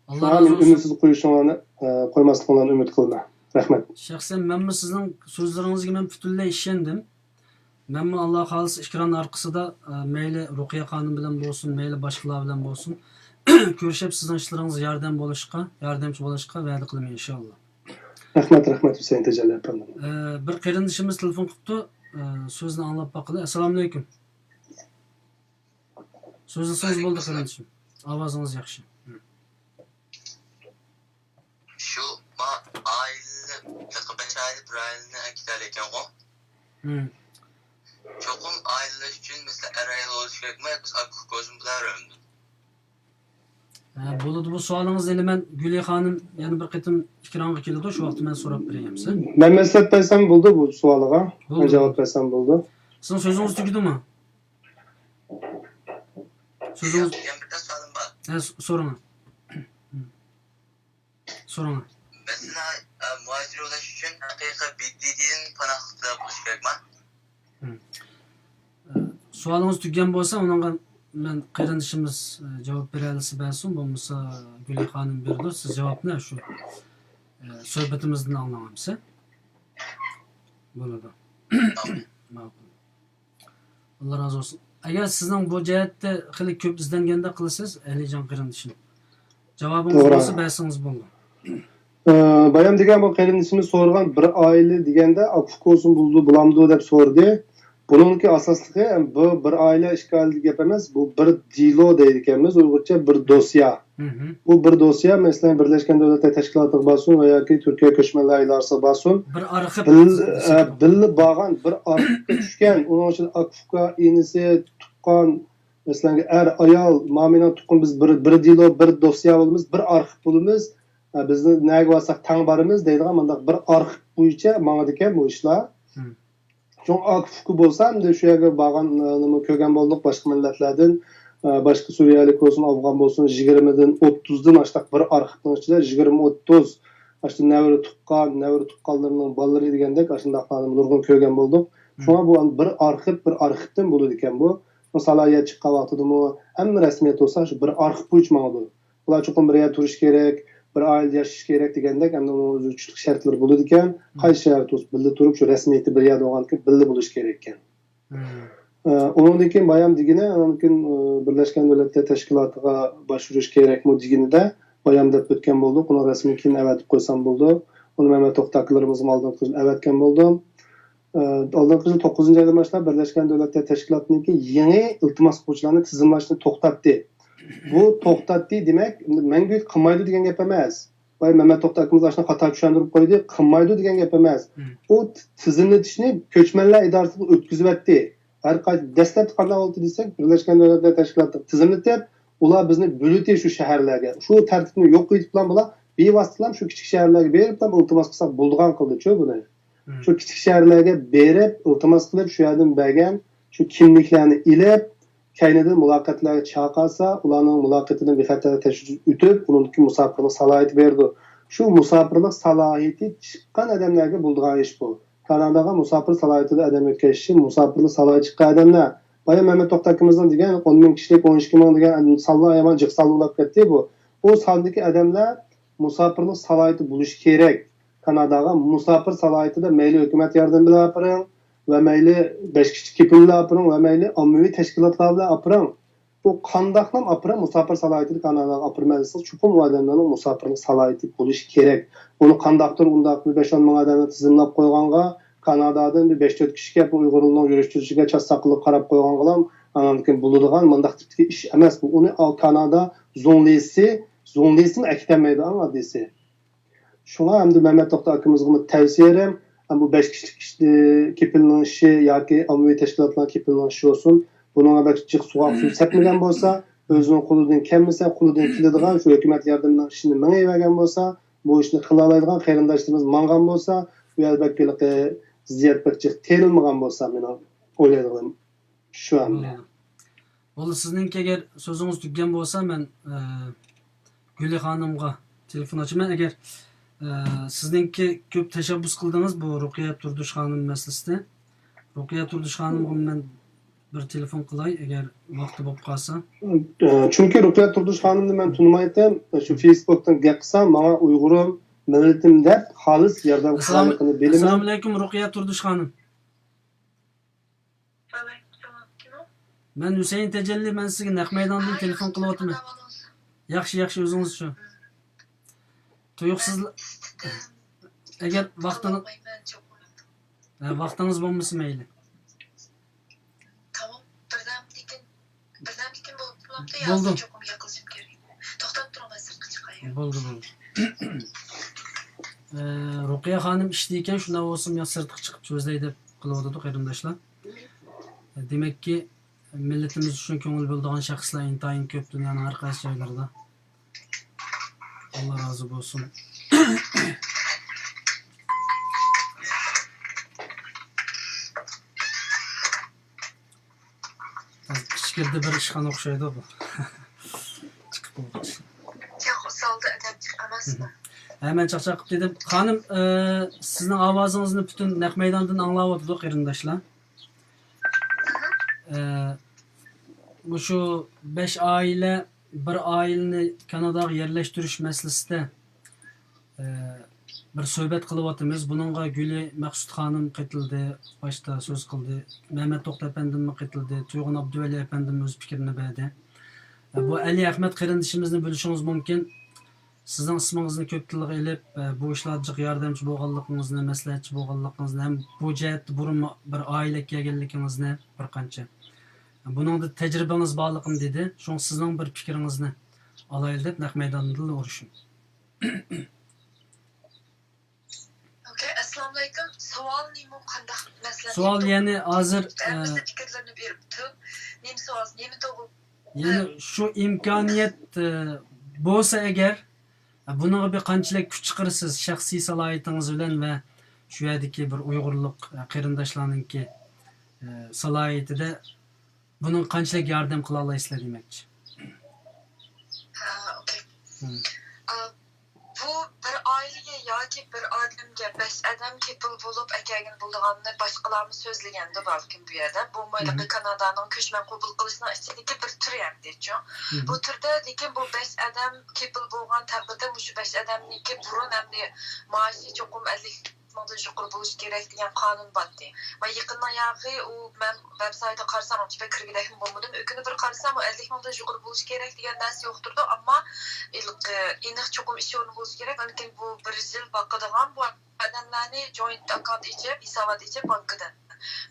ئاللا شۇڭا راز مېنى بولسۇن. ئۈمىدسىز قويۇشۇڭلارنى، ئە، قويماسلىقىڭلارنى ئۈمىد قىلىمەن. رەھمەت. شەخسەن مەنمۇ سىزنىڭ سۆزلىرىڭىزگە مەن پۈتۈنلەي ئىشەندىم. مەنمۇ ئاللا خالىسا ئېكران ئارقىسىدا، ئە، مەيلى رۇقىيە خانىم بىلەن بولسۇن، مەيلى باشقىلار بىلەن بولسۇن، كۆرۈشۈپ سىزنىڭ ئىشلىرىڭىزغا ياردەم بولۇشقا، ياردەمچى بولۇشقا ۋەدە قىلىمەن ئىنشاللا. رەھمەت، رەھمەت ھۈسەيىن تەجەللى ئەپەندىم. ئە، بىر قېرىندىشىمىز تېلېفون قىپتۇ. ئە، سۆزنى ئاڭلاپ باقىلى. ئەسسالامۇئەلەيكۇم. سۆزلىسىڭىز بولدى قېرىندىشىم. ئاۋازىڭىز ياخشى. شۇ ما-، ئائىلىنى، بەش ئائىلە بىر ئائىلىنى ئەكېتەلەيكەنغۇ. چوقۇم ئائىلىلەش ئۈچۈن، مەسىلەن، ئەر ئايال بولۇشى كېرەكمۇ ياكى بىز ئاكا ئۇكا بولسۇن بۇلار ئۆمدى؟ ھە، بولىدۇ. بۇ سوئالىڭىزنى ھېلى مەن گۈلى خانىم يەنە بىر قېتىم ئېكرانغا كېلىدۇ، شۇ ۋاقىتتا مەن سوراپ بېرەي ئەمسە. مەن مەسلىھەت بەرسەم بولىدۇ بۇ سوئالغا. بولدى. مەن جاۋاب بەرسەم بولىدۇ. سىزنىڭ سۆزىڭىز تۈگىدىمۇ؟ سۆزىڭىز. يەنە بىر سوئالىم بار. ھە، س-، سورىڭ. سورىڭ. مەسىلەن، ئە، مۇھاجىر بولۇش ئۈچۈن ھەقىقىي بىددىدىن پاناھ بولۇش كېرەكما؟ ئە، سوئالىڭىز تۈگىگەن بولسا، ئۇنىڭغا مەن قېرىندىشىمىز، ئە، جاۋاب بېرەلىسە بەرسۇن، بولمىسا گۈلى خانىم بېرىدۇ. سىز جاۋابنى شۇ، ئە، سۆھبىتىمىزدىن ئاڭلاڭ ئەمسە. بولىدۇ. ماقۇل. ئاللا رازى بولسۇن. ئەگەر سىزنىڭ بۇ جەھەتتە خېلى كۆپ ئىزدەنگەندەك قىلىسىز، ئەلىجان قېرىندىشىم. جاۋابىڭىز توغرا. بولسا بەرسىڭىز بولىدۇ. ئە، بايام دېگەن بۇ قېرىندىشىمىز سورىغان، بىر ئائىلە دېگەندە ئاكا ئۇكا بولسۇن بولىدۇ، بولامدۇ دەپ سورىدى. بۇنىڭكى ئاساسلىقى، بۇ بىر ئائىلە، ئىككى ئائىلە دېگەن گەپ ئەمەس، بۇ بىر دېلو دەيدىكەنمىز ئۇيغۇرچە، بىر دوسيە. مم. بۇ بىر دوسيە، مەسىلەن، بىرلەشكەن دۆلەتلەر تەشكىلاتىغا بارسۇن ۋە ياكى تۈركىيە كۆچمەنلەر ئىدارىسىغا بارسۇن. بىر ئارخىپ بىل-، دېسەك ئە، بولىدۇ. بىللە بارغان بىر ئارخىپقا چۈشكەن، ئۇنىڭ ئىچىدە ئاكا ئۇكا، ئىنىسى، تۇغقان، مەسىلەن، ئەر، ئايال، مانا مېنىڭ تۇغقىنىم، بىز بىر، بىر دېلو، بىر دوسيە بولىمىز، بىر ئارخىپ بولىمىز. ئە، بىزنى نەگە بارساق تەڭ بارىمىز دەيدىغان مۇنداق بىر ئارخىپ بويىچە ماڭىدىكەن بۇ ئىشلار. مم. چوڭ ئاكا ئۇكا بولسا، ئەمدى شۇ يەرگە بارغان، ئە، نېمە كۆرگەن بولدۇق، باشقا مىللەتلەردىن، ئە، باشقا سۈرىيەلىك بولسۇن، ئافغان بولسۇن، يىگىرمىدىن ئوتتۇزدىن ئاشتاق بىر ئارخىپنىڭ ئىچىدە يىگىرمە، ئوتتۇز، ئاشۇ نەۋرە تۇغقان، نەۋرە تۇغقانلىرىنىڭ بالىلىرى دېگەندەك ئاشۇنداقلارنى نۇرغۇن كۆرگەن بولدۇق. مم. شۇڭا بۇ بىر ئارخىپ، بىر ئارخىپتىن بولىدىكەن بۇ. سالاھىيەت چىققان ۋاقتىدىمۇ ھەممە رەسمىيەت بولسا شۇ بىر ئارخىپ بويىچە ماڭىدۇ. ئۇلار چوقۇم بىر يەردە تۇرۇش كېرەك، بىر ئائىلىدە ياشاش كېرەك دېگەندەك، ئەمدى ئۇنىڭ ئۆزىگە چۈشلۈك شەرتلىرى بولىدىكەن. مم. قايسى شەھەردە تۇرسا بىللە تۇرۇپ، شۇ رەسمىيىتى بىر يەردە بولغاندىكىن بىللە بولۇش كېرەككەن. مم. ئە، ئۇنىڭدىن كېيىن بايام دېگىنى، ئاندىن كېيىن، ئە، بىرلەشكەن دۆلەتلەر تەشكىلاتىغا باشۋۇرۇش كېرەكمۇ دېگىنىدە، بايام دەپ ئۆتكەن بولدۇق. ئۇنىڭ رەسمىي كېيىن ئەۋەتىپ قويسام بولىدۇ. ئۇنى مەمەت توختى ئاكىلىرىمىزغا ئالدىنقى يىل ئەۋەتكەن بولدۇم. ئە، ئالدىنقى يىل توققۇزىنچى ئايدىن باشلاپ بىرلەشكەن دۆلەتلەر تەشكىلاتىنىڭكى يېڭى ئىلتىماس قىلغۇچىلارنى تىزىملاشنى توختاتتى. بۇ توختاتتى دېمەك، مەڭگۈ قىلمايدۇ دېگەن گەپ ئەمەس. بايا مەمەت توختى ئاكىمىز ئاشۇنداق خاتا چۈشەندۈرۈپ قويدى، قىلمايدۇ دېگەن گەپ ئەمەس. مم. ئۇ ت-، تىزىملىتىشنى كۆچمەنلەر ئىدارىسىغا ئۆتكۈزۈۋەتتى. ھەر قاي-، دەسلەپتە قانداق بولدى دېسەك، بىرلەشكەن دۆلەتلەر تەشكىلاتىغا تىزىملىتىپ، ئۇلار بىزنى بۆلۈتى شۇ شەھەرلەرگە. شۇ تەرتىپنى يوق قىلىۋېتىپلا بۇلار بىۋاسىتىلا شۇ كىچىك شەھەرلەرگە بېرىپلا ئىلتىماس قىلساق بولىدىغان قىلدىچۇ بۇنى. مم. شۇ كىچىك شەھەرلەرگە بېرىپ، ئىلتىماس قىلىپ، شۇ يەردىن بەرگەن شۇ كىملىكلەرنى ئېلىپ، كەينىدىن مۇلاقاتلارغا چاقىرسا، ئۇلارنىڭ مۇلاقىتىدىن بىخەتەر تەكشۈرۈپ ئۆتۈپ، ئۇنىڭدىكى مۇساپىرلىق سالاھىيىتى بېرىدۇ. شۇ مۇساپىرلىق سالاھىيىتى چىققان ئادەملەرگە بولىدىغان ئىش بۇ. كاناداغا مۇساپىر سالاھىيىتىدە ئادەم يۆتكەش ئۈچۈن مۇساپىرلىق سالاھىيىتى چىققان ئادەملەر. بايا مەمەت توختى ئاكىمىزنىڭ دېگەن ئون مىڭ كىشىلىك، ئون ئىككى مىڭ دېگەن سانلار يامان جىق سان بولاپ كەتتى بۇ. ئۇ ساندىكى ئادەملەر مۇساپىرلىق سالاھىيىتى بولۇشى كېرەك. كاناداغا مۇساپىر سالاھىيىتىدە مەيلى ھۆكۈمەت ياردىمى بىلەن ئاپىرىڭ ۋە مەيلى بەش كىشىلىك كېپىل بىلەن ئاپىرىڭ ۋە مەيلى ئاممىۋى تەشكىلاتلار بىلەن ئاپىرىڭ. بۇ قانداقلام ئاپىرىڭ، مۇساپىر سالاھىيىتىدە كاناداغا ئاپىرىمەن دېسىڭىز، چوقۇم ئۇ ئادەملەرنىڭ مۇساپىرلىق سالاھىيىتى بولۇشى كېرەك. ئۇنى قانداقتۇر ئۇنداق بىر بەش ئون مىڭ ئادەمنى تىزىملاپ قويغانغا، كانادادىن بىر بەش تۆت كىشى كەپ، ئۇيغۇرلارنىڭ يۈرۈش تۇرۇشىغا، چاچ ساقىلىغا قاراپ قويغانغىلا، ئاندىن كېيىن بولىدىغان مۇنداق تىپتىكى ئىش ئەمەس بۇ. ئۇنى كانادا زۇڭلىسى، زۇڭلىسىمۇ ئەكېتەلمەيدۇ، ئەڭ ئاددىيسى. شۇڭا ئەمدى مەمەت توختى ئاكىمىزغىمۇ تەۋسىيەم، بۇ بەش كىشىلىك ئىش-، كېپىلنىڭ ئىشى ياكى ئاممىۋى تەشكىلاتلارنىڭ كېپىلىنىڭ ئىشى بولسۇن، بۇنىڭغا بەك جىق سۇغا سۇ سەپمىگەن بولسا، ئۆزىنىڭ قولىدىن كەلمىسە، قولىدىن كېلىدىغان شۇ ھۆكۈمەت ياردىمىنىڭ ئىشىنى مېڭىۋەرگەن بولسا، بۇ ئىشنى قىلالايدىغان قېرىنداشلىرىمىز ماڭغان بولسا، بۇ يەردە بەك ھېلىقى زىددىيەت بەك جىق تېرىلمىغان بولسا، مېنىڭ ئويلايدىغىنىم. شۇ ئەمدى. بولدى. بولدى، سىزنىڭكى ئەگەر سۆزىڭىز تۈگىگەن بولسا، مەن، ئە، گۈلى خانىمغا تېلېفون ئاچىمەن. ئەگەر، ئە، سىزنىڭكى كۆپ تەشەببۇس قىلدىڭىز بۇ رۇقىيە تۇردۇش خانىم مەسىلىسىدە. رۇقىيە تۇردۇش خانىمغا مەن بىر تېلېفون قىلاي، ئەگەر ۋاقتى بولۇپ قالسا. ئە، چۈنكى رۇقىيە تۇردۇش خانىمنى مەن تونۇمايتتىم. شۇ فېيسبۇكتىن گەپ قىلسا، ماڭا ئۇيغۇرۇم، مىللىتىم دەپ خالىس ياردەم قىلغانلىقىنى بىلىمەن. ئەسسالامۇئەلەيكۇم، رۇقىيە تۇردۇش خانىم. مەن ھۈسەيىن تەجەللى، مەن سىزگە نەق مەيداندىن تېلېفون قىلىۋاتىمەن. ياخشى، ياخشى، ئۆزىڭىزچۇ؟ تۇيۇقسىز، ئەگەر ۋاقتىڭىز، ھە، ۋاقتىڭىز بولمىسا مەيلى. تامام، بىردەمدىن كېيىن، بىردەمدىن كېيىن بولۇپ بولامدۇ يا بولدى. چوقۇم ياقلىشىم كېرەك؟ توختاپ تۇرۇڭ، مەن سىرتقا چىقاي. بولدى، بولدى. ئە، رۇقىيە خانىم ئىشتە ئىكەن، شۇنداق بولسىمۇ يا سىرتقا چىقىپ سۆزلەي دەپ قىلىۋاتىدۇ قېرىنداشلار. دېمەككى، مىللىتىمىز ئۈچۈن كۆڭۈل بۆلىدىغان شەخسلەر ئىنتايىن كۆپ دۇنيانىڭ ھەر قايسى جايلىرىدا. ئاللا رازى بولسۇن. ئىچكىرىدە بىر ئىشخانا ئوخشايدۇ بۇ. چىقىپ بولغاچ. ياق، زالدا ئادەم جىق ئەمەسمۇ؟ ھە، مەن چاقچاق قىلىپ دېدىم. خانىم، ئە، سىزنىڭ ئاۋازىڭىزنى پۈتۈن نەق مەيداندىن ئاڭلاۋاتىدۇ قېرىنداشلار. ئە، مۇشۇ بەش ئائىلە، بىر ئائىلىنى كاناداغا يەرلەشتۈرۈش مەسىلىسىدە، ئە، بىر سۆھبەت قىلىۋاتىمىز. بۇنىڭغا گۈلى مەخسۇت خانىم قېتىلدى، باشتا سۆز قىلدى. مەمەت توختى ئەپەندىممۇ قېتىلدى. تۇيغۇن ئابدۇۋەلى ئەپەندىم ئۆز پىكرىنى بەردى. ئە، بۇ ئەلى ئەخمەت قېرىندىشىمىزنى بىلىشىڭىز مۇمكىن. سىزنىڭ ئىسمىڭىزنى كۆپ تىلغا ئېلىپ، ئە، بۇ ئىشلاردا جىق ياردەمچى بولغانلىقىڭىزنى، مەسلىھەتچى بولغانلىقىڭىزنى ھەم بۇ جەھەتتە بۇرۇنمۇ بىر ئائىلە كەلگەنلىكىڭىزنى بىر قانچە. بۇنىڭدا تەجرىبىڭىز بارلىقىنى دېدى. شۇڭا سىزنىڭ بىر پىكرىڭىزنى ئالايلى دەپ نەق مەيداندىلا ئۇرۇشۇم. ئوكەي، ئەسسالامۇئەلەيكۇم. سوئال نېمە، قانداق مەسىلە؟ سوئال يەنى ھازىر، ئە، ھەممىسى پىكىرلىرىنى بېرىپتۇ. نېمە سوئال، نېمە توغرا؟ يەنى شۇ ئىمكانىيەت، ئە، بولسا ئەگەر، ئە، بۇنىڭغا بىر قانچىلىك كۈچ چىقىرىسىز شەخسىي سالاھىيىتىڭىز بىلەن ۋە شۇ يەردىكى بىر ئۇيغۇرلۇق، ئە، قېرىنداشلارنىڭكى، ئە، سالاھىيىتىدە بۇنىڭغا قانچىلىك ياردەم قىلالايسىلەر دېمەكچى. ھە، ئوكەي. ھىم. ئا، بۇ بىر ئائىلىگە ياكى بىر ئادەمگە بەش ئادەم كېپىل بولۇپ ئەكەلگىلى بولىدىغاننى باشقىلارمۇ سۆزلىگەندۇ بەلكىم بۇ يەردە. بۇ مايلىقى كانادانىڭ كۆچمەن قوبۇل قىلىشنىڭ ئىچىدىكى بىر تۈرى ئەمدىچۇ. بۇ تۈردە لېكىن بۇ بەش ئادەم كېپىل بولغان تەقدىردە مۇشۇ بەش ئادەمنىڭكى بۇرۇن ئەمدى مائاشى چوقۇم ئەللىك مىڭدىن يۇقىرى بولۇشى كېرەك دېگەن قانۇن بارتى. مەن يېقىندىن ياقى ئۇ مەن ۋېبسايتىغا قارىسام ئانچە بەك كىرگۈدەكمۇ بولمىدىم. ئۆكۈنۈپ بىر قارىسام ئۇ ئەللىك مىڭدىن يۇقىرى بولۇشى كېرەك دېگەن نەرسە يوق تۇرىدۇ. ئەمما ئېنىق چوقۇم ئىش ئورنى بولۇشى كېرەك. لېكىن بۇ بىر يىل باقىدىغان بۇ ئادەملەرنى جوينت ئاككاونت ئېچىپ، ھېسابات ئېچىپ بانكىدىن.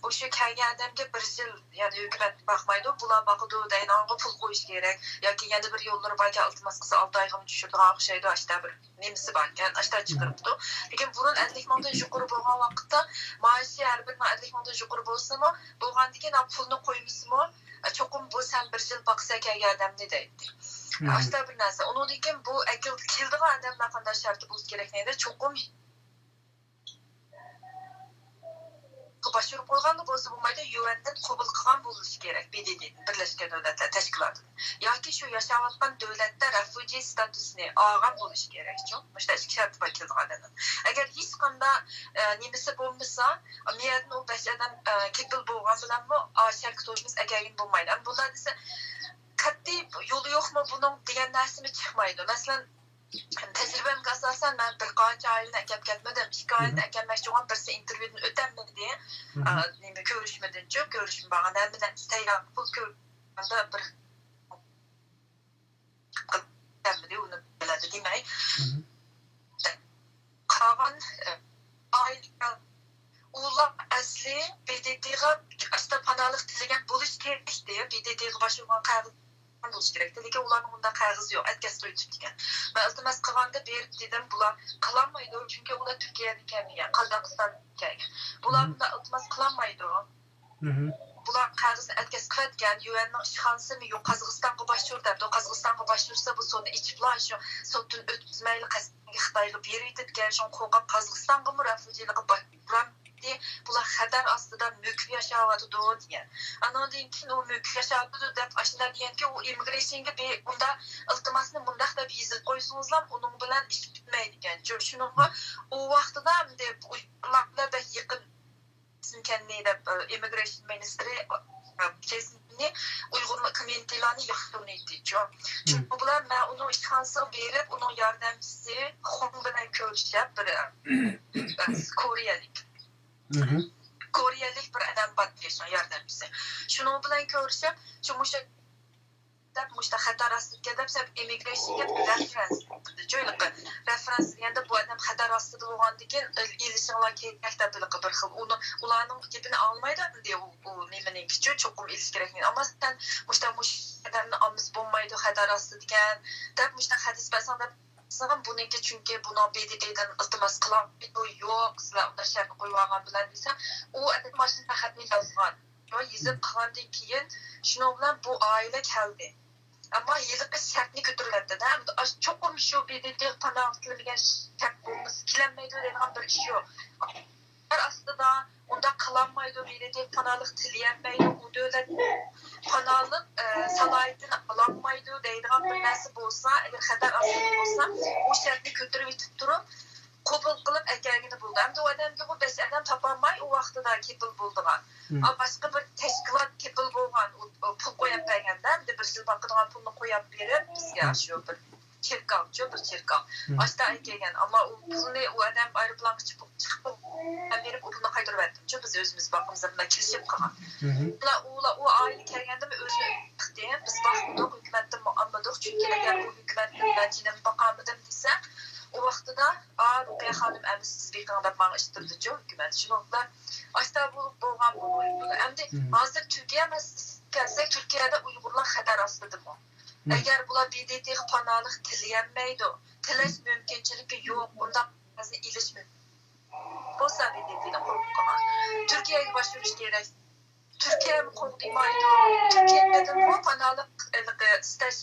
بۇ شۇ كەلگەن ئادەمگە بىر يىل، يەنى ھۆكۈمەت باقمايدۇ، بۇلار باقىدۇ دەيدىغانغا پۇل قويۇش كېرەك. ياكى يەنە بىر يوللىرى باركەن، ئىلتىماس قىلسا ئالتە ئايغىمۇ چۈشۈرىدىغان ئوخشايدۇ، ئاشتا بىر نېمىسى باركەن، ئاشتا چىقىرىپتۇ. لېكىن بۇرۇن ئەللىك مىڭدىن يۇقىرى بولغان ۋاقىتتا مائاشى ھەر بىرىنىڭ ئەللىك مىڭدىن يۇقىرى بولسىمۇ، بولغاندىكىن پۇلنى قويمىسىمۇ، چوقۇم بۇ سەن بىر يىل باقسەن كەلگەن ئادەمنى دەيتتى. ئاشتا بىر نەرسە. ئۇنىڭدىن كېيىن بۇ ئەكىل-، كېلىدىغان ئادەملەر قانداق شەرتتە بولۇشى كېرەك دېگەندە، چوقۇم باشۋۇرۇپ قويغانلا بولسا بولمايدۇ، يۈەندىن قوبۇل قىلغان بولۇشى كېرەك، بى دى دى، بىرلەشكەن دۆلەتلەر تەشكىلاتىدىن. ياكى شۇ ياشاۋاتقان دۆلەتتە رەفۇجى ستاتۇسىنى ئالغان بولۇشى كېرەكچۇ. مۇشۇنداق ئىككى شەرتى بار كېلىدىغان ئادەم. ئەگەر ھېچقانداق، ئە، نېمىسى بولمىسا، مۇ يەردىن ئۇ بەش ئادەم، ئە، كېپىل بولغان بىلەنمۇ، ئا، شەركە توشمىسى ئەكەلگىلى بولمايدۇ. ئەمما بۇلار دېسە، قەتئىي يولى يوقمۇ بۇنىڭ دېگەن نەرسىمۇ چىقمايدۇ. مەسىلەن، تەجرىبەمگە ئاساسەن، مەن بىر قانچە ئائىلىنى ئەكەپ كەتمىدىم. ئىككى ئائىلىنى ئەكەلمەكچى بولغان، بىرسى ئىنتېرۋيۇدىن ئۆتەلمىدى. ئا، نېمە، كۆرۈشمىدىنچۇ، كۆرۈشمە بارغان ھەممە نەرسە تەييار، پۇل كۆرگەندە بىر ئۆتەلمىدى، ئۇنى بىلەندە دېمەي. قالغان، ئە، ئائىلە، ئۇلار ئەسلى بى دى دىغا ئاشتا پاناھلىق تىلىگەن بولۇشى كېرەكتى. بى دى دىغا باشۋۇرغان قەغىزى بولۇشى كېرەكتى. لېكىن ئۇلارنىڭ ئۇنداق قەغىزى يوق. ئەتكەستە ئۆتۈپتىكەن. مەن ئىلتىماس قىلغاندا بېرىپ دېدىم، بۇلار قىلالمايدۇ، چۈنكى ئۇلار تۈركىيەدىن كەلمىگەن، قازاقىستاندىن كەلگەن. بۇلار بۇنداق ئىلتىماس قىلالمايدۇ. بۇلار قەغىزنى ئەتكەس قىلىۋەتكەن، يۈەننىڭ ئىشخانىسىمۇ يوق، قازاقىستانغا باشۋۇر دەپتۇ. قازاقىستانغا باشۋۇرسا، بۇ سوتنى ئېچىپلا، شۇ سوتتىن ئۆتكۈزمەيلا قەستەنگە خىتايغا بېرىۋېتىدىكەن. شۇڭا قورقۇپ، قازاقىستانغىمۇ رەفۇجىلىققا باشۋۇرامتى. بۇلار خەتەر ئاستىدا مۆكۈپ ياشاۋاتىدۇ، دېگەن. ئانىڭدىن كېيىن ئۇ مۆكۈپ ياشاۋاتىدۇ دەپ ئاشۇنداق دېگەنكى، ئۇ ئىممىگرېيشنگە بۇنداق ئىلتىماسنى مۇنداق دەپ يېزىپ قويسىڭىزلا، ئۇنىڭ بىلەن ئىش پۈتمەيدىكەن. شۇ-، شۇنىڭغا ئۇ ۋاقتىدا ئۇيغۇرلار بىلەن بەك يېقىن كەننى دەپ، ئىممىگرېيشن مىنىستىرى جېسمىننى ئۇيغۇر كوميۇنىتىلارنى ياخشى تونۇيتتىچۇ. شۇنىڭ بىلەن مەن ئۇنىڭ ئىشخانىسىغا بېرىپ، ئۇنىڭ ياردەمچىسى خۇڭ بىلەن كۆرۈشۈپ، بىر كورېيەلىك، كورېيەلىك بىر ئادەم بار، شۇنىڭ ياردەمچىسى. شۇنىڭ بىلەن كۆرۈشۈپ، شۇ مۇشۇ دەپ، مۇشۇنداق خەتەر ئاستىدىكەن دەپ، سەن ئىممىگرېيشنگە رېفېرېنس بېرىپتۇ. ھېلىقى رېفېرېنس دېگەندە، بۇ ئادەم خەتەر ئاستىدا بولغاندىكىن، ئېلىشىڭلار كېرەك دەپ، ھېلىقى بىر خىل ئۇنى، ئۇلارنىڭ گېپىنى ئاڭلىمايدۇ ئەمدى ئۇ، ئۇ نېمىنىڭكىچۇ، چوقۇم ئېلىش كېرەكمىكىن. ئەمما سەن مۇشۇنداق، مۇشۇ ئادەمنى ئالمىسا بولمايدۇ، خەتەر ئاستىدىكەن دەپ، مۇشۇنداق ھەدىس بەرسەڭ دەپ، بۇنىڭكى، چۈنكى بۇنىڭ بې دې تېدىن ئىلتىماس قىلالمايدۇ، يوق، سىلەر ئۇنداق شەرتنى قويۇۋالغان بىلەن دېسەم، ئۇ ئادەم ماشىنا خەتنى يازغان. يېزىپ قىلغاندىن كېيىن، شۇنىڭ بىلەن بۇ ئائىلە كەلدى. ئەمما ھېلىقى شەرتنى كۆتۈرۈۋەتتى-دە، ئەمدى ئاش-، چوقۇم شۇ بې دې تې پاناھلىق تىلىمىگەن شەرت بولمىسا كېلەلمەيدۇ دەيدىغان بىر ئىش يوق. ئۇلار ئاستىدا ئۇنداق قىلالمايدۇ، بې دې تې پاناھلىق تىلىيەلمەيدۇ، ئۇ دۆلەت پاناھلىق، ئە، سالاھىيىتىنى ئالالمايدۇ دەيدىغان بىر نەرسە بولسا، ئەگەر خەتەر ئاستىدا بولسا، ئۇ شەرتنى كۆتۈرۈۋېتىپ تۇرۇپ، قوبۇل قىلىپ ئەكەلگىلى بولىدۇ. ئەمدى ئۇ ئادەمگە بۇ بەش ئادەم تاپالماي، ئۇ ۋاقتىدا كېپىل بولىدىغان. ئا، باشقا بىر تەشكىلات كېپىل بولغان، ئۇ، ئۇ پۇل قويۇپ بەرگەندە، ئەمدى بىر يىل باقىدىغان پۇلنى قويۇپ بېرىپ، بىزگە شۇ بىر چېركاۋچۇ، بىر چېركاۋ. ئاشتا ئەكەلگەن. ئەمما ئۇ پۇلنى ئۇ ئادەم ئايروپىلانغا چىقىپ، چىقىپ بېرىپ، ئۇ پۇلنى قايتۇرۇۋەتتىمچۇ، بىز ئۆزىمىز باقىمىز دەپ كېلىشىپ قالغان. ئۇلار، ئۇلار، ئۇ ئائىلە كەلگەندىمۇ ئۆزى چىقتى. بىز باقمىدۇق، ھۆكۈمەتتىنمۇ ئالمىدۇق. چۈنكى ئەگەر ئۇ ھۆكۈمەتتىن مەن جېنىمنى باقالمىدىم دېسە، ئۇ ۋاقتىدا، ئا، رۇقىيە خانىم، ئەمدى سىز بېقىڭ دەپ ماڭا ئىتتىرىدىچۇ ھۆكۈمەت. شۇنىڭ بىلەن ئاشتا بولۇپ بولغان بۇ ئۇيغۇرلار. ئەمدى ھازىر تۈركىيە مەسىلىسىگە كەلسەك، تۈركىيەدە ئۇيغۇرلار خەتەر ئاستىدىمۇ؟ ئەگەر بۇلار بې دې تېغا پاناھلىق تىلىيەلمەيدۇ، تىلەش مۇمكىنچىلىكى يوق، ئۇنداق بىزنى ئېلىش مۇمكىن بولسا، بې دې تېنى قوبۇل قىلغان تۈركىيەگە باشۋۇرۇش كېرەك. تۈركىيەمۇ قوغدىمايدۇ. تۈركىيەدىمۇ پاناھلىق، ھېلىقى، ئىستەش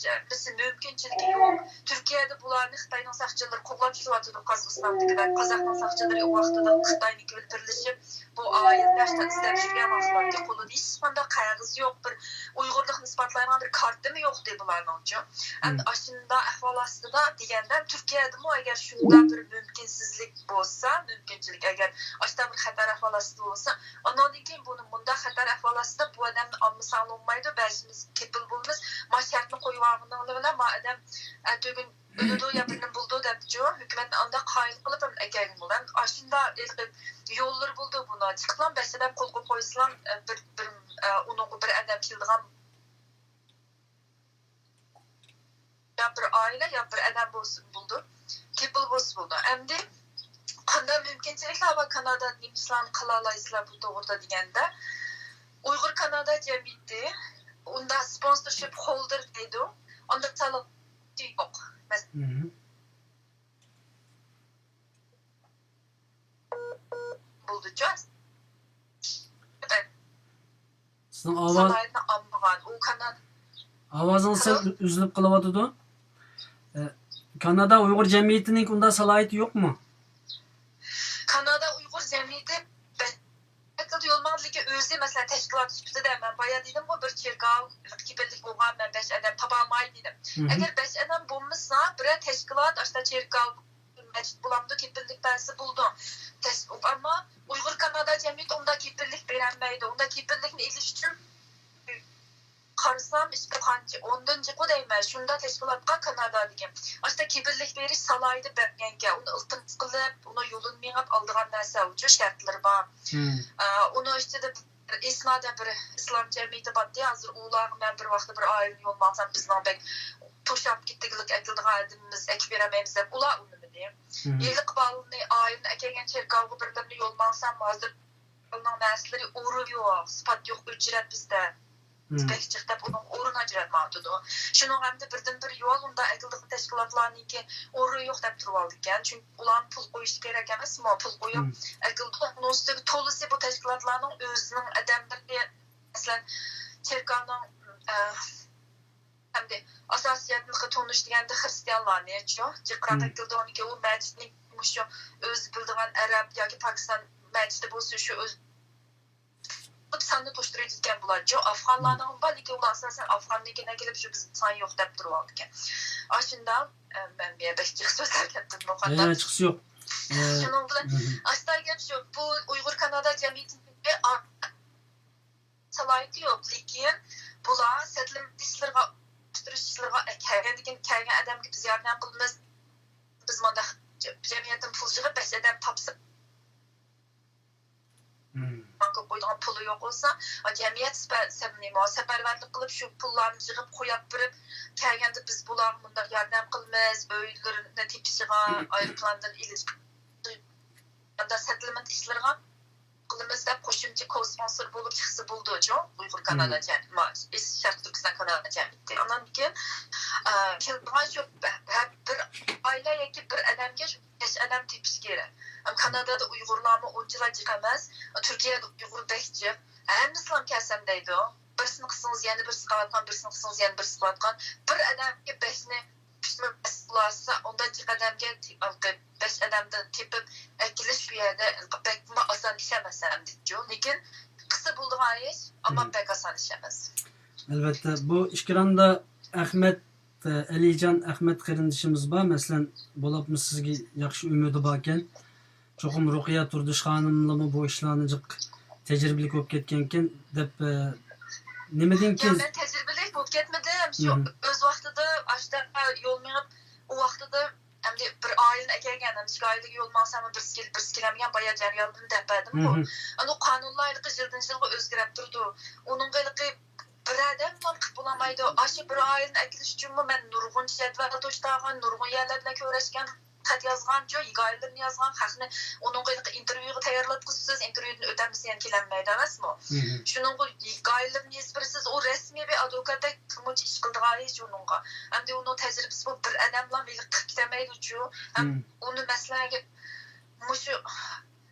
مۇمكىنچىلىكى يوق. تۈركىيەدە بۇلارنى خىتاينىڭ ساقچىلىرى قوغلاپ كېلىۋاتىدۇ، قازاقىستاندىكىدەك. قازاقنىڭ ساقچىلىرى ئۇ ۋاقتىدا خىتاينىڭكى بىلەن بىرلىشىپ، بۇ ئائىلىلەر ئىزدەپ يۈرگەن ۋاقىتلاردا قولىدا ھېچقانداق قەغىز يوق، بىر ئۇيغۇرلۇقنى ئىسپاتلايدىغان بىر كارتىمۇ يوقتى بۇلارنىڭچۇ. ئەمدى ئاشۇنداق ئەھۋال ئاستىدا دېگەندە، تۈركىيەدىمۇ ئەگەر شۇنداق بىر مۇمكىنسىزلىك بولسا، مۇمكىنچىلىك، ئەگەر ئاشۇنداق بىر خەتەر ئەھۋال ئاستىدا بولسا، ئاندىن كېيىن بۇنى مۇنداق خەتەر ئەھۋال ئاستىدا بۇ ئادەمنى ئالمىساڭ بولمايدۇ، بەشىمىز كېپىل بولىمىز، ما شەرتنى قويۇۋالغىنىڭلار بىلەن ما ئادەم ئەتىگۈن ئۆلىدۇ يا بىر نېمە بولىدۇ دەپچۇ، ھۆكۈمەتنى ئانداق قايىل قىلىپ ئەكەلگەن بولىدۇ. ئاشۇنداق يوللىرى بولىدۇ بۇنى. چىقىپلا بەش ئادەم قول قويۇپ قويسىلا، بىر، بىر، ئۇنىڭغا بىر ئادەم كېلىدىغان يا بىر ئائىلە، يا بىر ئادەم بولسا بولىدۇ. كېپىل بولسا بولىدۇ. ئەمدى قانداق مۇمكىنچىلىكلەر بار كانادادا، نېمە ئىشلارنى قىلالايسىلەر بۇ توغرىدا دېگەندە، ئۇيغۇر كانادا جەمئىيىتى ئۇنداق سپونسورشىپ خولدېر دەيدۇ. ئۇنداق سالغۇچى يوق. مەسىلەن، بولدىچۇ. سىزنىڭ ئاۋاز، سالاھىيەتنى ئالمىغان. ئۇ كانال، ئاۋازىڭىز سەل ئۈزۈلۈپ قېلىۋاتىدۇ. ئە، كانادا ئۇيغۇر جەمئىيىتىنىڭ ئۇنداق سالاھىيىتى يوقمۇ؟ كانادا ئۇيغۇر جەمئىيىتى بەتكىدە يوللىمىغان، لېكىن ئۆزى، مەسىلەن، تەشكىلات سۈپىتىدە، مەن بايا دېدىمغۇ، بىر چېركاۋ كېپىللىك بولغان، مەن بەش ئادەم تاپالماي دېدىم. ئەگەر بەش ئادەم بولمىسا، بىرەر تەشكىلات، ئاشتا چېركاۋ، مەسچىت بولامدۇ، كېپىللىك بەرسە بولىدۇ. تەس-، ئەمما ئۇيغۇر كانادا جەمئىيىتى ئۇنداق كېپىللىك بېرەلمەيدۇ. ئۇنداق كېپىللىكنى ئېلىش ئۈچۈن قارىسام، ئىككى قانچە، ئوندىن جىقۇ دەيمەن، شۇنداق تەشكىلاتقا كانادا دېگەن. ئاشتا كېپىللىك بېرىش سالاھىيىتى بەرگەنكەن، ئۇنى ئىلتىماس قىلىپ، ئۇنىڭ يولىنى مېڭىپ ئالىدىغان نەرسە، ئۇچۇر شەرتلىرى بار. ئۇنىڭ ئىچىدە بىر ئىسنادا بىر ئىسلام جەمئىيىتى بارتى، ھازىر ئۇلارغا مەن بىر ۋاقىتتا بىر ئائىلىنى يوللىماڭسام، بىزنىڭ بەك توشاپ كېتىدىغانلىق ئەكېلىدىغان ئادىمىمىز ئەكىپ بېرەلمەيمىز دەپ، ئۇلار ئۇنىمىدى. ھېلىقى بالىنى ئائىلىنى ئەكەلگەن چېركاۋغا بىرلىرىنى يوللىماڭسام، ھازىر بالىنىڭ نەرسىلىرى ئورۇن يوق، سىپات يوق، ئۆچرەت بىزدە. بەك جىق دەپ ئۇنىڭ ئورۇن ئاجراتمايۋاتىدۇ. شۇنىڭ ئەمدى بىردىنبىر يول ئۇنداق ئەكېلىدىغان تەشكىلاتلارنىڭكى ئورۇن يوق دەپ تۇرۇۋالىدىكەن. چۈنكى ئۇلارمۇ پۇل قويۇش كېرەك ئەمەسمۇ؟ پۇل قويۇپ ئەكېلىدۇ. ئۇنىڭ ئۈستىگە تولىسى بۇ تەشكىلاتلارنىڭ ئۆزىنىڭ ئادەملىرى، مەسىلەن، چېركاۋنىڭ، ئە، ئەمدى ئاساسىيەتنى تونۇش دېگەندە خىرىستىيانلارنى، شۇ جىقراق ئەكېلىدۇ. ئۇنىڭكى ئۇ مەسچىتنى مۇشۇ ئۆزى بىلىدىغان ئەرەب ياكى پاكىستان مەسچىتى بولسا، شۇ ئۆز ساننى توشتۇرىدىكەن بۇلار. جۇ ئافغانلارنىڭ بار، لېكىن ئۇلار ئاساسەن ئافغاننىڭكىنى ئەكېلىپ، شۇ بىزنىڭ سان يوق دەپ تۇرۇۋالىدىكەن. ئاشۇنداق، ئە، مەن بۇ يەردە جىق سۆزلەپ كەتتىم، مۇقەددەس. ياق، ياق، چىقىشى يوق. ئە، شۇنىڭ بىلەن ئاستا گەپ شۇ، بۇ ئۇيغۇر كانادا جەمئىيىتىنىڭكى ئا-، سالاھىيىتى يوق، لېكىن بۇلار سەتلىمە ئىشلىرىغا، ئىشلىرىغا كەلگەندىن كېيىن كەلگەن ئادەمگە بىز ياردەم قىلىمىز، بىز مۇنداق جەمئىيەتتىن پۇل يىغىپ بەش ئادەم تاپسا، بانكىغا قويىدىغان پۇلى يوق بولسا، جەمئىيەت سەپەرۋەرلىك قىلىپ شۇ پۇللارنى يىغىپ قويۇپ بېرىپ، كەلگەندە بىز بۇلارغا مۇنداق ياردەم قىلىمىز، ئۆيلىرىنى تېپىشىغا، ئايروپىلاندىن ئېلىش، سەتلىمە ئىشلىرىغا قىلىمىز دەپ قوشۇمچە كوسپونسور بولۇپ چىقسا بولىدۇچۇ، ئۇيغۇر كانادا جەمئىيىتى، شەرقىي تۈركىستان كانادا جەمئىيىتى. ئاندىن كېيىن، ئە، كېلىدىغان شۇ بە-، بە-، بىر ئائىلە ياكى بىر ئادەمگە شۇ بەش ئادەم تېپىش كېرەك. ئەم، كانادادا ئۇيغۇرلارمۇ ئۇنچىلا جىق ئەمەس، تۈركىيەدە ئۇيغۇر بەك جىق. ھەممىسىلا كەلسەم دەيدۇ. بىرسىنى قىلسىڭىز يەنە بىرسى قىلىۋاتقان، بىرسىنى قىلسىڭىز يەنە بىرسى قىلىۋاتقان. بىر ئادەمگە بەشنى ئۈچمۇ بەس بولسا، ئۇنداق جىق ئادەمگە تى-، ھېلىقى بەش ئادەمدىن تېپىپ ئەكېلىش بۇ يەردە ھېلىقى بەكمۇ ئاسان ئىش ئەمەس ئەمدىچۇ. لېكىن قىلسا بولىدىغان ئىش، ئەمما بەك ئاسان ئىش ئەمەس. ئەلۋەتتە، بۇ ئېكراندا ئەخمەت، ئە، ئەلىجان ئەخمەت قېرىندىشىمىز بار. مەسىلەن، بولۇپمۇ سىزگە ياخشى ئۈمىدى باركەن. چوقۇم رۇقىيە تۇردۇش خانىملىمۇ بۇ ئىشلارنى جىق تەجرىبىلىك بولۇپ كەتكەنكەن دەپ، ئە، نېمىدىن يا، كېيىن؟ مەن تەجرىبىلىك بولۇپ كەتمىدىم. شۇ مھم. ئۆز ۋاقتىدا ئاشۇنداق يول مېڭىپ، ئۇ ۋاقتىدا ئەمدى بىر ئائىلىنى ئەكەلگەن، ئەمدى ئىككى ئائىلىگە يول ماڭسا، بىر كېلىپ، بىر كېلەلمىگەن بايا جەرياندىن دەپ بەردىمغۇ. مھم. ئەنە ئۇ قانۇنلار ھېلىقى يىلدىن يىلغا ئۆزگىرىپ تۇرىدۇ. ئۇنىڭغا ھېلىقى بىر ئادەملا قىلىپ بولالمايدۇ. ئاشۇ بىر ئائىلىنى ئەكېلىش ئۈچۈنمۇ مەن نۇرغۇن جەدۋەل توشتالغان، نۇرغۇن يەرلەر بىلەن كۆرۈشكەن، خەت يازغانچۇ، ھېكايىلىرىنى يازغان، خەقنى ئۇنىڭغا ھېلىقى ئىنتېرۋيۇغا تەييارلاتقۇسىز، ئىنتېرۋيۇدىن ئۆتەلمىسە يەنە كېلەلمەيدۇ ئەمەسمۇ؟ مھم. شۇنىڭغا ھېكايىلىرىنى يېزىپ بېرىسىز، ئۇ رەسمىي بىر ئادۋوكاتتەك بىرمۇنچە ئىش قىلىدىغان ئىش ئۇنىڭغا. ئەمدى ئۇنىڭ تەجرىبىسى بۇ بىر ئادەملا ھېلىقى قىلىپ كېتەلمەيدۇچۇ. ھەم مم. ئۇنى مەسىلەن، مۇشۇ،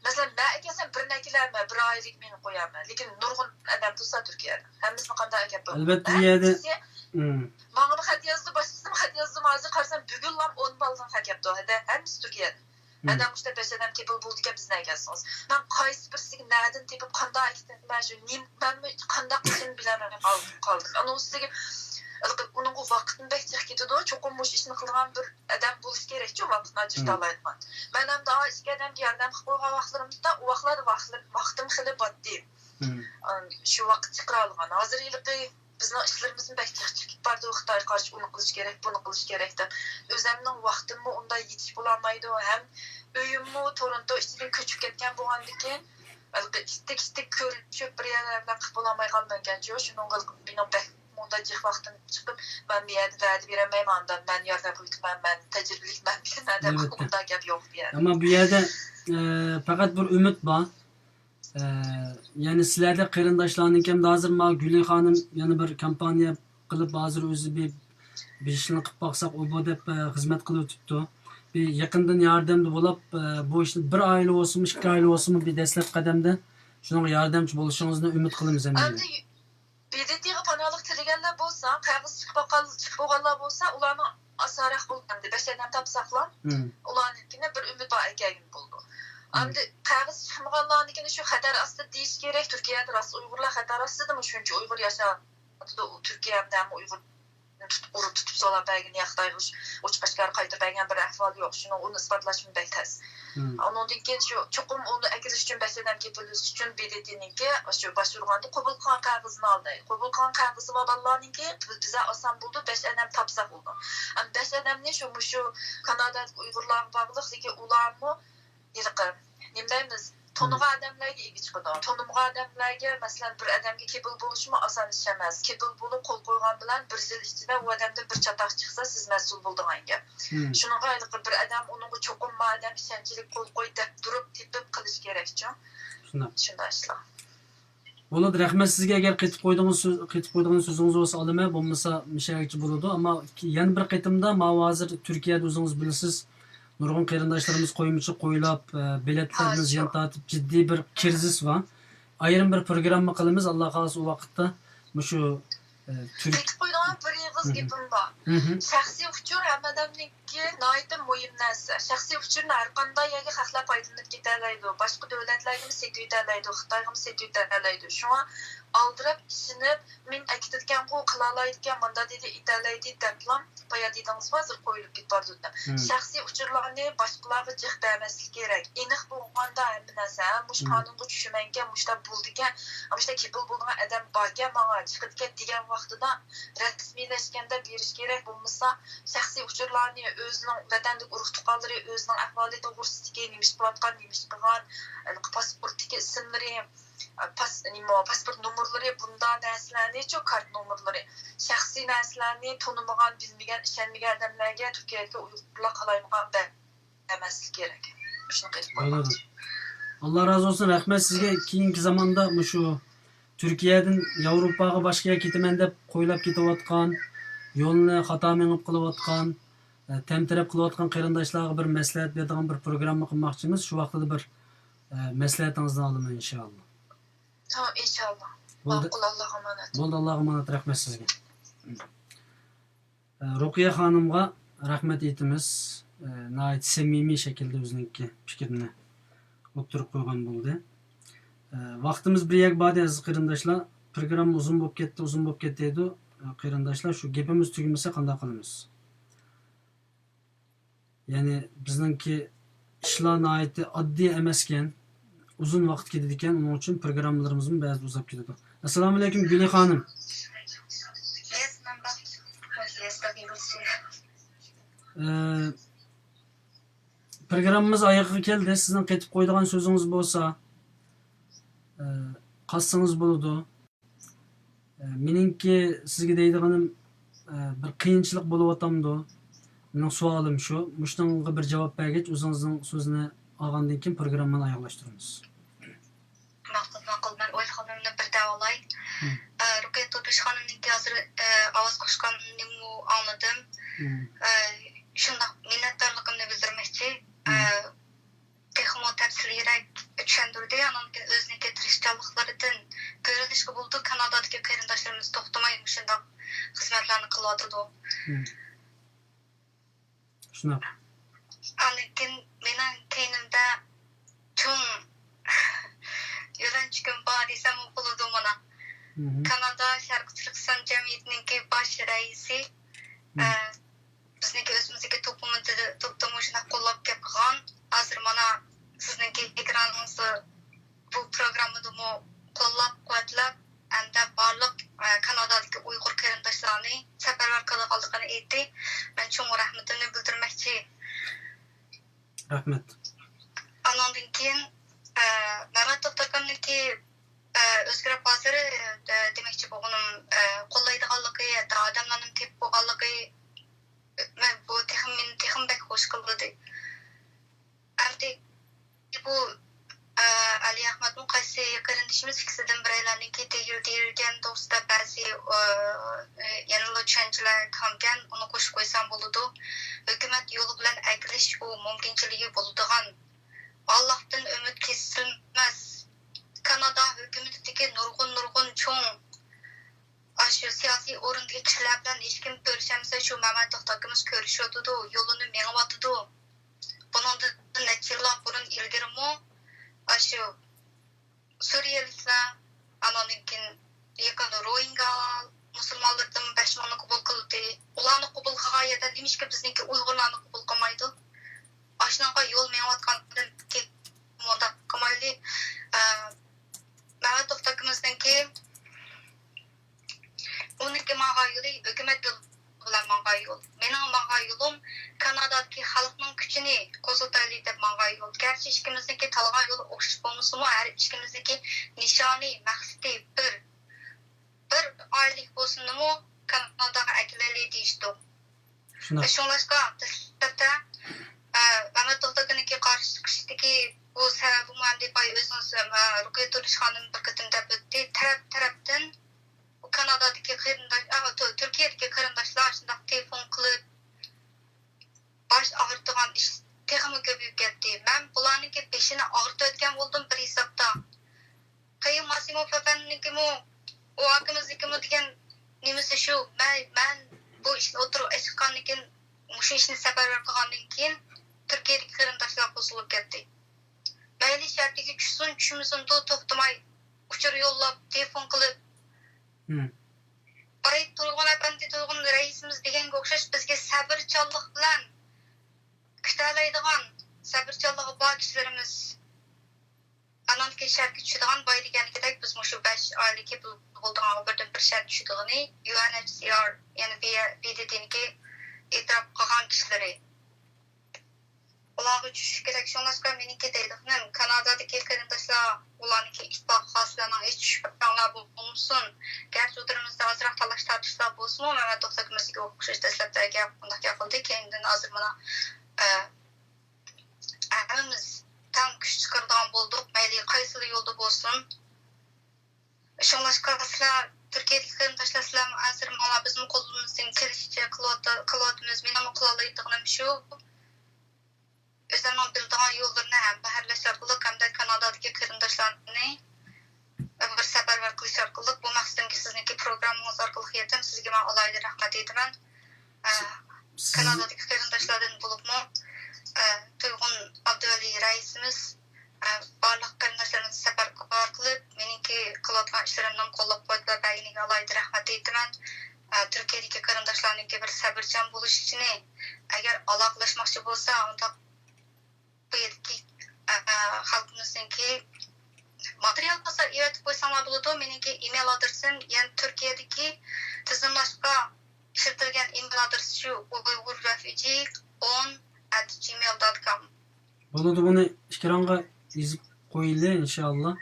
مەسىلەن، مەن ئەكەلسەم بىرنى ئەكېلەلمەي، بىر ئائىلىگە مېنى قويالماي. لېكىن نۇرغۇن ئادەم تۇرسا تۈركىيەدە. ھەممىسىنى قانداق ئەكەپ بولىدۇ؟ ئەلۋەتتە، بۇ يەردە، ھەممىسى مم. ماڭىمۇ خەت يازدى، باشقىسىمۇ خەت يازدى، ھازىر قارىسام، بۈگۈنلا ئون بالىدىن خەت كەپتۇ. ھەدە، ھەممىسى تۈركىيەدە. مم. ھەدە مۇشۇنداق بەش ئادەم كېپىل بولىدىكەن، بىزنى ئەكەلسىڭىز. مەن قايسى بىرسىگە نەدىن تېپىپ، قانداق ئەكېتىمەن، شۇ نېمە، مەنمۇ قانداق قىلىشنى بىلەلمەي قالدىم، قالدىم. ئۇنىڭ ئۈستىگە، ئۇنىڭغا ۋاقتىم بەك جىق كېتىدۇ. چوقۇم مۇشۇ ئىشنى قىلىدىغان بىر ئادەم بولۇش كېرەكچۇ، ۋاقىتنى مم. ئاجرىتالايدىغان. مەن ئەمدى ئا ئىككى ئادەمگە ياردەم قىلىپ قويغان ۋاقىتلىرىمدا، ئۇ ۋاقىتلاردا ۋاقىتلىرىم، ۋاقتىم خېلى باتتى. مم. ئان-، شۇ ۋاقىت چىقىرالىغان. ھازىر ھېلىقى بىزنىڭ ئىشلىرىمىزمۇ بەك جىق چىقىپ بارىدۇ، خىتايغا قارشى ئۇنى قىلىش كېرەك، بۇنى قىلىش كېرەك دەپ. ئۆزەمنىڭ ۋاقتىممۇ ئۇنداق يېتىشىپ بولالمايدۇ، ھەم ئۆيۈممۇ تورونتو ئىچىدىن كۆچۈپ كەتكەن بولغاندىكىن، ھېلىقى ئىتتىك-ئىتتىك كۆرۈشۈپ، بىر يەرلەر بىلەن قىلىپ بولالماي قالىمەنكەنچۇ، شۇنىڭغا مېنىڭ بەك مۇنداق جىق ۋاقتىم چىقىپ، مەن بۇ يەردە ۋەدە بېرەلمەيمەن، ئاندىن مەن ياردەم قىلىۋېتىمەن، مەن تەجرىبىلىك، مەن بىلىمەن دەپ ئەلۋەتتە. ئۇنداق گەپ يوق بۇ يەردە. ئەمما بۇ يەردە، ئە، پەقەت بىر ئۈمىد بار. ئە، يەنى سىلەردەك قېرىنداشلارنىڭكى ئەمدى ھازىر مانا گۈلى خانىم يەنە بىر كامپانىيە قىلىپ، ھازىر ئۆزى بىر، بىر ئىشنى قىلىپ باقساق ئۇ بۇ دەپ، ئە، خىزمەت قىلىۋېتىپتۇ. بىر يېقىندىن ياردەمدە بولاپ، ئە، بۇ ئىشنى بىر ئائىلە بولسىمۇ، ئىككى ئائىلە بولسىمۇ، بىر دەسلەپكى قەدەمدە شۇنىڭغا ياردەمچى بولۇشىڭىزنى ئۈمىد قىلىمىز ئەمدى. ئەمدى ب د ت غا پاناھلىق تىلىگەنلەر بولسا، قەغىزى چىقىپ باققان، چىقىپ بولغانلار بولسا، ئۇلارنىڭ ئاسانراق بولىدۇ ئەمدى. بەش ئادەم تاپساقلا، مم. ئۇلارنىڭكىنى بىر ئۈمىد بار ئەكەلگىلى بولىدۇ. مم. ئەمدى قەغىزى چىقمىغانلارنىڭكىنى شۇ خەتەر ئاستىدا دېيىش كېرەك. تۈركىيەدە راست ئۇيغۇرلار خەتەر ئاستىدىمۇ شۇنچە ئۇيغۇر ياشاۋاتىدۇ، ئۇ تۈركىيەدە ھەممە ئۇيغۇر تۇتۇپ، ئۇرۇپ تۇتۇپ سولاپ بەرگىنى يا خىتايغا ئوچۇق ئاشكارا قايتۇرۇپ بەرگەن بىر ئەھۋال يوق. شۇنىڭ، ئۇنى ئىسپاتلاشمۇ بەك تەس. مم. ئۇنىڭدىن كېيىن شۇ چوقۇم ئۇنى ئەكىرىش ئۈچۈن بەش ئادەم كېپىللىشىش ئۈچۈن ب د ت نىڭكى شۇ باشۋۇرغاندا قوبۇل قىلغان قەغىزىنى ئالدى. قوبۇل قىلغان قەغىزى بار بالىلارنىڭكى بىزە ئاسان بولىدۇ، بەش ئادەم تاپساق بولىدۇ. ئەمما بەش ئادەمنى شۇ، مۇشۇ كانادادىكى ئۇيغۇرلارغا باغلىق، لېكىن ئۇلارمۇ ھېلىقى، نېمە دەيمىز، تونۇغان ئادەملەرگە ئىگە چىقىدۇ. تونۇمىغان ئادەملەرگە، مەسىلەن، بىر ئادەمگە كېپىل بولۇشمۇ ئاسان ئىش ئەمەس. كېپىل بولۇپ قول قويغان بىلەن بىر يىل ئىچىدە ئۇ ئادەمدىن بىر چاتاق چىقسا، سىز مەسئۇل بولىدىغان گەپ. مم. شۇنىڭغا ھېلىقى بىر ئادەم، ئۇنىڭغا چوقۇم ما ئادەم ئىشەنچلىك قول قوي دەپ تۇرۇپ، تېپىپ قىلىش كېرەكچۇ. شۇنداق. شۇنداق ئىشلار. بولىدۇ، رەھمەت سىزگە. ئەگەر قېتىپ قويىدىغان سۆز، قېتىپ قويىدىغان سۆزىڭىز بولسا ئالىمەن، بولمىسا مىشەگىچە بولىدۇ. ئەمما يەنە بىر قېتىمدا، ماۋۇ ھازىر تۈركىيەدە ئۆزىڭىز بىلىسىز، نۇرغۇن قېرىنداشلىرىمىز قويمىچىلىق قويلاپ، ئە، بېلەتلەردىن ھاي، زىيان شۇ. تارتىپ، جىددىي بىر كىرىزىس بار. ئايرىم بىر پروگرامما قىلىمىز، ئاللا خالىسا ئۇ ۋاقىتتا. مۇشۇ، ئە، تۈرك-، قېتىپ قويىدىغان بىر ئېغىز گېپىم بار. شەخسىي ئۇچۇر ھەممە ئادەمنىڭكى ناھايىتى مۇھىم نەرسە. شەخسىي ئۇچۇرنى ھەر قانداق يەرگە خەقلەر پايدىلىنىپ كېتەلەيدۇ. باشقا دۆلەتلەرگىمۇ سېتىۋېتەلەيدۇ، خىتايغىمۇ سېتىۋېتەلەيدۇ. شۇڭا ئالدىراپ ئىشىنىپ، مەن ئەكېتىدىكەنغۇ، قىلالايدىكەن، مۇنداق دېدى، ئېتەلەيدۇ دەپلا بايا دېدىڭىزغۇ، ھازىر قويۇلۇپ كېتىپ بارىدۇ دەپ. شەخسىي ئۇچۇرلارنى باشقىلارغا جىق بەرمەسلىك كېرەك. ئېنىق بولغاندا ھەممە نەرسە، ھە، مۇشۇ قانۇنغا چۈشىمەنكەن، مۇشۇنداق بولىدىكەن، مۇشۇنداق كېپىل بولىدىغان ئادەم باركەن ماڭا، چىقىدىكەن دېگەن ۋاقتىدا رەسمىيلەشكەندە بېرىش كېرەك. بولمىسا شەخسىي ئۇچۇرلارنى، ئۆزىنىڭ ۋەتەندىكى ئۇرۇق-تۇغقانلىرى، ئۆزىنىڭ ئەھۋالى توغرىسىدىكى، نېمە ئىش قىلىۋاتقان، نېمە ئىش قىلغان، پاسپورتتىكى ئىسىملىرى، پاس-، نېمە، پاسپورت نومۇرلىرى، بۇنداق نەرسىلەرنىچۇ، كارت نومۇرلىرى، شەخسىي نەرسىلەرنى تونۇمىغان، بىلمىگەن، ئىشەنمىگەن ئادەملەرگە تۈركىيەدىكى ئۇيغۇرلار قالايمىقان بەرمەسلىكى كېرەك. شۇنى قىلىپ قويماقچى. بولىدۇ. ئاللا رازى بولسۇن، رەھمەت سىزگە. كېيىنكى زاماندا مۇشۇ تۈركىيەدىن ياۋروپاغا باشقا يەرگە كېتىمەن دەپ قويلاپ كېتىۋاتقان، يولنى خاتا مېڭىپ قىلىۋاتقان، ئە، تەمتىرەپ قىلىۋاتقان قېرىنداشلارغا بىر مەسلىھەت بېرىدىغان بىر پروگرامما قىلماقچىمىز. شۇ ۋاقتىدا بىر، ئە، مەسلىھەتىڭىزنى ئالىمەن، ئىنشائاللا. ھە، ئىنشائاللا. بولدى. ماقۇل، ئاللاغا ئامانەت. بولدى، ئاللاغا ئامانەت، رەھمەت سىزگە. ئە، رۇقىيە خانىمغا رەھمەت ئېيتىمىز. ئە، ناھايىتى سەمىمىي شەكىلدە ئۆزىنىڭكى پىكرىنى ئوتتۇرىغا قويغان بولدى. ئە، ۋاقتىمىز بىر يەرگە باردى، ئەزىز قېرىنداشلار. پروگرامما ئۇزۇن بولۇپ كەتتى، ئۇزۇن بولۇپ كەتتى دەيدۇ. ئە، قېرىنداشلار، شۇ گېپىمىز تۈگىمىسە قانداق قىلىمىز؟ يەنى بىزنىڭكى ئىشلار ناھايىتى ئاددىي ئەمەسكەن، ئۇزۇن ۋاقىت كېتىدىكەن، ئۇنىڭ ئۈچۈن پروگراممىلىرىمىزمۇ بەزىدە ئۇزاپ كېتىدۇ. ئەسسالامۇئەلەيكۇم، گۈلى خانىم. ئە، پروگراممىمىز ئايىغىغا كەلدى. سىزنىڭ قېتىپ قويىدىغان سۆزىڭىز بولسا، ئە، قاتسىڭىز بولىدۇ. ئە، مېنىڭكى سىزگە دەيدىغىنىم، ئە، بىر قىيىنچىلىق بولۇۋاتامدۇ؟ مېنىڭ سوئالىم شۇ. مۇشۇنىڭغا بىر جاۋاب بەرگەچ، ئۆزىڭىزنىڭ سۆزىنى ئالغاندىن كېيىن پروگراممىنى ئاياغلاشتۇرىمىز. ماقۇل، ماقۇل. مەن ئويلىغىنىمنى بىر دەۋالاي. ئە، رۇقىيە تۇردۇش خانىمنىڭكى ھازىر، ئە، ئاۋاز قوشقانىنىمۇ ئاڭلىدىم. ئە، شۇنداق مىننەتدارلىقىمنى بىلدۈرمەكچى. ئە، تېخىمۇ تەپسىلىيرەك چۈشەندۈردى. ئانىڭدىن كېيىن ئۆزىنىڭكى تىرىشچانلىقلىرىدىن كۆرۈۋېلىشقا بولىدۇ، كانادادىكى قېرىنداشلىرىمىز توختىماي مۇشۇنداق خىزمەتلەرنى قىلىۋاتىدۇ. شۇنداق. ئاندىن كېيىن مېنىڭ كەينىمدە چوڭ يۆلەنچۈكۈم بار دېسەممۇ بولىدۇ مانا. كانادا شەرقىي تۈركىستان جەمئىيىتىنىڭكى باش رەئىسى. ئە، بىزنىڭكى ئۆزىمىزدىكى توپلىمىدا، توپتا مۇشۇنداق قوللاپ گەپ قىلغان. ھازىر مانا سىزنىڭكى ئېكرانىڭىزدا بۇ پروگراممىدىمۇ قوللاپ قۇۋۋەتلەپ، ھەمدە بارلىق، ئە، كانادادىكى ئۇيغۇر قېرىنداشلارنى سەپەرۋەر قىلىدىغانلىقىنى ئېيتتى. مەن چوڭ رەھمىتىمنى بىلدۈرمەكچى. رەھمەت. ئانىڭدىن كېيىن، ئە، مەمەت توختى ئاكامنىڭكى، ئە، ئۆزگىرىپ ھازىر، ئە، دېمەكچى بولغىنىم، ئە، قوللايدىغانلىقى، ھەتتا ئادەملەرنىمۇ تېپىپ بولغانلىقى، مەن بۇ تېخىمۇ، مېنى تېخىمۇ بەك خۇش قىلدى. ئەمدى بۇ، ئە، ئەلى ئەخمەتمۇ قايسى قېرىندىشىمىز ئىككىسىدىن بىرەيلەننىڭكى دېيىل-، دېيىلگەن توغرىسىدا بەزى، ئە، يەنىلا چۈشەنچىلەر كامكەن، ئۇنى قوشۇپ قويسام بولىدۇ. ھۆكۈمەت يولى بىلەن ئەكېلىش ئۇ مۇمكىنچىلىكى بولىدىغان. ئاللاھتىن ئۈمىد كېسىلمەس. كانادا ھۆكۈمىتىدىكى نۇرغۇن، نۇرغۇن چوڭ ئاشۇ سىياسىي ئورۇندىكى كىشىلەر بىلەن ھېچكىم كۆرۈشەلمىسە، شۇ مەمەت توختى ئاكىمىز كۆرۈشۈۋاتىدۇ، يولىنى مېڭىۋاتىدۇ. بۇنىڭدىن نەچچە يىللار بۇرۇن ئىلگىرىمۇ ئاشۇ سۈرىيەلىكلەر، ئانىڭدىن كېيىن يېقىندا روھىنگا مۇسۇلمانلىرىدىن بەش مىڭنى قوبۇل قىلدى. ئۇلارنى قوبۇل قىلغان يەردە نېمىشقا بىزنىڭكى ئۇيغۇرلارنى قوبۇل قىلمايدۇ؟ ئاشۇنىڭغا يول مېڭىۋاتقاندىن كېيىن مۇنداق قىلمايلى. ئە، مەمەت توختى ئاكىمىزنىڭكى ئۇنىڭكى ماڭغان يولى ھۆكۈمەت يولى بىلەن ماڭغان يول. مېنىڭ ماڭغان يولۇم كانادادىكى خەلقنىڭ كۈچىنى قوزغىتايلى دەپ ماڭغان يول. گەرچە ئىككىمىزنىڭكى تاللىغان يولى ئوخشاش بولمىسىمۇ، ھەر ئىككىمىزنىڭكى نىشانى، مەقسىتى بىر. بىر ئائىلىلىك بولسۇنمۇ، كاناداغا ئەكېلەيلى دېيىشتۇق. شۇنداق. شۇڭلاشقا دەسلەپتە، ئە، مەمەت توختى ئاكىنىڭكى قارشى چىقىشىدىكى بۇ سەۋەبىمۇ ئەمدى بايا ئۆزىڭىز، ئە، رۇقىيە تۇردۇش خانىم بىر قېتىم دەپ ئۆتتى. تەرەپ تەرەپتىن كانادادىكى قېرىنداش، ئا، تۈ-، تۈركىيەدىكى قېرىنداشلار شۇنداق تېلېفون قىلىپ، باش ئاغرىتىدىغان ئىش تېخىمۇ كۆپىيىپ كەتتى. مەن بۇلارنىڭكى بېشىنى ئاغرىتىۋەتكەن بولدۇم بىر ھېسابتا. قېيۇم ماسىموف ئەپەندىنىڭكىمۇ، ئۇ ئاكىمىزنىڭكىمۇ دېگەن نېمىسى شۇ، مەن، مەن بۇ ئىشنى ئوتتۇرىغا چىققاندىن كېيىن، مۇشۇ ئىشنى سەپەرۋەر قىلغاندىن كېيىن، تۈركىيەدىكى قېرىنداشلار قوزغىلىپ كەتتى. مەيلى شەھەردىكى چۈشسۇن، چۈشمىسۇن، توختىماي ئۇچۇر يوللاپ، تېلېفون قىلىپ، بايىت تۇرغۇن ئەپەندى، تۇرغۇن رەئىسىمىز دېگەنگە ئوخشاش بىزگە سەۋرچانلىق بىلەن، كۈتەلەيدىغان سەۋرچانلىقى بار كىشىلىرىمىز ئانان كېيىن شەرتكە چۈشىدىغان، بايا دېگەنلىكىدەك، بىز مۇشۇ بەش ئائىلە كېپىل بولىدىغانغا بىردىن بىر شەرت چۈشىدىغىنى، يۇ ئېن ئېچ سى ئار، يەنى بى دى دىنىڭكى ئېتىراپ قىلغان كىشىلىرى. ئۇلارغا چۈشۈشى كېرەك. شۇڭلاشقا مېنىڭكى دەيدىغىنىم، كانادادىكى قېرىنداشلار، ئۇلارنىڭكى ئىتتىپاقى خاسلىرىنىڭ ھېچ شۈبھەڭلار بولمىسۇن. گەرچە ئۇ تۈرىمىزدە ئازراق تالاش تارتىشلار بولسىمۇ، مەمەت توختى ئاكىمىزدىكى ئوخشاش دەسلەپتە ئەگەر بۇنداق گەپ قىلدى، كەينىدىن ھازىر مانا، ئە، ھەممىمىز تەڭ كۈچ چىقىرىدىغان بولدۇق، مەيلى قايسىلا يولدا بولسۇن. شۇڭلاشقا سىلەر تۈركىيەدىكى قېرىنداشلار، سىلەرمۇ ئەنسىرىمەڭلار، بىزمۇ قولىمىزدىن كېلىشىچە قىلىۋات-، قىلىۋاتىمىز. مېنىڭمۇ قىلالايدىغىنىم شۇ، ئۆزۈمنىڭ بىلىدىغان يوللىرىنى ھەمبەھىرلەش ئارقىلىق ھەمدە كانادادىكى قېرىنداشلارنى بىر سەپەرۋەر قىلىش ئارقىلىق، بۇ مەقسىتىمگە سىزنىڭكى پروگراممىڭىز ئارقىلىق يەتتىم. سىزگە مەن ئالاھىدە رەھمەت ئېيتىمەن. ئە، سىز كانادادىكى قېرىنداشلاردىن بولۇپمۇ، ئە، تۇيغۇن ئابدۇۋەلى رەئىسىمىز، ئە، بارلىق قېرىنداشلىرىمىزنى سەپەرۋەر قىلىپ، مېنىڭكى قىلىۋاتقان ئىشلىرىمنىمۇ قوللاپ قۇۋۋەتلەپ بەرگىنىگە ئالاھىدە رەھمەت ئېيتىمەن. ئە، تۈركىيەدىكى قېرىنداشلارنىڭكى بىر سەۋرچان بولۇشىنى، ئەگەر ئالاقىلاشماقچى بولسا، ئۇنداق بۇ يەردىكى، ئە، خەلقىمىزنىڭكى ماتېرىيال بولسا ئېۋەتىپ قويساڭلار بولىدۇ. مېنىڭكى ئىمېيل ئادرېسىم، يەنى تۈركىيەدىكى تىزىملاشقا ئىشلىتىلگەن ئىمېيل ئادرېسى شۇ، ئۇيغۇر رېفۇجى ئون ئەت جىمېيل دات كوم. بولىدۇ، بۇنى ئېكرانغا يېزىپ قويىلى، ئىنشائاللا.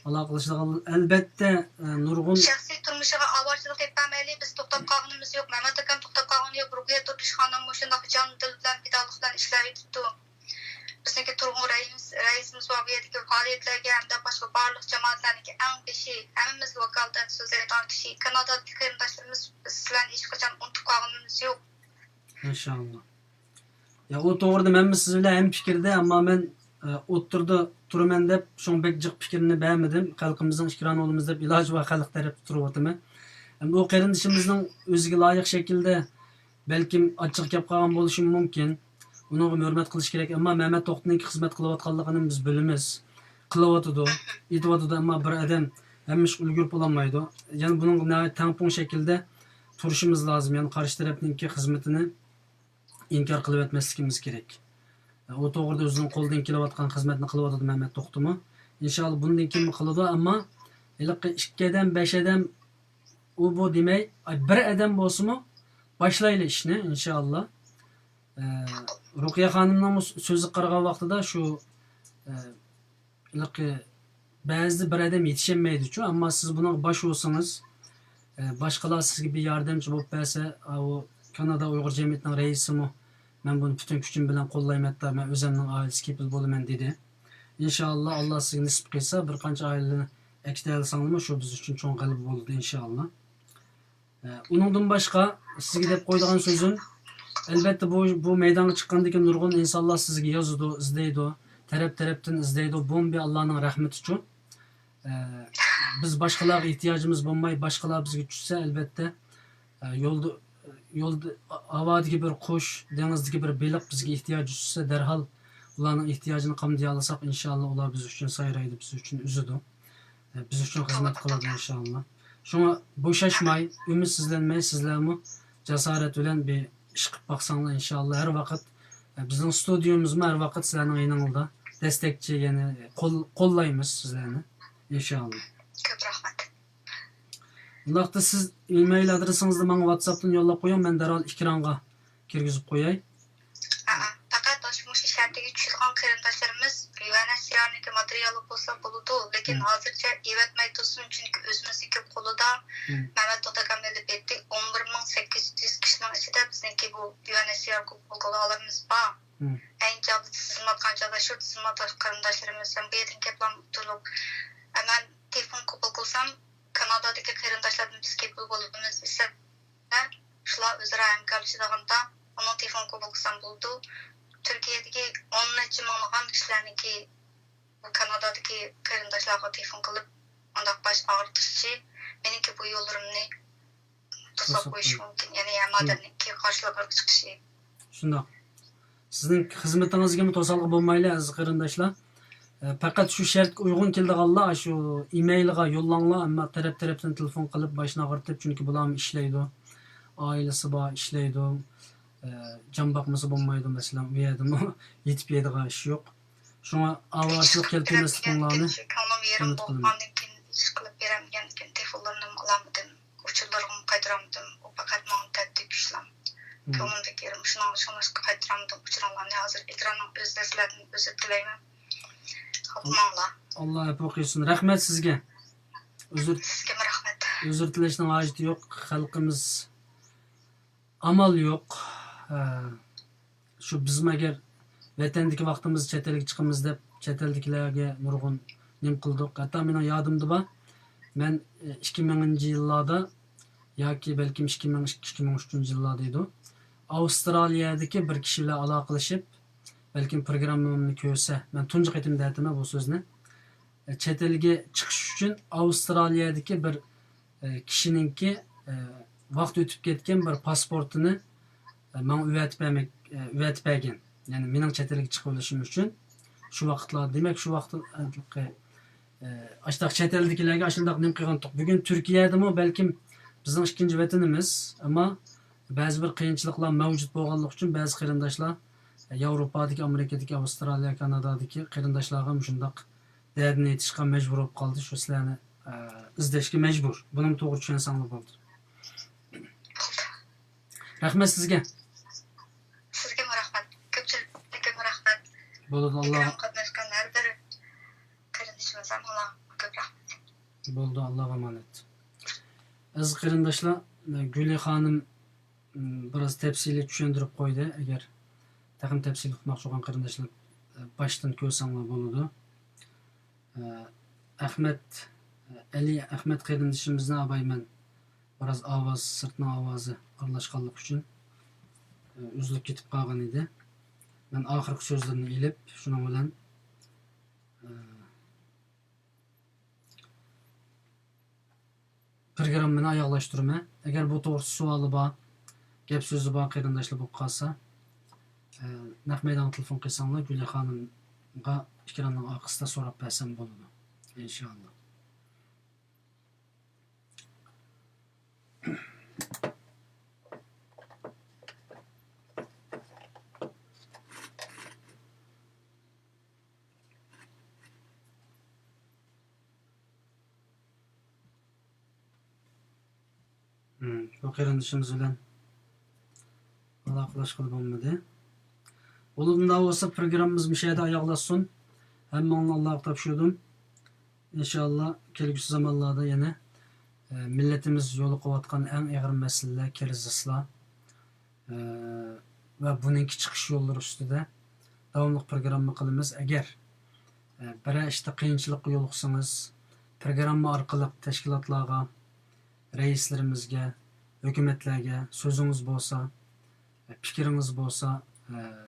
ئالاقىلىشىدىغان، ئەلبەتتە، ئە، نۇرغۇن شەخسىي تۇرمۇشىغا ئاۋارىچىلىك ئېلىپ بەرمەيلى، بىز توختاپ قالغىنىمىز يوق، مەمەت ئاكام توختاپ قالغىنى يوق، رۇقىيە تۇردۇش خانىم مۇشۇنداق جان دىل بىلەن پىدالىق بىلەن ئىشلەۋېتىپتۇ. بىزنىڭكى تۇرغۇن رەئىس، رەئىسىمىز بار، بۇ يەردىكى پائالىيەتلەرگە ھەمدە باشقا بارلىق جامائەتلەرنىڭكى ئەڭ بېشى، ھەممىمىزگە ۋاكالىتەن سۆزلەيدىغان كىشى، كانادادىكى قېرىنداشلىرىمىز، سىلەرنى ھېچقاچان ئۇنتۇپ قالغىنىمىز يوق. ئىنشائاللا. يا، ئۇ توغرىدا مەنمۇ سىز بىلەن ھەم پىكىردە، ئەمما مەن، ئە، ئوتتۇرىدا تۇرىمەن دەپ، شۇڭا بەك جىق پىكىرنى بەرمىدىم. خەلقىمىزنىڭ ئىكرانى بولىمىز دەپ، ئىلاجى بار خەلق تەرەپتە تۇرۇۋاتىمەن. ئەمدى ئۇ قېرىندىشىمىزنىڭ ئۆزىگە لايىق شەكىلدە بەلكىم ئاچچىق گەپ قىلغان بولۇشىمۇ مۇمكىن. ئۇنىڭغا ھۆرمەت قىلىش كېرەك. ئەمما مەمەت توختىنىڭكى خىزمەت قىلىۋاتقانلىقىنى بىز بىلىمىز. قىلىۋاتىدۇ، ئېيتىۋاتىدۇ، ئەمما بىر ئادەم ھەممە ئىشقا ئۈلگۈرۈپ بولالمايدۇ. يەنى بۇنىڭغا ناھايىتى تەڭپۇڭ شەكىلدە تۇرۇشىمىز لازىم. يەنى قارشى تەرەپنىڭكى خىزمىتىنى ئىنكار قىلىۋەتمەسلىكىمىز كېرەك. ئۇ توغرىدا ئۆزىنىڭ قولىدىن كېلىۋاتقان خىزمەتنى قىلىۋاتىدۇ مەمەت توختىمۇ. ئىنشائاللا بۇندىن كېيىنمۇ قىلىدۇ، ئەمما ھېلىقى ئىككى ئادەم، بەش ئادەم ئۇ بۇ دېمەي، ئاي، بىر ئادەم بولسىمۇ باشلايلى ئىشنى، ئىنشائاللا. ئە، رۇقىيە خانىمنىڭمۇ سۆزىگە قارىغان ۋاقتىدا شۇ، ئە، ھېلىقى بەزىدە بىر ئادەم يېتىشەلمەيدىچۇ، ئەمما سىز بۇنىڭغا باش بولسىڭىز، ئە، باشقىلار سىزگە بىر ياردەمچى بولۇپ بەرسە، ئاۋۇ كانادا ئۇيغۇر جەمئىيىتىنىڭ رەئىسىمۇ، مەن بۇنى پۈتۈن كۈچۈم بىلەن قوللايمەن، ھەتتا مەن ئۆزۈمنىڭ ئائىلىسى كېپىل بولىمەن، دېدى. ئىنشائاللا، ئاللا سىزگە نېسىپ قىلسا، بىر قانچە ئائىلىنى ئەكېتەلىسەڭلارمۇ، شۇ بىز ئۈچۈن چوڭ غەلىبە بولىدۇ، ئىنشائاللا. ئە، ئۇنىڭدىن باشقا سىزگە دەپ قويىدىغان سۆزۈم، ئەلۋەتتە، بۇ، بۇ مەيدانغا چىققاندىن كېيىن نۇرغۇن ئىنسانلار سىزگە يازىدۇ، ئىزدەيدۇ، تەرەپ-تەرەپتىن ئىزدەيدۇ. بۇمۇ بىر ئاللانىڭ رەھمىتىچۇ. ئە، بىز باشقىلارغا ئېھتىياجىمىز بولماي، باشقىلار بىزگە چۈشسە، ئەلۋەتتە، ئە، يولدا، يولدا، ھاۋادىكى بىر قۇش، دېڭىزدىكى بىر بېلىق بىزگە ئېھتىياجى چۈشسە، دەرھال ئۇلارنىڭ ئېھتىياجىنى قامدىيالىساق، ئىنشائاللا، ئۇلار بىز ئۈچۈن سايرايدۇ، بىز ئۈچۈن ئۈزىدۇ. بىز ئۈچۈن خىزمەت قىلىدۇ، ئىنشائاللا. شۇڭا بوشاشماي، ئۈمىدسىزلەنمەي، سىزلەرمۇ جاسارەت بىلەن بىر ئىش قىلىپ باقساڭلار، ئىنشائاللا، ھەر ۋاقىت، بىزنىڭ ستۇدىيومىزمۇ ھەر ۋاقىت سىلەرنىڭ يېنىڭلاردا. دەستەكچى، يەنى قول-، قوللايمىز سىزلەرنى، ئىنشائاللا. كۆپ رەھمەت. ئۇنداقتا سىز ئىمېيل ئادرېسىڭىزنى ماڭا ۋاتساپتىن يوللاپ قويۇڭ، مەن دەرھال ئېكرانغا كىرگۈزۈپ قوياي. ئا، پەقەت ئاشۇ مۇشۇ شەھەردىكى چۈشىدىغان قېرىنداشلىرىمىز يۇ ئېن ئېچ سى ئارنىڭكى ماتېرىيالى بولسا بولىدۇ، لېكىن ھازىرچە ئېۋەتمەي تۇرسۇن، چۈنكى ئۆزىمىزنىڭكى قولىدا مەمەت توختى ئاكام ئېلىپ ئېيتتى، ئون بىر مىڭ سەككىز يۈز كىشىنىڭ ئىچىدە بىزنىڭكى بۇ يۇ ئېن ئېچ سى ئار گۇگل كانالىمىز بار. ئەينى چاغدا تىزىملاتقان چاغدا شۇ تىزىملاتقان قېرىنداشلىرىمىز ھەم بۇ يەردىن كېپىل تۇرۇپ، مەن تېلېفون قوبۇل قىلسام، كانادادىكى قېرىنداشلاردىن بىز كېپىل بولىمىز دېسە، شۇلار ئۆزئارا ھەمكارلىشىدىغاندا، ئۇنىڭ تېلېفون قوبۇل قىلسام بولىدۇ. تۈركىيەدىكى ئون نەچچە مىڭلىغان كىشىلەرنىڭكى بۇ كانادادىكى قېرىنداشلارغا تېلېفون قىلىپ، ئۇنداق باش ئاغرىتىشى، مېنىڭكى بۇ يوللىرىمنى توساپ قويۇشى مۇمكىن. يەنى ھەم ئادەمنىڭكى قارشىلىقىغا چىقىشى. شۇنداق. سىزنىڭ خىزمىتىڭىزگىمۇ توسالغۇ بولمايلى، ئەزىز قېرىنداشلار. ئە، پەقەت شۇ شەرتكە ئۇيغۇن كېلىدىغانلار شۇ ئىمېيلغا يوللاڭلار، ئەمما تەرەپ-تەرەپتىن تېلېفون قىلىپ باشنى ئاغرىتىپ، چۈنكى بۇلارمۇ ئىشلەيدۇ، ئائىلىسى بار، ئىشلەيدۇ. ئە، جان باقمىسا بولمايدۇ، مەسىلەن، ئۇ يەردىمۇ يېتىپ يەيدىغان ئىش يوق. شۇڭا ئاۋارىچىلىك كەلتۈرمەسلىكىڭلارنى ئۈمىد قىلىمەن. كۆڭلۈم يېرىم بولغاندىن كېيىن، ئىش قىلىپ بېرەلمىگەندىن كېيىن تېلېفونلىرىنىمۇ ئالالمىدىم. ئۇچۇرلىرىغىمۇ قايتۇرالمىدىم. ئۇ پەقەت ماڭا تەتتى كۈچلەم. مم. كۆڭلۈمدىكى يېرىم شۇنىڭ، شۇڭلاشقا قايتۇرالمىدىم ئۇچۇرۇڭلارنى. ھازىر ئېكراننىڭ ئۆزىدە سىلەردىن ئۆزۈر تىلەيمەن. خاپىماڭلار. ئاللا ئەپۇ قىلسۇن. رەھمەت سىزگە. ئۆزۈر، سىزگىمۇ رەھمەت. ئۆزۈر تىلەشنىڭ ھاجىتى يوق. خەلقىمىز ئامال يوق. ھە، شۇ بىزمۇ ئەگەر ۋەتەندىكى ۋاقتىمىزدا چەت ئەلگە چىقىمىز دەپ، چەت ئەلدىكىلەرگە نۇرغۇن نېمە قىلدۇق. ھەتتا مېنىڭ يادىمدا بار، مەن، ئىككى مىڭىنچى يىللاردا ياكى بەلكىم ئىككى مىڭ ئىككى، ئىككى مىڭ ئۈچىنچى يىللار دەيدۇ. ئاۋسترالىيەدىكى بىر كىشى بىلەن ئالاقىلىشىپ، بەلكىم پروگراممامنى كۆرسە، مەن تۇنجى قېتىم دەۋاتىمەن بۇ سۆزنى. چەت ئەلگە چىقىش ئۈچۈن ئاۋسترالىيەدىكى بىر، ئە، كىشىنىڭكى، ئە، ۋاقتى ئۆتۈپ كەتكەن بىر پاسپورتىنى، ئە، ماڭا ئەۋەتىپ بەرمەك، ئە، ئەۋەتىپ بەرگەن. يەنى مېنىڭ چەت ئەلگە چىقىۋېلىشىم ئۈچۈن شۇ ۋاقىتلار، دېمەك، شۇ ۋاقىت، ئە، ئاشۇنداق چەت ئەلدىكىلەرگە ئاشۇنداق نېمە قىلغانتۇق. بۈگۈن تۈركىيەدىمۇ بەلكىم بىزنىڭ ئىككىنچى ۋەتىنىمىز، ئەمما بەزى بىر قىيىنچىلىقلار مەۋجۇت بولغانلىقى ئۈچۈن بەزى قېرىنداشلار، ئە، ياۋروپادىكى، ئامېرىكىدىكى، ئاۋسترالىيە، كانادادىكى قېرىنداشلارغا مۇشۇنداق دەردىنى ئېيتىشقا مەجبۇر بولۇپ قالدى. شۇ سىلەرنى، ئە، ئىزدەشكە مەجبۇر. بۇنىمۇ توغرا چۈشەنسەڭلار بولدى. رەھمەت سىزگە. سىزگىمۇ رەھمەت. كۆپچىلىككىمۇ رەھمەت. بولىدۇ، ئاللا. ئىكرام قاتناشقان ھەر بىر قېرىندىشىمىزغا ئاللا كۆپ رەھمەت. بولىدۇ، ئاللاغا ئامانەت. ئەزىز قېرىنداشلار، گۈلى خانىم، م، بىراز تەپسىلىي چۈشەندۈرۈپ قويدى. ئەگەر تېخىمۇ تەپسىلىي ئۇقماقچى بولغان قېرىنداشلار، ئە، باشتىن كۆرسەڭلار بولىدۇ. ئە، ئەخمەت، ئەلى ئەخمەت قېرىندىشىمىزنى ئابايمەن. بىراز ئاۋاز، سىرتنىڭ ئاۋازى ئارىلاشقانلىقى ئۈچۈن، ئە، ئۈزۈلۈپ كېتىپ قالغان ئىدى. مەن ئاخىرقى سۆزلىرىنى ئېلىپ، شۇنىڭ بىلەن، ئە، پروگراممىنى ئاياغلاشتۇرىمەن. ئەگەر بۇ توغرىسىدا سوئالى بار، گەپ سۆزى بار قېرىنداشلار بولۇپ قالسا، ئە، نەق مەيدانغا تېلېفون قىلساڭلار، گۈلى خانىمغا ئېكراننىڭ ئارقىسىدا سوراپ بەرسەم بولىدۇ، ئىنشائاللا. مم، بۇ قېرىندىشىمىز بىلەن ئالاقىلەشكىلى بولمىدى. بولىدۇ، ئۇنداق بولسا پروگراممىمىز مۇشۇ يەردە ئاياغلاشسۇن. ھەممىڭلارنى ئاللاغا تاپشۇردۇم. ئىنشائاللا كەلگۈسى زامانلاردا يەنە، ئە، مىللىتىمىز يولۇقۇۋاتقان ئەڭ ئېغىر مەسىلىلەر، كىرىزىسلار، ئە، ۋە بۇنىڭكى چىقىش يوللىرى ئۈستىدە داۋاملىق پروگرامما قىلىمىز. ئەگەر، ئە، بىرەر ئىشتا قىيىنچىلىققا يولۇقسىڭىز، پروگرامما ئارقىلىق تەشكىلاتلارغا، رەئىسلىرىمىزگە، ھۆكۈمەتلەرگە سۆزىڭىز بولسا، پىكرىڭىز بولسا، ئە،